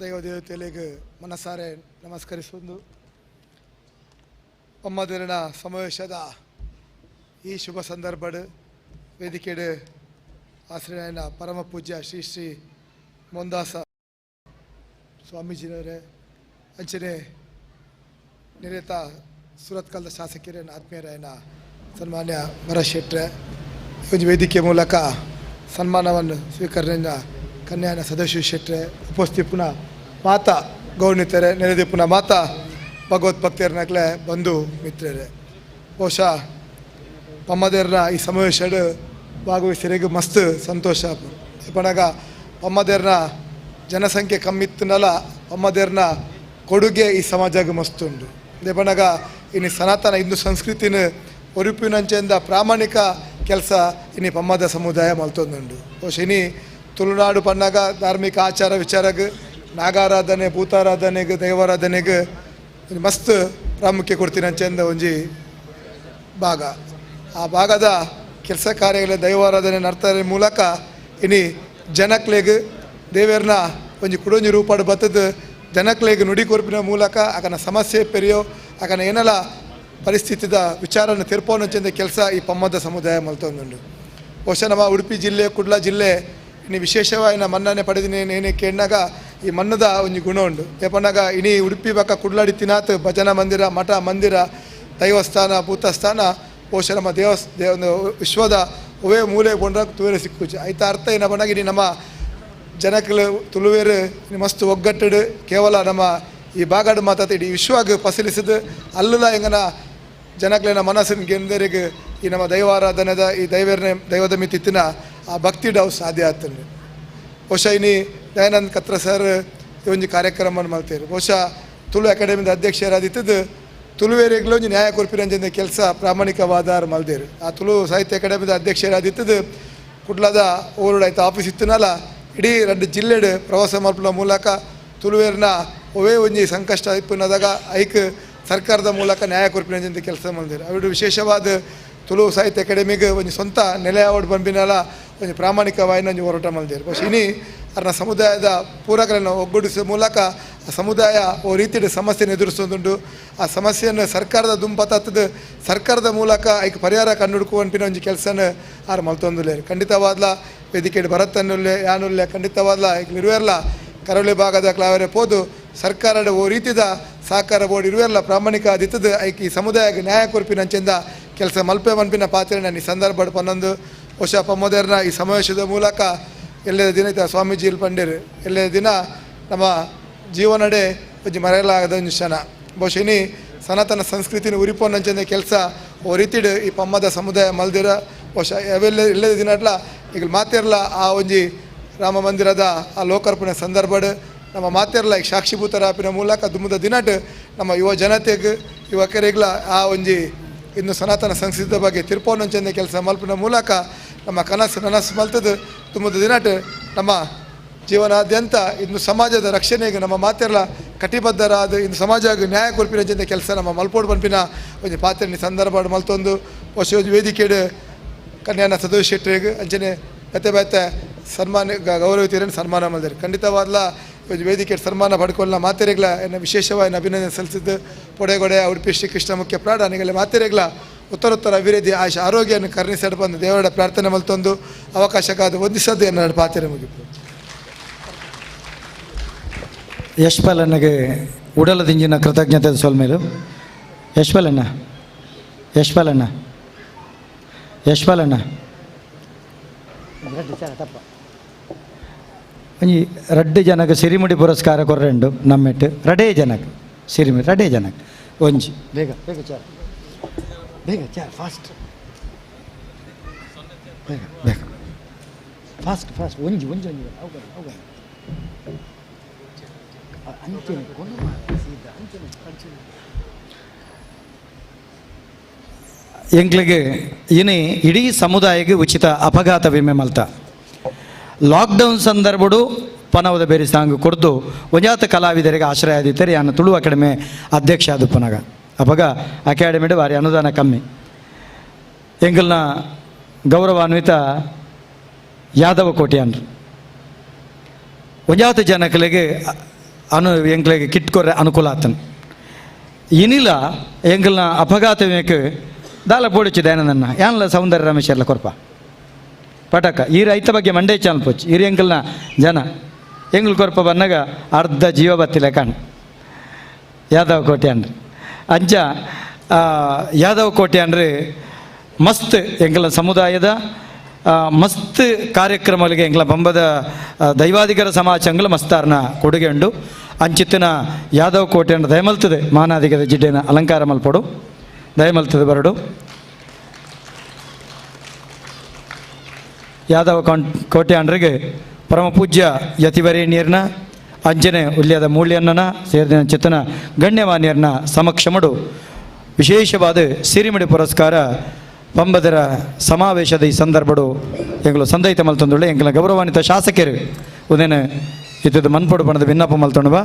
Speaker 10: ದೈವ ದೇವತೆಗಳಿಗೆ ಮನಸಾರೆ ನಮಸ್ಕರಿಸುವುದು. ಪಮ್ಮದಿರಿನ ಸಮಾವೇಶದ ಈ ಶುಭ ಸಂದರ್ಭಡ್ ವೇದಿಕೆಡು ಆಶ್ರಯನ ಪರಮ ಪೂಜ್ಯ ಶ್ರೀ ಶ್ರೀ ಮೊಂದಾಸ ಸ್ವಾಮೀಜಿಯವರೇ, ಅಂಚನೆ ನಿರೇತ ಸುರತ್ಕಲ್ದ ಶಾಸಕರೇನ ಆತ್ಮೀಯರಾಯನ ಸನ್ಮಾನ್ಯ ಭರತ್ ಶೆಟ್ರೆ, ಈ ವೇದಿಕೆ ಮೂಲಕ ಸನ್ಮಾನವನ್ನು ಸ್ವೀಕರಣೆಯ ಕನ್ಯಾನ ಸದಸ್ಯ ಶೆಟ್ರೆ ಉಪಸ್ಥಿಪುನ ಮಾತಾ ಗೌರ್ಣಿತರೆ ನೆರೆದಿಪುನ ಮಾತಾ ಭಗವತ್ ಭಕ್ತಿಯರ್ನಾಗ್ಲೆ ಬಂಧು ಮಿತ್ರರೇ, ಬಹುಶಃ ಪಮ್ಮದೇರ್ನ ಈ ಸಮಾವೇಶಡ್ ಭಾಗವಹಿಸರಿಗೆ ಮಸ್ತ್ ಸಂತೋಷ. ಪಣಗ ಪಮ್ಮದೇರ್ನ ಜನಸಂಖ್ಯೆ ಕಮ್ಮಿ ಇತ್ತನಲ್ಲ ಪಮ್ಮದೇರ್ನ ಕೊಡುಗೆ ಈ ಸಮಾಜಕ್ಕೆ ಮಸ್ತ್ ಉಂಟು. ಪಣಗ ಇನ್ನು ಸನಾತನ ಹಿಂದೂ ಸಂಸ್ಕೃತಿನ ಒರಿಪಿನಂಚೆಂದ ಪ್ರಾಮಾಣಿಕ ಕೆಲಸ ಇನಿ ಪಮ್ಮದ ಸಮುದಾಯ ಮಲ್ತೊಂದುಂಡು. ಬಹುಶಃ ಇನಿ ತುಳುನಾಡು ಪಣ್ಣಾಗ ಧಾರ್ಮಿಕ ಆಚಾರ ವಿಚಾರಕ್ಕೆ ನಾಗಾರಾಧನೆ ಭೂತಾರಾಧನೆಗೆ ದೈವಾರಾಧನೆಗೆ ಮಸ್ತ್ ಪ್ರಾಮುಖ್ಯ ಕೊಡ್ತೀನಿ ಅಂಚೆಂದ ಒಂಜಿ ಭಾಗ. ಆ ಭಾಗದ ಕೆಲಸ ಕಾರ್ಯಗಳ ದೈವಾರಾಧನೆ ನಡ್ತಾರೆ ಮೂಲಕ ಇನಿ ಜನಕ್ಲೆಗ್ ದೇವೇರ್ನ ಒಂಜಿ ಕುಡೊಂಜಿ ರೂಪಾಡು ಬತ್ತದ ಜನಕ್ಲೆಗ್ ನುಡಿ ಕೊರ್ಪಿನ ಮೂಲಕ ಆಕನ ಸಮಸ್ಯೆ ಪೆರಿಯೋ ಆಕನ ಏನೆಲ್ಲ ಪರಿಸ್ಥಿತಿದ ವಿಚಾರನ ತೀರ್ಪೋನಂಚೆಂದ ಕೆಲಸ ಈ ಪಮ್ಮದ ಸಮುದಾಯ ಮಲ್ತೊಂದುಂಡು. ಬಹುಶಃ ನಮ್ಮ ಉಡುಪಿ ಜಿಲ್ಲೆ ಕುಡ್ಲ ಜಿಲ್ಲೆ ಇನ್ನು ವಿಶೇಷವಾಗಿ ಮನ್ನಣೆ ಪಡೆದಿನಿ ಏನೇ ಕೇಳಿನಾಗ ಈ ಮಣ್ಣದ ಒಂಜಿ ಗುಣ ಉಂಡು. ಏಪನಾಗ ಇನಿ ಉಡುಪಿ ಬಕ್ಕ ಕುಡ್ಲಾಡಿ ತಿನಾತ್ ಭಜನಾ ಮಂದಿರ, ಮಠ ಮಂದಿರ, ದೈವಸ್ಥಾನ, ಭೂತಸ್ಥಾನ ಬಹುಶಃ ನಮ್ಮ ಒಂದು ವಿಶ್ವದ ಒವೇ ಮೂಲೆ ಕೊಂಡ್ರ ತೂವೆರೆ ಸಿಕ್ಕುಚಿ. ಐತ ಅರ್ಥ ಏನಪ್ಪನಾಗ ಇನಿ ನಮ್ಮ ಜನಕಲು ತುಳುವೇರು ಮಸ್ತ್ ಒಗ್ಗಟ್ಟಡು ಕೇವಲ ನಮ್ಮ ಈ ಭಾಗಡ್ ಮಾತಾತ ಇಡೀ ವಿಶ್ವಾಗ ಪಸರಿಸಿದ ಅಲ್ಲದ ಎಂಗನ ಜನಕ್ಲೆನ ಮನಸ್ಸಿನ ಗೆಂದರಿಗೆ ಈ ನಮ್ಮ ದೈವಾರಾಧನೆದ ಈ ದೈವರನೆ ದೈವದ ಮಿತಿತ್ತಿನ ಆ ಭಕ್ತಿ ಡಾವು ಸಾಧ್ಯ ಆಗ್ತದೆ. ಬಹುಶಃ ಇನಿ ದಯಾನಂದ್ ಕತ್ರ ಸರ್ ಈ ಒಂಜಿ ಕಾರ್ಯಕ್ರಮವನ್ನು ಮಾಡ್ತೇವೆ. ಬಹುಶಃ ತುಳು ಅಕಾಡೆಮಿದ ಅಧ್ಯಕ್ಷರಾದಿತ್ತದು ತುಳುವೇರಿಗ್ಲೂ ಒಂಜಿ ನ್ಯಾಯ ಕೊರ್ಪಿನಂಚಿನ ಕೆಲಸ ಪ್ರಾಮಾಣಿಕವಾದ ಮಲ್ದೇರು. ಆ ತುಳು ಸಾಹಿತ್ಯ ಅಕಾಡೆಮಿದ ಅಧ್ಯಕ್ಷರಾದಿತ್ತದು ಕುಡ್ಲದ ಊರುಡಾಯ್ತು ಆಫೀಸ್ ಇತ್ತನಲ್ಲ ಇಡೀ ರಡ್ಡು ಜಿಲ್ಲೆಡು ಪ್ರವಾಸ ಮಲ್ಪುನ ಮೂಲಕ ತುಳುವೇರಿನ ಒವೇ ಒಂಜಿ ಸಂಕಷ್ಟ ಇಪ್ಪುನದಾಗ ಐಕ್ ಸರ್ಕಾರದ ಮೂಲಕ ನ್ಯಾಯ ಕೊರ್ಪಿನಂಚಿನ ಕೆಲಸ ಮಲ್ದೇರು. ಅವಿಡು ವಿಶೇಷವಾದ ತುಳು ಸಾಹಿತ್ಯ ಅಕಾಡೆಮಿಗೆ ಒಂಜಿ ಸ್ವಂತ ನೆಲೆ ಅವಡ್ ಬಂಬಿನಲ್ಲ ಒಂಜಿ ಪ್ರಾಮಾಣಿಕವಾಯಿನ ಒಂಜಿ ಹೋರಾಟ ಮಲ್ದೇರು. ಬಹುಶಃ ಇನಿ ಅರ್ನ ಸಮುದಾಯದ ಪೂರಕರನ್ನು ಒಗ್ಗೂಡಿಸುವ ಮೂಲಕ ಆ ಸಮುದಾಯ ಓ ರೀತಿಯ ಸಮಸ್ಯೆಯನ್ನು ಎದುರಿಸೋದುಂಟು. ಆ ಸಮಸ್ಯೆಯನ್ನು ಸರ್ಕಾರದ ದುಂಪತತ್ತದ ಸರ್ಕಾರದ ಮೂಲಕ ಐಕ್ ಪರಿಹಾರ ಕಂಡುಹುಡುಕುವಂಪಿನ ಒಂಜಿ ಕೆಲಸನ ಆರು ಮಲ್ತೊಂದುಲ್ಲೇರು. ಖಂಡಿತವಾದ್ಲ ವೇದಿಕೆ ಭರತನ್ನುಲ್ಲೆ ಯಾನುಲ್ಲೆ ಖಂಡಿತವಾದ್ಲ ಐಕ್ ಇರುವೆರ್ಲ ಕರಾವಳಿ ಭಾಗದ ಕ್ಲಾವರೆ ಪೋದು ಸರ್ಕಾರದ ಓ ರೀತಿದ ಸಹಕಾರ ಬೋರ್ಡ್ ಇರುವೆರ್ಲ ಪ್ರಾಮಾಣಿಕ ಆದಿತ್ತದ ಐಕ್ ಈ ಸಮುದಾಯಕ್ಕೆ ನ್ಯಾಯ ಕೊರ್ಪಿನಂಚಿಂದ ಕೆಲಸ ಮಲ್ಪೆ ಮನ್ಪಿನ ಪಾತ್ರ ನಾನು ಈ ಸಂದರ್ಭ ಪನ್ನೊಂದು ಬಹುಶಃ ಪಮ್ಮೋದರ್ನ ಈ ಸಮಾವೇಶದ ಮೂಲಕ ಎಲ್ಲೇ ದಿನ ಇತ್ತ ಸ್ವಾಮೀಜಿ ಪಂಡೇರು ಎಲ್ಲೇ ದಿನ ನಮ್ಮ ಜೀವನಡೆ ಒಂಜಿ ಮರೆಯಲಾಗದ ಒಂಜಿ ಕ್ಷಣ. ಬಹುಶಃ ಇನಿ ಸನಾತನ ಸಂಸ್ಕೃತಿನ ಉರಿಪೊನ್ನಂಚಿನ ಕೆಲಸ ಓ ರೀತಿಡ್ ಈ ಪಮ್ಮದ ಸಮುದಾಯ ಮಲ್ದಿರ ಬಹುಶಃ ಅವೆಲ್ಲ ಎಲ್ಲೇ ದಿನಟ್ಲ ಈಗ ಮಾತಿರ್ಲ ಆ ಒಂಜಿ ರಾಮ ಮಂದಿರದ ಆ ಲೋಕಾರ್ಪಣೆ ಸಂದರ್ಭಡ್ ನಮ್ಮ ಮಾತಿರ್ಲ ಈಗ ಸಾಕ್ಷಿಭೂತರಾಪಿನ ಮೂಲಕ ದುಮ್ಮದ ದಿನಟ್ ನಮ್ಮ ಯುವ ಜನತೆಗೆ ಯುವಕರಿಗ್ಲ ಆ ಒಂಜಿ ಇನ್ನು ಸನಾತನ ಸಂಸ್ಕೃತಿಯ ಬಗ್ಗೆ ತಿರ್ಪೊನ್ನಂಚಿನ ಕೆಲಸ ಮಲ್ಪಿನ ಮೂಲಕ ನಮ್ಮ ಕನಸು ನನಸು ಮಲ್ತದ್ದು ತುಂಬದ ದಿನಟ್ ನಮ್ಮ ಜೀವನಾದ್ಯಂತ ಇನ್ನು ಸಮಾಜದ ರಕ್ಷಣೆಗೆ ನಮ್ಮ ಮಾತೆಲ್ಲ ಕಟಿಬದ್ಧರಾದ ಇನ್ನು ಸಮಾಜ ನ್ಯಾಯ ಕೊಲ್ಪಿನ ಜೊತೆ ಕೆಲಸ ನಮ್ಮ ಮಲ್ಪೋಡು ಪನ್ಪಿನ ಒಂಜಿ ಪಾತ್ರನಿ ಸಂದರ್ಭ ಮಲ್ತೊಂದು ಹೊಸ ಒಂಜಿ ವೇದಿಕೆಡು ಕನ್ಯಾನ ಸದೋಷ್ ಶೆಟ್ಟರಿಗೆ ಅಂಚನೆ ಬೇತೆ ಬೇತೆ ಸನ್ಮಾನ ಗೌರವಿತೀರನ್ನು ಸನ್ಮಾನ ಮಲ್ದರು. ಖಂಡಿತವಾದ್ಲ ಒಂಜಿ ವೇದಿಕೆ ಸನ್ಮಾನ ಪಡ್ಕೊಳ್ಳ ಮಾತೆರೆಗ್ಲ ಎನ್ನ ವಿಶೇಷವಾಗಿ ಅಭಿನಂದನೆ ಸಲ್ಲಿಸಿದ್ದು ಪೊಡೆಗೊಡೆ ಉಡುಪಿ ಶ್ರೀಕೃಷ್ಣ ಮುಖ್ಯ ಪ್ರಾಣ ಮಾತೆರೆಗ್ಲ ಉತ್ತರೋತ್ತರ ಅಭಿವೃದ್ಧಿ ಆಶೆ ಆರೋಗ್ಯವನ್ನು ಕರುಣಿಸಲು ಬಂದು ದೇವರ ಪ್ರಾರ್ಥನೆ ಮಲ್ತೊಂದು ಅವಕಾಶಕ್ಕಾದ ವಂದಿಸದ್ದು ಎನ್ನ ಪಾತ್ರೆ ಮುಗಿಪು.
Speaker 6: ಯಶ್ಪಾಲ್ ಅಣ್ಣಗೆ ಉಡಲದಿಂಜಿನ ಕೃತಜ್ಞತೆ ಸೊಲ್ಮೇಲು. ಯಶ್ಪಾಲ್ ಅಣ್ಣ, ಯಶ್ಪಾಲ್ ಅಣ್ಣ, ಯಶ್ಪಾಲ್ ಅಣ್ಣ, ಒಂಜಿ ರಡ್ಡು ಜನಕ್ಕೆ ಸಿರಿಮುಡಿ ಪುರಸ್ಕಾರ ಕೊರ್ರೆಂಡು ನಮ್ಮೆಟ್ಟು ರಡೇ ಜನಕ್ಕೆ ಸಿರಿಮುಡಿ ರಡೇ ಜನಕ್ಕೆ ಒಂಜಿ ಬೇಗ ಬೇಗ ಚಾರ್ ಬೇಗ ಚಾರ್ ಫಾಸ್ಟ್ ಬೇಗ ಬೇಗ ಫಾಸ್ಟ್ ಫಾಸ್ಟ್ ಒಂಜಿ ಒಂಜಿ ಒಂಜಿ ಅವು ಅವು ಅಂಚನೆ ಸೀದಾ ಅಂಚನೆ ಅಂಚನೆ ಎಂಕ್ಲೆಗೆ ಇನಿ ಇಡೀ ಸಮುದಾಯಕ್ಕೆ ಉಚಿತ ಅಪಘಾತ ವಿಮೆ ಮಲ್ತ ಲಾಕ್ಡೌನ್ ಸಂದರ್ಭಡು ಪನವದ ಬೇರೆ ಸಾಂಗ್ ಕೊಡ್ದು ಒಂಜಾತ ಕಲಾವಿದರಿಗೆ ಆಶ್ರಯ ಆದಿತ್ತಾರೆ. ಯಾನ ತುಳು ಅಕಾಡೆಮಿ ಅಧ್ಯಕ್ಷ ಆದು ಪನಗ ಅಪಗ ಅಕಾಡೆಮಿಡು ಭಾರಿ ಅನುದಾನ ಕಮ್ಮಿ. ಎಂಗಲ್ನ ಗೌರವಾನ್ವಿತ ಯಾದವ ಕೋಟ್ಯಾನ್ರು ಒಂಜಾತ ಜನಕಲಿಗೆ ಎಂಕ್ಲೆಗೆ ಕಿಟ್ ಕೊರ್ರೆ ಅನುಕೂಲ ಆತನ. ಇನಿಲ ಎಂಗಲ್ನ ಅಪಘಾತ ವಿಮೆಗೆ ದಾಲ ಪೋಡಿಚು ದಯಾನಂದನ್ನ ಯಾನ್ಲ ಸೌಂದರ್ಯ ರಮೇಶ್ ಎಲ್ಲ ಕೊರ್ಪ ಪಟಕ ಈ ರೈತ ಬಗ್ಗೆ ಮಂಡೇ ಚಾನಲ್ ಪೋಚ್ ಈ ಎಂಕಲ್ನ ಜನ ಎಂಗ್ಲು ಕೊರ್ಪ ಬನ್ನಾಗ ಅರ್ಧ ಜೀವ ಬತ್ತಿಲ್ಲ ಕಾಣ್ ಯಾದವ ಕೋಟೆ ಅನ್ರಿ ಅಂಚ ಯಾದವ ಕೋಟೆ ಅನ್ರಿ ಮಸ್ತ್ ಎಂಕಲ್ನ ಸಮುದಾಯದ ಮಸ್ತ್ ಕಾರ್ಯಕ್ರಮಗಳಿಗೆ ಎಂಗ್ಲ ಬಂಬದ ದೈವಾಧಿಕಾರ ಸಮಾಜಂಗಳ ಮಸ್ತಾರ್ನ ಕೊಡುಗೆ ಉಂಡು. ಅಂಚಿತ್ತಿನ ಯಾದವ ಕೋಟೆ ಅನ್ನ ದಯಮಲ್ತದೆ ಮಾನಾಧಿಕದ ಜಿಡ್ಡೆನ ಅಲಂಕಾರ ಮಲ್ಪಡು ದಯಮಲ್ತದೆ ಬರಡು ಯಾದವ ಕೋಟೆ ಅಂಡ್ರಿಗೆ ಪರಮ ಪೂಜ್ಯ ಯತಿವರೇಣ್ಯರ್ನ ಅಂಜನೆ ಉಲ್ಯದ ಮೂಲ್ಯನ್ನನ ಸೇರಿದ ಚಿತ್ತನ ಗಣ್ಯಮಾನ್ಯರ್ನ ಸಮಕ್ಷಮಡು ವಿಶೇಷವಾದ ಸಿರಿಮಿಡಿ ಪುರಸ್ಕಾರ ಪಂಬದರ ಸಮಾವೇಶದ ಈ ಸಂದರ್ಭಡು ಎಂಗಳು ಸಂದೈತ ಮಲ್ತೊಂದುಳ್ಳೆ ಎಂಕಲ ಗೌರವಾನ್ವಿತ ಶಾಸಕರು ಉದೇನೆ ಇದ್ದದ್ದು ಮನ್ಪೊಡು ಬಣದ ವಿನ್ನಪ ಮಲ್ತೊಂಡು ಬಾ.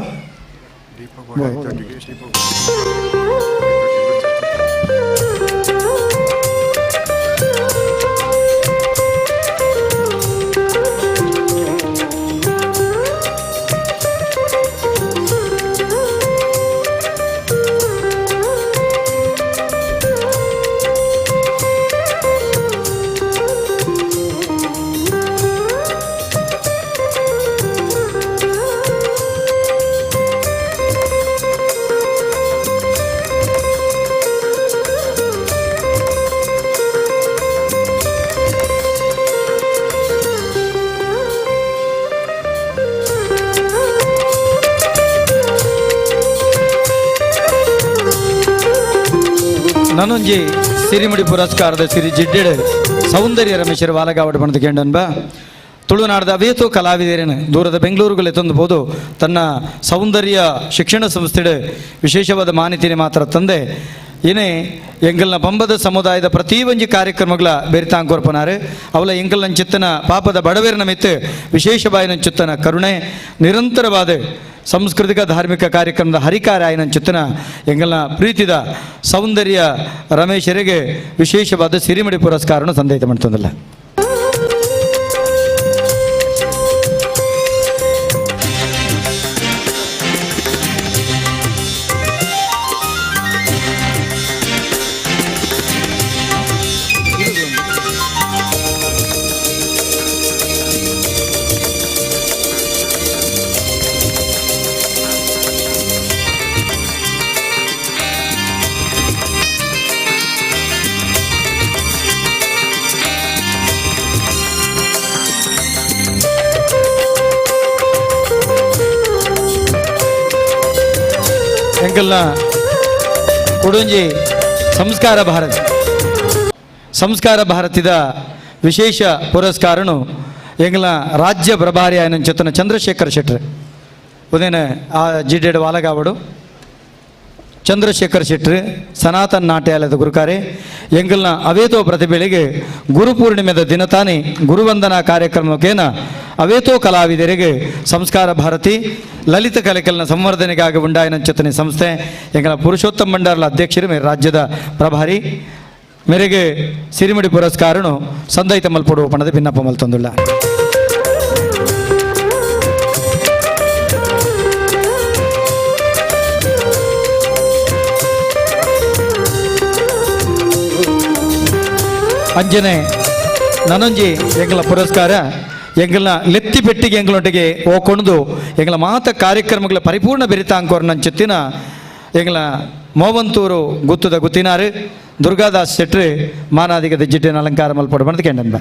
Speaker 6: ನನೊಂಜಿ ಸಿರಿಮುಡಿ ಪುರಸ್ಕಾರದ ಸಿರಿ ಜಿಡ್ಡೆಡು ಸೌಂದರ್ಯ ರಮೇಶರ ವಾಲಗಾವಡು ಬಣದ ಕೇಂಡನ್ಬ ತುಳುನಾಡದ ಅವೇತೋ ಕಲಾವಿದರೇನು ದೂರದ ಬೆಂಗಳೂರುಗಳು ತಂದುಬೋದು ತನ್ನ ಸೌಂದರ್ಯ ಶಿಕ್ಷಣ ಸಂಸ್ಥೆ ವಿಶೇಷವಾದ ಮಾನ್ಯತೆಯನ್ನು ಮಾತ್ರ ತಂದೆ ಏನೇ ಎಂಗಲ್ನ ಪಂಬದ ಸಮುದಾಯದ ಪ್ರತಿ ಒಂಜಿ ಕಾರ್ಯಕ್ರಮಗಳ ಬೇರಿತಾಂಕೊರ್ಪನಾರು ಅವಲ ಎಂಗಲ್ನ ಚಿತ್ತನ ಪಾಪದ ಬಡವೇರನ ಮಿತ್ತು ವಿಶೇಷವಾಯಿನ ಚಿತ್ತನ ಕರುಣೆ ನಿರಂತರವಾದ ಸಾಂಸ್ಕೃತಿಕ ಧಾರ್ಮಿಕ ಕಾರ್ಯಕ್ರಮದ ಹರಿಕಾರ ಆಯ್ನ ಚಿತ್ತನ ಎಂಗಲ್ನ ಪ್ರೀತಿದ ಸೌಂದರ್ಯ ರಮೇಶರಿಗೆ ವಿಶೇಷವಾದ ಸಿರಿಮಡಿ ಪುರಸ್ಕಾರವನ್ನು ಸಂದಹಿತ ಮಾಡ್ತಂದಿಲ್ಲ. ಎಂಕಲ್ನ ಕೊಡುಂಜಿ ಸಂಸ್ಕಾರ ಭಾರತಿ ಸಂಸ್ಕಾರ ಭಾರತಿದ ವಿಶೇಷ ಪುರಸ್ಕಾರನು ಎಂಗಲ್ನ ರಾಜ್ಯ ಪ್ರಭಾರಿ ಆಯನ ಚಂದ್ರಶೇಖರ್ ಶೆಟ್ರ್ ಉದೇನೆ ಆ ಜಿಡ್ಡೆಡ್ ವಾಲಗಾವಡು ಚಂದ್ರಶೇಖರ್ ಶೆಟ್ರ್ ಸನಾತನ ನಾಟ್ಯಾಲಯದ ಗುರುಕಾರೆ ಎಂಗಲ್ನ ಅವೇತೋ ಪ್ರತಿಭೆಗಳಿಗೆ ಗುರುಪೂರ್ಣಿಮೆದ ದಿನ ತಾನೇ ಗುರುವಂದನಾ ಕಾರ್ಯಕ್ರಮಕ್ಕೇನ ಅವೇತೋ ಕಲಾವಿದರಿಗೆ ಸಂಸ್ಕಾರ ಭಾರತಿ ಲಲಿತ ಕಲೆಕಲ್ನ ಸಂವರ್ಧನೆಗಾಗಿ ಉಂಡಾಯನ ಚೇತನೆ ಸಂಸ್ಥೆ ಎಂಗಳ ಪುರುಷೋತ್ತಮ ಭಂಡಾರಲ ಅಧ್ಯಕ್ಷರು ಮೇರೆ ರಾಜ್ಯದ ಪ್ರಭಾರಿ ಮೇರೆಗೆ ಸಿರಿಮುಡಿ ಪುರಸ್ಕಾರನು ಸಂದೈತ ಮಲ್ಪೊಡು ಪಣದ ಭಿನ್ನಪ್ಪ ಮಲ್ತೊಂದುಳ್ಳ. ಅಂಜನೆ ನನೊಂಜಿ ಎಂಗಳ ಪುರಸ್ಕಾರ ಎಂಗಲ್ನ ಲೆತ್ತಿ ಪೆಟ್ಟಿಗೆ ಎಂಗಳೊಟ್ಟಿಗೆ ಓಕೊಂಡು ಎಂಗಳ ಮಾತ ಕಾರ್ಯಕ್ರಮಗಳ ಪರಿಪೂರ್ಣ ಬೆರಿತಾಂಕೋರ್ ನಂಚುತ್ತಿನ ಎಂಗಳ ಮೋವಂತೂರು ಗುತ್ತದ ಗುತ್ತಿನಾರು ದುರ್ಗಾದಾಸ್ ಶೆಟ್ರು ಮಾನಾದಿಗದ ಜಿಡ್ಡಿನ ಅಲಂಕಾರ ಮಲ್ಪೊಡು ಬಂದು ಕೇಂದ್ರ.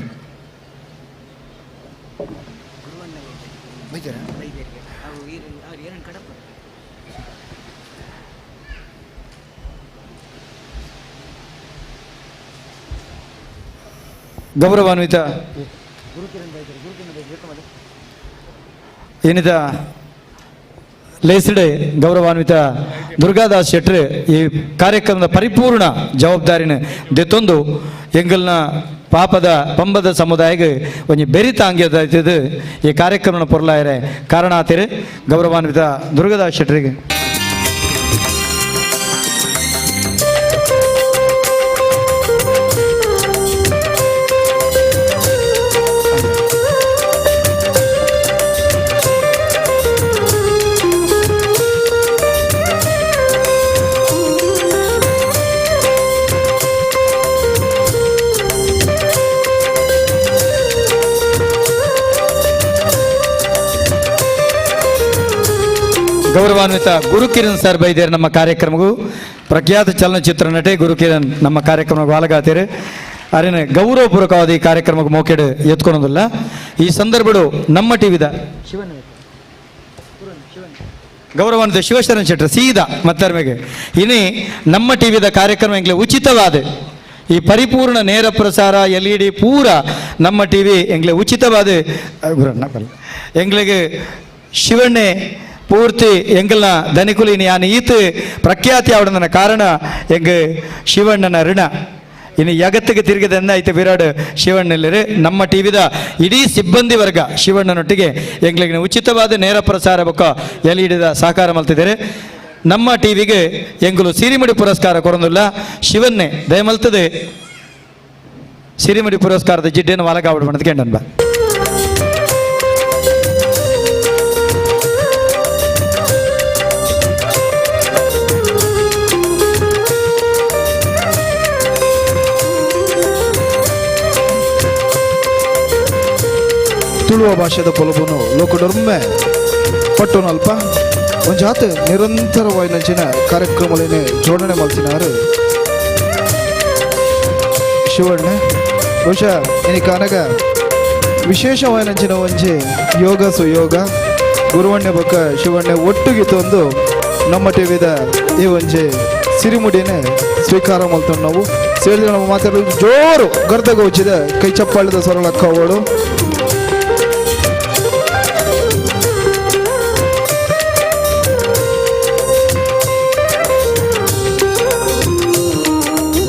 Speaker 6: ಗೌರವಾನ್ವಿತ ಏನಿದ ಲೇಸಿಡೆ ಗೌರವಾನ್ವಿತ ದುರ್ಗಾದಾಸ್ ಶೆಟ್ರು ಈ ಕಾರ್ಯಕ್ರಮದ ಪರಿಪೂರ್ಣ ಜವಾಬ್ದಾರಿನ ದೆತ್ತೊಂದು ಎಂಗಲ್ನ ಪಾಪದ ಪಂಬದ ಸಮುದಾಯಕ್ಕೆ ಒಂಜಿ ಬೆರಿತಾಂಗ್ಯದ ಈ ಕಾರ್ಯಕ್ರಮದ ಪೊರ್ಲಾಯರೆ ಕಾರಣ ಆತಿರು ಗೌರವಾನ್ವಿತ ದುರ್ಗಾದಾಸ್ ಶೆಟ್ರಿಗೆ. ಗೌರವಾನ್ವಿತ ಗುರುಕಿರಣ್ ಸರ್ ಬೈದೇರ್ ನಮ್ಮ ಕಾರ್ಯಕ್ರಮಗೂ ಪ್ರಖ್ಯಾತ ಚಲನಚಿತ್ರ ನಟೆ ಗುರುಕಿರಣ್ ನಮ್ಮ ಕಾರ್ಯಕ್ರಮಕ್ಕೆ ವಾಲಗಾತೀರಿ ಅರಿನ ಗೌರವಪೂರ್ವಕವಾದ ಈ ಕಾರ್ಯಕ್ರಮಕ್ಕೆ ಮೋಕೆಡು ಎತ್ಕೊಳೋದಿಲ್ಲ. ಈ ಸಂದರ್ಭಡು ನಮ್ಮ ಟಿವಿದ ಗೌರವಾನ್ವಿತ ಶಿವಶರಣ್ ಶೆಟ್ಟರ್ ಸೀದಾ ಮತ್ತರ್ಮೆಗೆ ಇನಿ ನಮ್ಮ ಟಿವಿದ ಕಾರ್ಯಕ್ರಮ ಎಂಗ್ಲೆ ಉಚಿತವಾದ ಈ ಪರಿಪೂರ್ಣ ನೇರ ಪ್ರಸಾರ ಎಲ್ ಇ ಡಿ ಪೂರ ನಮ್ಮ ಟಿವಿ ಎಂಗ್ಲೆ ಉಚಿತವಾದ ಎಂಗ್ಲಿಗೆ ಶಿವಣ್ಣೆ ಪೂರ್ತಿ ಎಂಗಲ್ನ ದನಿಕುಲಿನ ಯಾನ್ ಈತ ಪ್ರಖ್ಯಾತಿ ಆವಡನ ಕಾರಣ ಎಂಗ್ ಶಿವಣ್ಣನ ಋಣ ಇನ್ನು ಜಗತ್ತಿಗೆ ತಿರುಗಿದ ಐತೆ ವಿರಾಡ್ ಶಿವಣ್ಣಲ್ಲಿರು ನಮ್ಮ ಟಿವಿದ ಇಡೀ ಸಿಬ್ಬಂದಿ ವರ್ಗ ಶಿವಣ್ಣನೊಟ್ಟಿಗೆ ಎಂಗ್ಲಿಗೆ ಉಚಿತವಾದ ನೇರ ಪ್ರಸಾರ ಬೊಕ್ಕ ಎಲ್ ಇ ಡಿದ ಸಹಕಾರ ಮಲ್ತಿದ್ದಾರೆ. ನಮ್ಮ ಟಿವಿಗೆ ಎಂಗುಲು ಸಿರಿಮುಡಿ ಪುರಸ್ಕಾರ ಕೊರೊಂದುಲ್ಲ ಶಿವನ್ನೇ ದಯಮಲ್ತದೆ ಸಿರಿಮುಡಿ ಪುರಸ್ಕಾರದ ಜಿಡ್ಡೇನು ವಾಲಗಾವಡು ಬಣ್ಣದ ಕೇಂದ್ರ.
Speaker 2: ತುಳುವ ಭಾಷೆದ ಪೊಲಬುನು ಲೋಕಡೊಮ್ಮೆ ಪಟ್ಟುನಲ್ಪ ಒಂಜಾತ ನಿರಂತರವಾಯಿನಂಚಿನ ಕಾರ್ಯಕ್ರಮಲೇನೆ ಜೋಡಣೆ ಮಲ್ತಿನಾರು ಶಿವಣ್ಣೆ. ಬಹುಶಃ ಎನಿಕಾನಗ ವಿಶೇಷವಾಯಿನಂಚಿನ ಒಂಜಿ ಯೋಗ ಸುಯೋಗ ಗುರುವಣ್ಣೆ ಬೊಕ್ಕ ಶಿವಣ್ಣೆ ಒಟ್ಟುಗಿತ್ತೊಂದು ನಮ್ಮ ಟಿವಿದ ಈ ಒಂಜಿ ಸಿರಿಮುಡಿನೇ ಸ್ವೀಕಾರ ಮಲ್ತೊಂಡು ಸೇರಿದ ನಮ್ಮ ಮಾತಾಡೋದು ಜೋರು ಗರ್ದಗೌಚಿದೆ ಕೈ ಚಪ್ಪಾಳಿದ ಸೊರಳಕ್ಕವಳು.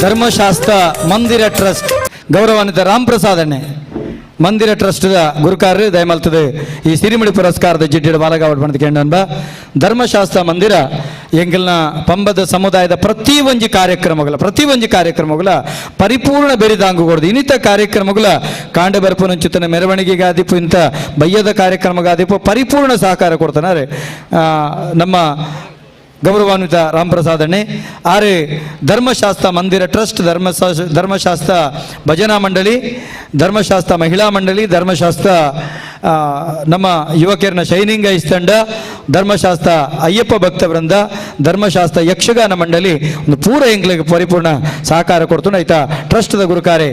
Speaker 6: ಧರ್ಮಶಾಸ್ತ್ರ ಮಂದಿರ ಟ್ರಸ್ಟ್ ಗೌರವಾನ್ವಿತ ರಾಮ್ ಪ್ರಸಾದ್ ಅಣ್ಣೆ ಮಂದಿರ ಟ್ರಸ್ಟ್ ಗುರುಕಾರ್ಯ ದಯಮಲ್ತದೆ ಈ ಸಿರಿಮುಡಿ ಪುರಸ್ಕಾರದ ಜಿಡ್ಡಿಡ ಬಾಲಗಾವಡ್ ಬಣದ ಕೇಂದ್ರ ಧರ್ಮಶಾಸ್ತ್ರ ಮಂದಿರ ಎಂಗಲ್ನ ಪಂಬದ ಸಮುದಾಯದ ಪ್ರತಿ ಒಂಜಿ ಕಾರ್ಯಕ್ರಮಗಳ ಪರಿಪೂರ್ಣ ಬೆರಿದಾಂಗು ಕೊಡದು ಇನ್ನಿತ ಕಾರ್ಯಕ್ರಮಗಳ ಕಾಂಡ ಬರ್ಪುನಂಚಿತನ ಮೆರವಣಿಗೆಗಾದಿಪು ಇಂಥ ಬಯ್ಯದ ಕಾರ್ಯಕ್ರಮಗಾದಿಪು ಪರಿಪೂರ್ಣ ಸಹಕಾರ ಕೊಡ್ತಾನೆ ನಮ್ಮ ಗೌರವಾನ್ವಿತ ರಾಮಪ್ರಸಾದ್ ಅಣ್ಣೆ. ಆರೆ ಧರ್ಮಶಾಸ್ತ್ರ ಮಂದಿರ ಟ್ರಸ್ಟ್, ಧರ್ಮಶಾಸ್ತ್ರ ಭಜನಾ ಮಂಡಳಿ, ಧರ್ಮಶಾಸ್ತ್ರ ಮಹಿಳಾ ಮಂಡಳಿ, ಧರ್ಮಶಾಸ್ತ್ರ ನಮ್ಮ ಯುವಕರನ್ನ ಶೈನಿಂಗ್ ಐಸ್ ತಂಡ, ಧರ್ಮಶಾಸ್ತ್ರ ಅಯ್ಯಪ್ಪ ಭಕ್ತ ವೃಂದ, ಧರ್ಮಶಾಸ್ತ್ರ ಯಕ್ಷಗಾನ ಮಂಡಳಿ ಒಂದು ಪೂರ ಎಂಗ್ಲಿಗೆ ಪರಿಪೂರ್ಣ ಸಹಕಾರ ಕೊಡ್ತು ಆಯ್ತಾ ಟ್ರಸ್ಟ್ದ ಗುರುಕಾರೆ.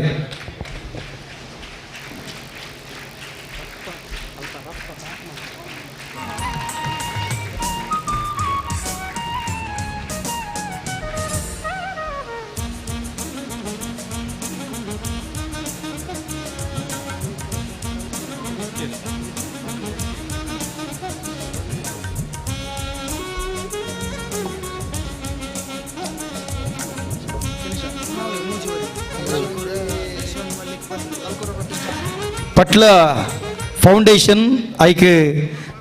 Speaker 6: ಪಟ್ಲ ಫೌಂಡೇಶನ್ ಐಕ್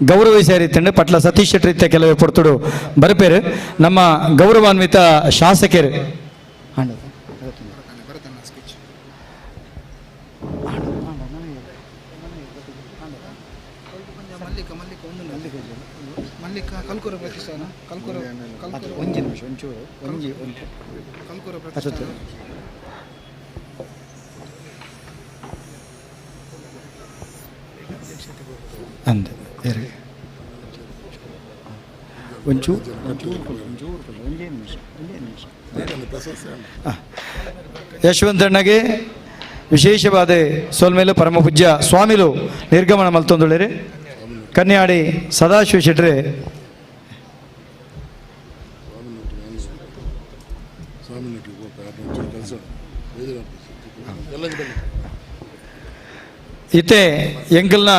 Speaker 6: ಗೌರವ ಸೇರಿತ್ತಂಡು ಪಟ್ಲ ಸತೀಶ್ ಶೆಟ್ಟರ್ ಕೆಲವೇ ಪೊರ್ತುಡು ಬರಪೇರು ನಮ್ಮ ಗೌರವಾನ್ವಿತ ಶಾಸಕರು. ಅಂದ ಯಶವಂತಣ್ಣಗೆ ವಿಶೇಷವಾದ ಸೋಲ್ಮೇಲು ಪರಮ ಪೂಜ್ಯ ಸ್ವಾಮಿಲು ನಿರ್ಗಮನ ಮಲ್ತೊಂದುಳ್ಳೇರಿ ಕನ್ಯಾಡಿ ಸದಾಶಿವ ಶೆಟ್ರೆ. ಇತ್ತೆ ಎಂಕಲ್ನ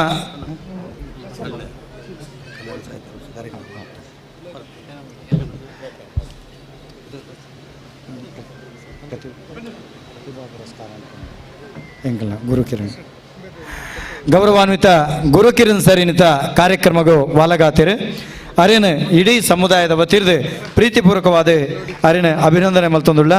Speaker 6: ಎಂಕಲ್ನ ಗುರುಕಿರಣ್ ಗೌರವಾನ್ವಿತ ಗುರುಕಿರಣ್ ಸರಿನಿತ ಕಾರ್ಯಕ್ರಮಗೂ ವಾಲಗಾತಿರು ಅರೇನು ಇಡೀ ಸಮುದಾಯದ ವತಿರ್ದು ಪ್ರೀತಿಪೂರ್ವಕವಾದ ಅರೇನು ಅಭಿನಂದನೆ ಮಲ್ತೊಂದುಳ್ಳ.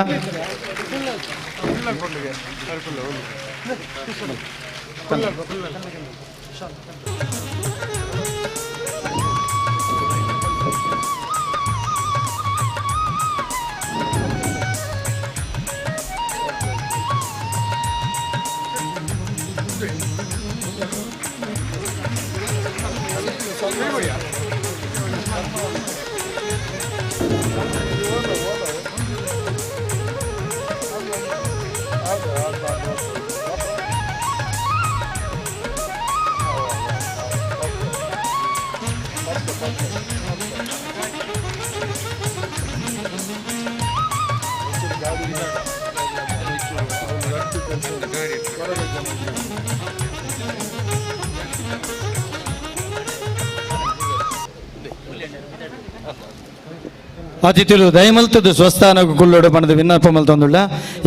Speaker 6: ಅತಿಥಿಲು ದಯಮಲ್ತದ್ದು ಸ್ವಸ್ಥಾನ ಕುಳ್ಳೋಡು ಬಣದ ವಿನ್ನಪ ಮಲ್ತೊಂದುಳ್ಳ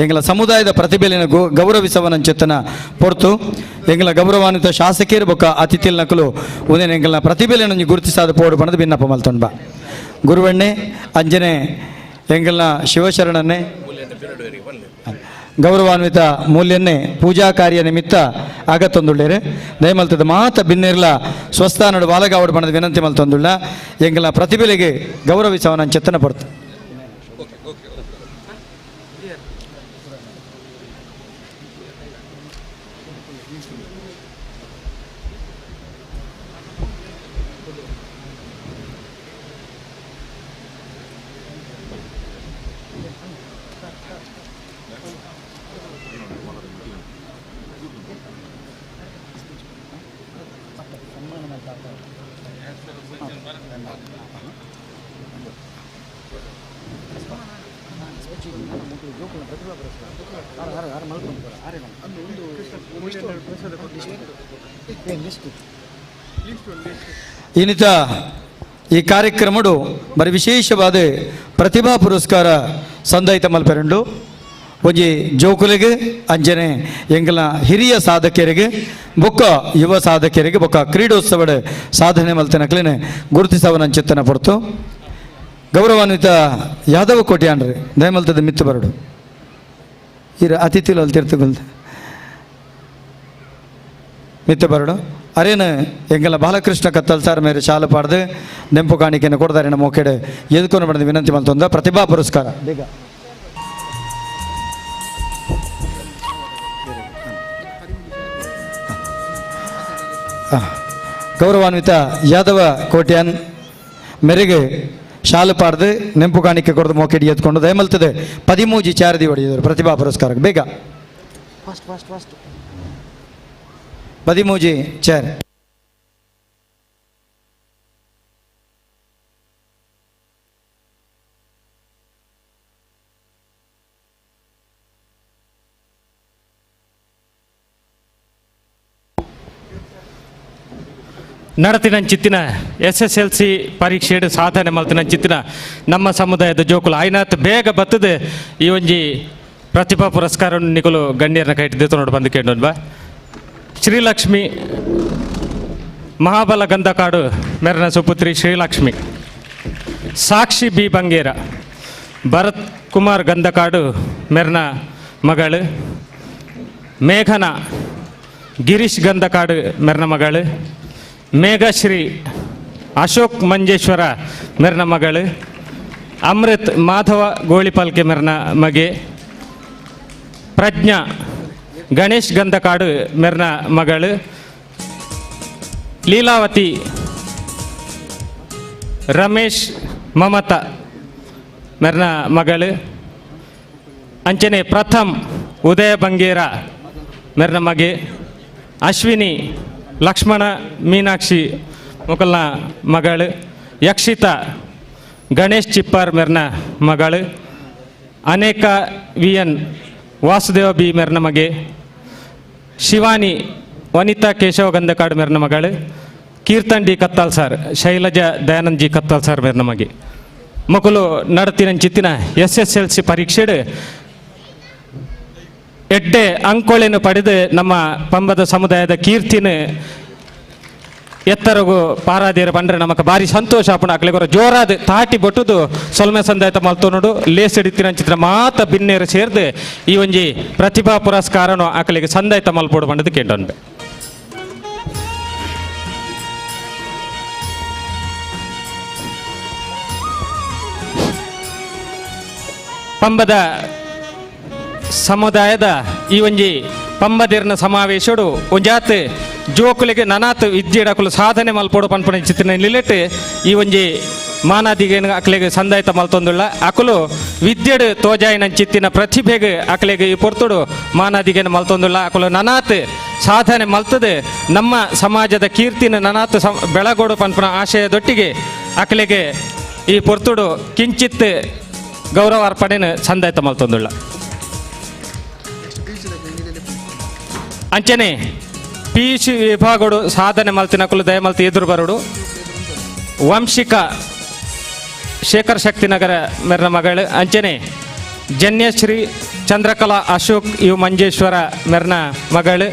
Speaker 6: ಎಂಗಳ ಸಮುದಾಯದ ಪ್ರತಿಭೆಲಿನ ಗೌರವಿಸವನಂಚೆತ್ತನ ಪೊರ್ತು ಎಂಗಳ ಗೌರವಾನ್ವಿತ ಶಾಸಕರು ಬೊಕ್ಕ ಅತಿಥಿಲ್ ನಕಲು ಉದಯನ ಎಂಗಳ ಪ್ರತಿಭೆಲಿನ ಗುರುತಿಸಾದ ಪೋಡು ಬಣದ ವಿನ್ನಪ ಮಲ್ತೊಂಬ ಗುರುವಣ್ಣೆ ಅಂಜನೆ ಎಂಗಳನ್ನ ಶಿವಶರಣನ್ನೇ ಗೌರವಾನ್ವಿತ ಮೂಲ್ಯನ್ನೇ ಪೂಜಾ ಕಾರ್ಯ ನಿಮಿತ್ತ ಆಗತ್ತೊಂದುಳ್ಳೇರು ದಯಮಲ್ತದ ಮಾತ ಬಿನ್ನಿರ್ಲ ಸ್ವಸ್ಥಾನಡು ಬಾಲಗಾವಡು ಬಣದ ವಿನಂತಿ ಮಲ್ತೊಂದುಳ್ಳ ಎಂಗಳ ಪ್ರತಿಭೆಗೆ ಗೌರವಿಸವನ ಚೆತ್ತನ ಪಡ್ತು. ಇನ್ನಿತ ಈ ಕಾರ್ಯಕ್ರಮಡು ಬರಿ ವಿಶೇಷವಾದ ಪ್ರತಿಭಾ ಪುರಸ್ಕಾರ ಸಂದಾಯಿತ ಮಲ್ಪೆರಂಡು ಒಂಜಿ ಜೋಕುಲಿಗೆ ಅಂಜನೆ ಎಂಗಲ ಹಿರಿಯ ಸಾಧಕರಿಗೆ ಬೊಕ್ಕ ಯುವ ಸಾಧಕರಿಗೆ ಬೊಕ್ಕ ಕ್ರೀಡೋತ್ಸವದ ಸಾಧನೆ ಮಲ್ತನಕ್ಲೇನೆ ಗುರುತಿಸವನ ಚಿತ್ತನ ಪೊರ್ತು ಗೌರವಾನ್ವಿತ ಯಾದವ ಕೋಟ್ಯಾನ್ರಿ ದಯಮಲ್ತದ ಮಿತ್ತು ಬರಡು ಇರ ಅತಿಥಿಲು ಅಲ್ಲಿ ತಿರ್ತುಗಲ್ದ ಮಿತ್ತು ಬರಡು ಅರೇನು ಎಂಗಲ ಬಾಲಕೃಷ್ಣ ಕತ್ತಲ್ ಸಾರ್ ಮೇರೆ ಶಾಲೆ ಪಾಡ್ದು ನೆಂಪು ಕಾಣಿಕೆಯನ್ನು ಕೊಡ್ತಾರೆ ನಮ್ಮ ಮೊಕೆಡೆ ಎದುಕೊಂಡು ಬಡದು ವಿನಂತಿ ಮಲ್ತೊಂದ ಪ್ರತಿಭಾ ಪುರಸ್ಕಾರ ಬೇಗ. ಗೌರವಾನ್ವಿತ ಯಾದವ ಕೋಟ್ಯಾನ್ ಮೆರೆಗೆ ಶಾಲು ಪಾಡ್ದು ನೆಂಪು ಕಾಣಿಕೆ ಕೊಡ್ದು ಮೋಕೆಡಿ ಎತ್ಕೊಂಡು ದಯಮಲ್ತದೆ ಪದಿಮೂಜಿ ಚಾರದಿ ಹೊಡೆಯಿದರು ಪ್ರತಿಭಾ ಪುರಸ್ಕಾರಕ್ಕೆ ಬೇಗ ಪದಿಮೂಜಿ ಚಾರ್.
Speaker 4: ನಡತಿನಂಚಿತ್ತಿನ S S L C ಪರೀಕ್ಷೆಡ್ ಸಾಧನೆ ಮಲ್ತಿನಂಚಿತ್ತಿನ ನಮ್ಮ ಸಮುದಾಯದ ಜೋಕುಲು ಆಯ್ನಾತ್ ಬೇಗ ಬತ್ತದೆ ಈ ಒಂಜಿ ಪ್ರತಿಭಾ ಪುರಸ್ಕಾರ ನಿಕುಲು ಗಣ್ಯರನ್ನ ಕೈಟ್ ನೋಡು ಬಂದು ಕೇಂದ್ರ. ಶ್ರೀಲಕ್ಷ್ಮಿ ಮಹಾಬಲ ಗಂಧಕಾಡು ಮೆರನ ಸುಪುತ್ರಿ ಶ್ರೀಲಕ್ಷ್ಮಿ, ಸಾಕ್ಷಿ ಬಿ ಬಂಗೇರ, ಭರತ್ ಕುಮಾರ್ ಗಂಧಕಾಡು ಮೆರನ ಮಗಳು, ಮೇಘನಾ ಗಿರೀಶ್ ಗಂಧಕಾಡು ಮೆರನ ಮಗಳು, ಮೇಘಶ್ರೀ ಅಶೋಕ್ ಮಂಜೇಶ್ವರ ಮೆರನ ಮಗಳು, ಅಮೃತ್ ಮಾಧವ ಗೋಳಿಪಾಲ್ಕೆ ಮೆರನ ಮಗೆ, ಪ್ರಜ್ಞಾ ಗಣೇಶ್ ಗಂಧಕಾಡು ಮೆರನ ಮಗಳು, ಲೀಲಾವತಿ ರಮೇಶ್ ಮಮತಾ ಮೆರನ ಮಗಳು, ಅಂಚನೆ ಪ್ರಥಮ್ ಉದಯ ಬಂಗೇರ ಮೆರನ ಮಗೆ, ಅಶ್ವಿನಿ ಲಕ್ಷ್ಮಣ ಮೀನಾಕ್ಷಿ ಮೊಕಲ್ನ ಮಗಳು, ಯಕ್ಷಿತಾ ಗಣೇಶ್ ಚಿಪ್ಪಾರ್ ಮೆರ್ನ ಮಗಳು, ಅನೇಕ V N Vasudeva B ಮೆರ್ನ ಮಗೆ, ಶಿವಾನಿ ವನಿತಾ ಕೇಶವ ಗಂಧಕಾಡು ಮೆರ್ನ ಮಗಳು, Keerthan D Kattal sir Shailaja Dayanand G Kattal sir ಮೆರ್ನ ಮಗೆ. ಮಕ್ಕಳು ನಡತಿನಂಚಿತ್ತಿನ S S L C ಪರೀಕ್ಷೆಡ್ ಎಡ್ಡೆ ಅಂಕೊಳೆಯನ್ನು ಪಡೆದು ನಮ್ಮ ಪಂಬದ ಸಮುದಾಯದ ಕೀರ್ತಿನ ಎತ್ತರಗು ಪಾರಾದಿರ ಬಂದ್ರೆ ನಮಕ್ ಭಾರಿ ಸಂತೋಷ ಆಪುಂಡು. ಅಕ್ಲೆಗೊರ ಜೋರಾದ ತಾಟಿ ಬೊಟ್ಟುದು ಸೊಲ್ಮೆ ಸಂದಾಯತ ಮಲ್ತೊನುಡು ಲೇಸ್ ಹಿಡಿತಿನಂಚಿತ್ರ ಮಾತ ಬಿನ್ನೇರು ಸೇರ್ದು ಈ ಒಂಜಿ ಪ್ರತಿಭಾ ಪುರಸ್ಕಾರನು ಅಕಲಿಗೆ ಸಂದಾಯತ ಮಲ್ಪೋಡು ಬಂದದ್ದು ಕೇಂದ್ರನ್ಬೆ. ಪಂಬದ ಸಮುದಾಯದ ಈ ಒಂಜಿ ಪಂಬದಿರ್ನ ಸಮಾವೇಶಡು ಒಂಜಾತ್ ಜೋಕುಲಿಗೆ ನನಾತ್ ವಿದ್ಯೆಡಕುಲು ಸಾಧನೆ ಮಲ್ಪೋಡು ಪನ್ಪುನ ಚಿತ್ತಿನ ನಿಲೆಟ್ ಈ ಒಂಜಿ ಮಾನಾದಿಗೆ ಅಕ್ಲೆಗೆ ಸಂದಾಯತ ಮಲ್ತೊಂದುಳ್ಳ ಅಕುಲು ವಿದ್ಯೆಡು ತೋಜಾಯಿನ ಚಿತ್ತಿನ ಪ್ರತಿಭೆಗೆ ಅಕ್ಲೆಗೆ ಈ ಪೊರ್ತುಡು ಮಾನಾದಿಗೆನ ಮಲ್ತೊಂದುಳ್ಳ ಅಕುಲು ನನಾತ್ ಸಾಧನೆ ಮಲ್ತದೆ ನಮ್ಮ ಸಮಾಜದ ಕೀರ್ತಿನ ನನಾತ್ ಬೆಳಗೋಡು ಪನ್ಪುನ ಆಶಯದೊಟ್ಟಿಗೆ ಅಕ್ಲೆಗೆ ಈ ಪೊರ್ತುಡು ಕಿಂಚಿತ್ ಗೌರವ ಅರ್ಪಣೆನ ಸಂದಾಯತ ಮಲ್ತೊಂದುಳ್ಳ. ಅಂಚನೆ P U C ವಿಭಾಗಡು ಸಾಧನೆ ಮಲ್ತಿನಕುಲು ದಯಮಲ್ತಿ ಎದುರು ಬರುಡು ವಂಶಿಕ ಶೇಖರ್ ಶಕ್ತಿನಗರ ಮೆರ್ನ ಮಗಳು, ಅಂಚನೆ ಜನ್ಯಶ್ರೀ ಚಂದ್ರಕಲಾ ಅಶೋಕ್ ಇವು ಮಂಜೇಶ್ವರ ಮೆರ್ನ ಮಗಳು,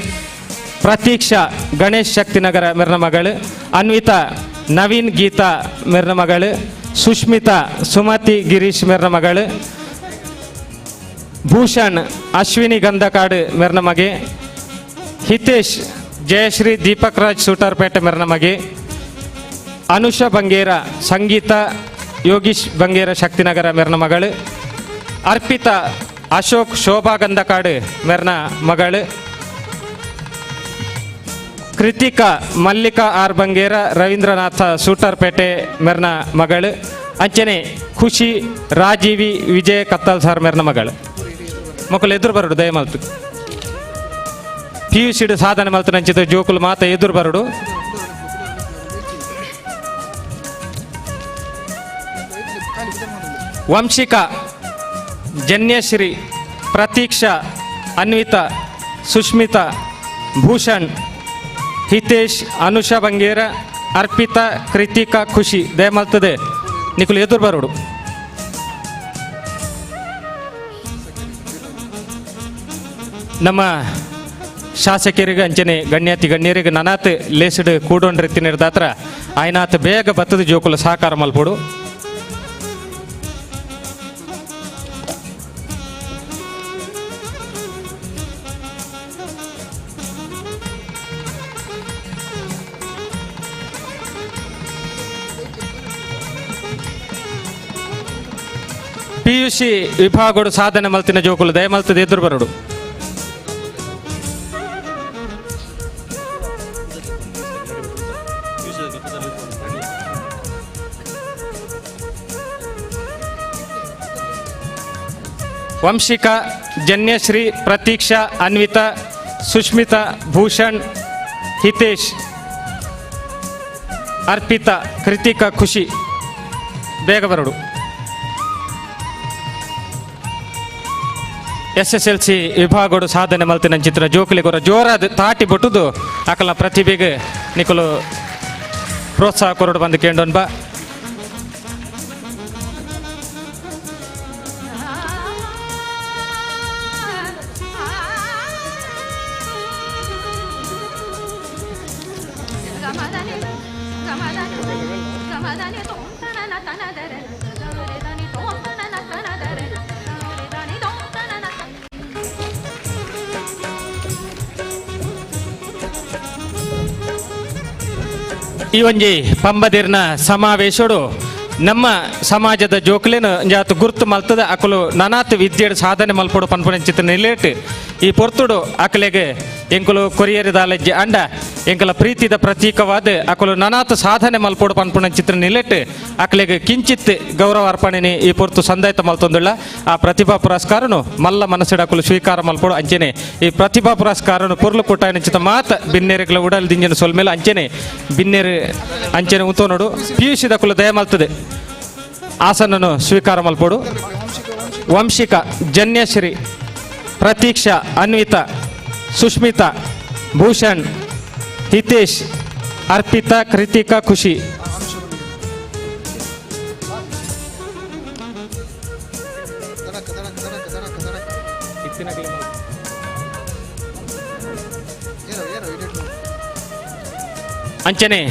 Speaker 4: ಪ್ರತೀಕ್ಷಾ ಗಣೇಶ್ ಶಕ್ತಿನಗರ ಮೆರ್ನ ಮಗಳು, ಅನ್ವಿತಾ ನವೀನ್ ಗೀತಾ ಮೆರ್ನ ಮಗಳು, ಸುಷ್ಮಿತಾ ಸುಮತಿ ಗಿರೀಶ್ ಮೆರ್ನ ಮಗಳು, ಭೂಷಣ್ ಅಶ್ವಿನಿ ಗಂಧಕಾಡು ಮೆರ್ನ ಮಗೆ, ಹಿತೇಶ್ ಜಯಶ್ರೀ ದೀಪಕ್ ರಾಜ್ ಸೂಟಾರ್ಪೇಟೆ ಮೆರ್ನ ಮಗೆ, ಅನುಷಾ ಬಂಗೇರ ಸಂಗೀತ ಯೋಗೀಶ್ ಬಂಗೇರ ಶಕ್ತಿನಗರ ಮೆರ್ನ ಮಗಳು, ಅರ್ಪಿತಾ ಅಶೋಕ್ ಶೋಭಾ ಗಂಧಕಾಡು ಮೆರ್ನ ಮಗಳು, ಕೃತಿಕಾ ಮಲ್ಲಿಕಾ ಆರ್ ಬಂಗೇರ ರವೀಂದ್ರನಾಥ ಸೂಟಾರ್ಪೇಟೆ ಮೆರ್ನ ಮಗಳು, ಅಂಚನೆ ಖುಷಿ ರಾಜೀವಿ ವಿಜಯ ಕತ್ತಲ್ ಸಾರ್ ಮೆರ್ನ ಮಗಳು. ಮಕ್ಕಳು ಎದುರು ಬರಡು ದಯಮಲ್ತು ಪಿ ಯು ಸಿಡ್ ಸಾಧನೆ ಮಲ್ತು ನಂಚಿದ ಜೋಕುಲು ಮಾತ ಎದುರು ಬರಡು. Vanshika Janyashree, Pratiksha, Anvita, Sushmita, Bhushan, Hitesh, Anusha Bangera, Arpita, Kritika, Khushi ದಯಮಲ್ತದೆ ನಿಕುಲು ಎದುರು ಬರೋಡು. ನಮ್ಮ ಶಾಸಕರಿಗೆ ಅಂಚನೆ ಗಣ್ಯಾತಿ ಗಣ್ಯರಿಗೆ ನನಾತ್ ಲೇಸಿಡ್ ಕೂಡೊಂಡ್ರಿತ್ತಿನಿರ್ದಾತ್ರ ಆಯ್ನಾತ್ ಬೇಗ ಬತ್ತದ ಜೋಕುಲು ಸಹಕಾರ ಮಲ್ಪೊಡು. ಪಿಯುಸಿ ವಿಭಾಗಡು ಸಾಧನೆ ಮಲ್ತಿನ ಜೋಕುಲು ದಯಮಲ್ತದ ಎದುರು ಬರೋಡು. ವಂಶಿಕಾ, ಜನ್ಯಶ್ರೀ, ಪ್ರತೀಕ್ಷಾ, ಅನ್ವಿತಾ, ಸುಷ್ಮಿತಾ, ಭೂಷಣ್, ಹಿತೇಶ್, ಅರ್ಪಿತಾ, ಕೃತಿಕಾ, ಖುಷಿ ಬೇಗ ಬರೋಡು. SSLC ವಿಭಾಗಡು ಸಾಧನೆ ಮಲ್ತಿನ ಚಿತ್ರ ಜೋಕುಲಿಗೊರ ಜೋರಾದ ತಾಟಿ ಬೊಟ್ಟುದು ಅಕಲ ಪ್ರತಿಭೆಗೆ ನಿಕುಲು ಪ್ರೋತ್ಸಾಹ ಕೊರಡು ಬಂದು ಕೇಂಡೊನ್ಬ. ಈ ಒಂಜಿ ಪಂಬದಿರ್ನ ಸಮಾವೇಶಡು ನಮ್ಮ ಸಮಾಜದ ಜೋಕ್ಲೇನು ಜಾತ ಗುರ್ತು ಮಲ್ತದ ಅಕಲು ನಾನಾತ್ ವಿದ್ಯೆಡ್ ಸಾಧನೆ ಮಲ್ಪೊಡು ಪನ್ಪುನ ನಿಲೇಟ್ ಈ ಪೊರ್ತುಡು ಅಕಲೆಗೆ ಎಂಕುಲು ಕೊರಿಯರಿ ದಾಲಜ್ಜೆ ಅಂಡ ಎಂಕಲ ಪ್ರೀತಿದ ಪ್ರತೀಕವಾದ ಅಕಲು ನಾನಾತ್ ಸಾಧನೆ ಮಲ್ಪೊಡು ಪನ್ಪುನ ಚಿತ್ರ ನಿಲೇಟ್ ಅಕಲೆಗೆ ಕಿಂಚಿತ್ ಗೌರವ ಅರ್ಪಣೆನಿ ಈ ಪೊರ್ತು ಸಂದಾಯ್ತ ಮಲ್ತೊಂದುಳ್ಳ. ಆ ಪ್ರತಿಭಾ ಪುರಸ್ಕಾರನು ಮಲ್ಲ ಮನಸ್ಸಿಡ ಅಕಲು ಸ್ವೀಕಾರ ಮಲ್ಪೊಡು. ಅಂಚೆನೆ ಈ ಪ್ರತಿಭಾ ಪುರಸ್ಕಾರನು ಪೊರ್ಲು ಕೊಟ್ಟಾಯನ ಚಿತ್ತ ಮಾತ ಬಿನ್ನೇರುಗಳ ಉಡಲ್ ದಿಂಜನ ಸೊಲ್ಮೇಲೆ ಅಂಚೆನೆ ಬಿನ್ನೇರು ಅಂಚೆನೆ ಉಂತೋನೋಡು ಪಿಯುಸಿದ ಅಕಲು ದಯ ಮಲ್ತದೆ ಆಸನನು ಸ್ವೀಕಾರ ಮಲ್ಪೊಡು. ವಂಶಿಕಾ, ಜನ್ಯಶ್ರೀ, ಪ್ರತೀಕ್ಷಾ, ಅನ್ವಿತಾ, ಸುಷ್ಮಿತಾ, ಭೂಷಣ್, ಹಿತೇಶ್, ಅರ್ಪಿತಾ, ಕೃತಿಕಾ, ಖುಷಿ. ಅಂಚನೆ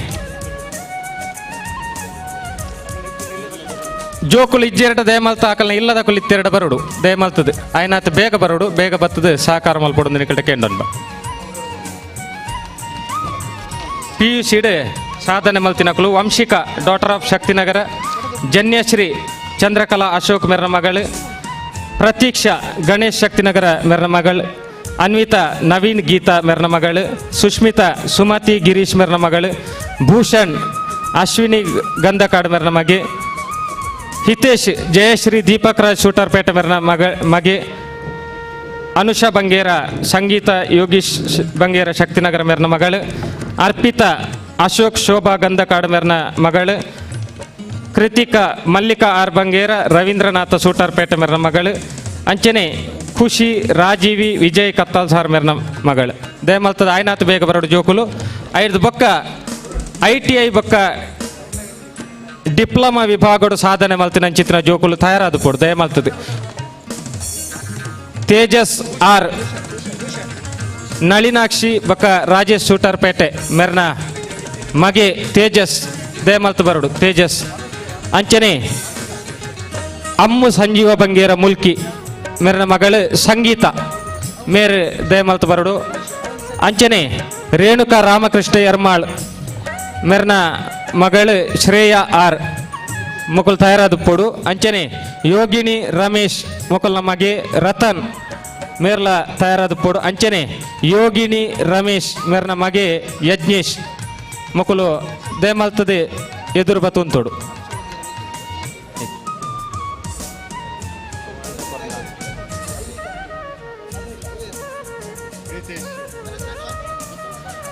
Speaker 4: ಜೋಕುಲು ಇಜ್ಜೆರಡ ದಯಮಲ್ತ ಆಕಲ್ನ ಇಲ್ಲದ ಕುಲು ಇತ್ತೆರಡ ಬರೋಡು ದಯಮಲ್ತದೆ ಆಯ್ನಾತ್ ಬೇಗ ಬರೋಡು ಬೇಗ ಬರ್ತದೆ ಸಹಕಾರ ಮಲ್ಪೊಡು ನಿಕಲ್ಟ ಕೇಂಡೊನ್ಬ. ಪಿಯುಸಿಡೆ ಸಾಧನೆ ಮಲ್ತಿನಕುಲು ವಂಶಿಕಾ, ಡಾಟರ್ ಆಫ್ ಶಕ್ತಿನಗರ, ಜನ್ಯಶ್ರೀ, ಚಂದ್ರಕಲಾ ಅಶೋಕ್ ಮೆರ್ನ ಮಗಳು, ಪ್ರತೀಕ್ಷಾ, ಗಣೇಶ್ ಶಕ್ತಿನಗರ ಮೆರ್ನ ಮಗಳು, ಅನ್ವಿತಾ, ನವೀನ್ ಗೀತಾ ಮೆರ್ನ ಮಗಳು, ಸುಷ್ಮಿತಾ, ಸುಮತಿ ಗಿರೀಶ್ ಮೆರ್ನ ಮಗಳು, ಭೂಷಣ್, ಅಶ್ವಿನಿ ಗಂಧಕಾಡ್ ಮೆರ್ನ ಮಗೆ, ಹಿತೇಶ್, ಜಯಶ್ರೀ, ದೀಪಕ್ ರಾಜ್ ಸೂಟರ್ಪೇಟೆ ಮೆರ್ನ ಮಗೆ, ಅನುಷಾ ಬಂಗೇರ, ಸಂಗೀತ ಯೋಗೀಶ್ ಬಂಗೇರ ಶಕ್ತಿನಗರ ಮೆರ್ನ ಮಗಳು, ಅರ್ಪಿತಾ, ಅಶೋಕ್ ಶೋಭಾ ಗಂಧಕಾಡು ಮೆರ್ನ ಮಗಳು, ಕೃತಿಕಾ, ಮಲ್ಲಿಕಾ ಆರ್ ಬಂಗೇರ, ರವೀಂದ್ರನಾಥ ಸೂಟರ್ಪೇಟೆ ಮೆರ್ನ ಮಗಳು, ಅಂಚನೆ ಖುಷಿ, ರಾಜೀವಿ, ವಿಜಯ್ ಕತ್ತಾಲ್ ಸಾರ್ ಮೆರ್ನ ಮಗಳು. ದಯಮಲ್ತದ ಆಯ್ನಾಥ್ ಬೇಗ ಬರೋಡು ಜೋಕುಲು. ಐದು ಬೊಕ್ಕ ITI ಬೊಕ್ಕ ಡಿಪ್ಲೊಮಾ ವಿಭಾಗಡು ಸಾಧನೆ ಮಲ್ತಿನ ಚಿತ್ರ ಜೋಕುಲು ತಯಾರಾದ ಪೋಡು ದಯಮಲ್ತದೆ. ತೇಜಸ್ ಆರ್, ನಳಿನಾಕ್ಷಿ ಬೊಕ್ಕ ರಾಜೇಶ್ ಸೂಟರ್ಪೇಟೆ ಮೆರ್ನ ಮಗೆ ತೇಜಸ್ ದಯಮಲ್ತು ಬರೋಡು ತೇಜಸ್. ಅಂಚನೆ ಅಮ್ಮು ಸಂಜೀವ ಬಂಗೇರ ಮುಲ್ಕಿ ಮೆರ್ನ ಮಗಳು ಸಂಗೀತ ಮೇರ್ ದಯಮಲ್ತು ಬರೋಡು. ಅಂಚನೆ ರೇಣುಕಾ ರಾಮಕೃಷ್ಣ ಎರ್ಮಾಳ್ ಮೆರ್ನ ಮಗಳು ಶ್ರೇಯಾ ಆರ್ ಮುಕುಲ್ ತಯಾರಾದ ಪೋಡು. ಅಂಚನೆ ಯೋಗಿನಿ ರಮೇಶ್ ಮುಕುಲ್ನ ಮಗೆ ರತನ್ ಮೇರ್ಲ ತಯಾರಾದ ಪೋಡು. ಅಂಚನೆ ಯೋಗಿನಿ ರಮೇಶ್ ಮೇರ್ನ ಮಗೆ ಯಜ್ಞೇಶ್ ಮುಕುಲು ದಯಮಲ್ತದೆ ಎದುರು ಬತ್ತುಂತೋಡು.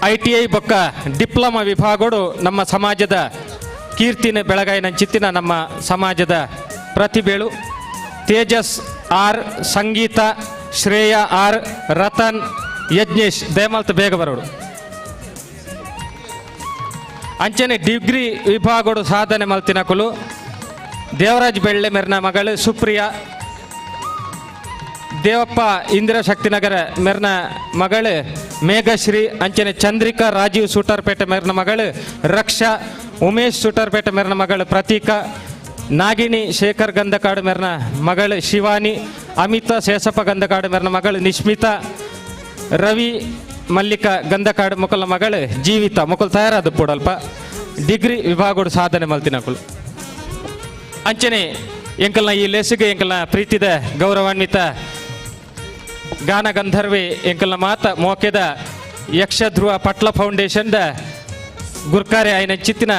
Speaker 4: ITI ಬೊಕ್ಕ ಡಿಪ್ಲೊಮಾ ವಿಭಾಗಡು ನಮ್ಮ ಸಮಾಜದ ಕೀರ್ತಿನ ಬೆಳಗಾಯಿನ ಚಿತ್ತಿನ ನಮ್ಮ ಸಮಾಜದ ಪ್ರತಿಭೆಳು Tejas R Sangeetha Shreya R Ratan Yajnesh ದಯಮಲ್ತ ಬೇಗ ಬರೋಡು. ಅಂಚನೆ ಡಿಗ್ರಿ ವಿಭಾಗಡು ಸಾಧನೆ ಮಲ್ತಿನಕುಲು ದೇವರಾಜ್ ಬೆಳ್ಳೆ ಮೆರ್ನ ಮಗಳು ಸುಪ್ರಿಯಾ, ದೇವಪ್ಪ ಇಂದಿರಾ ಶಕ್ತಿನಗರ ಮೆರ್ನ ಮಗಳು ಮೇಘಶ್ರೀ, ಅಂಚನೆ ಚಂದ್ರಿಕಾ ರಾಜೀವ್ ಸೂಟರ್ಪೇಟೆ ಮೆರ್ನ ಮಗಳು ರಕ್ಷಾ, ಉಮೇಶ್ ಸೂಟರ್ಪೇಟೆ ಮೆರ್ನ ಮಗಳು ಪ್ರತೀಕಾ, ನಾಗಿಣಿ ಶೇಖರ್ ಗಂಧಕಾಡು ಮೆರ್ನ ಮಗಳು ಶಿವಾನಿ, ಅಮಿತಾ ಶೇಷಪ್ಪ ಗಂಧಕಾಡು ಮೆರ್ನ ಮಗಳು ನಿಶ್ಮಿತಾ, ರವಿ ಮಲ್ಲಿಕಾ ಗಂಧಕಾಡು ಮುಕಲ ಮಗಳು ಜೀವಿತ ಮುಕುಲ್ ತಯಾರಾದ ಪೂಡಲ್ಪ ಡಿಗ್ರಿ ವಿಭಾಗಡು ಸಾಧನೆ ಮಲ್ತಿನಕುಲು. ಅಂಚನೆ ಎಂಕಲ್ನ ಈ ಲೇಸಿಗೆ ಎಂಕಲ್ನ ಪ್ರೀತಿದ ಗೌರವಾನ್ವಿತ ಗಾನ ಗಂಧರ್ವಿ ಎಂಕಲ್ನ ಮಾತ ಮೋಕೆದ ಯಕ್ಷಧ್ರುವ ಪಟ್ಲ ಫೌಂಡೇಶನ್ the ಗುರ್ಕಾರೆ ಆಯ್ನ ಚಿತ್ತಿನ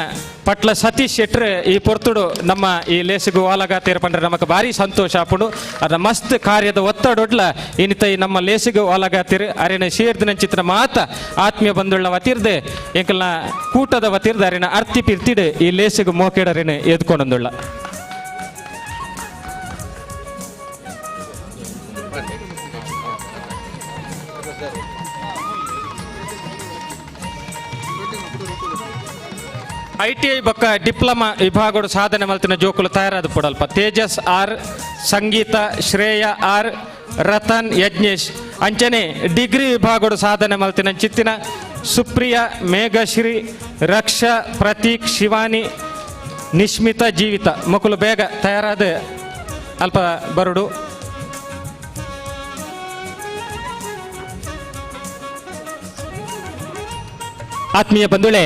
Speaker 4: ಪಟ್ಲ ಸತೀಶ್ ಶೆಟ್ರ್ ಈ ಪೊರ್ತುಡು ನಮ್ಮ ಈ ಲೇಸಿಗು ವಾಲಗಾತೇರ ಪಂಡ್ರೆ ನಮಕ್ ಭಾರಿ ಸಂತೋಷ ಆಪುಂಡು. ಅದ ಮಸ್ತ್ ಕಾರ್ಯದ ಒತ್ತಡೊಡ್ಲ ಇನಿತ ಈ ನಮ್ಮ ಲೇಸಿಗು ವಾಲಗಾತಿರು ಅರಿನ ಶೇರ್ದಿನ ಚಿತ್ರ ಮಾತ ಆತ್ಮೀಯ ಬಂಧುಳ್ಳ ವತಿರ್ದೆ ಎಂಕಲ್ನ ಕೂಟದ ವತಿರ್ದೆ ಅರಿನ ಅರ್ತಿ ಪಿರ್ತಿಡು ಈ ಲೇಸಿಗು ಮೋಕೆಡರಿನ ಎದ್ಕೊಂಡೊಂದುಳ್ಳ. ಐಟಿಐ ಬೊಕ್ಕ ಡಿಪ್ಲೊಮಾ ವಿಭಾಗಡು ಸಾಧನೆ ಮಲ್ತಿನ ಜೋಕುಲು ತಯಾರಾದ ಪುಡಲ್ಪ ತೇಜಸ್ ಆರ್ ಸಂಗೀತ ಶ್ರೇಯ ಆರ್ ರತನ್ ಯಜ್ಞೇಶ್. ಅಂಚನೆ ಡಿಗ್ರಿ ವಿಭಾಗಡು ಸಾಧನೆ ಮಲ್ತಿನ ಚಿತ್ತಿನ ಸುಪ್ರಿಯಾ ಮೇಘಶ್ರೀ ರಕ್ಷಾ ಪ್ರತೀಕ್ ಶಿವಾನಿ ನಿಶ್ಮಿತ ಜೀವಿತ ಮಕ್ಕಳು ಬೇಗ ತಯಾರಾದ ಅಲ್ಪ ಬರುಡು. ಆತ್ಮೀಯ ಬಂಧುಳೆ,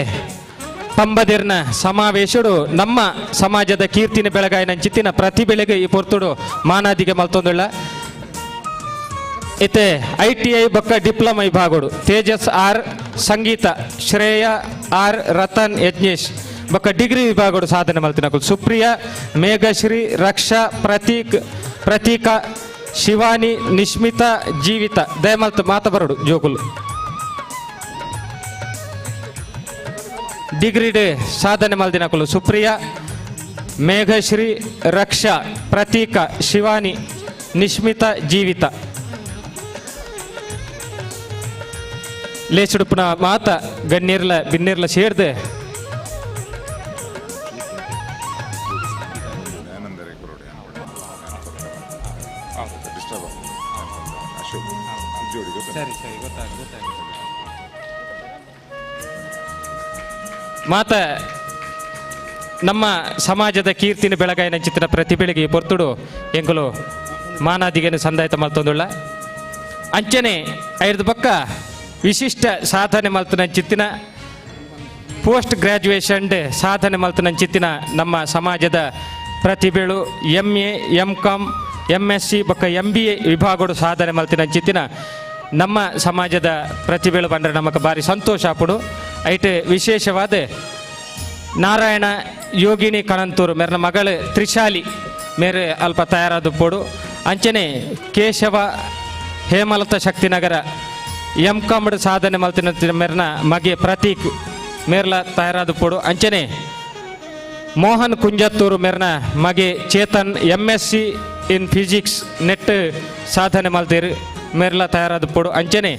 Speaker 4: ಪಂಬದಿರ್ನ ಸಮಾವೇಶಡು ನಮ್ಮ ಸಮಾಜದ ಕೀರ್ತಿನ ಬೆಳಗಾಯಿನ ಚಿತ್ತಿನ ಪ್ರತಿಬೆಳೆಗೆ ಈ ಪೊರ್ತುಡು ಮಾನಾದಿಗೆ ಮಲ್ತೊಂದುಳ್ಳ. ಇತ್ತೆ ಐಟಿಐ ಬೊಕ್ಕ ಡಿಪ್ಲೊಮಾ ವಿಭಾಗಡು ತೇಜಸ್ ಆರ್ ಸಂಗೀತ ಶ್ರೇಯ ಆರ್ ರತನ್ ಯಜ್ಞೇಶ್ ಬೊಕ್ಕ ಡಿಗ್ರಿ ವಿಭಾಗಡು ಸಾಧನೆ ಮಲ್ತಿನಕುಲು ಸುಪ್ರಿಯಾ ಮೇಘಶ್ರೀ ರಕ್ಷಾ ಪ್ರತೀಕ್ ಪ್ರತೀಕಾ ಶಿವಾನಿ ನಿಶ್ಮಿತಾ ಜೀವಿತ ದಯಮಲ್ತ ಮಾತ ಬರಡು ಜೋಕುಲು. ಡಿಗ್ರಿ ಡೇ ಸಾಧನೆ ಮಲ್ದಿನಕುಲು ಸುಪ್ರಿಯಾ ಮೇಘಶ್ರೀ ರಕ್ಷಾ ಪ್ರತೀಕಾ ಶಿವಾನಿ ನಿಶ್ಮಿತಾ ಜೀವಿತ. ಲೇಚುಡುಪುನ ಮಾತ ಗಣ್ಣೀರ್ಲ ಬಿನ್ನೀರ್ಲ ಸೇರ್ದೆ ಸರಿ ಸರಿ ಗೊತ್ತಾಗ ಮಾತ ನಮ್ಮ ಸಮಾಜದ ಕೀರ್ತಿನ ಬೆಳಗಾಯಿನ ಚಿತ್ರ ಪ್ರತಿಬೆಳಿಗೆ ಪೊರ್ತುಡು ಎಂಕುಲು ಮಾನಾದಿಗೆನು ಸಂದಾಯತ ಮಲ್ತೊಂದುಳ್ಳ. ಅಂಚನೆ ಐದು ಪಕ್ಕ ವಿಶಿಷ್ಟ ಸಾಧನೆ ಮಲ್ತನ ಚಿತ್ತಿನ ಪೋಸ್ಟ್ ಗ್ರ್ಯಾಜುಯೇಷನ್ ಸಾಧನೆ ಮಲ್ತನ ಚಿತ್ತಿನ ನಮ್ಮ ಸಮಾಜದ ಪ್ರತಿಭೆಳು M A M com M S C ಬೊಕ್ಕ ಎಂ ಬಿ ಎ ವಿಭಾಗಡು ಸಾಧನೆ ಮಲ್ತಿನ ಚಿತ್ತಿನ ನಮ್ಮ ಸಮಾಜದ ಪ್ರತಿಭೆಳು ಬಂದರೆ ನಮಕ್ ಭಾರಿ ಸಂತೋಷ ಆಪುಡು. ಐಟ್ ವಿಶೇಷವಾದ ನಾರಾಯಣ ಯೋಗಿನಿ ಕಣಂತೂರು ಮೇರ್ನ ಮಗಳು ತ್ರಿಶಾಲಿ ಮೇರೆ ಅಲ್ಪ ತಯಾರಾದ ಪೋಡು. ಅಂಚನೆ ಕೇಶವ ಹೇಮಲತಾ ಶಕ್ತಿನಗರ ಎಂ ಕಾಮ್ಡ್ ಸಾಧನೆ ಮಲ್ತಿನ ಮೇರ್ನ ಮಗೆ ಪ್ರತೀಕ್ ಮೇರ್ಲ ತಯಾರಾದ ಪೋಡು. ಅಂಚನೆ ಮೋಹನ್ ಕುಂಜತ್ತೂರು ಮೇರ್ನ ಮಗೆ Chetan M S C in physics net ಸಾಧನೆ ಮಲ್ತೀರು ಮೇರ್ಲ ತಯಾರಾದ ಪೋಡು. ಅಂಚನೆ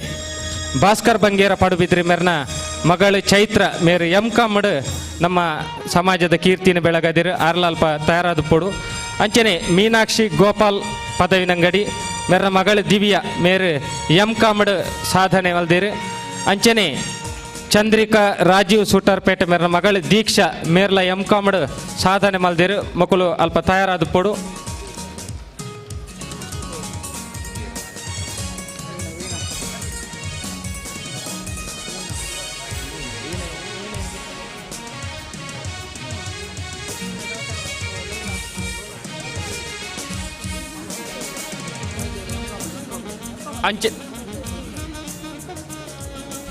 Speaker 4: ಭಾಸ್ಕರ್ ಬಂಗೇರ ಪಡುಬಿದ್ರಿ ಮೇರ್ನ ಮಗಳು ಚೈತ್ರ ಮೇರು ಎಂ ಕಾಮ್ಡ್ ನಮ್ಮ ಸಮಾಜದ ಕೀರ್ತಿನ ಬೆಳಗದಿರು ಆರ್ಲಾಲ್ಪ ತಯಾರಾದ ಪೋಡು. ಅಂಚನೆ ಮೀನಾಕ್ಷಿ ಗೋಪಾಲ್ ಪದವಿನಂಗಡಿ ಮೇರ್ನ ಮಗಳು ದಿವ್ಯಾ ಮೇರು ಎಂ ಕಾಮ್ಡ್ ಸಾಧನೆ ಮಲ್ದಿರು. ಅಂಚನೆ ಚಂದ್ರಿಕಾ ರಾಜೀವ್ ಸೂಟರ್ಪೇಟೆ ಮೇರ್ನ ಮಗಳು ದೀಕ್ಷಾ ಮೇರ್ಲ ಎಂ ಕಾಮ್ಡ್ ಸಾಧನೆ ಮಲ್ದಿರು ಮಕ್ಕಳು ಅಲ್ಪ ತಯಾರಾದ ಪೋಡು.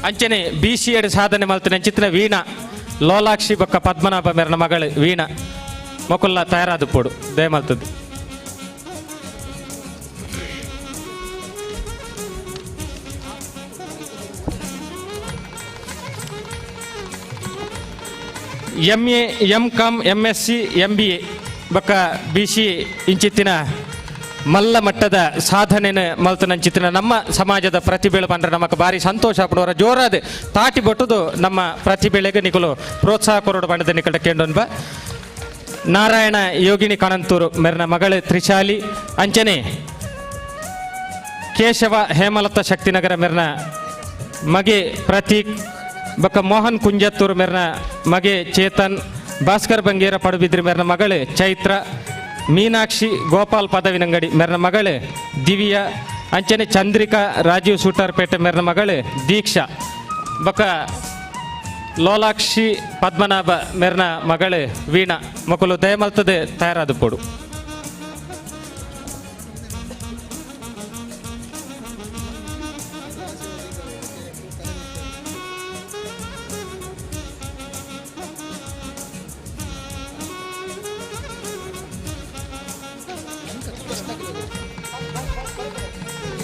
Speaker 4: ಅಂಚನೆ ಬಿ ಸಿ ಎಡ್ ಸಾಧನೆ ಮಲ್ತಿನ ಚಿತ್ರ ವೀಣಾ ಲೋಲಾಕ್ಷಿ ಬೊಕ್ಕ ಪದ್ಮನಾಭ ಮೇರ್ನ ಮಗಳು ವೀಣಾ ಮೊಕುಲ್ಲ ತಯಾರಾದ ಪೋಡು ದಯಮಲ್ತದ್ದು. M A M com M S C M B A ಬೊಕ್ಕ ಬಿ ಸಿ ಇಂಚಿತ್ತಿನ ಮಲ್ಲ ಮಟ್ಟದ ಸಾಧನೆನ ಮಲ್ತನಂಚಿತ್ತಿನ ನಮ್ಮ ಸಮಾಜದ ಪ್ರತಿಭೆಳು ಪಂಡ್ರೆ ನಮಕ್ ಬಾರಿ ಸಂತೋಷ ಆಪುನವರ ಜೋರಾದ ತಾಟಿ ಬೊಟ್ಟುದು ನಮ್ಮ ಪ್ರತಿಭೆಳೆಗೆ ನಿಕುಲು ಪ್ರೋತ್ಸಾಹ ಕೊರಡು ಪಂಡದ ನಿಕಟ ಕೇಂಡೊನ್ಬ. ನಾರಾಯಣ ಯೋಗಿನಿ ಕಣಂತೂರು ಮೆರ್ನ ಮಗಳು ತ್ರಿಶಾಲಿ, ಅಂಚನೆ ಕೇಶವ ಹೇಮಲತಾ ಶಕ್ತಿನಗರ ಮೆರ್ನ ಮಗೆ ಪ್ರತೀಕ್, ಬೊಕ್ಕ ಮೋಹನ್ ಕುಂಜತ್ತೂರು ಮೆರ್ನ ಮಗೆ ಚೇತನ್, ಭಾಸ್ಕರ್ ಬಂಗೇರ ಪಡುಬಿದ್ರಿ ಮೆರ್ನ ಮಗಳು ಚೈತ್ರ, ಮೀನಾಕ್ಷಿ ಗೋಪಾಲ್ ಪದವಿನಂಗಡಿ ಮೆರ್ನ ಮಗಳು ದಿವ್ಯಾ, ಅಂಚನೆ ಚಂದ್ರಿಕಾ ರಾಜೀವ್ ಸೂಟರ್ಪೇಟೆ ಮೆರ್ನ ಮಗಳು ದೀಕ್ಷಾ, ಬೊಕ್ಕ ಲೋಲಾಕ್ಷಿ ಪದ್ಮನಾಭ ಮೆರ್ನ ಮಗಳು ವೀಣಾ ಮಕ್ಕಳು ದಯಮಲ್ತದೆ ತಯಾರಾದ ಪೋಡು.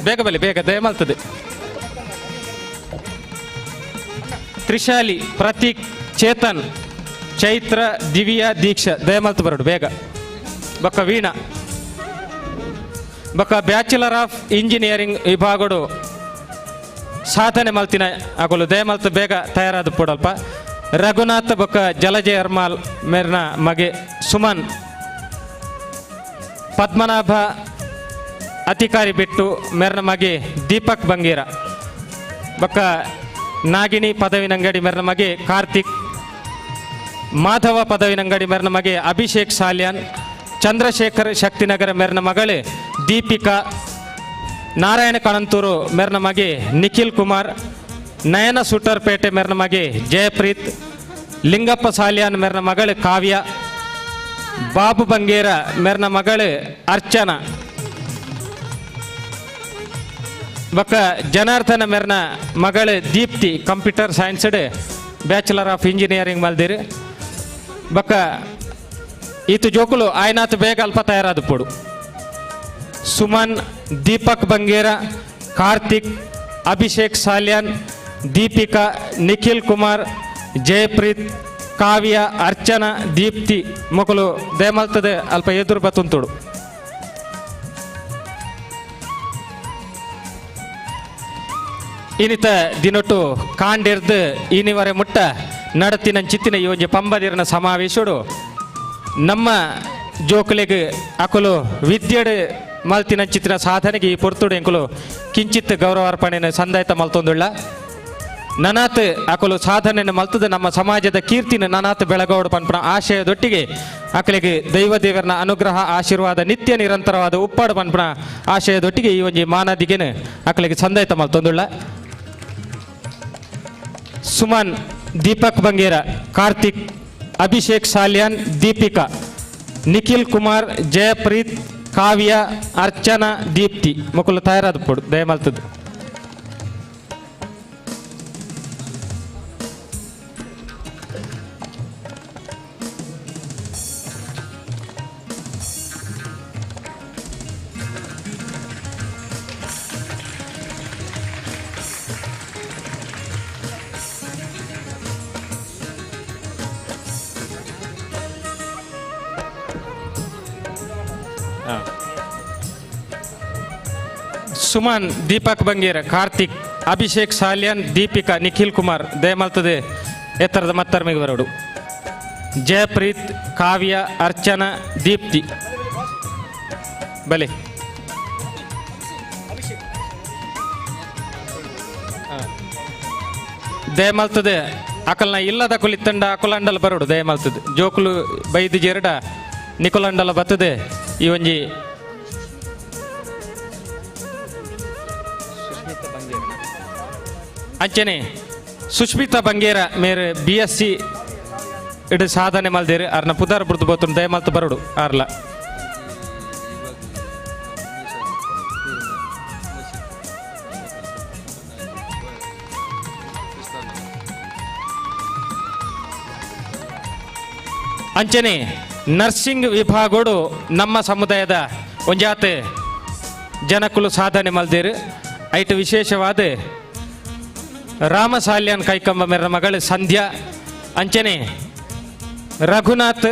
Speaker 4: ಬೇಗ ಬಲಿ ಬೇಗ ದಯಮಲ್ತದೆ. ತ್ರಿಶಾಲಿ, ಪ್ರತೀಕ್, ಚೇತನ್, ಚೈತ್ರ, ದಿವ್ಯಾ, ದೀಕ್ಷಾ ದಯಮಲ್ತು ಬರಡು ಬೇಗ. ಬೊಕ್ಕ ವೀಣಾ. ಬೊಕ್ಕ bachelor of engineering ವಿಭಾಗಡು ಸಾಧನೆ ಮಲ್ತಿನ ಅಗಲು ದಯಮಲ್ತು ಬೇಗ ತಯಾರಾದ ಪೋಡಲ್ಪ. ರಘುನಾಥ್ ಬೊಕ್ಕ ಜಲಜೆ ಅರ್ಮಾಲ್ ಮೇರ್ನ ಮಗೆ ಸುಮನ್, ಪದ್ಮನಾಭ ಅಧಿಕಾರಿ ಬಿಟ್ಟು ಮೇರ್ನ ಮಗೆ ದೀಪಕ್ ಬಂಗೇರ, ಬೊಕ್ಕ ನಾಗಿಣಿ ಪದವಿನಂಗಡಿ ಮೆರ್ನ ಮಗೆ ಕಾರ್ತಿಕ್, ಮಾಧವ ಪದವಿನಂಗಡಿ ಮೆರ್ನ ಮಗೆ ಅಭಿಷೇಕ್ ಸಾಲ್ಯಾನ್, ಚಂದ್ರಶೇಖರ್ ಶಕ್ತಿನಗರ ಮೆರ್ನ ಮಗಳೇ ದೀಪಿಕಾ, ನಾರಾಯಣ ಕಣಂತೂರು ಮೆರ್ನ ಮಗೆ ನಿಖಿಲ್ ಕುಮಾರ್, ನಯನ ಸುಟರ್ಪೇಟೆ ಮೆರ್ನ ಮಗೆ ಜಯಪ್ರೀತ್, ಲಿಂಗಪ್ಪ ಸಾಲ್ಯಾನ್ ಮೆರ್ನ ಮಗಳು ಕಾವ್ಯ, ಬಾಬು ಬಂಗೇರ ಮೆರ್ನ ಮಗಳು ಅರ್ಚನಾ, ಬೊಕ್ಕ ಜನಾರ್ದನ ಮೆರ್ನ ಮಗಳು Deepti computer science bachelor of engineering ಮಲ್ದಿರು. ಬೊಕ್ಕ ಈತು ಜೋಕುಲು ಆಯ್ನಾತ್ ಬೇಗ ಅಲ್ಪ ತಯಾರಾದ ಪೋಡು. ಸುಮನ್, ದೀಪಕ್ ಬಂಗೇರ, ಕಾರ್ತಿಕ್, ಅಭಿಷೇಕ್ ಸಾಲ್ಯಾನ್, ದೀಪಿಕಾ, ನಿಖಿಲ್ ಕುಮಾರ್, ಜಯಪ್ರೀತ್, ಕಾವ್ಯ, ಅರ್ಚನಾ, ದೀಪ್ತಿ ಮೊಕಲು ದಯಮಲ್ತದೆ ಅಲ್ಪ ಎದುರು ಬತ್ತುಂತುಡು. ಇನ್ನಿತ ದಿನೊಟ್ಟು ಕಾಂಡಿರ್ದು ಈನಿವರೆ ಮುಟ್ಟ ನಡತಿನ ಚಿತ್ತಿನ ಈ ಒಂಜಿ ಪಂಬದಿರನ ಸಮಾವೇಶಡು ನಮ್ಮ ಜೋಕುಲೆಗ್ ಅಕುಲು ವಿದ್ಯೆಡ್ ಮಲ್ತಿನ ಚಿತ್ತಿನ ಸಾಧನೆಗೆ ಈ ಪೊರ್ತುಡು ಎಂಕುಲು ಕಿಂಚಿತ್ ಗೌರವಾರ್ಪಣೆಯನ್ನು ಸಂದಾಯ್ತ ಮಲ್ತೊಂದುಳ್ಳ. ನನಾತ್ ಅಕುಲು ಸಾಧನೆಯನ್ನು ಮಲ್ತದ ನಮ್ಮ ಸಮಾಜದ ಕೀರ್ತಿನ ನನಾತ್ ಬೆಳಗೋಡು ಪನ್ಪುನ ಆಶಯದೊಟ್ಟಿಗೆ ಅಕಲಿಗೆ ದೈವ ದೇವರನ ಅನುಗ್ರಹ ಆಶೀರ್ವಾದ ನಿತ್ಯ ನಿರಂತರವಾದ ಉಪ್ಪಾಡು ಪನ್ಪುನ ಆಶಯದೊಟ್ಟಿಗೆ ಈ ಒಂಜಿ ಮಾನದಿಗೆನ ಅಕಲಿಗೆ ಸಂದಾಯ್ತ ಮಲ್ತೊಂದುಳ್ಳ. ಸುಮನ್, ದೀಪಕ್ ಬಂಗೇರ, ಕಾರ್ತಿಕ್, ಅಭಿಷೇಕ್ ಸಾಲ್ಯಾನ್, ದೀಪಿಕಾ, ನಿಖಿಲ್ ಕುಮಾರ್, ಜಯಪ್ರೀತ್, ಕಾವ್ಯ, ಅರ್ಚನಾ, ದೀಪ್ತಿ ಮೊಕುಲು ತಯಾರಾದ ಪೋಡು ದಯಮಲ್ತದ್ದು. ಸುಮನ್, ದೀಪಕ್ ಬಂಗೇರ, ಕಾರ್ತಿಕ್, ಅಭಿಷೇಕ್ ಸಾಲ್ಯಾನ್, ದೀಪಿಕಾ, ನಿಖಿಲ್ ಕುಮಾರ್ ದಯಮಲ್ತದೆ ಎತ್ತರದ ಮತ್ತರ್ಮಿಗೆ ಬರೋಡು. ಜಯಪ್ರೀತ್, ಕಾವ್ಯ, ಅರ್ಚನಾ, ದೀಪ್ತಿ ಬಲೆ. ದಯಮಲ್ತದೆ ಅಕಲ್ನ ಇಲ್ಲದ ಕುಲಿತ್ತಂಡ ಅಕುಲಂಡಲ ಬರೋಡು ದಯಮಲ್ತದೆ. ಜೋಕುಲು ಬೈದು ಜೆರಡ ನಿಕುಲಂಡಲ ಬತ್ತದೆ ಈ ಒಂಜಿ ಅಂಚನೆ ಸುಷ್ಮಿತಾ ಬಂಗೇರ ಮೇರೆ BSc ಇಡು ಸಾಧನೆ ಮಲ್ದೇರು ಅರ್ನ ಪುದಾರ್ ಬುರ್ದು ಬೋತುನ್ ದಯಮಲ್ತು ಬರೋಡು ಆರ್ಲ. ಅಂಚನೆ ನರ್ಸಿಂಗ್ ವಿಭಾಗಡು ನಮ್ಮ ಸಮುದಾಯದ ಒಂಜಾತೆ ಜನಕುಲು ಸಾಧನೆ ಮಲ್ದೇರು. ಐಟು ವಿಶೇಷವಾದ ರಾಮಸಾಲ್ಯಾನ್ ಕೈಕಂಬ ಮೆರ್ನ ಮಗಳು ಸಂಧ್ಯಾ, ಅಂಚನೆ ರಘುನಾಥ್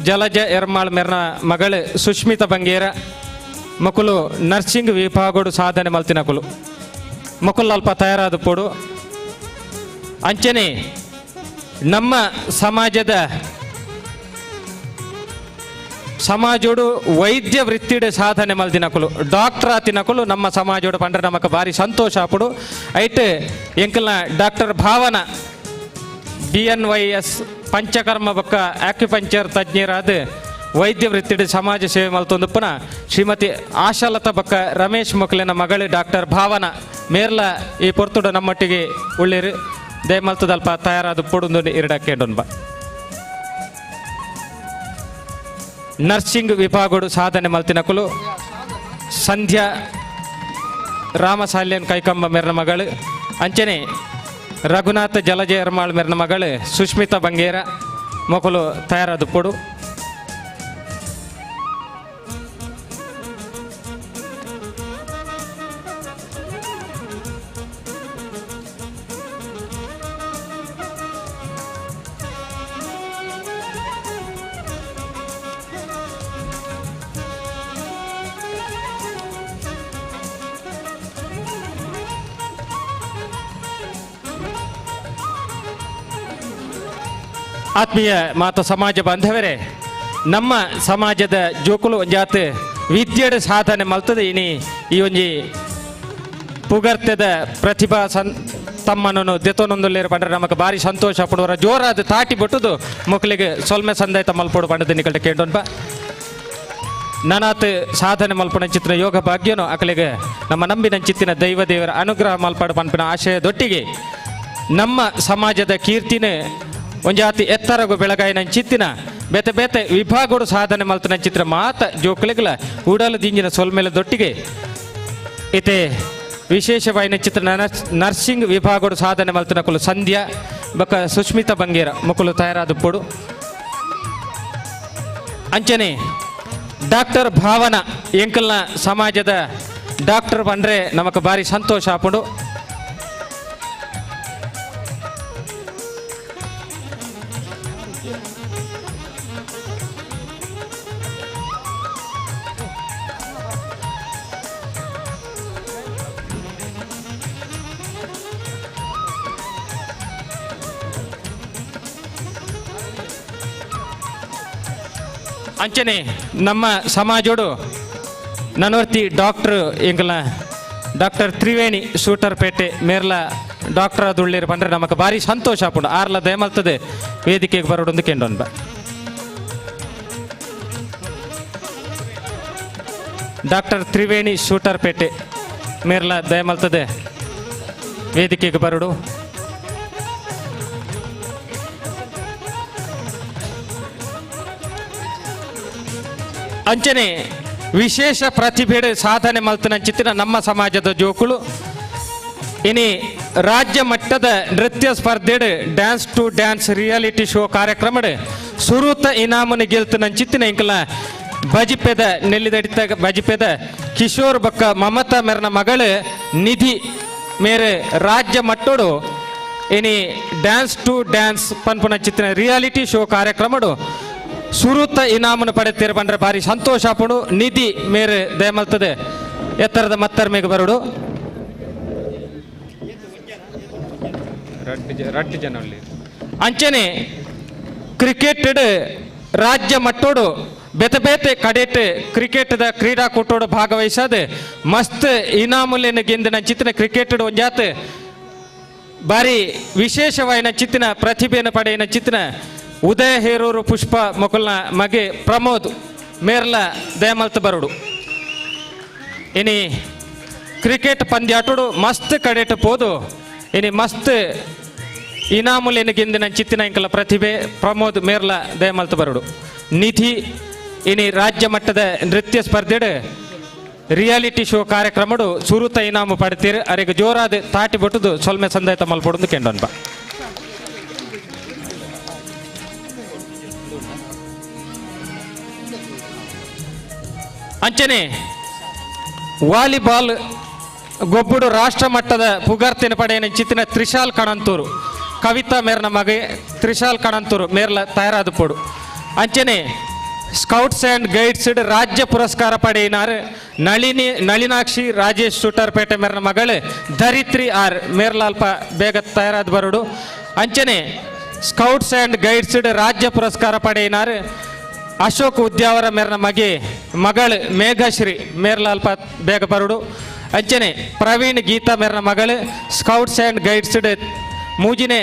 Speaker 4: ಜಲಜ ಎರ್ಮಾಳ್ ಮೆರ್ನ ಮಗಳು ಸುಷ್ಮಿತಾ ಬಂಗೇರ, ಮೊಕುಲು ನರ್ಸಿಂಗ್ ವಿಭಾಗಡು ಸಾಧನೆ ಮಲ್ತಿನಕುಲು ಮೊಕುಲು ಅಲ್ಪ ತಯಾರಾದ ಪೋಡು. ಅಂಚನೆ ನಮ್ಮ ಸಮಾಜದ ಸಮಾಜೋಡು ವೈದ್ಯ ವೃತ್ತಿಡೆ ಸಾಧನೆ ಮಲ್ದಿನಕುಲು ಡಾಕ್ಟರ್ ಆತಿನಕುಲು ನಮ್ಮ ಸಮಾಜೋಡು ಪಂಡ್ರೆ ನಮಕ್ ಭಾರಿ ಸಂತೋಷ ಆಪುಡು. ಐಟ್ ಎಂಕಲ್ನ doctor Bhavana BNYS panchakarma ಬೊಕ್ಕ ಆಕ್ಯುಪಂಚರ್ ತಜ್ಞರಾದ ವೈದ್ಯ ವೃತ್ತಿಡೆ ಸಮಾಜ ಸೇವೆ ಮಲ್ತೊಂದುಪ್ಪುನ ಶ್ರೀಮತಿ ಆಶಾಲತಾ ಬೊಕ್ಕ ರಮೇಶ್ ಮೊಕ್ಲೆನ ಮಗಳು ಡಾಕ್ಟರ್ ಭಾವನಾ ಮೇರ್ಲ ಈ ಪೊರ್ತುಡು ನಮ್ಮೊಟ್ಟಿಗೆ ಉಳ್ಳೇರು ದಯಮಲ್ತದಲ್ಪ ತಯಾರಾದ ಪೊಡುಂದು ಇರಡಕ್ಕೆ. ನರ್ಸಿಂಗ್ ವಿಭಾಗಡು ಸಾಧನೆ ಮಲ್ತಿನಕುಲು ಸಂಧ್ಯಾ ರಾಮಸಾಲ್ಯನ್ ಕೈಕಂಬ ಮೆರ್ನ ಮಗಳು, ಅಂಚನೆ ರಘುನಾಥ ಜಲಜ ಎರ್ಮಾಳ್ ಮೆರ್ನ ಮಗಳು ಸುಷ್ಮಿತಾ ಬಂಗೇರ ಮೊಕಲು ತಯಾರಾದ ಪೊಡು. ಆತ್ಮೀಯ ಮಾತ ಸಮಾಜ ಬಾಂಧವರೇ, ನಮ್ಮ ಸಮಾಜದ ಜೋಕುಲು ಒಂಜಾತ್ ವಿದ್ಯೆಡ್ ಸಾಧನೆ ಮಲ್ತದೆ. ಇನಿ ಈ ಒಂಜಿ ಪುಗರ್ತೆದ ಪ್ರತಿಭಾ ತಮ್ಮನನ್ನು ದೆತೊನೊಂದುಲ್ಲೇರು ಪಂಡ್ರೆ ನಮಕ್ ಭಾರಿ ಸಂತೋಷ ಪಡುವರ ಜೋರಾದ ತಾಟಿ ಬೊಟ್ಟುದು ಮಕ್ಕಳಿಗೆ ಸೊಲ್ಮೆ ಸಂದಾಯ್ತ ಮಲ್ಪೊಡು ಪಂಡದ ನಿಕಲ್ಟ ಕೇಂಡೊನ್ಪ. ನಾನಾತ್ ಸಾಧನೆ ಮಲ್ಪುನ ಚಿತ್ತಿನ ಯೋಗ ಭಾಗ್ಯನು ಅಕಲಿಗೆ ನಮ್ಮ ನಂಬಿನ ಚಿತ್ತಿನ ದೈವ ದೇವರ ಅನುಗ್ರಹ ಮಲ್ಪಾಡು ಪನ್ಪಿನ ಆಶಯದೊಟ್ಟಿಗೆ ನಮ್ಮ ಸಮಾಜದ ಕೀರ್ತಿನೇ ಒಂಜಾತಿ ಎತ್ತರಗು ಬೆಳಗಾಯಿನ ಚಿತ್ತಿನ ಬೇತೆ ಬೇತೆ ವಿಭಾಗಡು ಸಾಧನೆ ಮಲ್ತನ ಚಿತ್ರ ಮಾತ ಜೋಕುಲಿಗಲ ಉಡಲು ದಿಂಜಿನ ಸೊಲ್ಮೆಲೆ ದೊಟ್ಟಿಗೆ ಇತೆ ವಿಶೇಷವಾಯಿನ ಚಿತ್ರ ನರ್ಸಿಂಗ್ ವಿಭಾಗಡು ಸಾಧನೆ ಮಲ್ತನ ಕುಲು ಸಂಧ್ಯಾ ಬೊಕ್ಕ ಸುಷ್ಮಿತಾ ಬಂಗೇರ ಮುಕುಲು ತಯಾರಾದ ಪೊಡು. ಅಂಚನೆ ಡಾಕ್ಟರ್ ಭಾವನಾ ಎಂಕಲ್ನ ಸಮಾಜದ ಡಾಕ್ಟರ್ ಬಂದ್ರೆ ನಮಕ್ ಭಾರಿ ಸಂತೋಷ ಆಪುಂಡು. ಅಂಚನೆ ನಮ್ಮ ಸಮಾಜೋಡು ನನವರ್ತಿ ಡಾಕ್ಟ್ರು ಎಂಕಲ್ನ ಡಾಕ್ಟರ್ ತ್ರಿವೇಣಿ ಸೂಟರ್ಪೇಟೆ ಮೇರ್ಲ ಡಾಕ್ಟರ್ ಆದುಳ್ಳೇರು ಬಂದರೆ ನಮಕ್ ಭಾರಿ ಸಂತೋಷ ಆಪುಂಡು. ಆರ್ಲ ದಯಮಲ್ತದೆ ವೇದಿಕೆಗೆ ಬರೋಡೊಂದು ಕೆಂಡೊನ್ಬ. ಡಾಕ್ಟರ್ ತ್ರಿವೇಣಿ ಸೂಟರ್ಪೇಟೆ ಮೇರ್ಲ ದಯಮಲ್ತದೆ ವೇದಿಕೆಗೆ ಬರೋಡು. ಅಂಚನೆ ವಿಶೇಷ ಪ್ರತಿಭೆ ಸಾಧನೆ ಮಲ್ತನ ಚಿತ್ತಿನ ನಮ್ಮ ಸಮಾಜದ ಜೋಕುಲು ಇನಿ ರಾಜ್ಯ ಮಟ್ಟದ ನೃತ್ಯ ಸ್ಪರ್ಧೆಡ್ dance to dance reality show ಕಾರ್ಯಕ್ರಮಡ್ ಸುರೂತ ಇನಾಮನ ಗೆಲ್ತನ ಚಿತ್ತಿನ ಇಂಕಲ ಬಜಿಪೆದ ನೆಲ್ಲಿದಡಿತ ಬಜಿಪೆದ ಕಿಶೋರ್ ಬಕ್ಕ ಮಮತಾ ಮೇರ್ನ ಮಗಳು ನಿಧಿ ಮೇರೆ ರಾಜ್ಯ ಮಟ್ಟೋಡು ಇನಿ dance to dance ಪನ್ಪುನ ಚಿತ್ತಿನ ರಿಯಾಲಿಟಿ ಶೋ ಕಾರ್ಯಕ್ರಮಡು ಸುರೂತ ಇನಾಮನ್ನು ಪಡೆತೀರ ಬಂದ್ರೆ ಭಾರಿ ಸಂತೋಷ ಆಪುಂಡು. ನಿಧಿ ಮೇರೆ ದಯಮಲ್ತದೆ ಎತ್ತರದ ಮತ್ತರ ಮೇಗ ಬರೋಡು. ಅಂಚನೆ ಕ್ರಿಕೆಟ್ ರಾಜ್ಯ ಮಟ್ಟೋಡು ಬೇತೆ ಬೇತೆ ಕಡೆಟ್ ಕ್ರಿಕೆಟ್ದ ಕ್ರೀಡಾಕೂಟೋಡು ಭಾಗವಹಿಸದೆ ಮಸ್ತ್ ಇನಾಮುಲೇನು ಗೆಂದಿನ ಚಿತ್ತಿನ ಕ್ರಿಕೆಟ್ ಒಂಜಾತ್ ಭಾರಿ ವಿಶೇಷವಾಯಿನ ಚಿತ್ತಿನ ಪ್ರತಿಭೆಯನ್ನು ಪಡೆಯಿನ ಚಿತ್ತಿನ ಉದಯ ಹೇರೂರು ಪುಷ್ಪ ಮೊಕಲ್ನ ಮಗೆ ಪ್ರಮೋದ್ ಮೇರ್ಲ ದಯಮಲ್ತ ಬರೋಡು. ಇನಿ ಕ್ರಿಕೆಟ್ ಪಂದ್ಯಾಟೋಡು ಮಸ್ತ್ ಕಡೆಟ್ ಪೋದು ಇನಿ ಮಸ್ತ್ ಇನಾಮುಲೇನು ಗೆಂದಿನ ಚಿತ್ತಿನ ಇಂಕಲ ಪ್ರತಿಭೆ ಪ್ರಮೋದ್ ಮೇರ್ಲ ದಯಮಲ್ತ ಬರೋಡು. ನಿಧಿ ಇನಿ ರಾಜ್ಯ ಮಟ್ಟದ ನೃತ್ಯ ಸ್ಪರ್ಧೆಡ್ ರಿಯಾಲಿಟಿ ಶೋ ಕಾರ್ಯಕ್ರಮಡು ಸುರುತ ಇನಾಮು ಪಡೆತೀರು. ಅರೆಗೆ ಜೋರಾದ ತಾಟಿ ಬೊಟ್ಟುದು ಸೊಲ್ಮೆ ಸಂದಾಯ್ತ ಮಲ್ಪೊಡುಂದು ಕೆಂಡೊನ್ಬ. ಅಂಚನೆ ವಾಲಿಬಾಲ್ ಗೊಬ್ಬುಡು ರಾಷ್ಟ್ರ ಮಟ್ಟದ ಪುಗರ್ತಿನ ಪಡೆಯನ ಚಿತ್ತಿನ ತ್ರಿಶಾಲ್ ಕಣಂತೂರು ಕವಿತಾ ಮೇರ್ನ ಮಗೆ ತ್ರಿಶಾಲ್ ಕಣಂತೂರು ಮೇರ್ಲ ತಯಾರಾದ ಪೋಡು. ಅಂಚನೆ Scouts and guides ರಾಜ್ಯ ಪುರಸ್ಕಾರ ಪಡೆಯಿನಾರ್ ನಳಿನಿ ನಳಿನಾಕ್ಷಿ ರಾಜೇಶ್ ಸೂಟರ್ಪೇಟೆ ಮೇರ್ನ ಮಗಳು ಧರಿತ್ರಿ ಆರ್ ಮೇರ್ಲಾಲ್ಪ ಬೇಗ ತಯಾರಾದ ಬರುಡು. ಅಂಚನೆ scouts and guides ರಾಜ್ಯ ಪುರಸ್ಕಾರ ಪಡೆಯಿನಾರ್ ಅಶೋಕ್ ಉದ್ಯಾವರ ಮೇರ್ನ ಮಗೆ ಮಗಳು ಮೇಘಶ್ರೀ ಮೇರ್ಲಾಲ್ಪ ಬೇಗ ಬರುಡು. ಅಂಚನೆ ಪ್ರವೀಣ್ ಗೀತಾ ಮೇರ್ನ ಮಗಳು scouts and guides ಮೂಜಿನೆ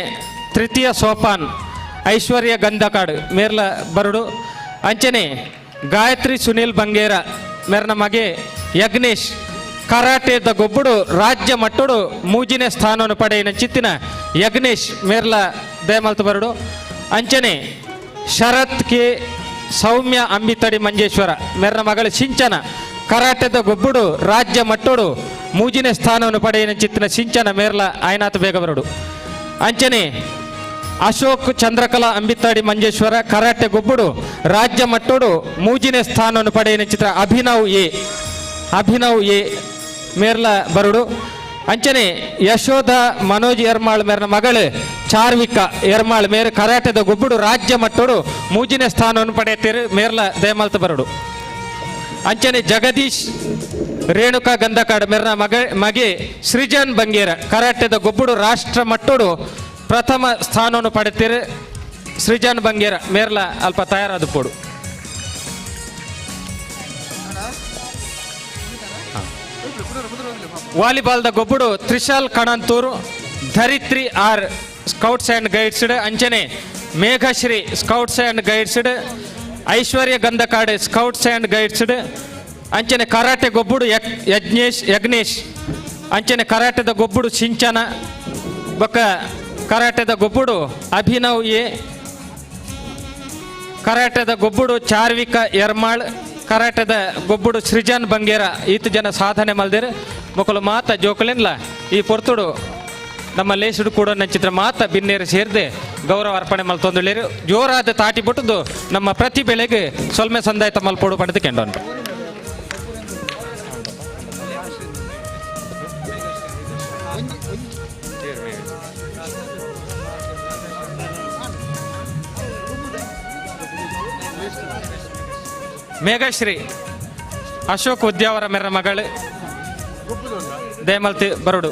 Speaker 4: ತೃತೀಯ ಸೋಪಾನ್ ಐಶ್ವರ್ಯ ಗಂಧಕಾಡು ಮೇರ್ಲ ಬರುಡು. ಅಂಚನೆ ಗಾಯತ್ರಿ ಸುನೀಲ್ ಬಂಗೇರ ಮೇರ್ನ ಮಗೆ ಯಜ್ಞೇಶ್ ಕರಾಟೆದ ಗೊಬ್ಬುಡು ರಾಜ್ಯ ಮಟ್ಟಡು ಮೂಜಿನೆ ಸ್ಥಾನವನ್ನು ಪಡೆಯಿನ ಚಿತ್ತಿನ ಯಜ್ಞೇಶ್ ಮೇರ್ಲ ದಯಮಲ್ತು ಬರುಡು. ಅಂಚನೆ ಶರತ್ ಕೆ ಸೌಮ್ಯ ಅಂಬಿತಡಿ ಮಂಜೇಶ್ವರ ಮೇರ್ನ ಮಗಳ ಸಿಂಚನ ಕರಾಟೆದ ಗೊಬ್ಬುಡು ರಾಜ್ಯ ಮಟ್ಟಡು ಮೂಜಿನೆ ಸ್ಥಾನವನ್ನು ಪಡೆಯಿನ ಚಿತ್ತಿನ ಸಿಂಚನ ಮೇರ್ಲ ಆಯ್ನಾಥ ಬೇಗ ಬರುಡು. ಅಂಚನೆ ಅಶೋಕ್ ಚಂದ್ರಕಲಾ ಅಂಬಿತಾಡಿ ಮಂಜೇಶ್ವರ ಕರಾಟೆ ಗೊಬ್ಬುಡು ರಾಜ್ಯ ಮಟ್ಟೋಡು ಮೂಜಿನೆ ಸ್ಥಾನವನ್ನು ಪಡೆಯಿನ ಚಿತ್ರ ಅಭಿನವ್ ಎ ಮೇರ್ಲ ಬರುಡು. ಅಂಚನೆ ಯಶೋಧ ಮನೋಜ್ ಎರ್ಮಾಳ್ ಮೇರ್ನ ಮಗಳು ಚಾರ್ವಿಕಾ ಎರ್ಮಾಳ್ ಮೇರ್ ಕರಾಟೆದ ಗೊಬ್ಬುಡು ರಾಜ್ಯ ಮಟ್ಟೋಡು ಮೂಜಿನೆ ಸ್ಥಾನವನ್ನು ಪಡೆಯುತ್ತೀರು ಮೇರ್ಲ ದಯಮಲ್ತ ಬರುಡು. ಅಂಚನೆ ಜಗದೀಶ್ ರೇಣುಕಾ ಗಂಧಕಾಡ್ ಮೇರ್ನ ಮಗೆ ಸೃಜನ್ ಬಂಗೇರ ಕರಾಟೆದ ಗೊಬ್ಬುಡು ರಾಷ್ಟ್ರ ಮಟ್ಟೋಡು ಪ್ರಥಮ ಸ್ಥಾನವನ್ನು ಪಡೆತೀರಿ ಸೃಜನ್ ಬಂಗೇರ ಮೇರ್ಲ ಅಲ್ಪ ತಯಾರಾದ ಪೋಡು. ವಾಲಿಬಾಲ್ದ ಗೊಬ್ಬುಡು Trishal Kananthur Dharitri R scouts and guides ಅಂಚನೆ Meghashree scouts and guides Aishwarya Gandhakad scouts and guides ಅಂಚನೆ ಕರಾಟೆ ಗೊಬ್ಬುಡು ಯಜ್ಞೇಶ್ ಅಂಚನೆ ಕರಾಟೆದ ಗೊಬ್ಬುಡು ಸಿಂಚನ ಬೊಕ್ಕ ಕರಾಟೆದ ಗೊಬ್ಬುಡು ಅಭಿನವ್ ಎ ಕರಾಟೆದ ಗೊಬ್ಬುಡು ಚಾರ್ವಿಕ ಎರ್ಮಾಳ್ ಕರಾಟೆದ ಗೊಬ್ಬುಡು ಸೃಜನ್ ಬಂಗೇರ ಈತ ಜನ ಸಾಧನೆ ಮಲ್ದಿರು ಮೊಕಲು ಮಾತ ಜೋಕುಲೆನ್ಲ ಈ ಪೊರ್ತುಡು ನಮ್ಮ ಲೇಸುಡು ಕೂಡ ನಂಚಿತ್ರ ಮಾತ ಬಿನ್ನೇರು ಸೇರಿದೆ ಗೌರವ ಅರ್ಪಣೆ ಮಲ್ತೊಂದುಳ್ಳೇರು ಜೋರಾದ ತಾಟಿ ಬಿಟ್ಟದು ನಮ್ಮ ಪ್ರತಿ ಬೆಳೆಗೆ ಸೊಲ್ಮೆ ಸಂದಾಯ ಮಲ್ಪೋಡು ಪಡೆದು ಕೆಂಡೋನು. ಮೇಘಶ್ರೀ ಅಶೋಕ್ ಉದ್ಯಾವರ ಮೇರ ಮಗಳು ದಯಮಲ್ತಿ ಬರುಡು.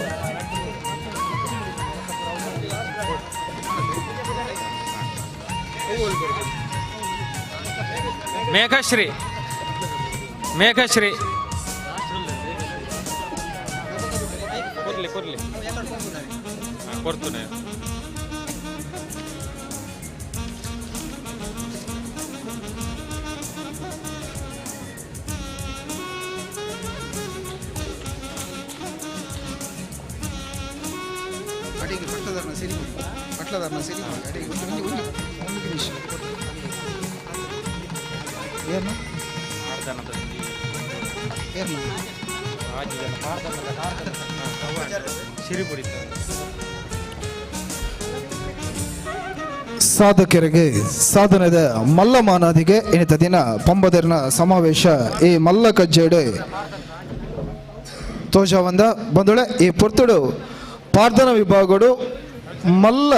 Speaker 4: ಮೇಘಶ್ರೀ ಮೇಘಶ್ರೀ ಕೊರ್ಲಿ ಕೊರ್ಲಿ ಕೊಡ್ತುನೆ.
Speaker 2: ಸಾಧಕರಿಗೆ ಸಾಧನದ ಮಲ್ಲ ಮಾನಾದಿಗೆ ಇನಿತ ದಿನ ಪಂಬದರ್ನ ಸಮಾವೇಶ ಈ ಮಲ್ಲ ಕಜ್ಜೇಡು ತೋಜಾವಂದ ಬಂದೊಳೆ ಈ ಪೊರ್ತುಡು ಪ್ರಾರ್ಥನಾ ವಿಭಾಗಡು ಮಲ್ಲ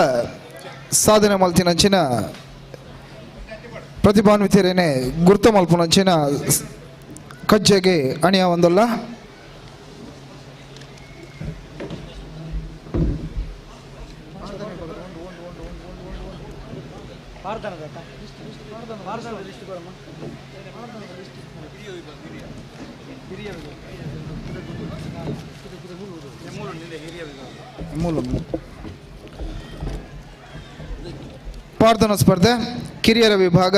Speaker 2: ಸಾಧನೆ ಮಲ್ತಿನಂಚಿನ ಪ್ರತಿಭಾನ್ವಿತರೇನೆ ಗುರ್ತ ಮಲ್ಪುನಂಚಿನ ಕಜ್ಜೆಗೆ ಅಣಿಯ ಒಂದಲ್ಲ. ಪ್ರಾರ್ಥನಾ ಸ್ಪರ್ಧೆ ಕಿರಿಯರ ವಿಭಾಗ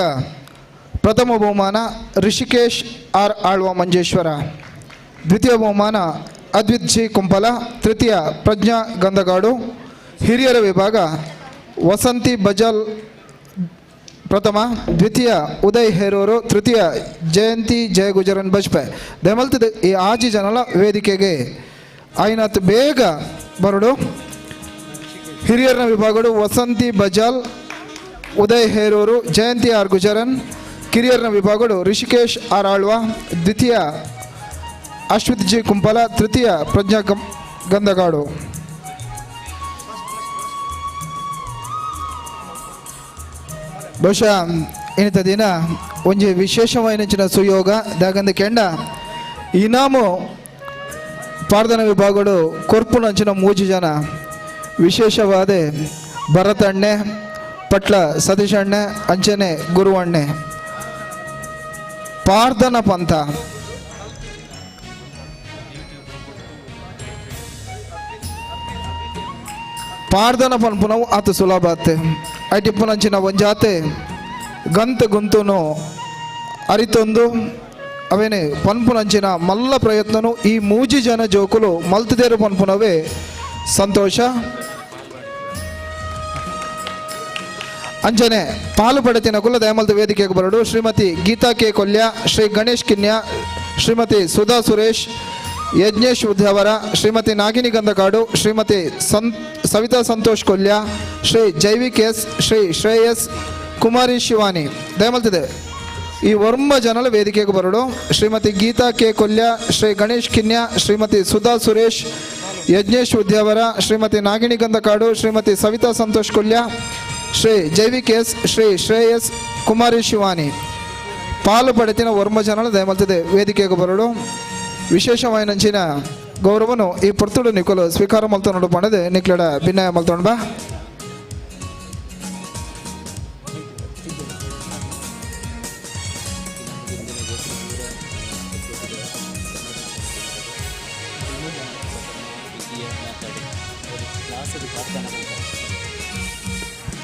Speaker 2: ಪ್ರಥಮ ಬಹುಮಾನ ಋಷಿಕೇಶ್ ಆರ್ ಆಳ್ವ ಮಂಜೇಶ್ವರ, ದ್ವಿತೀಯ ಬಹುಮಾನ ಅದ್ವಿತ್ ಜಿ ಕುಂಪಲ, ತೃತೀಯ ಪ್ರಜ್ಞಾ ಗಂಧಗಾಡು. ಹಿರಿಯರ ವಿಭಾಗ ವಸಂತಿ ಬಜಾಲ್ ಪ್ರಥಮ, ದ್ವಿತೀಯ ಉದಯ್ ಹೇರೂರು, ತೃತೀಯ ಜಯಂತಿ ಜಯಗುಜರನ್ ಬಜ್ಪೆ. ದಯಮಲ್ತದ ಈ ಆಜಿ ಜನಲ ವೇದಿಕೆಗೆ ಆಯ್ನಾತ್ ಬೇಗ ಬರಡು. ಹಿರಿಯರನ ವಿಭಾಗಡು ವಸಂತಿ ಬಜಾಲ್, ಉದಯ್ ಹೇರೂರು, ಜಯಂತಿ ಆರ್ ಗುಜರನ್. ಕಿರಿಯರನ ವಿಭಾಗಡು ಋಷಿಕೇಶ್ ಆರ್ ಆಳ್ವ, ದ್ವಿತೀಯ ಅಶ್ವಿತ್ ಜಿ ಕುಂಪಲ, ತೃತೀಯ ಪ್ರಜ್ಞಾ ಗಂಧಗಾಡು. ಬಹುಶಃ ಇನ್ನಿತ ದಿನ ಒಂಜಿ ವಿಶೇಷವಾಯಿನಂಚಿನ ಸುಯೋಗ ದಾಗಂದ ಕೆಂಡ ಇನಾಮು ಪಾರ್ದನ ವಿಭಾಗಡು ಕೊರ್ಪುನಂಚಿನ ಮೂಜಿ ಜನ ವಿಶೇಷವಾದ ಭರತಣ್ಣೆ, ಪಟ್ಲ ಸತೀಶಣ್ಣೆ, ಅಂಚನೆ ಗುರುವಣ್ಣೆ. ಪಾರ್ದನ ಪಂಥ ಪಾರ್ದನ ಪನ್ಪುನವು ಆತ ಸುಲಭ ಆತೆ. ಐಟಿಪ್ಪುನಂಚಿನ ಒಂಜಾತೆ ಗಂತ ಗುಂತುನು ಅರಿತೊಂದು ಅವೇನೆ ಪನ್ಪುನಂಚಿನ ಮಲ್ಲ ಪ್ರಯತ್ನನು ಈ ಮೂಜಿ ಜನ ಜೋಕುಲು ಮಲ್ತದೇರು ಪನ್ಪುನವೇ ಸಂತೋಷ. ಅಂಚನೆ ಪಾಲು ಪಡೆತಿನ ಕುಲ ದಯಮಲ್ತ ವೇದಿಕೆಗೆ ಬರಡು ಶ್ರೀಮತಿ ಗೀತಾ ಕೆ ಕೊಲ್ಯ, ಶ್ರೀ ಗಣೇಶ್ ಕಿನ್ಯ, ಶ್ರೀಮತಿ ಸುಧಾ ಸುರೇಶ್, ಯಜ್ಞೇಶ್ ಉದ್ಯಾವರ, ಶ್ರೀಮತಿ ನಾಗಿನಿ ಗಂಧಕಾಡು, ಶ್ರೀಮತಿ ಸವಿತಾ ಸಂತೋಷ್ ಕೊಲ್ಯ, ಶ್ರೀ ಜೈವಿಕ್ ಎಸ್, ಶ್ರೀ ಶ್ರೇಯಸ್ ಕುಮಾರಿ ಶಿವಾನಿ. ದಯಮಲ್ತಿದೆ ಈ ಒರ್ಮ ಜನಲ ವೇದಿಕೆಗೆ ಬರಡು ಶ್ರೀಮತಿ ಗೀತಾ ಕೆ ಕೊಲ್ಯ, ಶ್ರೀ ಗಣೇಶ್ ಕಿನ್ಯ, ಶ್ರೀಮತಿ ಸುಧಾ ಸುರೇಶ್, ಯಜ್ಞೇಶ್ ಉದ್ಯಾವರ, ಶ್ರೀಮತಿ ನಾಗಿಣಿ ಗಂಧಕಾಡು, ಶ್ರೀಮತಿ ಸವಿತಾ ಸಂತೋಷ್ ಕೊಲ್ಯ, ಶ್ರೀ ಜೈವಿಕ್ ಎಸ್, ಶ್ರೀ ಶ್ರೇಯಸ್ ಕುಮಾರಿ ಶಿವಾನಿ. ಪಾಲು ಪಡೆತಿನ ಒರ್ಮ ಜನಲ ದಯಮಲ್ತಿದೆ ವೇದಿಕೆಗೆ ಬರಡು ವಿಶೇಷವಾಯಿನಂಚಿನ ಗೌರವನು ಈ ಪೊರ್ತುಡು ನಿಕೋಲು ಸ್ವೀಕಾರ ಮಲ್ತೊಂಡು ಪಣದೆ ನಿಕ್ಲಡ ಭಿನ್ನಯ ಮಲ್ತೊಂಡು ಬಾ.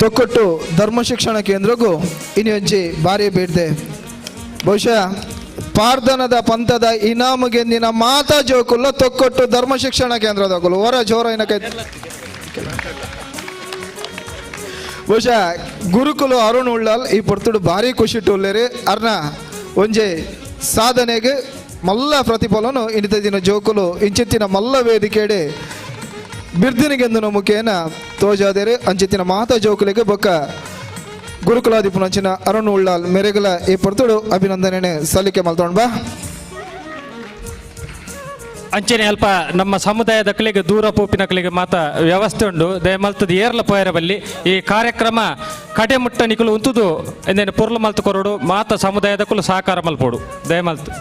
Speaker 2: ತೊಕ್ಕೊಟ್ಟು ಧರ್ಮ ಶಿಕ್ಷಣ ಕೇಂದ್ರಕ್ಕೂ ಇನ್ನೊಂಜಿ ಭಾರಿ ಬೀಡ್ದೆ. ಬಹುಶಃ ಪಾರ್ದನದ ಪಂಥದ ಇನಾಮುಗೆಂದಿನ ಮಾತಾ ಜೋಕುಲ್ಲ ತೊಕ್ಕೊಟ್ಟು ಧರ್ಮ ಶಿಕ್ಷಣ ಕೇಂದ್ರದಾಗಲು ಹೊರ ಜೋರ ಕೈ. ಬಹುಶಃ ಗುರುಕುಲು ಅರುಣ್ ಉಳ್ಳಾಲ್ ಈ ಪೊರ್ತುಡು ಭಾರಿ ಖುಷಿ ಉಳ್ಳೇರಿ. ಅರ್ನ ಒಂಜೆ ಸಾಧನೆಗೆ ಮಲ್ಲ ಪ್ರತಿಫಲನು ಇನ್ನಿತ ದಿನ ಜೋಕುಲು ಇಂಚಿತ್ತಿನ ಮಲ್ಲ ವೇದಿಕೆಡೆ ಬಿರ್ದಿನಿಗೆಂದು ಮುಖೇನ ತೋಜಾದೇರಿ. ಅಂಚಿತ್ತಿನ ಮಾತಾ ಜೋಕುಲಿಗೆ ಬೊಕ್ಕ ಗುರುಕುಲಾದಿಪುನಂಚಿನ ಅರುಣ್ ಉಳ್ಳಾಲ್ ಮೆರೆಗಲ ಈ ಪೊರ್ತುಡು ಅಭಿನಂದನೆ ಸಲ್ಲಿಕೆ ಮಲ್ತೊಂಡ್ ಬಾ.
Speaker 4: ಅಂಚನೆ ಅಲ್ಪ ನಮ್ಮ ಸಮುದಾಯದ ಕಲೆಗೆ ದೂರ ಪೋಪಿನ ಕಲೆಗೆ ಮಾತ ವ್ಯವಸ್ಥೆ ಉಂಡು. ದಯಮಲ್ತದ ಏರ್ಲ ಪೋಯರ ಬಲ್ಲಿ ಈ ಕಾರ್ಯಕ್ರಮ ಕಡೆ ಮುಟ್ಟ ನಿಕುಲು ಉಂತುದು ಎಂದೇನು ಪೊರ್ಲು ಮಲ್ತು ಕೊರಡು ಮಾತ ಸಮುದಾಯದ ಕುಲು ಸಹಕಾರ ಮಲ್ಪೋಡು ದಯಮಲ್ತು.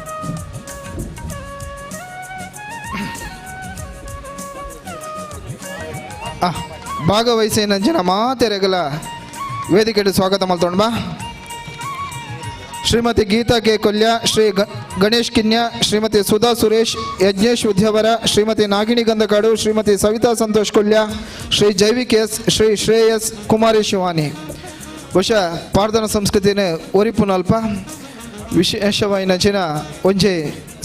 Speaker 2: ಭಾಗವಹಿಸಿನಂಚಿನ ಮಾತೆರೆಗಲ ವೇದಿಕೆಗೆ ಸ್ವಾಗತ ಮಲ್ತೊಂಡ್ ಬಾ. ಶ್ರೀಮತಿ ಗೀತಾ ಕೆ ಕೊಲ್ಯ, ಶ್ರೀ ಗಣೇಶ್ ಕಿನ್ಯ, ಶ್ರೀಮತಿ ಸುಧಾ ಸುರೇಶ್, ಯಜ್ಞೇಶ್ ಉದ್ಯವರ, ಶ್ರೀಮತಿ ನಾಗಿಣಿ ಗಂಧಕಾಡು, ಶ್ರೀಮತಿ ಸವಿತಾ ಸಂತೋಷ್ ಕೊಲ್ಯ, ಶ್ರೀ ಜೈವಿಕ್ ಎಸ್, ಶ್ರೀ ಶ್ರೇಯಸ್ ಕುಮಾರಿ ಶಿವಾನಿ. ಬಹುಶಃ ಪಾರ್ದನ ಸಂಸ್ಕೃತಿನೇ ಒರಿಪುನಲ್ಪ ವಿಶೇಷವಾಯಿನಂಚಿನ ಒಂಜೆ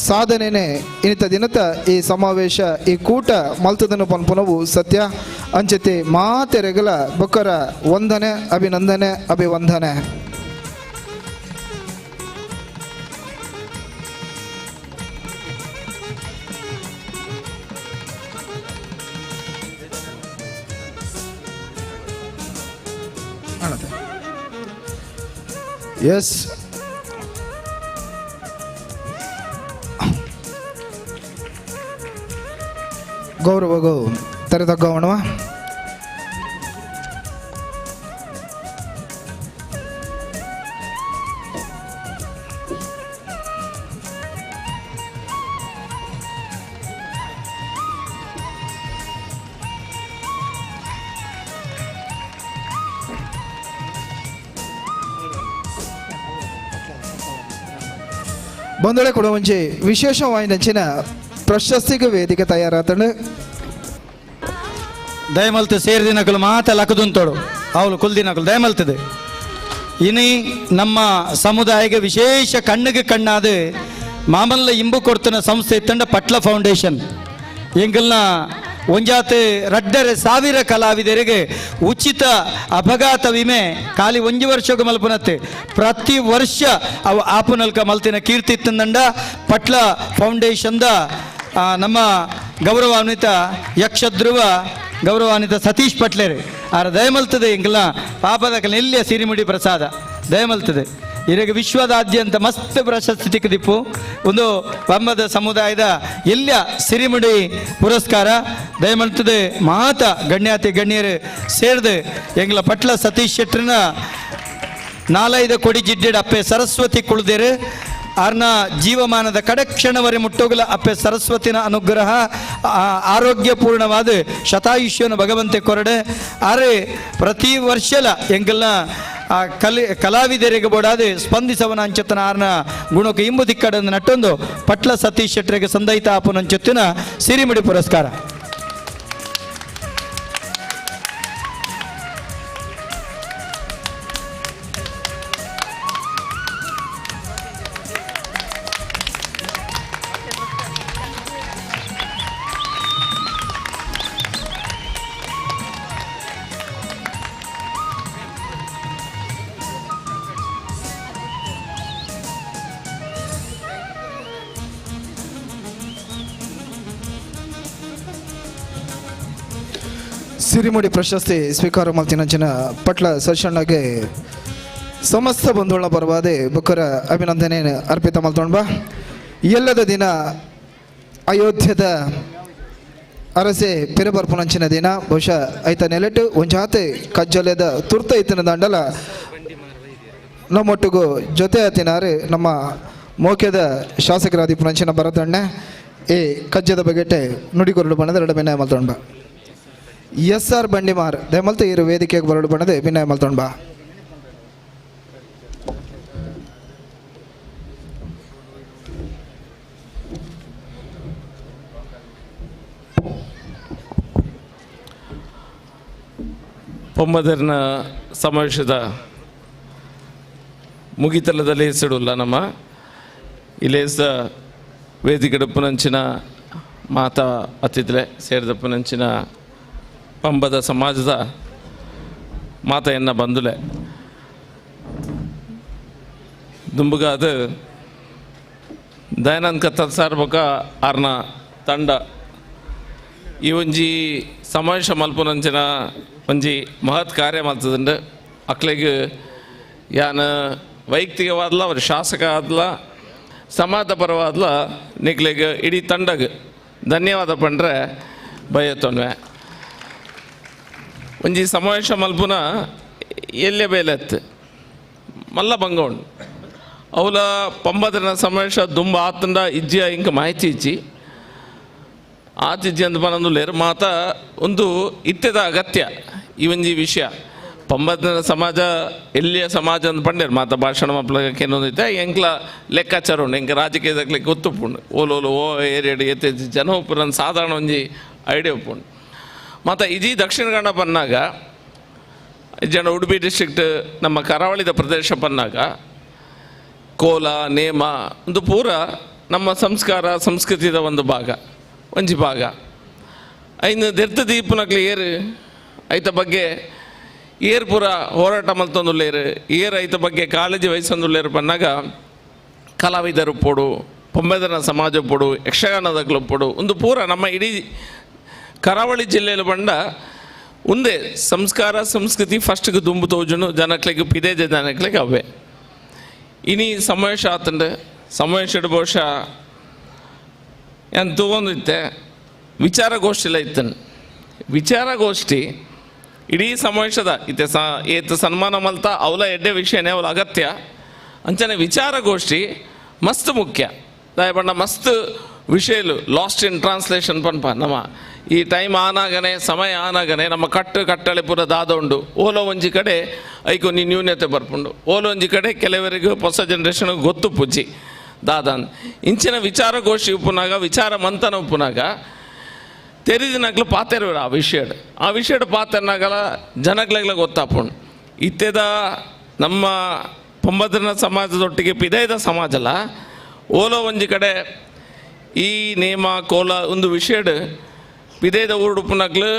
Speaker 2: ಸಾಧನೆನೇ ಇನ್ನಿತ ದಿನತ ಈ ಸಮಾವೇಶ ಈ ಕೂಟ ಮಲ್ತದನು ಪನ್ಪುನವು ಸತ್ಯ. ಅಂಚತೆ ಮಾತೆರೆಗಲ ಬೊಕ್ಕರ ವಂದನೆ ಅಭಿನಂದನೆ ಅಭಿವಂದನೆ. ಎಸ್ ಗೌರವಗೂ ತೆರೆದಗ್ಗವಣವ. ಬಂದೊಳೆ ಕೂಡ ಒಂಜಿ ವಿಶೇಷವಾಯಿನಂಚಿನ ಪ್ರಶಸ್ತಿಗೆ ವೇದಿಕೆ ತಯಾರಾತಂಡು.
Speaker 6: ದಯಮಲ್ತು ಸೇರಿದಿನಕಲು ಮಾತ ಲಕದುಂತೋಡು ಅವಳು ಕುಲ್ದಿನಕಲು ದಯಮಲ್ತದೆ. ಇನಿ ನಮ್ಮ ಸಮುದಾಯಕ್ಕೆ ವಿಶೇಷ ಕಣ್ಣಿಗೆ ಕಣ್ಣಾದ ಮಾಮಲ್ಲ ಇಂಬು ಕೊಡ್ತನ ಸಂಸ್ಥೆ ಇತ್ತಂಡ ಪಟ್ಲ ಫೌಂಡೇಶನ್. ಎಂಗಲ್ನ ಒಂಜಾತ್ 2,500 ಕಲಾವಿದರಿಗೆ ಉಚಿತ ಅಪಘಾತ ವಿಮೆ ಖಾಲಿ ಒಂಜಿ ವರ್ಷಕ್ಕೆ ಮಲ್ಪನತ್ತೆ. ಪ್ರತಿ ವರ್ಷ ಅವು ಆಪುನಲ್ಕ ಮಲ್ತಿನ ಕೀರ್ತಿ ಇತ್ತಂದಂಡ ಪಟ್ಲ ಫೌಂಡೇಶನ್ದ ನಮ್ಮ ಗೌರವಾನ್ವಿತ ಯಕ್ಷಧ್ರುವ ಗೌರವಾನ್ವಿತ ಸತೀಶ್ ಪಟ್ಲೇರು ಆರ ದಯಮಲ್ತದೆ. ಎಂಗಲ್ನ ಪಾಪದ ನೆಲ್ಲಿಯ ಸಿರಿಮುಡಿ ಪ್ರಸಾದ ದಯಮಲ್ತದೆ. ಇರಗ ವಿಶ್ವದಾದ್ಯಂತ ಮಸ್ತ್ ಪ್ರಶಸ್ತಿ ತಿಕ್ಕದಿಪ್ಪು ಒಂದು ಪಂಬದ ಸಮುದಾಯದ ಎಲ್ಲ ಸಿರಿಮುಡಿ ಪುರಸ್ಕಾರ ದಯಮಲ್ತದೆ. ಮಾತ ಗಣ್ಯಾತಿ ಗಣ್ಯರು ಸೇರಿದು ಎಂಗ್ಲ ಪಟ್ಲ ಸತೀಶ್ ಶೆಟ್ಟರ್ನ ನಾಲೈದ ಕೊಡಿ ಜಿಡ್ಡೆಡ್ ಅಪ್ಪೆ ಸರಸ್ವತಿ ಕುಳ್ದೇರು ಆರ್ನ ಜೀವಮಾನದ ಕಡಕ್ಷಣವರೆ ಮುಟ್ಟೋಗಲ ಅಪ್ಪೆ ಸರಸ್ವತಿನ ಅನುಗ್ರಹ ಆರೋಗ್ಯಪೂರ್ಣವಾದ ಶತಾಯುಷ್ಯನ ಭಗವಂತೆ ಕೊರಡೆ ಆರೆ ಪ್ರತಿ ವರ್ಷಲ ಎಂಗಲ್ನ ಆ ಕಲಾವಿದರಿಗೆ ಬೋಡಾದ ಸ್ಪಂದಿಸವನ ಅಂಚತನ ಆರ್ನ ಗುಣಕ್ಕೆ ಇಂಬು ದಿಕ್ಕಡನ್ನು ನಟ್ಟೊಂದು ಪಟ್ಲ ಸತೀಶ್ ಶೆಟ್ಟರಿಗೆ ಸಂದೈತ ಆಪುನಂಚೊತ್ತಿನ ಸಿರಿಮಿಡಿ ಪುರಸ್ಕಾರ.
Speaker 2: ಸಿರಿಮುಡಿ ಪ್ರಶಸ್ತಿ ಸ್ವೀಕಾರ ಮಲ್ತಿನಂಚಿನ ಪಟ್ಲ ಸಶಣ್ಣಗೆ ಸಮಸ್ತ ಬಂಧುಗಳ ಪರವಾದೆ ಬುಕ್ಕರ ಅಭಿನಂದನೆ ಅರ್ಪಿತ ಮಲ್ತೊಂಡ್ಬ. ಎಲ್ಲದ ದಿನ ಅಯೋಧ್ಯದ ಅರಸೆ ಪಿರಬರ್ಪುನಂಚಿನ ದಿನ ಬಹುಶಃ ಐತ ನೆಲೆಟು ಒಂಜಾತೆ ಕಜ್ಜಲೆದ ತುರ್ತ ಇತ್ತಿನ ದಂಡಲ ನಮ್ಮೊಟ್ಟಿಗೂ ಜೊತೆ ಆತಿನಾರು ನಮ್ಮ ಮೋಕ್ಯದ ಶಾಸಕರಾದಿ ಪುನಂಚಿನ ಭರತಣ್ಣೆ ಏ ಕಜ್ಜದ ಬಗೆಟೆ ನುಡಿಗೊರಡು ಬಣ್ಣದ ಎರಡು ಬೆನ್ನ ಮಲ್ತೊಂಡ್ಬ. ಎಸ್ ಆರ್ ಬಂಡಿಮಾರ್ ದಯಮಲ್ತ ಇರು ವೇದಿಕೆಗೆ ಬರಡು ಬಣ್ಣದೆ ವಿನಯ ಮಲ್ತೊಂಡ್ಬ.
Speaker 11: ಪೊಮ್ಮದರ್ನ ಸಮಾವೇಶದ ಮುಗಿತಲದಲ್ಲಿ ಹೆಸರುಲ್ಲ ನಮ್ಮ ಇಲೇಸ ವೇದಿಕೆ ಪುನಂಚಿನ ಮಾತಾ ಅತಿಥಿಲೆ ಸೇರಿದ ಪುನಂಚಿನ ಪಂಬದ ಸಮಾಜದ ಮಾತೆಯನ್ನು ಬಂದುಲೆ ದುಂಬುಗಾದ ದಯಾನಂದ ಕತ್ತಲ್ ಸಾರ್ ಬೊಕ ಆರ್ನ ತಂಡ ಈ ಒಂಜಿ ಸಮಾವೇಶ ಮಲ್ಪುನಂಚಿನ ಒಂಜಿ ಮಹತ್ ಕಾರ್ಯ ಮಲ್ತದಂಡು ಅಕ್ಲೆಗ್ ಯಾನ ವೈಯಕ್ತಿಕವಾದಲ ಅವ್ರ ಶಾಸಕ ಆದ್ಲ ಸಮಾಜ ಪರವಾದ್ಲ ನಿಕ್ಲೆಗ್ ಇಡೀ ತಂಡಗ್ ಧನ್ಯವಾದ ಪಂಡ್ರೆ ಬಯತೊನ್ವೆ. ಒಂಜಿ ಸಮಾವೇಶ ಮಲ್ಪುನ ಎಲ್ಲೆ ಬೇಲೆತ್ತು ಮಲ್ಲ ಬಂಗೋಂಡು ಅವಲ ಪಂಬದನ ಸಮಾವೇಶ ದುಂಬ ಆತಂಡ ಇಜ್ಜಿಯ ಇಂಕ ಮಾಹಿತಿ ಇಜ್ಜಿ ಆತಿಜ್ಜಿ ಅಂತ ಪನಂದುಲ್ಲೇರು ಮಾತ ಒಂದು ಇತ್ತೆದ ಅಗತ್ಯ ಈ ಒಂಜಿ ವಿಷಯ ಪಂಬದನ ಸಮಾಜ ಎಲ್ಲಿಯ ಸಮಾಜ ಅಂತ ಪಂಡೇರು ಮಾತ ಭಾಷಣ ಮಪ್ಲಕ್ಕೆ ಏನೊಂದೈತೆ ಎಂಕ್ಲ ಲೆಕ್ಕಾಚಾರ ಉಂಡು ಎಂಕ ರಾಜಕೀಯದಕ್ಲೆ ಗೊತ್ತುಪ್ಪುಂಡು ಓಲೋಲು ಓ ಏರಿಯಡ್ ಎತ್ತೆ ಜನ ಉಪ್ಪು ಸಾಧಾರಣ ಒಂಜಿ ಐಡಿಯಾ ಉಪ್ಪುಂಡು. ಮತ್ತು ಇದೀ ದಕ್ಷಿಣ ಕನ್ನಡ ಪನ್ನಾಗ ಜನ ಉಡುಪಿ ಡಿಸ್ಟ್ರಿಕ್ಟ್ ನಮ್ಮ ಕರಾವಳಿದ ಪ್ರದೇಶ ಪನ್ನಾಗ ಕೋಲ ನೇಮ ಒಂದು ಪೂರ ನಮ್ಮ ಸಂಸ್ಕಾರ ಸಂಸ್ಕೃತಿದ ಒಂದು ಭಾಗ ಒಂಜಿ ಭಾಗ. ಐನು ದೆರ್ತ ದೀಪನಕ್ಲೆ ಏರು ಐತ ಬಗ್ಗೆ ಏರ್ ಪೂರ ಹೋರಾಟ ಮಲ್ತೊಂದುಲ್ಲೇರು ಏರ್ ಐತ ಬಗ್ಗೆ ಕಾಳಜಿ ವಹಿಸೊಂದುಲ್ಲೇರು ಪನ್ನಾಗ ಕಲಾವಿದರು ಪೋಡು ಪೊಂಬೆದನ ಸಮಾಜ ಪೋಡು ಯಕ್ಷಗಾನದಕ್ಲು ಪೋಡು ಒಂದು ಪೂರ ನಮ್ಮ ಇಡೀ ಕರಾವಳಿ ಜಿಲ್ಲೆಯಲ್ಲಿ ಬಂಡ ಒಂದೇ ಸಂಸ್ಕಾರ ಸಂಸ್ಕೃತಿ ಫಸ್ಟ್ಗೆ ದುಂಬು ತೋಜುನು ಜನಕ್ಲೆಗ್ ಪಿದೇಜ ಜನಕ್ಲೆಗ್ ಅವೇ. ಇನಿ ಸಮಾವೇಶ ಆತಂಡು ಸಮಾವೇಶ ಬಹುಶಃ ಏನು ತಗೊಂಡಿತ್ತೆ ವಿಚಾರಗೋಷ್ಠಿಲ ಇತ್ತನು ವಿಚಾರಗೋಷ್ಠಿ ಇಡೀ ಸಮಾವೇಶದ ಇತ್ತೆ ಸ ಏತ ಸನ್ಮಾನ ಮಲ್ತ ಅವಲ ಎಡ್ಡೆ ವಿಷಯನೇ ಅವಲ ಅಗತ್ಯ ಅಂಚನೆ ವಿಚಾರಗೋಷ್ಠಿ ಮಸ್ತ್ ಮುಖ್ಯ ದಯಪಂಡ ಮಸ್ತ್ ವಿಷಯಲು last in translation ಪನ್ಪ ನಮ್ಮ ಈ ಟೈಮ್ ಆನಾಗನೆ ಸಮಯ ಆನಾಗನೆ ನಮ್ಮ ಕಟ್ಟು ಕಟ್ಟಳೆ ಪೂರ ದಾದ ಉಂಡು ಓಲೋ ಒಂಜಿ ಕಡೆ ಐಕು ನೀ ನ್ಯೂನ್ಯತೆ ಬರ್ಪುಂಡು ಓಲೋ ಒಂಜಿ ಕಡೆ ಕೆಲವರಿಗೆ ಹೊಸ ಜನ್ರೇಷನ್ ಗೊತ್ತು ಪೂಜಿ ದಾದಾನ್ ಇಂಚಿನ ವಿಚಾರಗೋಷ್ಠಿ ಉಪ್ಪುನಾಗ ವಿಚಾರ ಮಂಥನ ಉಪ್ಪುನಾಗ ತೆರಿದಿನಕ್ಲು ಪಾತೆರುವರು ಆ ವಿಷಯಡ್ ಆ ವಿಷಯಡ್ ಪಾತೆರ್ನಾಗಲ ಜನಕ್ಲೆಗ್ಲ ಗೊತ್ತಾಪುಂಡು ಇತ್ತೆದ ನಮ್ಮ ಪೊಂಬದ್ರನ ಸಮಾಜದೊಟ್ಟಿಗೆ ಪಿದೈದ ಸಮಾಜಲ ಓಲೋ ಒಂಜಿ ಕಡೆ ಈ ನೇಮ ಕೋಲ ಒಂದು ವಿಷಯಡ್ ಪಿದೈದ ಊರುಡು ಉಪ್ಪುನಕ್ಲು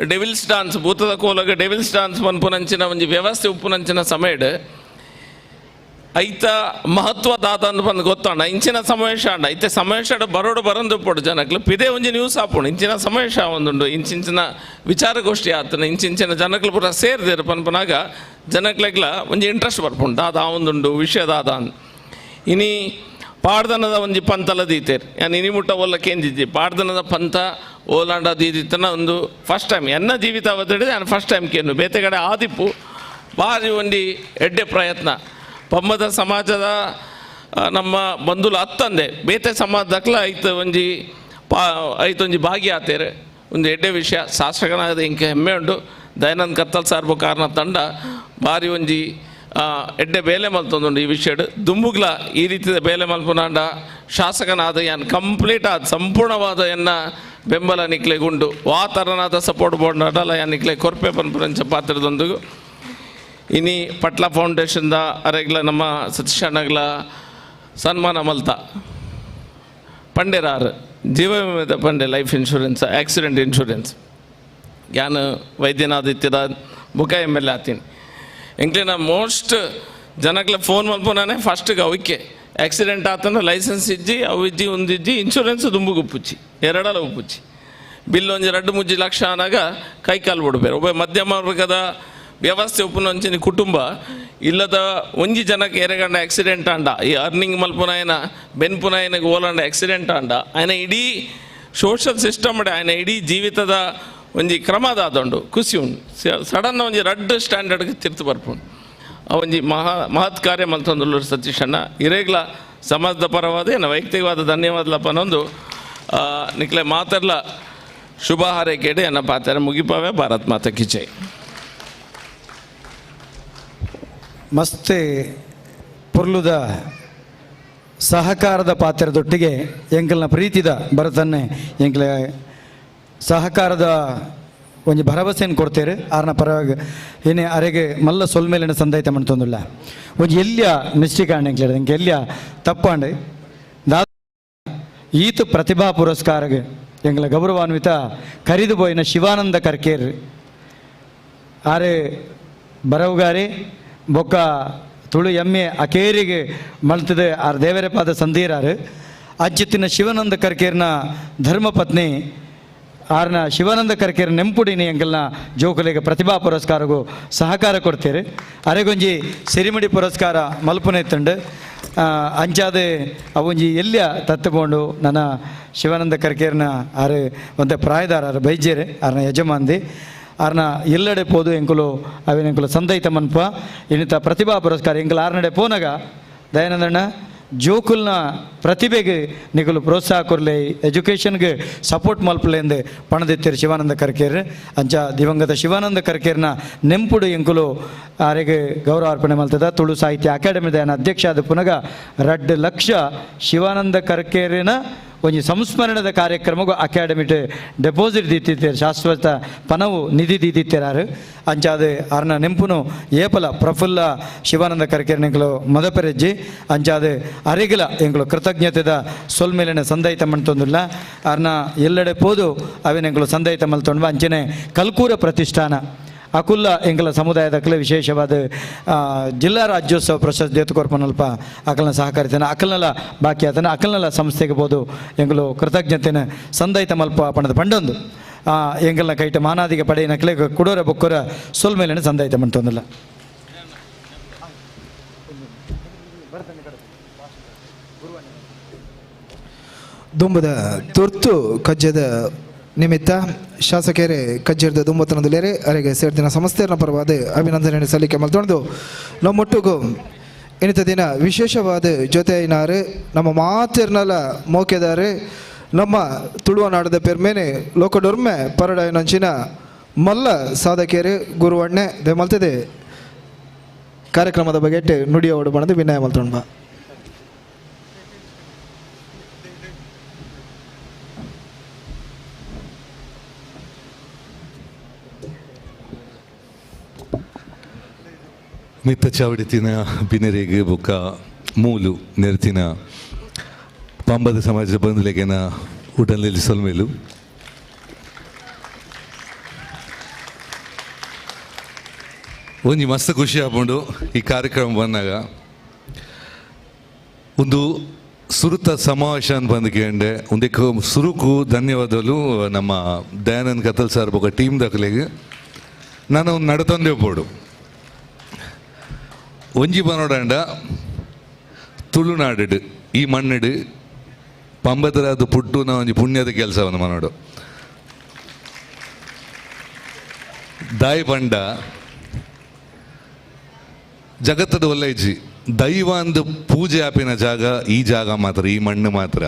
Speaker 11: ಡೆವಿಲ್ಸ್ ಡಾನ್ಸ್ ಭೂತದ ಕೋಲಗ ಡೆವಿಲ್ಸ್ ಡಾನ್ಸ್ ಪನ್ಪುನಂಚಿನ ಒಂಜಿ ವ್ಯವಸ್ಥೆ ಉಪ್ಪುನಂಚಿನ ಸಮಯಡ್ ಐತ ಮಹತ್ವ ದಾದ ಅಂದ್ ಬಂದು ಗೊತ್ತಣ್ಣ ಇಂಚಿನ ಸಮಾವೇಶ ಅಣ್ಣ ಐತೆ ಸಮಾವೇಶ ಬರೋಡು ಬರಂದು ಪೋಡು ಜನಕ್ಲು ಪಿದೆ ಒಂಜಿ ನ್ಯೂಸ್ ಆಪುಂಡು ಇಂಚಿನ ಸಮಾವೇಶ ಒಂದುಂಡು ಇಂಚಿಂಚಿನ ವಿಚಾರಗೋಷ್ಠಿ ಆತನ ಇಂಚಿಂಚಿನ ಜನಕ್ಲು ಪೂರ ಸೇರ್ದೇರು ಪನ್ಪನಾಗ ಜನಕ್ಲೆಗ್ಲ ಒಂಜಿ ಇಂಟ್ರೆಸ್ಟ್ ಬರ್ಪುಂಡು ದಾದ ಒಂದುಂಡು ವಿಷಯ ದಾದ ಅಂದ್. ಇನಿ ಪಾಡ್ದನದ ಒಂಜಿ ಪಂತಲ ದೀತೇರು ಯಾನ್ ಇನಿ ಮುಟ್ಟ ಒಲ್ಲ ಕೇಂದಿದ್ದಿ ಪಾಡ್ದನದ ಪಂತ ಓಲಾಂಡ ದೀದಿತ್ತನ ಒಂದು ಫಸ್ಟ್ ಟೈಮ್ ಎನ್ನ ಜೀವಿತ ಅವಧಿಡ್ ನಾನು ಫಸ್ಟ್ ಟೈಮ್ ಕೇನು ಬೇತೆ ಕಡೆ ಆದಿಪ್ಪು ಭಾರಿ ಒಂಜಿ ಎಡ್ಡೆ ಪ್ರಯತ್ನ. ಪಂಬದ ಸಮಾಜದ ನಮ್ಮ ಬಂಧುಲು ಅತ್ತಂದೆ ಬೇತೆ ಸಮಾಜದಕ್ಲ ಐತ ಒಂಜಿ ಐತೊಂಜಿ ಭಾಗ್ಯ ಆತೇರು ಒಂದು ಎಡ್ಡೆ ವಿಷಯ. ಶಾಸಕನಾಗದ ಇಂಕೆ ಹೆಮ್ಮೆ ಉಂಟು. ದಯಾನಂದ್ ಕತ್ತಲ್ ಸಾರ್ಬು ಕಾರಣ ತಂಡ ಭಾರಿ ಒಂಜಿ ಎಡ್ಡೆ ಬೇಲೆ ಮಲ್ತೊಂದುಂಡು ಈ ವಿಷಯಡ್. ದುಂಬುಗ್ಲ ಈ ರೀತಿಯ ಬೇಲೆ ಮಲ್ಪುನಾಂಡ ಶಾಸಕನಾದ ಯಾನ್ ಕಂಪ್ಲೀಟ್ ಆದ ಸಂಪೂರ್ಣವಾದ ಎನ್ನ ಬೆಂಬಲ ನಿಕ್ಲೆಗುಂಡು. ವಾ ತರನಾದ ಸಪೋರ್ಟ್ ಬೋರ್ಡ್ ಯಾನ್ ನಿಕ್ಲೆ ಕೊರ್ಪೆ ಪನ್ಪುನಂಚ ಪಾತ್ರದೊಂದಿಗೆ. ಇನಿ ಪಟ್ಲ ಫೌಂಡೇಶನ್ದ ಅರೆಗ್ಲ ನಮ್ಮ ಸತೀಶಣ್ಣಗ್ಲ ಸನ್ಮಾನ ಮಲ್ತ ಪಂಡೆರಾರು ಜೀವ ವಿಮೆದ ಪಂಡೆ ಲೈಫ್ ಇನ್ಶೂರೆನ್ಸ್ ಆಕ್ಸಿಡೆಂಟ್ ಇನ್ಶೂರೆನ್ಸ್ ಯಾನ್ ವೈದ್ಯನಾದಿತ್ಯದ ಬುಕ ಎಮ್ ಎಲ್ ಎ ಆತೀನಿ. ಎಂಕ್ಲಿನ ಮೋಸ್ಟ್ ಜನಕ್ಲೆ ಫೋನ್ ಮಲ್ಪುನಾನೆ ಫಸ್ಟ್ಗೆ ಅವಕ್ಕೆ ಆಕ್ಸಿಡೆಂಟ್ ಆತಂದ್ರೆ ಲೈಸೆನ್ಸ್ ಇಜ್ಜಿ ಅವು ಇಜ್ಜಿ ಒಂದಿಜ್ಜಿ ಇನ್ಶೂರೆನ್ಸ್ ದುಂಬುಗೆ ಉಪ್ಪುಚ್ಚಿ ಎರಡಲ್ಲ ಉಪ್ಪುಚ್ಚಿ ಬಿಲ್ ಒಂಜಿ 2-3 ಲಕ್ಷ ಆನಾಗ ಕೈ ಕಾಲು ಬಿಡ್ಬೇರು. ಒಬ್ಬ ಮಧ್ಯಮ ವರ್ಗದ ವ್ಯವಸ್ಥೆ ಉಪ್ಪುನಂಚಿನ ಕುಟುಂಬ ಇಲ್ಲದ ಒಂಜಿ ಜನಕ್ಕೆ ಎರಗಂಡ ಆಕ್ಸಿಡೆಂಟ್ ಆಂಡ ಈ ಅರ್ನಿಂಗ್ ಮಲ್ಪುನಾಯನ ಬೆನ್ಪುನಾಯನಿಗೆ ಓಲಂಡ ಆಕ್ಸಿಡೆಂಟ್ ಆಂಡ ಆಯನ ಇಡೀ ಸೋಷಲ್ ಸಿಸ್ಟಮ್ ಆಯನ ಇಡೀ ಜೀವಿತದ ಒಂಜಿ ಕ್ರಮದಾದುಂಡು ಖುಷಿ ಉಂಡು. ಸಡನ್ ಒಂಜಿ ರಡ್ಡು ಸ್ಟ್ಯಾಂಡರ್ಡ್ಗೆ ತಿರ್ತು ಬರ್ಪುಂಡು. ಆ ಒಂಜಿ ಮಹತ್ ಕಾರ್ಯ ಮಲ್ತೊಂದುಲ್ಲೂರು ಸತೀಶಣ್ಣ ಇರೇಗ್ಲ ಸಮಾಜದ ಪರವಾದ ಏನ ವೈಯಕ್ತಿಕವಾದ ಧನ್ಯವಾದಲಪ್ಪನೊಂದು ನಿಕ್ಲೆ ಮಾತಾಡ್ಲ ಶುಭ ಹಾರೈಕೆಡೆ ಎನ್ನ ಪಾತ್ರ ಮುಗಿಪಾವೆ. ಭಾರತ್ ಮಾತಾ ಕಿ ಜೈ.
Speaker 6: ಮಸ್ತ್ ಪೊರ್ಲುದ ಸಹಕಾರದ ಪಾತ್ರದೊಟ್ಟಿಗೆ ಎಂಕಲ್ನ ಪ್ರೀತಿದ ಭರತನ್ನೇ ಎಂಕ್ಲ ಸಹಕಾರದ ಒಂಜಿ ಭರವಸೆಯನ್ನು ಕೊಡ್ತೇವೆ. ಆರ್ನ ಪರವಾಗಿ ಏನೇ ಅರೆಗೆ ಮಲ್ಲ ಸೊಲ್ಮೇಲಿನ ಸಂದೈತ ಮಂತೊಂದುಲ್ಲ ಒಂಜಿ ಎಲ್ಲಿಯ ಮಿಸ್ಟೇಕ್ ಆಂಡ್ ಎಂಕ್ಲೆ ಎಂಕ್ ಎಲ್ಲಿಯ ತಪ್ಪಾಂಡೆ ದಾ ಈತ ಪ್ರತಿಭಾ ಪುರಸ್ಕಾರಗೆ ಎಂಗ್ಲ ಗೌರವಾನ್ವಿತ ಕರಿದು ಪೋಯಿನ ಶಿವಾನಂದ ಕರ್ಕೇರ್ ಆರೆ ಬರವುಗಾರಿ ಬೊಕ್ಕ ತುಳು ಎಮ್ಮೆ ಅಕೇರಿಗೆ ಮಲ್ತದೆ ಆರ್ ದೇವರ ಪಾದ ಸಂಧೀರಾರು ಅಜ್ಜಿತ್ತಿನ ಶಿವಾನಂದ ಕರ್ಕೇರ್ನ ಧರ್ಮಪತ್ನಿ ಆರ್ನ ಶಿವಾನಂದ ಕರ್ಕೇರ್ ನೆಂಪುಡಿನಿ ಎಂಕಲ್ನ ಜೋಕುಲಿಗೆ ಪ್ರತಿಭಾ ಪುರಸ್ಕಾರಗೂ ಸಹಕಾರ ಕೊಡ್ತೀರಿ. ಅರೆಗೊಂಜಿ ಸಿರಿಮಿಡಿ ಪುರಸ್ಕಾರ ಮಲ್ಪುನೆತ್ತುಂಡು ಅಂಚಾದೆ ಅವೊಂಜಿ ಎಲ್ಲಿಯ ತತ್ತುಕೊಂಡು ನನ್ನ ಶಿವಾನಂದ ಕರ್ಕೇರ್ನ ಆರು ಒಂತೆ ಪ್ರಾಯದಾರ ಆರು ಬೈಜೇರು ಆರ್ನ ಯಜಮಾನ್ದಿ ಆರ್ನ ಎಲ್ಲೆಡೆ ಪೋದು ಎಂಕುಲು ಅವಿನ ಎಂಕುಲು ಸಂದೈತ ಮನ್ಪ ಇನ್ನಿತ ಪ್ರತಿಭಾ ಪುರಸ್ಕಾರ ಎಂಕುಲು ಆರ್ನಡೆ ಪೋನಗ ದಯಾನಂದಣ್ಣ ಜೋಕುಲ್ನ ಪ್ರತಿಭೆಗೆ ನಿಕುಲು ಪ್ರೋತ್ಸಾಹ ಕೊರ್ಲೆ ಎಜುಕೇಷನ್ಗೆ ಸಪೋರ್ಟ್ ಮಲ್ಪಲೆಂದು ಪಣದಿತ್ತೀರು ಶಿವಾನಂದ ಕರ್ಕೇರ್. ಅಂಚ ದಿವಂಗತ ಶಿವಾನಂದ ಕರ್ಕೇರ್ನ ನೆಂಪುಡು ಎಂಕುಲು ಆರೆಗೆ ಗೌರವ ಅರ್ಪಣೆ ಮಲ್ತದ. ತುಳು ಸಾಹಿತ್ಯ ಅಕಾಡೆಮಿದ ಅಧ್ಯಕ್ಷ ಆದ ಪುನಗ 2 ಲಕ್ಷ ಶಿವಾನಂದ ಕರ್ಕೇರಿನ ಒಂಜಿ ಸಂಸ್ಮರಣದ ಕಾರ್ಯಕ್ರಮಗೂ ಅಕಾಡೆಮಿಟ್ ಡೆಪಾಸಿಟ್ ದೀತಿತ್ತೇರು ಶಾಶ್ವತ ಪನವು ನಿಧಿ ದೀತಿತ್ತೇರಾರು. ಅಂಚಾದ ಆರ್ನ ನೆಂಪುನು ಏಪಲ ಪ್ರಫುಲ್ಲ ಶಿವಾನಂದ ಕರ್ಕೇರ್ ಎಂಕುಲು ಮದಪೆರೆಜ್ಜಿ ಅಂಚಾದ ಅರೆಗಿಲ ಎಂಕುಲು ಕೃತಜ್ಞತೆದ ಸೊಲ್ಮೇಲಿನ ಸಂದೈತ ಮಲ್ತೊಂದುಲ್ಲ ಆರ್ನ ಎಲ್ಲೆಡೆ ಪೋದು ಅವಿನ ಎಂಕುಲು ಸಂದೈತ ಮಲ್ತೊಂಡ್ವ. ಅಂಚನೆ ಕಲ್ಕೂರ ಪ್ರತಿಷ್ಠಾನ ಅಕುಲ್ಲ ಎಂಕಲ ಸಮುದಾಯದ ವಿಶೇಷವಾದ ಜಿಲ್ಲಾ ರಾಜ್ಯೋತ್ಸವ ಪ್ರಶಸ್ತಿ ಎತ್ತುಕೊರ್ಪನಲ್ಪ ಅಕಲ್ನ ಸಹಕರಿತೇನೆ ಅಕಲ್ನಲ ಬಾಕಿ ಆತನ ಅಕಲ್ನಲ ಸಂಸ್ಥೆಗೆ ಬೋದು ಎಂಕಲು ಕೃತಜ್ಞತೆನ ಸಂದೈತ ಮಲ್ಪ ಪಣದ ಪಂಡೊಂದು ಎಂಕಲ್ನ ಕೈಟ ಮಾನಾದಿಗೆ ಪಡೆಯಿನ ಕ್ಲೆ ಕುಡೋರ ಬೊಕ್ಕೊರ ಸೊಲ್ಮೇಲಿನ ಸಂದೈತ ಮಂತೊಂದಿಲ್ಲ.
Speaker 2: ದುಂಬದ ತುರ್ತು ಕಜ್ಜದ ನಿಮಿತ್ತ ಶಾಸಕರೇ ಕಜ್ಜೇರದ ದುಂಬತನದಲ್ಲೇರೆ ಅರೆಗೆ ಸೇರ್ದಿನ ಸಂಸ್ಥೆಯ ಪರವಾದ ಅಭಿನಂದನೆ ಸಲ್ಲಿಕೆ ಮಲ್ತೊಂದು ನಮ್ಮೊಟ್ಟಿಗೂ ಇನ್ನಿತ ದಿನ ವಿಶೇಷವಾದ ಜೊತೆಯಿನಾರು ನಮ್ಮ ಮಾತಿರ್ನಲ ಮೋಕೆದಾರೆ ನಮ್ಮ ತುಳುವ ನಾಡದ ಪೆರ್ಮೇನೆ ಲೋಕಡೊರ್ಮೆ ಪರಡಾಯನಂಚಿನ ಮಲ್ಲ ಸಾಧಕೇರು ಗುರುವಣ್ಣೆ ದೇಮಲ್ತದೆ ಕಾರ್ಯಕ್ರಮದ ಬಗ್ಗೆ ನುಡಿಯೋಡು ಬಣದ ವಿನಯ ಮಲ್ತೊಂಬ.
Speaker 12: ಮಿತ್ತ ಚಾವಡಿತಿನ ಬಿನರಿಗೆ ಬೊಕ್ಕ ಮೂಲು ನೆರ್ತಿನ ಪಂಬದ ಸಮಾಜದ ಬಂಧುಲೆಗೆನ ಊಟದಲ್ಲಿ ಸೊಲ್ಮೇಲು ಒಂಜಿ ಮಸ್ತ್ ಖುಷಿ ಆಪುಂಡು ಈ ಕಾರ್ಯಕ್ರಮ ಬಂದಾಗ. ಒಂದು ಸುರುತ ಸಮಾವೇಶ ಅಂತ ಬಂದು ಕೇಂಡೆ ಒಂದಕ್ಕೆ ಸುರುಕು ಧನ್ಯವಾದಗಳು ನಮ್ಮ ದಯಾನಂದ್ ಕತಲ್ ಸರ್ ಬೊಕ್ಕ ಟೀಮ್ ದಾಖಲೆಗೆ. ನಾನು ಒಂದು ನಡತಂದೆ ಪೋಡು ಒಂಜಿ ಬನೋಡಂಡ ತುಳುನಾಡು ಈ ಮಣ್ಣಿಡು ಪಂಬದರಾದ ಪುಟ್ಟುನ ಒಂಜಿ ಪುಣ್ಯದ ಕೆಲಸವನ್ನು ಮನೋಡು. ದಾಯಿ ಪಂಡ ಜಗತ್ತದ ಒಲ್ಲೈಜಿ ದೈವ ಅಂದ್ ಪೂಜೆ ಆಪಿನ ಜಾಗ ಈ ಜಾಗ ಮಾತ್ರ, ಈ ಮಣ್ಣು ಮಾತ್ರ.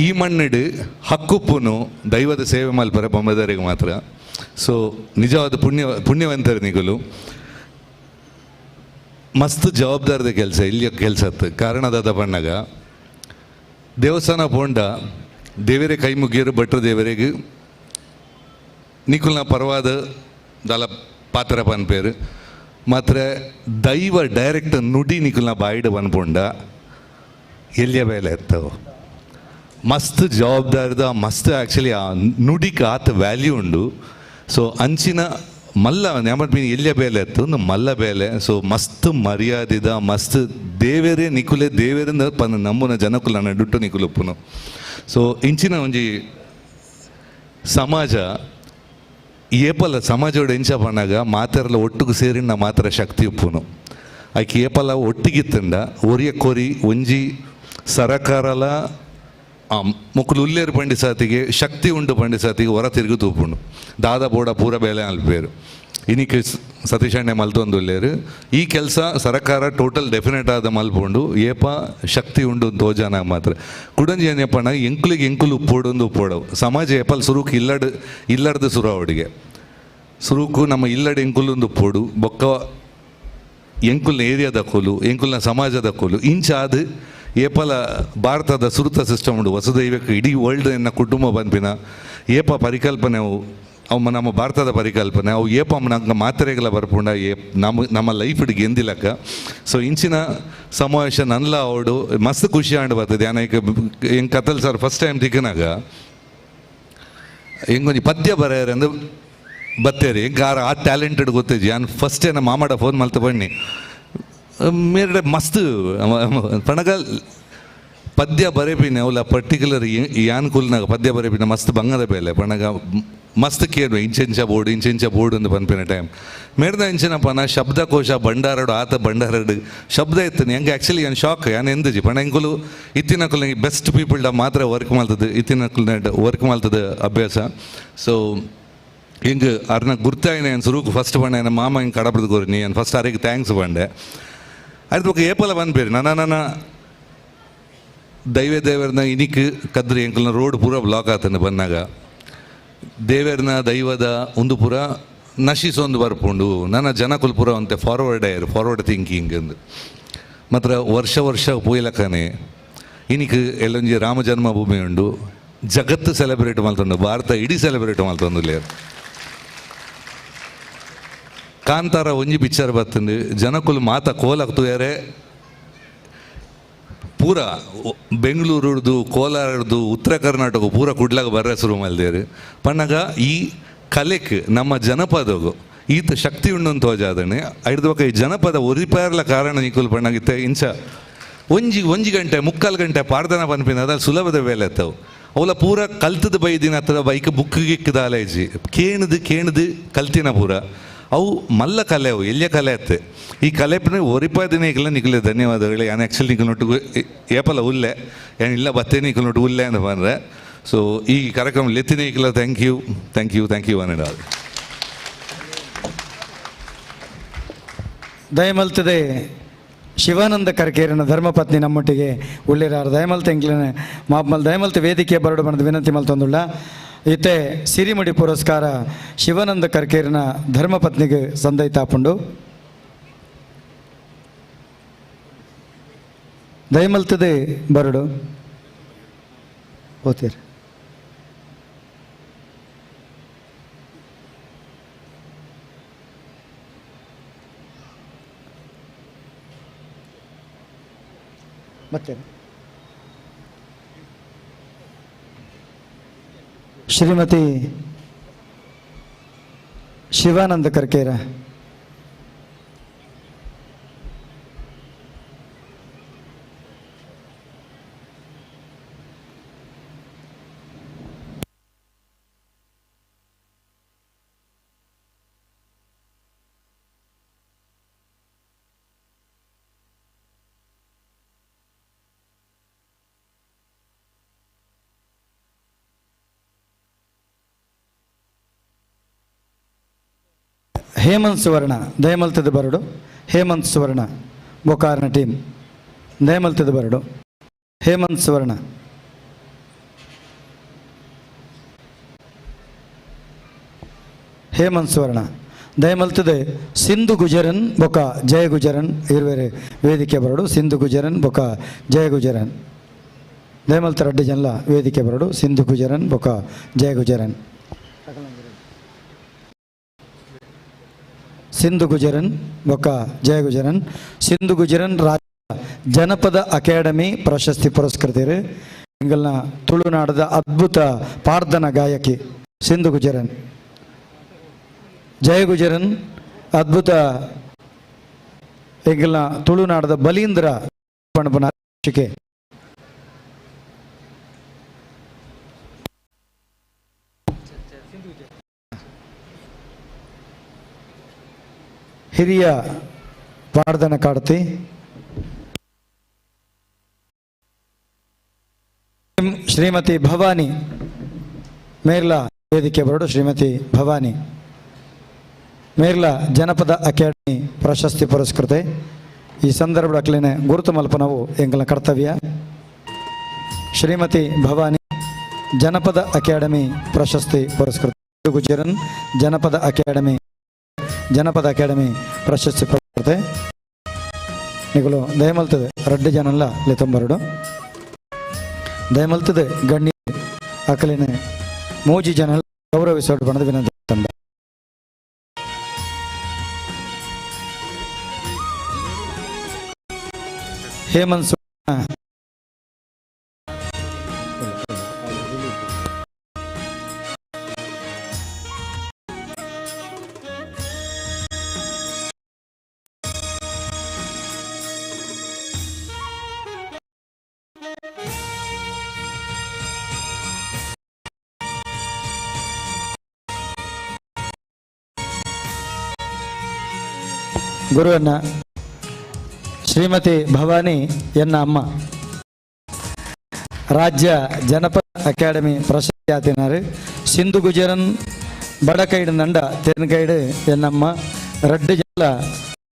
Speaker 12: ಈ ಮಣ್ಣಿಡು ಹಕ್ಕುಪ್ಪುನು ದೈವದ ಸೇವೆ ಮಲ್ಪರೆ ಬೊಂಬೆದರಿಗೆ ಮಾತ್ರ. ಸೊ ನಿಜವಾದ ಪುಣ್ಯವಂತರು ನಿಗುಲು. ಮಸ್ತ್ ಜವಾಬ್ದಾರದ ಕೆಲಸ ಇಲ್ಲಿಯ ಕೆಲಸ ಕಾರಣದಾದ ಬಣ್ಣಗ ದೇವಸ್ಥಾನ ಪೋಂಡ ದೇವರೇ ಕೈ ಮುಗಿಯರು ಭಟ್ರು ದೇವರಿಗೆ ನಿಕುಲ್ನ ಪರವಾದ ದಲ ಪಾತ್ರ ಪನ್ಪೇರು ಮಾತ್ರ ದೈವ ಡೈರೆಕ್ಟ್ ನುಡಿ ನಿಕುಲ್ನ ಬಾಯಿಡು ಪನ್ಪುಂಡ ಎಲ್ಲಿಯ ಬೇಲೆ ಎತ್ತವು ಮಸ್ತ್ ಜವಾಬ್ದಾರಿದ ಮಸ್ತ್ ಆ್ಯಕ್ಚುಲಿ ಆ ನುಡಿಗೆ ಆತ ವ್ಯಾಲ್ಯೂ ಉಂಡು. ಸೊ ಅಂಚಿನ ಮಲ್ಲ ನ್ಯಾಮಟ್ ಎಲ್ಲಿಯ ಬೇಲೆ ಎತ್ತು ಒಂದು ಮಲ್ಲ ಬೇಲೆ. ಸೊ ಮಸ್ತ್ ಮರ್ಯಾದಿದ ಮಸ್ತ್ ದೇವರೇ ನಿಕುಲೆ ದೇವರಿಂದ ಪನ್ನ ನಂಬುನ ಜನಕುಲ ನಡುಟ್ಟು ನಿಕುಲುಪ್ಪುನು. ಸೊ ಇಂಚಿನ ಒಂಜಿ ಸಮಾಜ ಏಪಲ ಸಮಾಜೋಡು ಎಂಚ ಪಣ್ಣಾಗ ಮಾತೆರ್ಲ ಒಟ್ಟುಗು ಸೇರಿನ ಮಾತ್ರ ಶಕ್ತಿ ಉಪ್ಪುನು. ಆಕೆ ಏಪಲ ಒಟ್ಟಿಗಿತ್ತಂಡ ಒರಿಯ ಕೋರಿ ಒಂಜಿ ಸರಕಾರಲ ಮುಕ್ಕುಲು ಉಲ್ಲೇರು ಪಂಡಿ ಸಾತಿಗೆ ಶಕ್ತಿ ಉಂಡು ಪಂಡಿ ಸಾತಿಗೆ ಹೊರ ತಿರುಗು ತೂಪುಂಡು ದಾದ ಬೋಡ ಪೂರ ಬೇಲೆ ಅಲ್ಪೇರು ಇನಿಕ್ ಸತೀಶಣ್ಣೆ ಮಲ್ತೊಂದು ಉಲ್ಲೇರು. ಈ ಕೆಲಸ ಸರಕಾರ ಟೋಟಲ್ ಡೆಫಿನೆಟ್ ಆದ ಮಲ್ಪುಂಡು ಏಪ ಶಕ್ತಿ ಉಂಡು ತೋಜಾನ ಮಾತ್ರ. ಕುಡಂಜಿ ಏನಪ್ಪಣ್ಣ ಎಂಕುಲಿಗೆ ಎಂಕುಲು ಉಪ್ಪೋಡೊಂದು ಉಪ್ಪೋಡವು ಸಮಾಜ ಏಪಲ್ ಸುರುಕು ಇಲ್ಲಡ್ ಇಲ್ಲಡ್ದು ಸುರು ಅವಡಿಗೆ ಸುರುಕು ನಮ್ಮ ಇಲ್ಲಡ್ ಎಂಕುಲೊಂದು ಉಪ್ಪೋಡು ಬೊಕ್ಕ ಎಂಕುಲ್ನ ಏರಿಯಾದ ಕೋಲು ಎಂಕುಲ್ನ ಸಮಾಜದ ಕೋಲು ಇಂಚಾದ ಏಪಲ ಭಾರತದ ಸುರುತ ಸಿಸ್ಟಮ್ ಉಂಡು ವಸುದೈವಕ್ಕೆ ಇಡೀ ವರ್ಲ್ಡ್ ಎನ್ನ ಕುಟುಂಬ ಬಂದ್ಪಿನ ಏಪ ಪರಿಕಲ್ಪನೆ ಅವು ಅವು ನಮ್ಮ ಭಾರತದ ಪರಿಕಲ್ಪನೆ ಅವು ಏಪ ನಂಗೆ ಮಾತ್ರೆಗಳ ಬರ್ಪುಂಡ ಏ ನಮ್ಮ ನಮ್ಮ ಲೈಫ್ ಗೆಂದಿಲಕ್ಕ. ಸೊ ಇಂಚಿನ ಸಮಾವೇಶ ನನ್ಲ ಅವಡು ಮಸ್ತ್ ಖುಷಿ ಆಂಡ್ ಬರ್ತದೆ. ಯಾನ ಹೆಂಗೆ ಕತಲ್ ಸರ್ ಫಸ್ಟ್ ಟೈಮ್ ತಿಕ್ಕನಾಗ ಹೆಂಗೊಂಜಿ ಪದ್ಯ ಬರೆಯರಂದು ಬತ್ತೇರಿ ಹೆಂಗೆ ಆ ಟ್ಯಾಲೆಂಟೆಡ್ ಗೊತ್ತಿದ್ವಿ. ನಾನು ಫಸ್ಟ್ ನಮ್ಮ ಮಾಮಾಡ ಫೋನ್ ಮಲ್ತ ಬನ್ನಿ ಮೇರೆ ಮಸ್ತ್ ಪಣಗ ಪದ್ಯ ಬರೆಪಿನ ಅವಲ ಪರ್ಟಿಕ್ಯುಲರ್ ಯಾನ್ ಕುಲ್ನಾಗ ಪದ್ಯ ಬರೆಪಿನ ಮಸ್ತ್ ಬಂಗದ ಬೇಲೆ ಪಣಗ ಮಸ್ತ್ ಕೇಳುವೆ ಇಂಚೆಂಚ ಬೋರ್ಡು ಇಂಚೆಂಚ ಬೋರ್ಡು ಅಂತ ಪನ್ಪಿನ ಟೈಮ್ ಮೇರ್ದ ಇಂಚಿನಪ್ಪ ನಾ ಶಬ್ದಕೋಶ ಭಂಡಾರಡು ಆತ ಭಂಡಾರಡು ಶಬ್ದ ಇತ್ತು ಹೆಂಗೆ ಆ್ಯಕ್ಚುಲಿ ಏನು ಶಾಕ್ ಯಾನ್ ಎಂದಿಜಿ ಪಣ ಎಂಕುಲು ಇತ್ತಿನಕುಲು ಬೆಸ್ಟ್ ಪೀಪಲ್ ಡ ಮಾತ್ರ ವರ್ಕ್ ಮಾಡ್ತದೆ ಇತ್ತಿನಕುಲು ವರ್ಕ್ ಮಾಡ್ತದೆ ಅಭ್ಯಾಸ. ಸೊ ಹಿಂಗೆ ಅರ್ನ ಗುರ್ತಾಯಿನ ಏನು ಸುರುಕು ಫಸ್ಟ್ ಬಂಡೆ ನನ್ನ ಮಾಮ ಹಿಂಗೆ ಕಡಪದ ಕೋರಿ ಏನು ಫಸ್ಟ್ ಅರಿಗೆ thanks ಬಂಡೆ ಆಯ್ತು ಬೊಕ್ಕ ಏಪಲ ಬಂದ್ಬೇರಿ ನನ್ನ ನನ್ನ ದೈವ ದೇವರನ್ನ ಇನಿಕ್ ಕದ್ರಿ ಎಂಕಲ್ನ ರೋಡ್ ಪೂರ ಬ್ಲಾಕ್ ಆತನ ಬಂದಾಗ ದೇವರನ್ನ ದೈವದ ಒಂದು ಪೂರ ನಶಿಸೊಂದು ಬರ್ಪುಂಡು ನನ್ನ ಜನಕುಲ್ ಪೂರ ಅಂತೆ ಫಾರ್ವರ್ಡ್ ಆಯರು ಫಾರ್ವರ್ಡ್ ಥಿಂಕಿಂಗ್ ಅಂದು ಮಾತ್ರ ವರ್ಷ ವರ್ಷ ಪೋಯ್ಲಕ್ಕನೆ ಇನಿಕ್ ಎಲ್ಲೊಂಜಿ ರಾಮ ಜನ್ಮಭೂಮಿ ಉಂಡು ಜಗತ್ತು ಸೆಲೆಬ್ರೇಟ್ ಮಲ್ತೊಂಡು ಭಾರತ ಇಡೀ ಸೆಲೆಬ್ರೇಟ್ ಮಲ್ತೊಂದು ಕಾಂತಾರ ಒಂಜಿ ಪಿಕ್ಚರ್ ಬತ್ತಂದು ಜನಕುಲು ಮಾತ ಕೋಲಾಗ್ತುಯಾರೆ ಪೂರ ಬೆಂಗಳೂರುಡ್ದು ಕೋಲಾರಡ್ದು ಉತ್ತರ ಕರ್ನಾಟಕ ಪೂರ ಕುಡ್ಲಾಗ ಬರ್ರೆ ಶುರು ಮಲ್ದೇರು ಪಣ್ಣಗ ಈ ಕಲೆಕ್ ನಮ್ಮ ಜನಪದಗು ಈತ ಶಕ್ತಿ ಉಂಡು ತೋಜಾದನೆ ಐದು ಈ ಜನಪದ ಒರಿಪಾರ್ಲ ಕಾರಣ ನಿಕುಲು ಪಣ್ಣಗಿತ್ತೆ ಇಂಚ ಒಂಜಿ ಒಂಜಿ ಗಂಟೆ ಮುಕ್ಕಾಲು ಗಂಟೆ ಪಾರ್ದನ ಪನ್ಪಿನ ಅದ ಸುಲಭದ ಬೇಲೆ ಎತ್ತವು ಅವಲ ಪೂರ ಕಲ್ತದ ಬೈದಿನ ಹತ್ರ ಬೈಕ್ ಬುಕ್ ಗಿಕ್ಕದ ಅಲೇಜಿ ಕೇಣದು ಕೇಣದು ಕಲ್ತಿನ ಪೂರ ಅವು ಮಲ್ಲ ಕಲೆ ಅವು ಎಲ್ಲಿಯ ಕಲೆ ಅತ್ತೆ ಈ ಕಲೆಪ್ನ ಒರಿಪಾದಿನ ಈಗಲ ನಿಕಲೆ ಧನ್ಯವಾದಗಳು. ಯಾನ್ ಆ್ಯಕ್ಚುಲಿ ನಿಕಲ್ ನೊಟ್ಟು ಏಪಲ ಉಲ್ಲೆ ಏನು ಇಲ್ಲ ಬತ್ತೇನೆ ನಿಕಲ್ ನೊಟ್ಟು ಉಲ್ಲೆ ಅಂತ ಬಂದರೆ. ಸೊ ಈ ಕಾರ್ಯಕ್ರಮ ಲೆತ್ತಿನ ಈಗಲ thank you thank you thank you one and all.
Speaker 6: ದಯಮಲ್ತದೆ Shivananda ಕರ್ಕೇರಿನ ಧರ್ಮಪತ್ನಿ ನಮ್ಮೊಟ್ಟಿಗೆ ಉಳ್ಳಿರಾರು ದಯಮಲ್ತ ಎಂಕ್ಲನೆ ಮಾಪ್ಮಲ್ ದಯಮಲ್ತ ವೇದಿಕೆ ಬರಡು ಬಣದ ವಿನಂತಿ ಮಲ್ತೊಂದುಳ್ಳ ಇತ್ತೆ ಸಿರಿಮುಡಿ ಪುರಸ್ಕಾರ ಶಿವಾನಂದ ಕರ್ಕೇರಿನ ಧರ್ಮಪತ್ನಿಗೆ ಸಂದೈತಾಪುಂಡು. ದಯಮಲ್ತದೆ ಬರಡು ಓತೀರಿ. ಮತ್ತೆ ಶ್ರೀಮತಿ ಶಿವಾನಂದ ಕರ್ಕೇರ. ಹೇಮಂತ್ ಸುವರ್ಣ ದಯಮಲ್ತದ ಬರಡು. ಹೇಮಂತ್ ಸುವರ್ಣ ಬೊಕಾರ್ನ ಟೀಮ್ ದಯಮಲ್ತದ ಬರಡು ಹೇಮಂತ್ ಸುವರ್ಣ ಹೇಮಂತ್ ಸುವರ್ಣ ದಯಮಲ್ತದೆ ಸಿಂಧು ಗುಜರನ್ ಬೊಕ ಜಯ ಗುಜರನ್ ಇರುವೆರೆ ವೇದಿಕೆ ಬರಡು ಸಿಂಧು ಗುಜರನ್ ಬೊಕ ಜಯ ಗುಜರನ್ ದಯಮಲ್ತ ರಡ್ಡು ಜನಲ ವೇದಿಕೆ ಬರಡು ಸಿಂಧು ಗುಜರನ್ ಬೊಕ ಜಯ ಗುಜರನ್ ಸಿಂಧು ಗುಜರನ್ ಬೊಕ ಜಯ ಗುಜರನ್ ಸಿಂಧು ಗುಜರನ್ ರಾಜ್ಯ ಜನಪದ ಅಕಾಡೆಮಿ ಪ್ರಶಸ್ತಿ ಪುರಸ್ಕೃತರು ಎಂಗಲ್ನ ತುಳುನಾಡದ ಅದ್ಭುತ ಪಾರ್ದನ ಗಾಯಕಿ ಸಿಂಧು ಗುಜರನ್ ಜಯ ಗುಜರನ್ ಅದ್ಭುತ ಎಂಗಲ್ನ ತುಳುನಾಡದ ಬಲೀಂದ್ರ ಪಣಪನ ಶಿಕೆ ಹಿರಿಯ ಪಾಡ್ದನ ಕಾಡ್ತಿ ಶ್ರೀಮತಿ ಭವಾನಿ ಮೇರ್ಲಾ ವೇದಿಕೆ ಬರಡು ಶ್ರೀಮತಿ ಭವಾನಿ ಮೇರ್ಲಾ ಜನಪದ ಅಕಾಡೆಮಿ ಪ್ರಶಸ್ತಿ ಪುರಸ್ಕೃತೆ ಈ ಸಂದರ್ಭ ಅಕ್ಲೇನೆ ಗುರುತು ಮಲ್ಪನವು ಎಂಗಲ ಕರ್ತವ್ಯ. ಶ್ರೀಮತಿ ಭವಾನಿ ಜನಪದ ಅಕಾಡೆಮಿ ಪ್ರಶಸ್ತಿ ಪುರಸ್ಕೃತ ಗುಜರನ್ ಜನಪದ ಅಕಾಡೆಮಿ ಪ್ರಶಸ್ತಿ ಪುರಸ್ಕೃತೆ ನಿಗಳು ದಯಮಲ್ತದೆ ರಡ್ಡು ಜನಲ್ಲ ಲೆತೊಂಬರಡು ದಯಮಲ್ತದೆ ಗಣ್ಯ ಅಕಲಿನ ಮೂಜಿ ಜನ ಗೌರವಿಸೋಡು ಬಣದ ವಿನಂತಿ ತಂಡ. ಹೇಮಂತ್ ಗುರುವನ್ನ ಶ್ರೀಮತಿ ಭವಾನಿ ಎನ್ನ ಅಮ್ಮ ರಾಜ್ಯ ಜನಪದ ಅಕಾಡೆಮಿ ಪ್ರಶಸ್ತಿ ಆತಿನಾರು ಸಿಂಧು ಗುಜರನ್ ಬಡಕೈಡು ನಂಡ ತೆನ್ಕೈಡು ಎನ್ನಮ್ಮ ರಡ್ಡು ಜಲ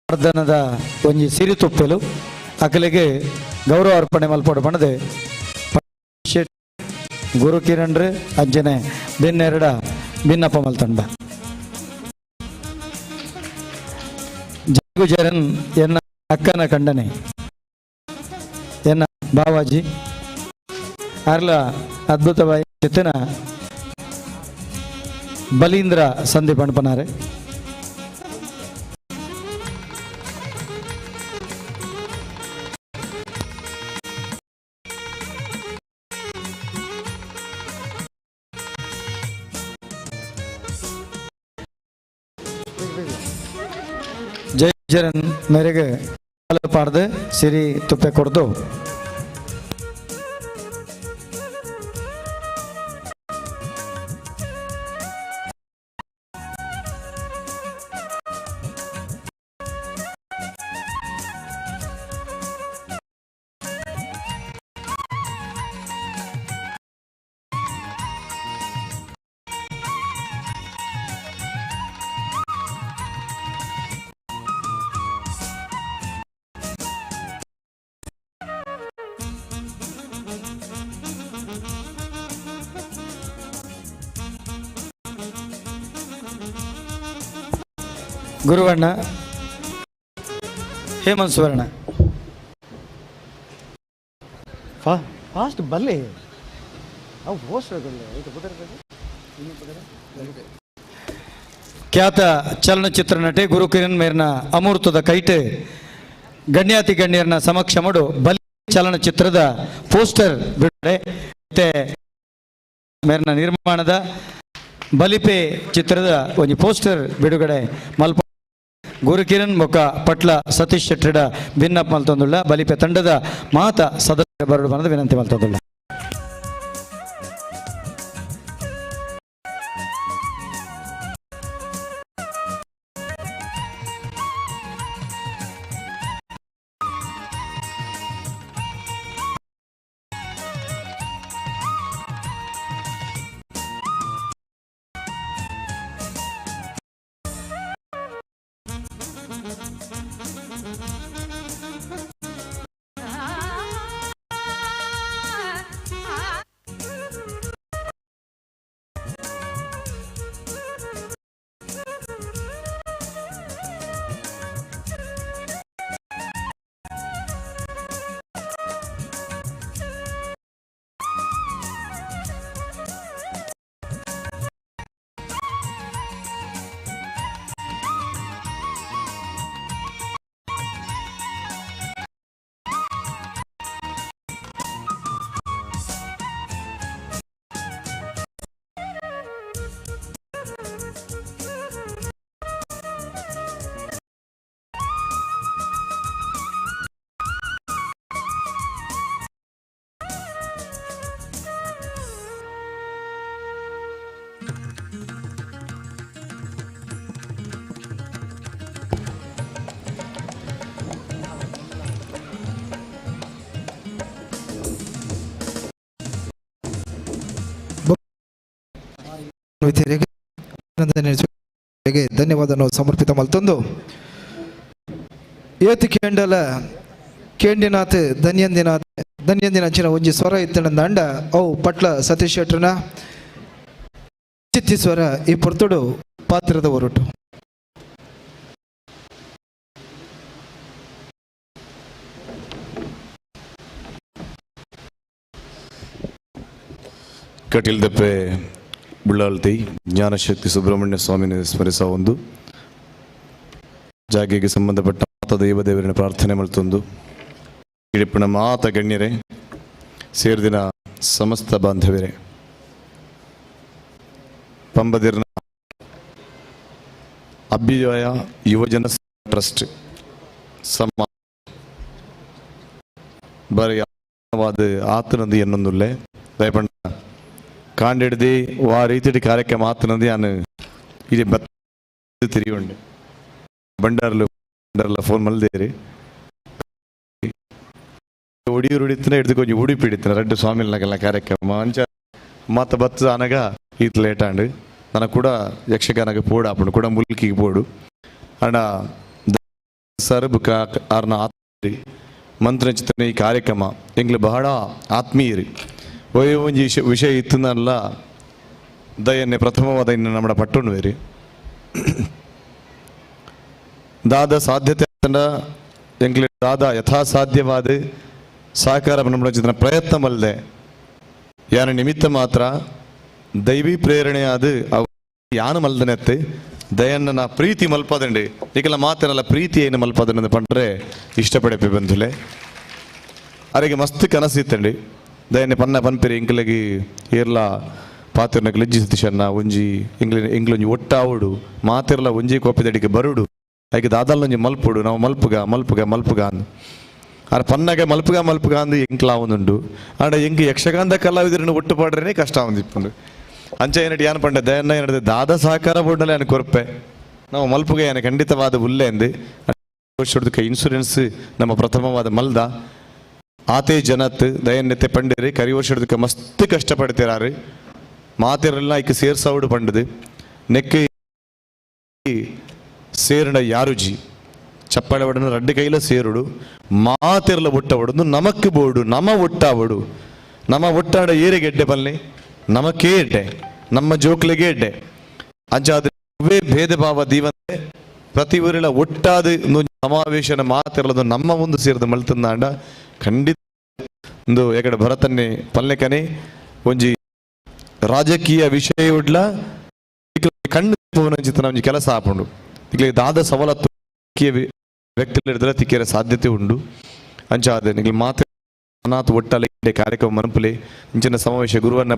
Speaker 6: ವರ್ಧನದ ಒಂಜಿ ಸಿರಿ ತುಪ್ಪಲು ಅಕಲಿಗೆ ಗೌರವ ಅರ್ಪಣೆ ಮಲ್ಪೋಡು ಪಣದೆ ಗುರು ಕಿರಣ್ರು ಅಂಜನೆ ಬಿನ್ನೆರಡ ಭಿನ್ನಪ್ಪ ಮಲ್ತಂಡ ಗುಜರನ್ ಎನ್ನ ಅಕ್ಕನ ಕಂಡನೆ ಎನ್ನ ಬಾವಾಜಿ ಅರ್ಲ ಅದ್ಭುತವಾಗಿ ಚಿತ್ತನ ಬಲೀಂದ್ರ ಸಂಧಿ ಪಣಪನಾರೆ. ಜಯಚರಣ್ ಮೇರೆಗೆ ಪಾಡ್ದು ಸಿರಿ ತುಪ್ಪೆ ಕೊಡ್ದು ಗುರುವಣ್ಣ ಹೇಮಂತ್ ಸುವರ್ಣ ಫಾಸ್ಟ್ ಬಲ್ಲೆ ಅವು ಖ್ಯಾತ ಚಲನಚಿತ್ರ ನಟಿ ಗುರುಕಿರಣ್ ಮೇರ್ನ ಅಮೂರ್ತದ ಕೈಟೆ ಗಣ್ಯಾತಿ ಗಣ್ಯರನ್ನ ಸಮಕ್ಷಮಡು ಬಲಿ ಚಲನಚಿತ್ರದ ಪೋಸ್ಟರ್ ಬಿಡುಗಡೆ ಮತ್ತೆ ಮೇರ್ನ ನಿರ್ಮಾಣದ ಬಲಿಪೆ ಚಿತ್ರದ ಒಂದು ಪೋಸ್ಟರ್ ಬಿಡುಗಡೆ ಮಲ್ಪ ಗುರುಕಿರಣ್ ಮುಖ ಪಟ್ಲ ಸತೀಶ್ ಶೆಟ್ಟಡ ಭಿನ್ನಪ್ಪ ಮಲ್ತೊಂದುಳ್ಳ ಬಲಿಪೆ ತಂಡದ ಮಾತ ಸದಸ್ಯ ಬರಡು ಬನದ ವಿನಂತಿ ಮಲ್ತೊಂದುಳ್ಳ.
Speaker 2: ಗೌರವಾನ್ವಿತರಿಗೆ ಧನ್ಯವಾದ ಸಮರ್ಪಿತ ಮಲ್ತೊಂದು ಏತು ಕೇಂಡಲ ಕೇಂಡಿನಾಥ್ ಧನ್ಯಂದಿನಾಥ್ ಧನ್ಯಂದಿನ ಅಂಚಿನ ಒಂಜಿ ಸ್ವರ ಇತ್ತಂಡ ಅವು ಪಟ್ಲ ಸತೀಶ್ ಶೆಟ್ರನ ಚಿತ್ತಿ ಸ್ವರ ಈ ಪೊರ್ತುಡು ಪಾತ್ರದ ಹೊರಟು.
Speaker 13: ಕಟೀಲ್ದಪ್ಪೆ ಬುಳ್ಳಾಲ್ತಿ ಜ್ಞಾನಶಕ್ತಿ ಸುಬ್ರಹ್ಮಣ್ಯ ಸ್ವಾಮಿನ ಸ್ಮರಿಸ ಒಂದು ಜಾಗೆಗೆ ಸಂಬಂಧಪಟ್ಟ ಮಾತ ದೈವದೇವರನ್ನ ಪ್ರಾರ್ಥನೆ ಮಲ್ತೊಂದು ಇಡಿಪಿನ ಮಾತ ಗಣ್ಯರೇ ಸೇರ್ದಿನ ಸಮಸ್ತ ಬಾಂಧವ್ಯರೇ ಪಂಬದಿರ್ನ ಅಭ್ಯುದಯ ಯುವಜನ ಟ್ರಸ್ಟ್ ಸಮ ಬರೆಯವಾದ ಆತನದು ಎನ್ನೊಂದುಲ್ಲೆ ದಯಪಂಡ ಕಾಂಡಿಡ್ದು ವಾ ರೀತಿಯ ಕಾರ್ಯಕ್ರಮ ಆತನದು ನಾನು ಇದು ಬತ್ ತಿರಿಯುಂಡೆ ಬಂಡಾರ್ಲು ಬಂಡಾರ್ಲ ಫೋನ್ ಮಲ್ದೇರಿ ಒಡಿಯೂರು ಹಿಡಿತನ ಹಿಡಿದು ಕೊಂಚ ಉಡುಪಿ ಹಿಡಿತನ ರಡ್ಡು ಸ್ವಾಮಿಲ್ನಾಗೆಲ್ಲ ಕಾರ್ಯಕ್ರಮ ಅಂಚ ಮತ್ತ ಬತ್ತ ಅನಗ ಈತ ಲೇಟ್ ಆಂಡ್ ನನಗೆ ಕೂಡ ಯಕ್ಷಗಾನಗೆ ಪೋಡು ಆಪುಂಡು ಕೂಡ ಮುಲ್ಕಿಗೆ ಪೋಡು ಅಂಡ ಸರ್ ಬುಕ್ಕ ಆರ್ನ ಆತ್ಮೀಯರಿ ಮಂತ್ರಚಿತ್ರನ ಈ ಕಾರ್ಯಕ್ರಮ ಎಂಗ್ಲು ಬಹಳ ಆತ್ಮೀಯರಿ ಒಯ್ ಒಂಜಿ ವಿಷಯ ಇತ್ತನಲ್ಲ ದಯನ್ನೆ ಪ್ರಥಮವಾದ ಇನ್ನು ನಮ್ಮ ಪಟ್ಟುಂಡು ಬೇರಿ ದಾದ ಸಾಧ್ಯತೆ ಎಂಗ್ಲೆ ದಾದ ಯಥಾಸಾಧ್ಯವಾದ ಸಹಕಾರ ನಮ್ಮ ಚಿತ್ರ ಪ್ರಯತ್ನ ಮಲ್ದೆ ಯಾನ ನಿಮಿತ್ತ ಮಾತ್ರ ದೈವಿ ಪ್ರೇರಣೆಯಾದ ಅವು ಯಾನು ಮಲ್ದನೆತ್ತೆ ದಯನ್ನ ನಾ ಪ್ರೀತಿ ಮಲ್ಪದಂಡಿ ಈಗೆಲ್ಲ ಮಾತನಲ್ಲ ಪ್ರೀತಿ ಏನು ಮಲ್ಪದಂಡ ಪಂಡ್ರೆ ಇಷ್ಟಪಡೆ ಬಂಧುಲೆ ಅರೆಗೆ ಮಸ್ತ್ ಕನಸಿತ್ತಂಡಿ ದಯನ್ನೆ ಪನ್ನ ಪನ್ಪಿರಿ ಇಂಕ್ಲಗಿ ಏರ್ಲ ಪಾತಿರ್ನಕ್ ಲಿಜ್ಜಿ ಸತೀಶನ್ನ ಒಂಜಿ ಇಂಗ್ಲಿ ಇಂಗ್ಲೊಂಜಿ ಒಟ್ಟಾವುಡು ಮಾತಿರ್ಲ ಒಂಜಿ ಕೋಪಿದಡಿಗೆ ಬರುಡು ಐಕೆ ದಾದಲ್ಲೊಂಜಿ ಮಲ್ಪುಡು ನಾವು ಮಲ್ಪುಗ ಮಲ್ಪುಗ ಮಲ್ಪುಗ ಅಂದು ಆರ್ ಪನ್ನಗ ಮಲ್ಪುಗ ಮಲ್ಪುಗ ಅಂದು ಎಂಕ್ಲ ಆವೊಂದುಂಡು ಆಂಡ ಎಂಕ್ ಯಕ್ಷಗಾನದ ಕಲಾವಿದರನ್ನು ಒಟ್ಟು ಪಾಡ್ರೇನೆ ಕಷ್ಟ ಆವೊಂದಿಪ್ಪುಂಡು ಅಂಚ ಏನಟ್ಟು ಯಾನ್ ಪಂಡೆ ದಯನ್ನ ಏನದು ದಾದ ಸಹಕಾರ ಬೋರ್ಡಲ್ಲಿ ಯಾನ್ ಕೊರ್ಪೆ ನಾವು ಮಲ್ಪುಗ ಯಾನ ಖಂಡಿತವಾದ ಉಲ್ಲೆ ಅಂದು ಇನ್ಸೂರೆನ್ಸ್ ನಮ್ಮ ಪ್ರಥಮವಾದ ಮಲ್ದ ಆತೇ ಜನತ್ ದಯನ್ನೆತ್ತೆ ಪಂಡಿರಿ ಕರಿ ವರ್ಷದಕ್ಕೆ ಮಸ್ತ್ ಕಷ್ಟಪಡ್ತಿರಾರು ಮಾತಿರಲ್ಲ ಐಕ್ ಸೇರ್ಸಾವುಡು ಪಂಡದು ನೆಕ್ಕೆ ಸೇರಣ ಯಾರುಜಿ ಚಪ್ಪಾಳೆ ಒಡನ ರಡ್ಡು ಕೈಲ ಸೇರುಡು ಮಾತಿರಲ ಒಟ್ಟವಡು ನಮಕ್ ಬೋಡು ನಮ ಒಟ್ಟಾವಡು ನಮ ಒಟ್ಟಾಡ ಏರಿಗೆ ಎಡ್ಡೆ ಬಲ್ನಿ ನಮಕೇ ಎಡ್ಡೆ ನಮ್ಮ ಜೋಕ್ಲಿಗೆ ಎಡ್ಡೆ ಅಂಚಾದ ಭೇದ ಭಾವ ದೀವಂತೆ ಪ್ರತಿ ಊರಿನ ಒಟ್ಟಾದ ಸಮಾವೇಶನ ಮಾತಿರಲದು ನಮ್ಮ ಒಂದು ಸೇರಿದ ಮಲ್ತಂದಾಂಡ ಖಂಡಿತ ಒಂದು ಎಕಡೆ ಭರತನ್ನೇ ಪಲ್ಲೆಕನೆ ಒಂಜಿ ರಾಜಕೀಯ ವಿಷಯ ಉಡ್ಲ ಕಣ್ಣು ಚಿತ್ರ ಒಂಜಿ ಕೆಲಸ ಆಪುಂಡು ಇಗ್ಲೆ ದಾದ ಸವಲತ್ತು ವ್ಯಕ್ತಿಗಳಿದ್ರೆ ತಿಕ್ಕಿರ ಸಾಧ್ಯತೆ ಉಂಡು ಅಂಚಾದ ನಿಗ್ಲು ಮಾತು ಅನಾಥ ಒಟ್ಟಲೆ ಕಾರ್ಯಕ್ರಮ ಮನಪುಲೆ ಇಂಚಿನ ಸಮಾವೇಶ ಗುರುವನ್ನ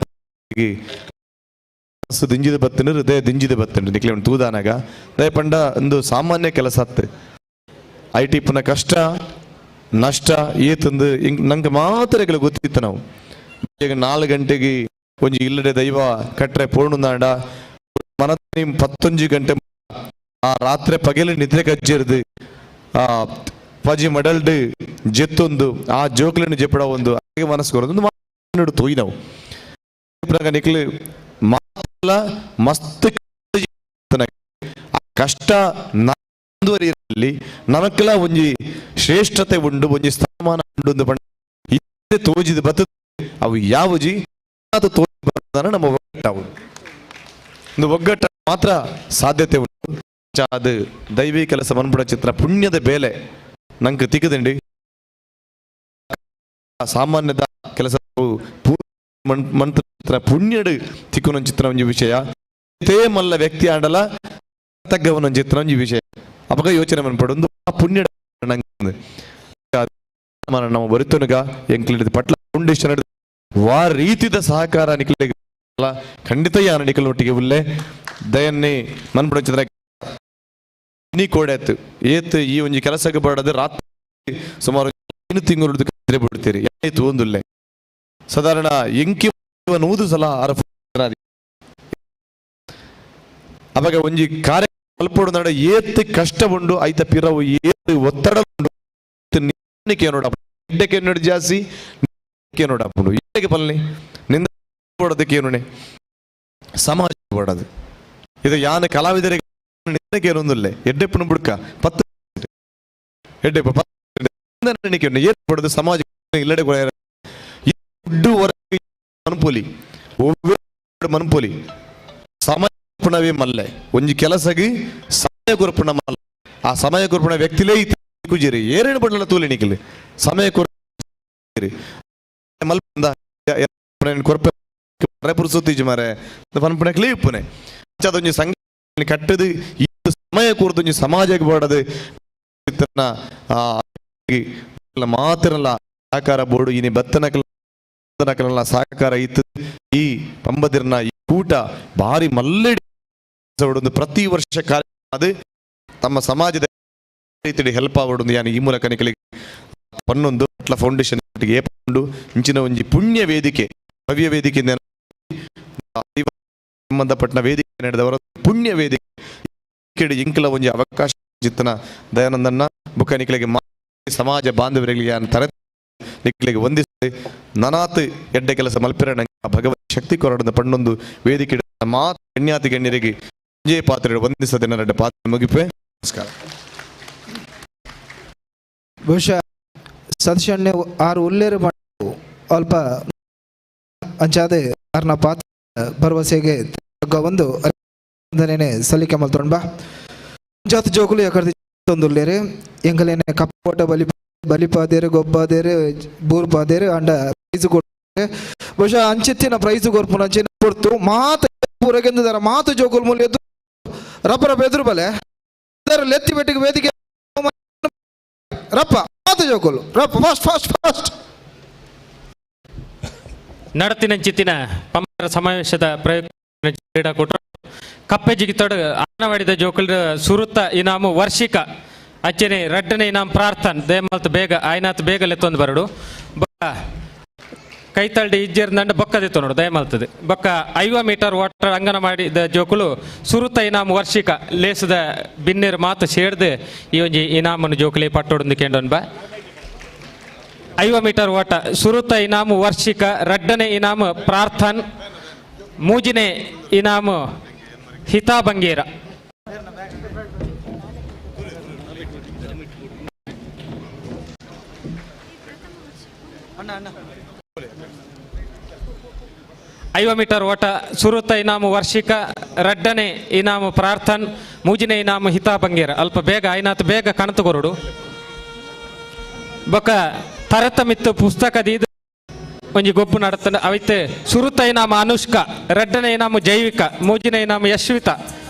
Speaker 13: ದಿಂಜಿದ ಬತ್ತಿನ ಹೃದಯ ದಿಂಜಿದ ಬತ್ತಂಡು ನಿಕ್ಲೆ ಒಂದು ತೂದಾನಾಗ ದಯಪಂಡ ಒಂದು ಸಾಮಾನ್ಯ ಕೆಲಸ ಅತ್ತು I T ಪುನಃ ಕಷ್ಟ ನಷ್ಟ ಏತಂದು ಇಂಕ್ ನಂಗೆ ಮಾತ್ರ ಗೊತ್ತಿತ್ತು ನಾವು ಈಗ 4 ಗಂಟೆಗೆ ಒಂಜಿ ಇಲ್ಲಡೆ ದೈವ ಕಟ್ರೆ ಪೋಣುಂದಾಂಡ ಮನ 11 ಗಂಟೆ ಆ ರಾತ್ರಿ ಪಗೆಲು ನಿದ್ರೆ ಕಜ್ಜಿರ್ದು ಆ ಪಜಿ ಮಡಲ್ಡ್ ಜೆತ್ತೊಂದು ಆ ಜೋಕ್లను ಜೆಪ್ಪಡ ಒಂದು ಹಾಗೆ ಮನಸ್ಸು ಬರೋದು ತೋಯ್ ನಾವು ನಿಕ್ಲು ಮಾತ್ರ ಮಸ್ತ್ ಕಷ್ಟ ಮುಂದುವರಿಯಲ್ಲಿ ನಮಕೆಲ್ಲ ಒಂಜಿ ಶ್ರೇಷ್ಠತೆ ಉಂಡು ಒಂಜಿ ಸ್ಥಾನಮಾನ ಉಂಡು ಪಂಡ ತೋಜಿದ ಬತ್ತ ಅವು ಯಾವಜಿ ತೋಜಿ ಬರ್ತದಾನ ನಮ್ಮ ಒಗ್ಗಟ್ಟಾವು ಒಂದು ಒಗ್ಗಟ್ಟ ಮಾತ್ರ ಸಾಧ್ಯತೆ ಉಂಟು. ಅದು ದೈವಿ ಕೆಲಸ ಮನ್ಪುಡ ಚಿತ್ರ ಪುಣ್ಯದ ಬೇಲೆ ನಂಗೆ ತಿಕ್ಕದಂಡಿ ಸಾಮಾನ್ಯದ ಕೆಲಸ ಮಂತ್ರ ಪುಣ್ಯಡು ತಿಕ್ಕುನ ಚಿತ್ರ ಒಂಜಿ ವಿಷಯ ತೇ ಮಲ್ಲ ವ್ಯಕ್ತಿ ಆಂಡಲ ತಗ್ಗವನ ಚಿತ್ರ ಒಂಜಿ ವಿಷಯ ಅಪಗ ಯೋಚನೆ ಮನ್ಪಡೊಂದು ಆ ಪುಣ್ಯ ನಂಗೆ ನಮ್ಮ ಬರಿತನುಗ ಎಂಕ್ಲಿಡಿದ ಪಟ್ಲ ಫೌಂಡೇಶನ್ ವಾ ರೀತಿದ ಸಹಕಾರ ನಿಖಲಿಗೆ ಖಂಡಿತ ಯಾನ ನಿಖಲ್ ಒಟ್ಟಿಗೆ ಉಲ್ಲೆ ದಯನ್ನೇ ಮನ್ಪಡ ಚಿತ್ರ ನೀ ಕೋಡಾಯ್ತು ಏತ್ ಈ ಒಂಜಿ ಕೆಲಸಕ್ಕೆ ಬರಡದು ರಾತ್ರಿ ಸುಮಾರು 5 ತಿಂಗಳು ಬಿಡ್ತೀರಿ ಯಾಯ್ತು ಒಂದುಲ್ಲೆ ಸಾಧಾರಣ ಎಂಕಿ 100 ಸಲ ಅರ ಅವಾಗ ಒಂಜಿ ಕಾರ್ಯ ಮಲ್ಪೊಡು ನಡ ಏತ್ ಕಷ್ಟ ಉಂಡು ಐತ ಪಿರವು ಏತ್ ಒತ್ತಡ ಉಂಡು ನೋಡ ಜಾಸ್ತಿ ನೋಡಪ್ಪುಂಡು ಏಗೆ ಪಲ್ನಿ ನಿಂದ ಬೋಡದಕ್ಕೆ ಏನುನೆ ಸಮಾಜ ಬೋಡ. ಬೋಡದು. ಇದು ಯಾನ ಕಲಾವಿದರಿಗೆ ಏನೊಂದಿಲ್ಲ ಎಡ್ಡೆಪ್ಪನ ಬುಡ್ಕ 10 ಎಡ್ಡೆಪ್ಪ 10 ಏರ್ಪಡೋದು ಸಮಾಜ ಇಲ್ಲಡೆ ಹೊರಗೆ ಮನ್ಪೊಲಿ ಮನ್ಪೊಲಿ ಸಮಯ ಮಲ್ಲೆ ಒಂಜಿ ಕೆಲಸಗಿ ಸಮಯ ಕೊರ್ಪುಣ ಮಲ್ಲ ಆ ಸಮಯ ಕೊರ್ಪುಣ ವ್ಯಕ್ತಿಲೇ ಕುಜಿರಿ ಏರೇನು ಬಣ್ಣಲ ತೂಲಿ ನಿಕ್ಲಿ ಸಮಯ ಕೊರ್ ಮಲ್ಪಂದ ಕೊರ್ಪೆ ಪುರುಸೊತ್ತಿಜಿ ಮಾರೆ ಪನ್ಪುಣ ಕ್ಲೀಪುನೆ ಅದೊಂಜಿ ಸಂಘ ಕಟ್ಟದು ಈ ಸಮಯ ಕೂರ್ದೊಂಜಿ ಸಮಾಜಕ್ಕೆ ಬೋಡದು ಮಾತ್ರಲ್ಲ ಸಹಕಾರ ಬೋರ್ಡು ಇನಿ ಬತ್ತನಕಲ ಸಹಕಾರ ಇತ್ತು. ಈ ಪಂಬದಿರ್ನ ಈ ಕೂಟ ಭಾರಿ ಮಲ್ಲೆಡಿ ಪ್ರತಿ ವರ್ಷ ಕಾರ್ಯ ಅದು ತಮ್ಮ ಸಮಾಜದ ರೀತಿಯಲ್ಲಿ ಹೆಲ್ಪ್ ಆವಡು ಯಾನಿ ಈ ಮೂಲಕ ನಿಕಲಿ ಪನ್ನೊಂದು ಅಟ್ಲ ಫೌಂಡೇಶನ್ ಏಪುಂಡು ಇಂಚಿನ ಒಂಜಿ ಪುಣ್ಯ ವೇದಿಕೆ ಭವ್ಯ ವೇದಿಕೆ ಸಂಬಂಧಪಟ್ಟ ವೇದಿಕೆ ನಡೆದವರ ಪುಣ್ಯ ವೇದಿಕೆ ಇಂಕಲ ಒಂಜಿ ಅವಕಾಶ ಜಿತ್ತನ ದಯಾನಂದನ್ನ ಬುಕ್ಕ ನಿಕಲಿಗೆ ಸಮಾಜ ಬಾಂಧವರಿಗೆ ತರ ನಿಕ್ಲಿಗೆ ವಂದಿಸಿ ನನಾತ್ ಎಡ್ಡೆ ಕೆಲಸ ಮಲ್ಪಿರಣ ಭಗವತ್ ಶಕ್ತಿ ಕೊರಡದ ಪಣ್ಣೊಂದು ವೇದಿಕೆ ಮಾತು ಗಣ್ಯಾತಿ ಗಣ್ಯರಿಗೆ ಪಾತ್ರ ವಂದಿಸದೆ ನನ್ನ ಪಾತ್ರ ಮುಗಿಪೆ. ನಮಸ್ಕಾರ.
Speaker 2: ಬಹುಶಃ ಸದಸ್ಯಣ್ಣೆ ಆರು ಉಲ್ಲೇರು ಅಲ್ಪ ಅಂಚಾದೆ ಆರ್ನ ಪಾತ್ರ ಭರವಸೆಗೆ ಒಂದು ಸಲ್ಲಿಕೆ ಮಲ್ತೊಂಡ ಜಾತ ಜೋಕುಲು ಯಾಕರ್ದು ಉಲ್ಲೇರು ಎಂಗಲೇನೆ ಕಪ್ಪೋಟ ಬಲಿ ಬಲಿಪಾದೇರು ಗೊಬ್ಬಾದೇರು ಬೂರ್ಪಾದೇರು ಅಂಡ ಪ್ರೈಸ್ ಕೊಡ್ತಾರೆ. ಬಹುಶಃ ಅಂಚಿತ್ತಿನ ಪ್ರೈಸ್ ಕೊರ್ಪುನ ಅಂಚಿನ ಕೊಡ್ತು ಮಾತು ಪೂರಗೆಂದುದಾರ ಮಾತು ಜೋಕುಲ್ ಮೂಲ ಎದ್ದು ರಪ್ಪ ರಪ್ಪ ಎದುರು ಬಲೆ ಲೆತ್ತಿ ಬೆಟ್ಟಿಗೆ ವೇದಿಕೆ ರಪ್ಪ ಮಾತು ಜೋಕುಲು ರಪ್ಪ ಫಾಸ್ಟ್ ಫಾಸ್ಟ್ ಫಾಸ್ಟ್.
Speaker 4: ನಡತಿನಂಚಿತ್ತಿನ ಪಂಪರ ಸಮಾವೇಶದ ಪ್ರಯುಕ್ತ ಕ್ರೀಡಾಕೂಟ ಕಪ್ಪೆ ಜಿಗಿತೊಡ ಆನವಾಡಿದ ಜೋಕುಲ್ ಸುರುತ್ತ ಇನಾಮು ವರ್ಷಿಕ ಅಚ್ಚನೆ ರಡ್ಡನೆ ಇನಾಮ್ ಪ್ರಾರ್ಥನ್ ದೇಮಲ್ತ್ ಬೇಗ ಆಯ್ನಾತ್ ಬೇಗ ಲೆತ್ತೊಂದು ಬರಡು ಬೊಕ್ಕ ಕೈತಲ್ಡಿ ಇಜ್ಜೇರ್ ದಂಡ ಬೊಕ್ಕದಿತ್ತು ನೋಡು ದಯಮಲ್ತದೆ ಬೊಕ್ಕ 50 ಮೀಟರ್ ವಾಟರ್ ಅಂಗನವಾಡಿದ ಜೋಕುಲು ಸುರುತ ಇನಾಮ್ ವರ್ಷಿಕ ಲೇಸದ ಬಿನ್ನೇರು ಮಾತು ಸೇರ್ದು ಈ ಒಂಜಿ ಇನಾಮನ್ನು ಜೋಕುಲಿ ಪಟ್ಟೊಡೊಂದು ಕೇಂಡೊನ್ ಬ 50 ಮೀಟರ್ ಓಟ ಸುರುತ ಇನಾಮು ವರ್ಷಿಕ ರಡ್ಡನೆ ಇನಾಮು ಪ್ರಾರ್ಥನ್ ಮೂಜಿನೆ ಇನಾಮು ಹಿತಾ ಬಂಗೇರ. ಐವ ಮೀಟರ್ ಓಟ ಸುರುತ ಇನಾಮು ವರ್ಷಿಕ ರಡ್ಡನೆ ಇನಾಮು ಪ್ರಾರ್ಥನ್ ಮೂಜಿನೆ ಇನಾಮು ಹಿತಾ ಬಂಗೇರ. ಅಲ್ಪ ಬೇಗ ಐನಾತ್ ಬೇಗ ಕಣತು ಕೊರಡು ಬೊಕ್ಕ ತರತಮಿತ್ತು ಪುಸ್ತಕದ ಒಂಜಿ ಗೊಬ್ಬು ನಡತನ ಅವಿತೆ ಸುರುತ ಇನಾಮ ಅನುಷ್ಕಾ ರಡ್ಡನೆ ಇನಾಮು ಜೈವಿಕ ಮೂಜಿನ ಇನಾಮು ಯಶ್ವಿತ.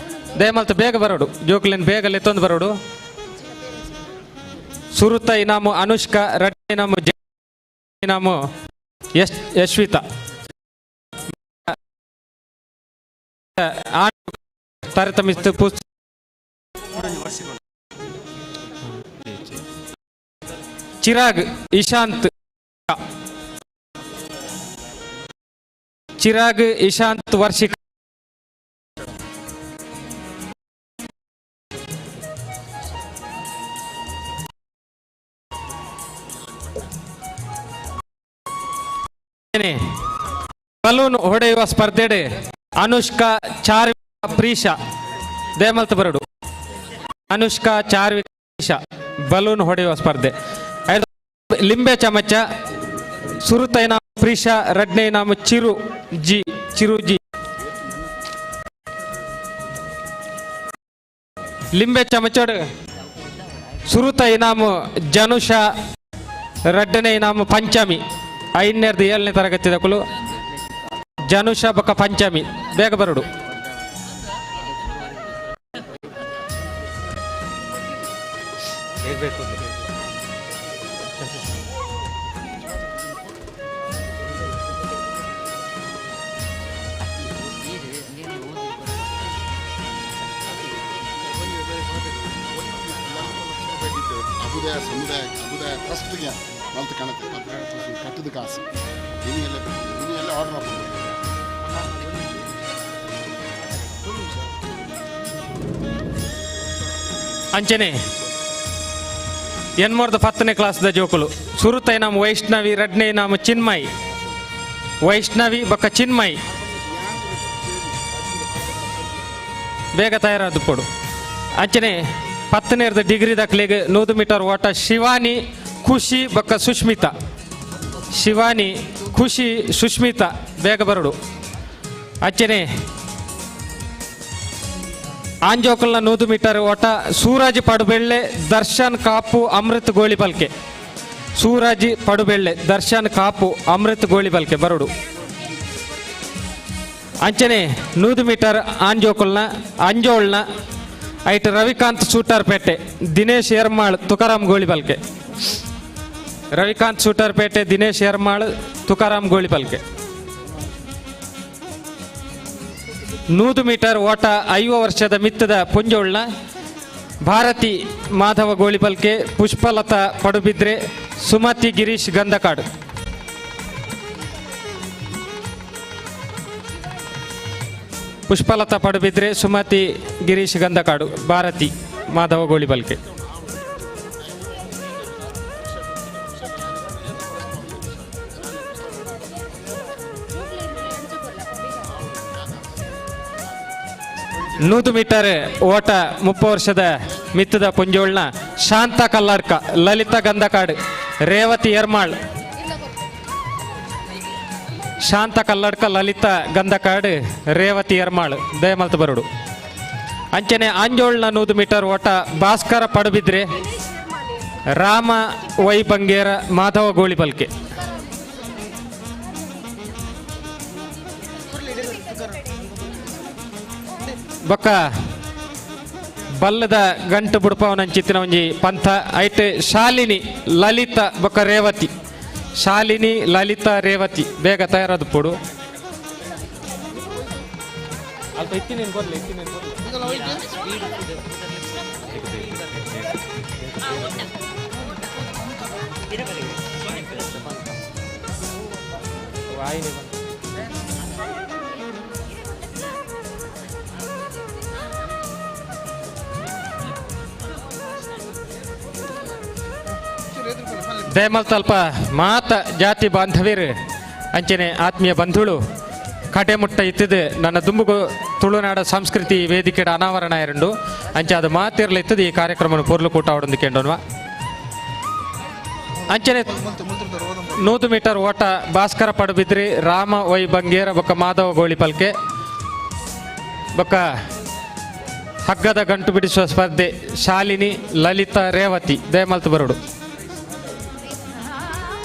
Speaker 4: ದಯಮಲ್ತ ಬೇಗ ಬರೋಡು ಜೋಕ್ಲಿನ್ ಬೇಗ ಲೆತ್ತೊಂದು ಬರೋಡು. ಸುರುತ ಇನಾಮು ಅನುಷ್ಕಾ ರಡ್ಡನೆ ಇನಾಮು ಇನಾಮು ಯಶ್ವಿತ. ತಾರತಮ್ಯ ಪುಸ್ತಕ ಚಿರಾಗ್ ಇಶಾಂತ್ ಚಿರಾಗ್ ಇಶಾಂತ್ ವರ್ಷಿಕ. ಬಲೂನ್ ಹೊಡೆಯುವ ಸ್ಪರ್ಧೆಡೆ ಅನುಷ್ಕಾ ಚಾರ್ವಿಕಾ ಪ್ರೀಶಾ ದೇಮಲ್ತ ಬರಡು. ಅನುಷ್ಕಾ ಚಾರ್ವಿಕಾ ಪ್ರೀಶಾ ಬಲೂನ್ ಹೊಡೆಯುವ ಸ್ಪರ್ಧೆ. ಲಿಂಬೆ ಚಮಚ ಸುರುತ ಇನಾಮ ಪ್ರೀಶಾ ರಡ್ನೆ ಇನಾಮ ಚಿರು ಜಿ ಚಿರು ಜಿ. ಲಿಂಬೆ ಚಮಚಡ್ ಸುರುತ ಇನಾಮು ಜನುಷಾ ರಡ್ಡನೆ ಇನಾಮು ಪಂಚಮಿ 5ನೇರ್ದು 7ನೇ ತರಗತಿ ದಕುಲು ಜನುಷಾ ಬೊಕ್ಕ ಪಂಚಮಿ ಬೇಗ ಬರಡು.
Speaker 14: ಅಬುದಯ ಸಮುದಾಯ ಅಬುದಯ ಟ್ರಸ್ಟ್ಗೆ ಮಲ್ತು ಕಣತೆ ಕಟ್ಟದ ಕಾಸು ಇನ್ನು ಎಲ್ಲ ಇನ್ನು ಎಲ್ಲ ಆರ್ಡರ್ ಹಾಕ್ಬೋದು.
Speaker 4: ಅಂಚನೆ ಎನ್ಮೂರ್ದ 10ನೇ ಕ್ಲಾಸ್ದ ಜೋಕುಲು ಸುರುತ ಇನಾಮ ವೈಷ್ಣವಿ ರಡ್ನೇ ಇನಾಮ ಚಿನ್ಮಯಿ ವೈಷ್ಣವಿ ಬೊಕ್ಕ ಚಿನ್ಮಯಿ. ಬೇಗ ತಯಾರಾದ ಪೋಡು. ಅಂಚನೆ 10ನೇರ್ದ ಡಿಗ್ರಿ ದಾಖಲೆಗೆ 100 ಮೀಟರ್ ಓಟ ಶಿವಾನಿ ಖುಷಿ ಬೊಕ್ಕ ಸುಷ್ಮಿತಾ, ಶಿವಾನಿ ಖುಷಿ ಸುಷ್ಮಿತಾ ಬೇಗ ಬರಡು. ಅಂಚನೆ ಆಂಜೋಕಲ್ನ 100 ಮೀಟರ್ ಓಟ ಸೂರಜ್ ಪಡುಬೆಳ್ಳೆ, ದರ್ಶನ್ ಕಾಪು, ಅಮೃತ್ ಗೋಳಿಬಲ್ಕೆ. ಸೂರಜ್ ಪಡುಬೆಳ್ಳೆ, ದರ್ಶನ್ ಕಾಪು, ಅಮೃತ್ ಗೋಳಿಬಲ್ಕೆ ಬರಡು. ಅಂಚನೆ 100 ಮೀಟರ್ ಆಂಜೋಕಲ್ನ ಅಂಜೋಳ್ನ ಐಟ್ ರವಿಕಾಂತ್ ಸೂಟರ್ಪೇಟೆ, ದಿನೇಶ್ ಎರ್ಮಾಳ್, ತುಕಾರಾಮ್ ಗೋಳಿಬಲ್ಕೆ. ರವಿಕಾಂತ್ ಸೂಟರ್ಪೇಟೆ, ದಿನೇಶ್ ಎರ್ಮಾಳ್, ತುಕಾರಾಮ್ ಗೋಳಿಬಲ್ಕೆ. 100 ಮೀಟರ್ ಓಟ 50 ವರ್ಷದ ಮಿತ್ತದ ಪುಂಜೋಳ್ನ ಭಾರತಿ ಮಾಧವ ಗೋಳಿಬಲ್ಕೆ, ಪುಷ್ಪಲತಾ ಪಡುಬಿದ್ರೆ, ಸುಮತಿ ಗಿರೀಶ್ ಗಂಧಕಾಡು. ಪುಷ್ಪಲತಾ ಪಡುಬಿದ್ರೆ, ಸುಮತಿ ಗಿರೀಶ್ ಗಂಧಕಾಡು, ಭಾರತಿ ಮಾಧವ ಗೋಳಿಬಲ್ಕೆ. ನೂರು ಮೀಟರ್ ಓಟ 30 ವರ್ಷದ ಮಿತ್ತದ ಪುಂಜೋಳ್ನ ಶಾಂತ ಕಲ್ಲಾಡ್ಕ, ಲಲಿತಾ ಗಂಧಕಾಡು, ರೇವತಿ ಎರ್ಮಾಳ್. ಶಾಂತ ಕಲ್ಲಡ್ಕ, ಲಲಿತಾ ಗಂಧಕಾಡು, ರೇವತಿ ಎರ್ಮಾಳ್ ದಯಮಲ್ತ ಬರುಡು. ಅಂಚನೆ ಆಂಜೋಳ್ನ 100 ಮೀಟರ್ ಓಟ ಭಾಸ್ಕರ ಪಡುಬಿದ್ರೆ, ರಾಮ ವೈ ಬಂಗೇರ, ಮಾಧವ ಗೋಳಿಬಲ್ಕೆ. ಬೊಕ್ಕ ಬಲ್ಲದ ಗಂಟು ಬುಡ್ಪವನಂಚಿತ್ತಿನ ಒಂಜಿ ಪಂಥ ಐಟ್ ಶಾಲಿನಿ ಲಲಿತಾ ಬೊಕ್ಕ ರೇವತಿ, ಶಾಲಿನಿ ಲಲಿತಾ ರೇವತಿ ಬೇಗ ತಯಾರಾದ ಪೋಡು. ಅಲ್ಪ ಇತ್ತಿನೇನು ಬರ್ಲಿ, ಇತ್ತಿನೇನು ಬರ್ಲಿ. ವಾಹಿನಿ ಬಂತು. ದಯಮಲ್ತಲ್ಪ ಮಾತ ಜಾತಿ ಬಾಂಧವ್ಯರು ಅಂಚನೆ ಆತ್ಮೀಯ ಬಂಧುಳು ಕಟೆಮುಟ್ಟ ಇತ್ತಿದ್ದು ನನ್ನ ದುಂಬುಗು ತುಳುನಾಡ ಸಂಸ್ಕೃತಿ ವೇದಿಕೆಡ ಅನಾವರಣ ಎರಡು ಅಂಚೆ ಅದು ಮಾತಿರ್ಲ ಇತ್ತದು ಈ ಕಾರ್ಯಕ್ರಮವನ್ನು ಪೊರ್ಲು ಕೂಟ ಅವಡೊಂದು ಕೆಂಡೋನ್ವ. ಅಂಚನೆ 100 ಮೀಟರ್ ಓಟ ಭಾಸ್ಕರ ಪಡುಬಿದ್ರಿ, ರಾಮ ವೈ ಬಂಗೇರ ಬೊಕ್ಕ ಮಾಧವ ಗೋಳಿಪಲ್ಕೆ. ಬೊಕ್ಕ ಹಗ್ಗದ ಗಂಟು ಬಿಡಿಸುವ ಸ್ಪರ್ಧೆ ಶಾಲಿನಿ ಲಲಿತಾ ರೇವತಿ ದಯಮಲ್ತು ಬರುಡು.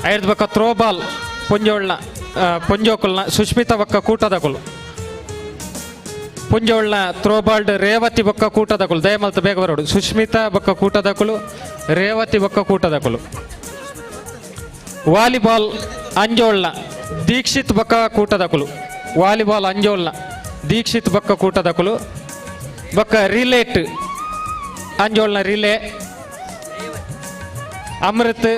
Speaker 4: ಐದು ಬೊಕ್ಕ ಥ್ರೋಬಾಲ್ ಪುಂಜೋಳ್ನ ಪುಂಜೋಕುಲ್ನ ಸುಷ್ಮಿತಾ ಬೊಕ್ಕ ಕೂಟದಕುಲು. ಪುಂಜೋಳ್ನ ಥ್ರೋಬಾಲ್ಡ್ ರೇವತಿ ಬೊಕ್ಕ ಕೂಟದಕುಲು ದಯಮಲ್ತು ಬೇಗ ಬರೋಡು. ಸುಷ್ಮಿತಾ ಬೊಕ್ಕ ಕೂಟದಕುಲು, ರೇವತಿ ಬೊಕ್ಕ ಕೂಟದಕುಲು. ವಾಲಿಬಾಲ್ ಅಂಜೋಳ್ನ ದೀಕ್ಷಿತ್ ಬೊಕ್ಕ ಕೂಟದಕುಲು. ವಾಲಿಬಾಲ್ ಅಂಜೋಳ್ನ ದೀಕ್ಷಿತ್ ಬೊಕ್ಕ ಕೂಟದಕುಲು. ಬೊಕ್ಕ ರಿಲೇಟ್ ಅಂಜೋಳ್ನ ರಿಲೇ ಅಮೃತ್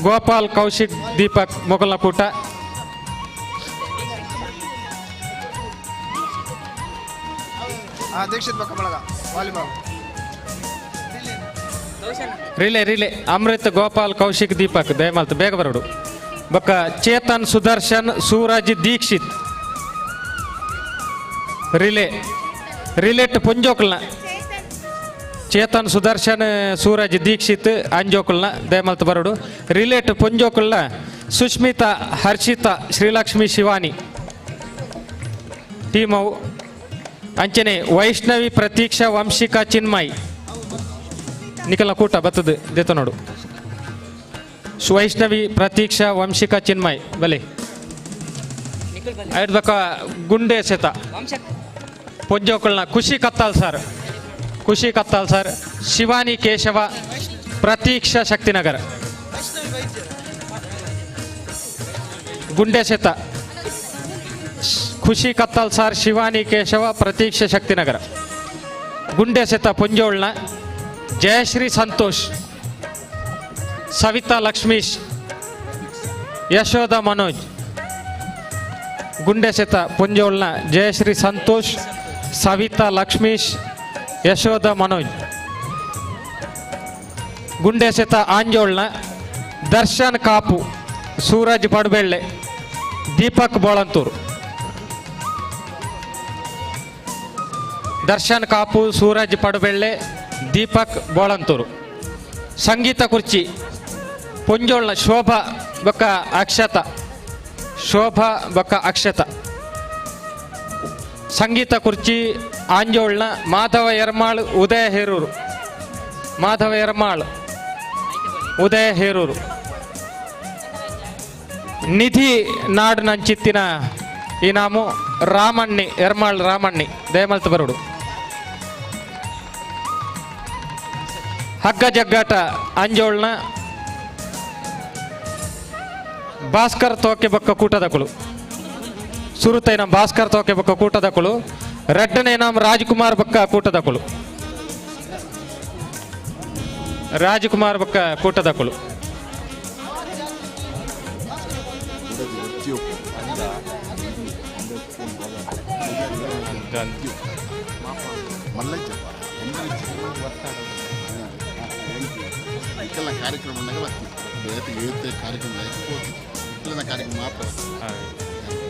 Speaker 4: ಗೋಪಾಲ್ ಕೌಶಿಕ್ ದೀಪಕ್ ಮೊಗಲ್ನ ಕೂಟ.
Speaker 10: ದೀಕ್ಷಿತ್ ಬೊಕ್ಕ ಬಳಗ volleyball
Speaker 4: relay relay Amrit Gopal Kaushik Deepak ದಯಮಲ್ತು ಬೇಗ ಬರೋಡು. ಬೊಕ್ಕ ಚೇತನ್ ಸುದರ್ಶನ್ ಸೂರಜ್ ದೀಕ್ಷಿತ್ ರಿಲೇ ರಿಲೇಟ್ ಪುಂಜೋಕಲ್ನ ಚೇತನ್ ಸುದರ್ಶನ್ ಸೂರಜ್ ದೀಕ್ಷಿತ್ ಅಂಜೋಕುಲ್ನ ದಯಮಲ್ತು ಬರೋಡು. ರಿಲೇಟ್ ಪುಂಜೋಕುಲ್ನ ಸುಷ್ಮಿತಾ ಹರ್ಷಿತಾ ಶ್ರೀಲಕ್ಷ್ಮಿ ಶಿವಾನಿ ಟೀಮ್ ಅವು. ಅಂಚನೆ ವೈಷ್ಣವಿ ಪ್ರತೀಕ್ಷಾ ವಂಶಿಕಾ ಚಿನ್ಮಯ್ ನಿಖಲ್ನ ಕೂಟ ಬತ್ತದ ದೇತ ನೋಡು. ವೈಷ್ಣವಿ ಪ್ರತೀಕ್ಷಾ ವಂಶಿಕಾ ಚಿನ್ಮಯ್ ಬಲೆ. ಐದು ಬಕ್ಕ ಗುಂಡೆ ಸೆತ ಪೊಂಜೋಕುಲ್ನ ಖುಷಿ ಕತ್ತಾಲ್ ಸರ್, ಖುಷಿ ಕತ್ತಾಲ್ ಸರ್, ಶಿವಾನಿ ಕೇಶವ ಪ್ರತೀಕ್ಷಾ ಶಕ್ತಿನಗರ. ಗುಂಡೆ ಸೆತ ಖುಷಿ ಕತ್ತಾಲ್ ಸರ್, ಶಿವಾನಿ ಕೇಶವ ಪ್ರತೀಕ್ಷಾ ಶಕ್ತಿನಗರ. ಗುಂಡೆ ಸೆತ ಪೊಂಜೋಳ್ನ ಜಯಶ್ರೀ ಸಂತೋಷ್, ಸವಿತಾ ಲಕ್ಷ್ಮೀಶ್, ಯಶೋಧ ಮನೋಜ್. ಗುಂಡೆ ಸೆತ ಪೊಂಜೋಳ್ನ ಜಯಶ್ರೀ ಸಂತೋಷ್, ಸವಿತಾ ಲಕ್ಷ್ಮೀಶ್, ಯಶೋಧ ಮನೋಜ್. ಗುಂಡೆ ಸೆತ ಆಂಜೋಳ್ನ ದರ್ಶನ್ ಕಾಪು, ಸೂರಜ್ ಪಡುಬೆಳ್ಳೆ, ದೀಪಕ್ ಬೋಳಂತೂರು. ದರ್ಶನ್ ಕಾಪು, ಸೂರಜ್ ಪಡುಬೆಳ್ಳೆ, ದೀಪಕ್ ಬೋಳಂತೂರು. ಸಂಗೀತ ಕುರ್ಚಿ ಪೊಂಜೋಳ್ನ ಶೋಭಾ ಬೊಕ್ಕ ಅಕ್ಷತ, ಶೋಭಾ ಬೊಕ್ಕ ಅಕ್ಷತ. ಸಂಗೀತ ಕುರ್ಚಿ ಆಂಜೋಳ್ನ ಮಾಧವ ಎರ್ಮಾಳ್, ಉದಯ ಹೇರೂರು, ಮಾಧವ ಎರ್ಮಾಳ್, ಉದಯ ಹೇರೂರು. ನಿಧಿ ನಾಡಿನಂಚಿತ್ತಿನ ಇನಾಮು ರಾಮಣ್ಣಿ ಎರ್ಮಾಳ್ ರಾಮಣ್ಣಿ, ದಯಮಲ್ತ ಬರುಡು. ಹಗ್ಗ ಜಗ್ಗಾಟ ಅಂಜೋಳ್ನ ಭಾಸ್ಕರ್ ತೋಕೆ ಬೊಕ್ಕ ಕೂಟದಕುಲು, ಸುರುತೈನ ಭಾಸ್ಕರ್ ತೋಕೆ ಬೊಕ್ಕ ಕೂಟದಕುಲು. ರಡ್ಡನೆ ಇನಾಮ್ ರಾಜ್ಕುಮಾರ್ ಬೊಕ್ಕ ಕೂಟದಕುಲು, ರಾಜ್ಕುಮಾರ್ ಬೊಕ್ಕ ಕೂಟದಕುಲು.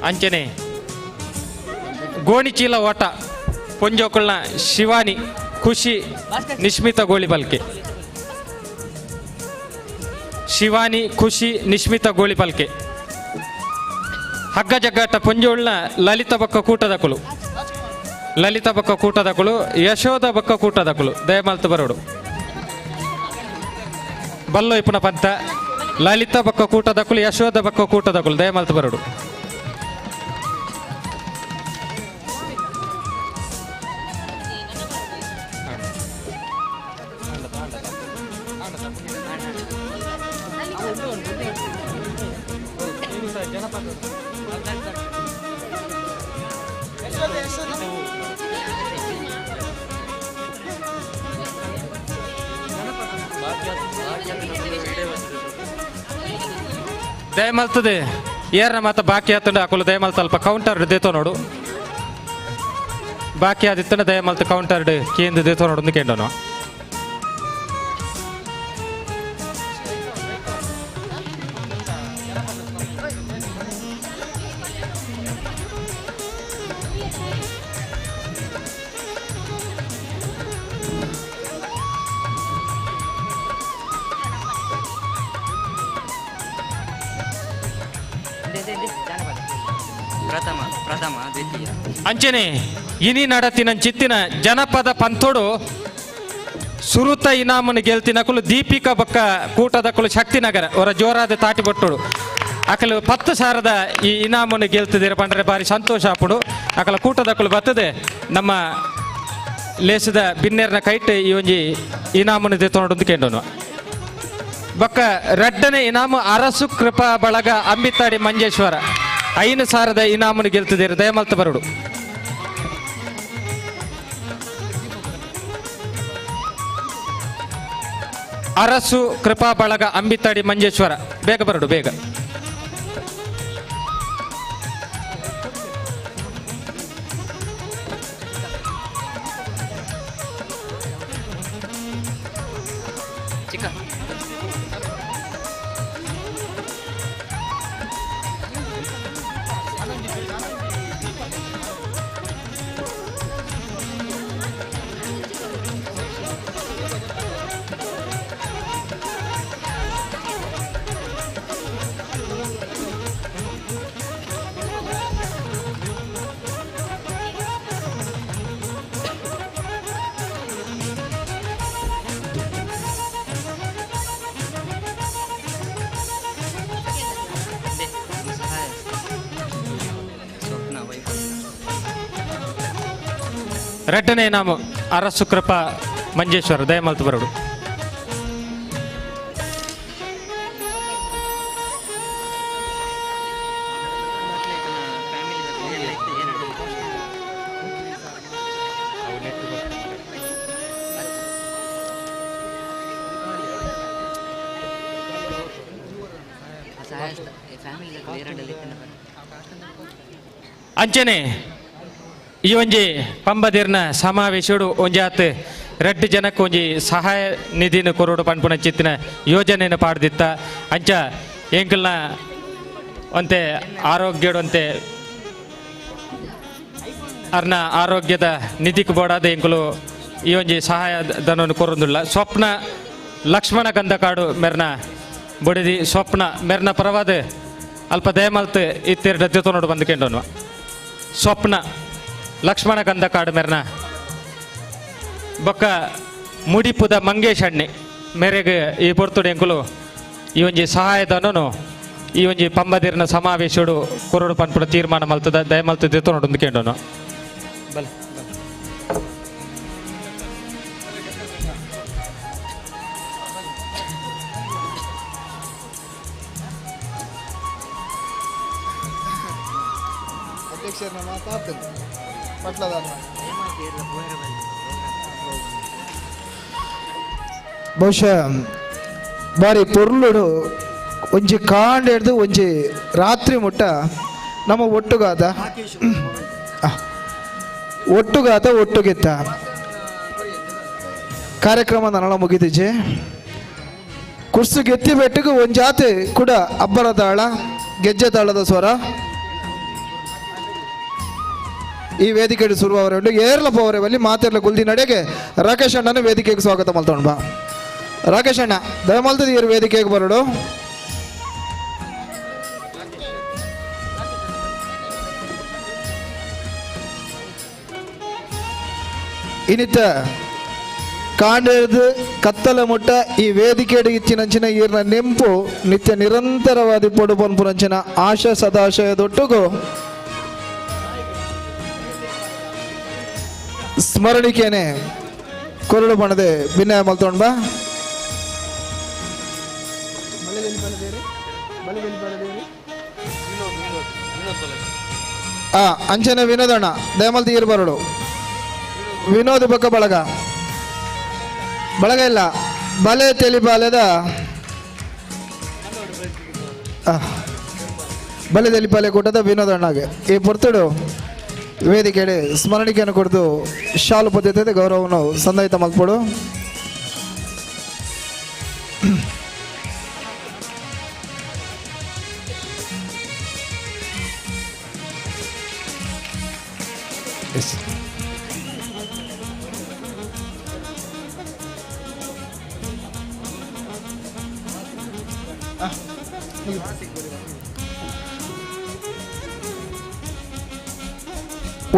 Speaker 4: ಅಂಚನೆ ಗೋಣಿಚೀಲ ಓಟ ಪೊಂಜೋಕುಲ್ನ ಶಿವಾನಿ, ಖುಷಿ, ನಿಶ್ಮಿತ ಗೋಳಿಬಲ್ಕೆ, ಶಿವಾನಿ, ಖುಷಿ, ನಿಶ್ಮಿತ ಗೋಳಿಬಲ್ಕೆ. ಹಗ್ಗ ಜಗ್ಗಾಟ ಪೊಂಜೋಳ್ನ ಲಲಿತ ಬೊಕ್ಕ ಕೂಟದಕುಲು, ಲಲಿತ ಬೊಕ್ಕ ಕೂಟದಕುಲು, ಯಶೋಧ ಬೊಕ್ಕ ಕೂಟದಕುಲು. ದಯಮಲ್ತ ಬರೋಡು ಬಲ್ಲೋ ಇಪ್ಪುನ ಪಂತ. ಲಲಿತ ಬೊಕ್ಕ ಕೂಟದಕುಲು, ಯಶೋಧ ಬೊಕ್ಕ ಕೂಟದಕುಲು, ದಯಮಲ್ತ ಬರೋಡು. ದಯಮಲ್ತದೆ ಏರ್ನ ಮಾತ ಬಾಕಿ ಆತಂಡ ಅಕುಲು ದಯಮಲ್ತ ಅಲ್ಪ ಕೌಂಟರ್ ದೇತೋ ನೋಡು. ಬಾಕಿ ಆದಿತ್ತಂಡ ದಯಮಲ್ತ ಕೌಂಟರ್ ಕೇಂದ್ರ ದೇತೋ ನೋಡು ಕೇಂಡೋನು. ಅಂಚನೆ ಇನಿ ನಡತಿನ ಚಿತ್ತಿನ ಜನಪದ ಪಂಥೋಡು ಸುರುತ ಇನಾಮನು ಗೆಲ್ತಿನಕುಲು ದೀಪಿಕಾ ಬೊಕ್ಕ ಕೂಟದಕುಲು ಶಕ್ತಿನಗರ ಅವರ ಜೋರಾದ ತಾಟಿ ಬೊಟ್ಟುಡು. ಅಕಲು 10,000 ಈ ಇನಾಮನ್ನು ಗೆಲ್ತಿದ್ದೀರ ಪಂಡ್ರೆ ಭಾರಿ ಸಂತೋಷ ಆಪುಡು. ಅಕಲ ಕೂಟದಕುಲು ಬರ್ತದೆ ನಮ್ಮ ಲೇಸದ ಬಿನ್ನೇರ್ನ ಕೈಟ್ ಈ ಒಂಜಿ ಇನಾಮನ್ನು ದೆತ್ತೊಂಡು ಕೇಂಡೋನು. ಬೊಕ್ಕ ರಡ್ಡನೆ ಇನಾಮು ಅರಸು ಕೃಪಾ ಬಳಗ ಅಂಬಿತಾಡಿ ಮಂಜೇಶ್ವರ 5,000 ಇನಾಮನ್ನು ಗೆಲ್ತಿದ್ದೀರ, ದಯಮಲ್ತ ಬರುಡು. ಅರಸು ಕೃಪಾ ಬಳಗ ಅಂಬಿತಾಡಿ ಮಂಜೇಶ್ವರ, ಬೇಗ ಬರುಡು ಬೇಗ. ರಡ್ಡನೆ ನಾಮ ಅರಸು ಕೃಪಾ ಮಂಜೇಶ್ವರ, ದಯಮಲ್ತು ಬರೋಡು. ಅಂಚನೆ ಈ ಒಂಜಿ ಪಂಬದಿರ್ನ ಸಮಾವೇಶಡು ಒಂಜಾತ್ ರಡ್ಡು ಜನಕ್ಕೆ ಒಂಜಿ ಸಹಾಯ ನಿಧಿನ ಕೊರೋಡು ಪನ್ಪುನ ಚಿತ್ತಿನ ಯೋಜನೆಯನ್ನು ಪಾಡ್ದಿತ್ತ. ಅಂಚ ಎಂಕಲ್ನ ಒಂತೆ ಆರೋಗ್ಯಡು ಒಂತೆ ಅರ್ನ ಆರೋಗ್ಯದ ನಿಧಿಗೆ ಬೋಡಾದ ಎಂಕುಲು ಈ ಒಂಜಿ ಸಹಾಯ ಧನವನ್ನು ಕೊರೊಂದುಲ್ಲ. ಸ್ವಪ್ನ ಲಕ್ಷ್ಮಣ ಗಂಧಕಾಡು ಮೆರ್ನ ಬೊಡಿದಿ ಸ್ವಪ್ನ ಮೆರ್ನ ಪರವಾದ ಅಲ್ಪ ದಯಮಲ್ತ್ ಇತ್ತೆರಡು ದೆತೊನೋಡು ಬಂದು ಕೆಂಡೋನು. ಸ್ವಪ್ನ ಲಕ್ಷ್ಮಣ ಗಂಧಕಾಡು ಮೆರ್ನ ಬೊಕ್ಕ ಮುಡಿಪುದ ಮಂಗೇಶ್ ಅಣ್ಣೆ ಮೇರೆಗೆ ಈ ಪೊರ್ತುಡು ಎಂಕುಲು ಈ ಒಂಜಿ ಸಹಾಯಧನನು ಈ ಒಂಜಿ ಪಂಬದಿರ್ನ ಸಮಾವೇಶಡು ಕೊರಡು ಪನ್ಪುಡ ತೀರ್ಮಾನ ಮಲ್ತದ ದಯಮಲ್ತ ದೆತೊನೋಡು ಕೇಂಡೋನು. ಬಲೆ
Speaker 2: ಬಹುಶಃ ಬಾರಿ ಪೊರ್ಲುಡು ಒಂಜಿ ಕಾಂಡ ಹಿಡ್ದು ಒಂಜಿ ರಾತ್ರಿ ಮುಟ್ಟ ನಮ್ಮ ಒಟ್ಟುಗಾದ ಒಟ್ಟುಗಾತ ಒಟ್ಟುಗೆತ್ತ ಕಾರ್ಯಕ್ರಮ ನಳ ಮುಗಿದಿಜೆ. ಕುರ್ಸು ಗೆತ್ತಿ ಬೆಟ್ಟಿಗೂ ಒಂಜಾತಿ ಕೂಡ ಅಬ್ಬರ ತಾಳ ಗೆಜ್ಜೆ ತಾಳದ ಸ್ವರ ಈ ವೇದಿಕೆಗೆ ಶುರುವವರೆ ಏರ್ಲ ಪೋವರೆ ಬಲ್ಲಿ ಮಾತೆರ್ಲ ಗುಲ್ದಿ ನಡೆಗೆ ರಾಕೇಶ್ ಅಣ್ಣನ ವೇದಿಕೆಗೆ ಸ್ವಾಗತ ಮಲ್ತೊಂಡು ಬಾ. ರಾಕೇಶ್ ಅಣ್ಣ ದಯಮಲ್ತದ ಏರು ವೇದಿಕೆಗೆ ಬರೋಡು. ಇನ್ನಿತ್ತ ಕಾಂಡೇರ್ದು ಕತ್ತಲ ಮುಟ್ಟ ಈ ವೇದಿಕೆಡು ಇಚ್ಚಿನಂಚಿನ ಈರ್ನ ನೆಂಪು ನಿತ್ಯ ನಿರಂತರವಾದಿ ಪೊಡು ಪನ್ಪುನಂಚಿನ ಆಶಾ ಸದಾಶಯದೊಟ್ಟುಗು ಸ್ಮರಣಿಕೆನೆ ಕೊರಡು ಬಣದೆ ವಿನಯ ಮಲ್ತೊಂಡ್ ಬಾ. ಅಂಚನೆ ವಿನೋದಣ್ಣ ದಯಮಲ್ತಿ ಈರು ಬರಡು. ವಿನೋದ್ ಬೊಕ್ಕ ಬಳಗ ಬಳಗ ಇಲ್ಲ ಬಲೆ ತೆಲಿಪಾಲೆದ ಬಲೆ ತೆಲಿಪಾಲೆ ಕೂಟದ ವಿನೋದಣ್ಣಗೆ ಈ ಪೊರ್ತುಡು ವೇದಿಕೆಡೆ ಸ್ಮರಣಿಕೆಯನ್ನು ಕೊಡ್ದು ಶಾಲು ಪದ್ಧತಿ ಗೌರವವನ್ನು ಸಂದಾಯಿತ ಮಲ್ಪಡು.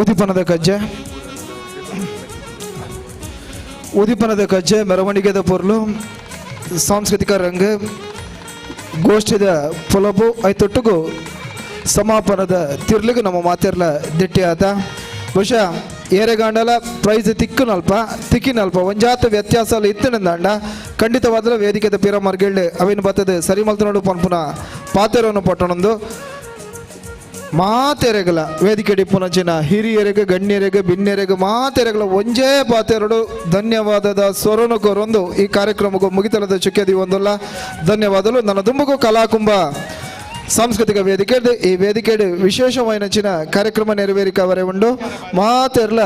Speaker 2: ಉದಿಪನದ ಕಜ್ಜೆ ಉದಿಪನದ ಕಜ್ಜೆ ಮೆರವಣಿಗೆದ ಪೊರ್ಲು ಸಾಂಸ್ಕೃತಿಕ ರಂಗ ಗೋಷ್ಠಿದ ಪೊಲಬು ಐತೊಟ್ಟುಗು ಸಮಾಪನದ ತಿರ್ಲಿಗೂ ನಮ್ಮ ಮಾತಿರ್ಲ ದಿಟ್ಟಿ ಆತ. ಬಹುಶಃ ಏರೆಗಾಂಡಲ ಪ್ರೈಸ್ ತಿಕ್ಕುನಲ್ಪ ತಿಕ್ಕಿನಲ್ಪ ಒಂಜಾತ ವ್ಯತ್ಯಾಸ ಇತ್ತಿನಂದಾಂಡ ಖಂಡಿತವಾದ ವೇದಿಕೆದ ಪೀರ ಮಾರ್ಗೇಳಿ ಅವಿನ ಬತ್ತದೆ ಸರಿ ಮಲ್ತನೋಡು ಪನ್ಪುನ ಪಾತೆರವನ್ನು ಪಟ್ಟಣೊಂದು ಮಾತೆರೆಗಲ ವೇದಿಕೆ ಡಿಪ್ಪುನಂಚಿನ ಹಿರಿಯರಿಗೆ ಗಣ್ಯರಿಗೆ ಬಿನ್ನೆರೆಗೆ ಮಾತೆರೆಗಳ ಒಂಜೇ ಪಾತೆರಡು ಧನ್ಯವಾದದ ಸ್ವರನು ಕೊರೊಂದು ಈ ಕಾರ್ಯಕ್ರಮಕ್ಕೂ ಮುಗಿತಲದ ಚುಕ್ಕೆದಿ ಒಂದಲ್ಲ ಧನ್ಯವಾದಗಳು. ನನ್ನ ದುಂಬುಗು ಕಲಾಕುಂಭ ಸಾಂಸ್ಕೃತಿಕ ವೇದಿಕೆ ಈ ವೇದಿಕೆ ವಿಶೇಷವಾಯಿನಂಚಿನ ಕಾರ್ಯಕ್ರಮ ನೆರವೇರಿಕೆ ಅವರೇ ಉಂಡು ಮಾತೆರ್ಲ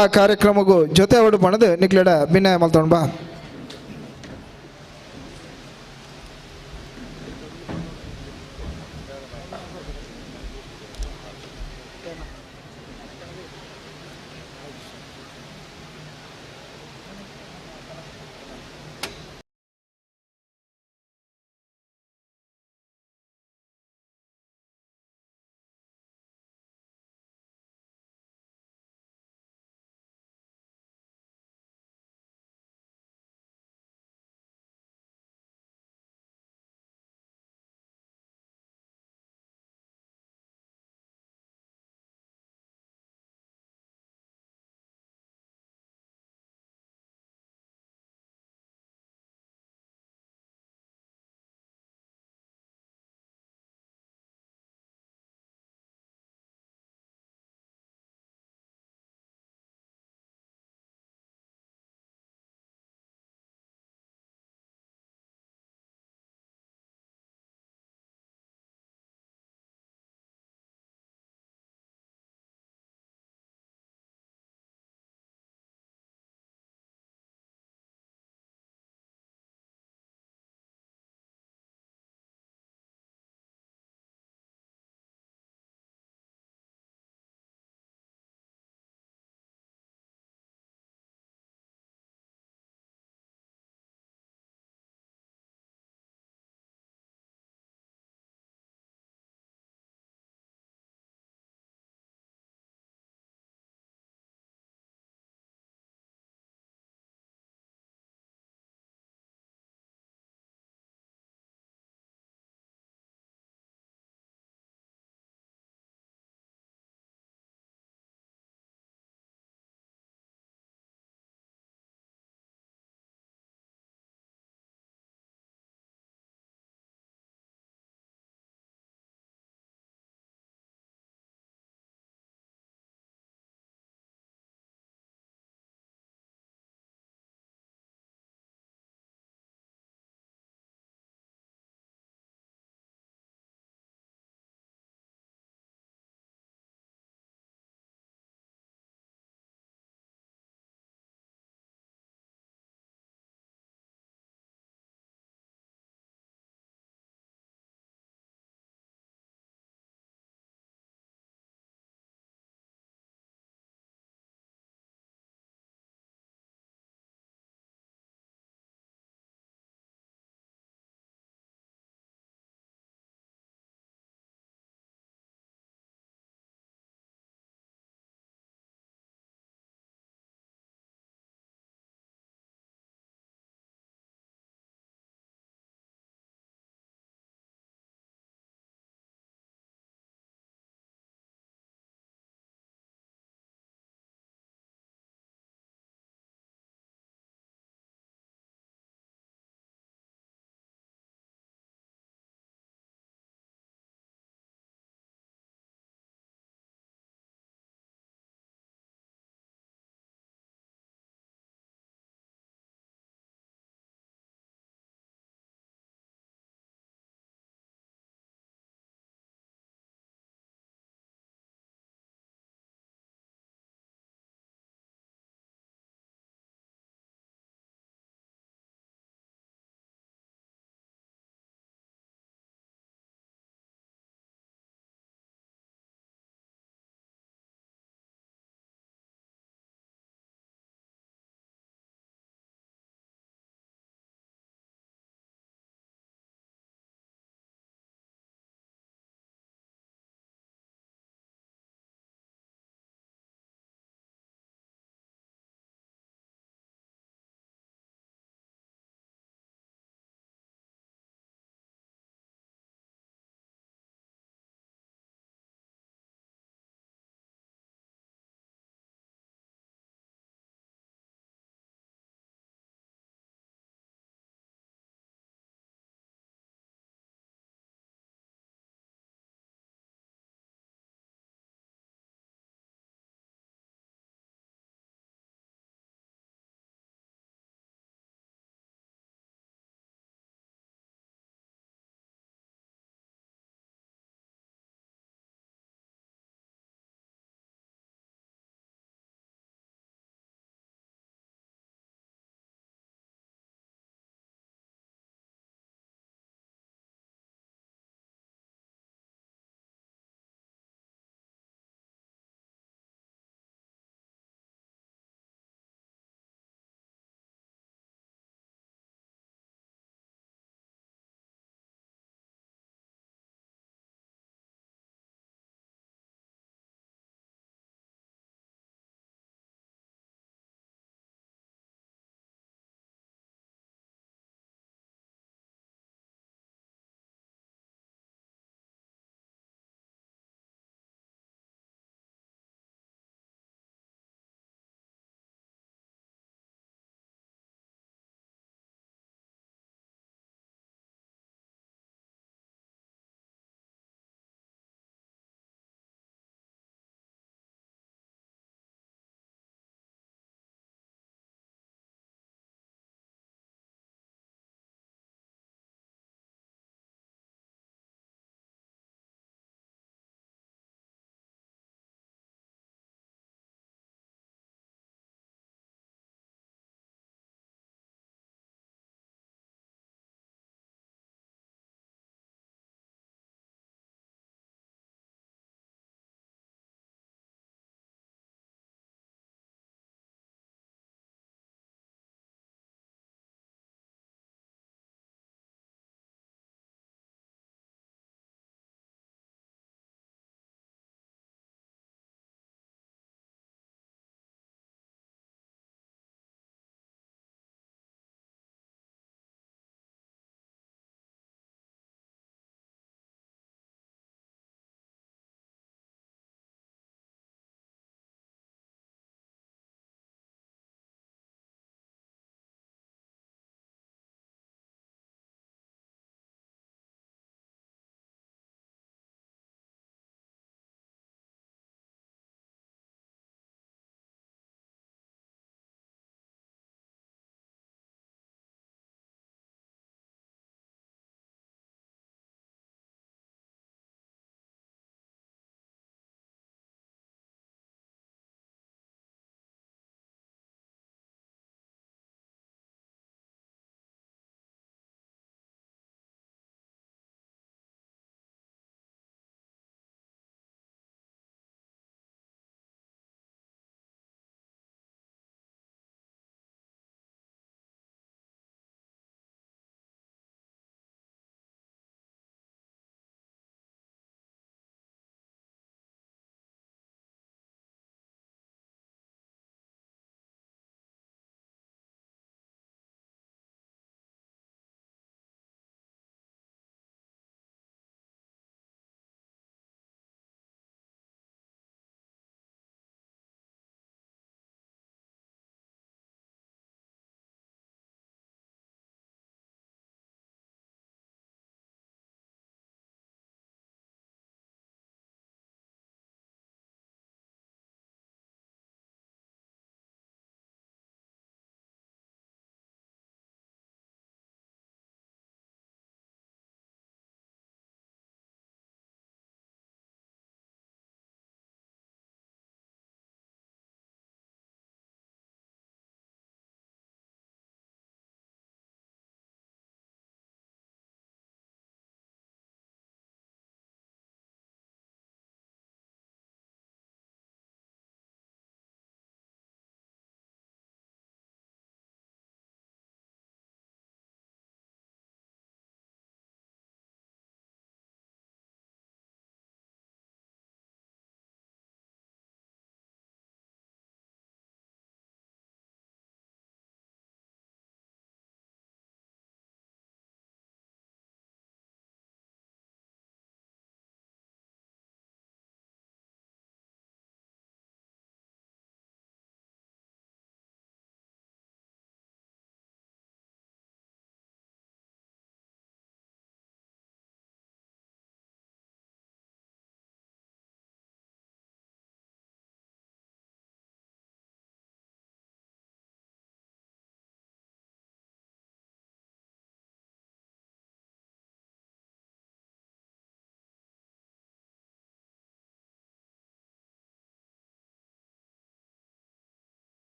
Speaker 2: ಆ ಕಾರ್ಯಕ್ರಮಕ್ಕೂ ಜೊತೆ ಅವಡು ಪಣದು ನಿಕ್ಲೆಡ ಭಿನ್ನಯ ಮಲ್ತೊಂಡು ಬಾ.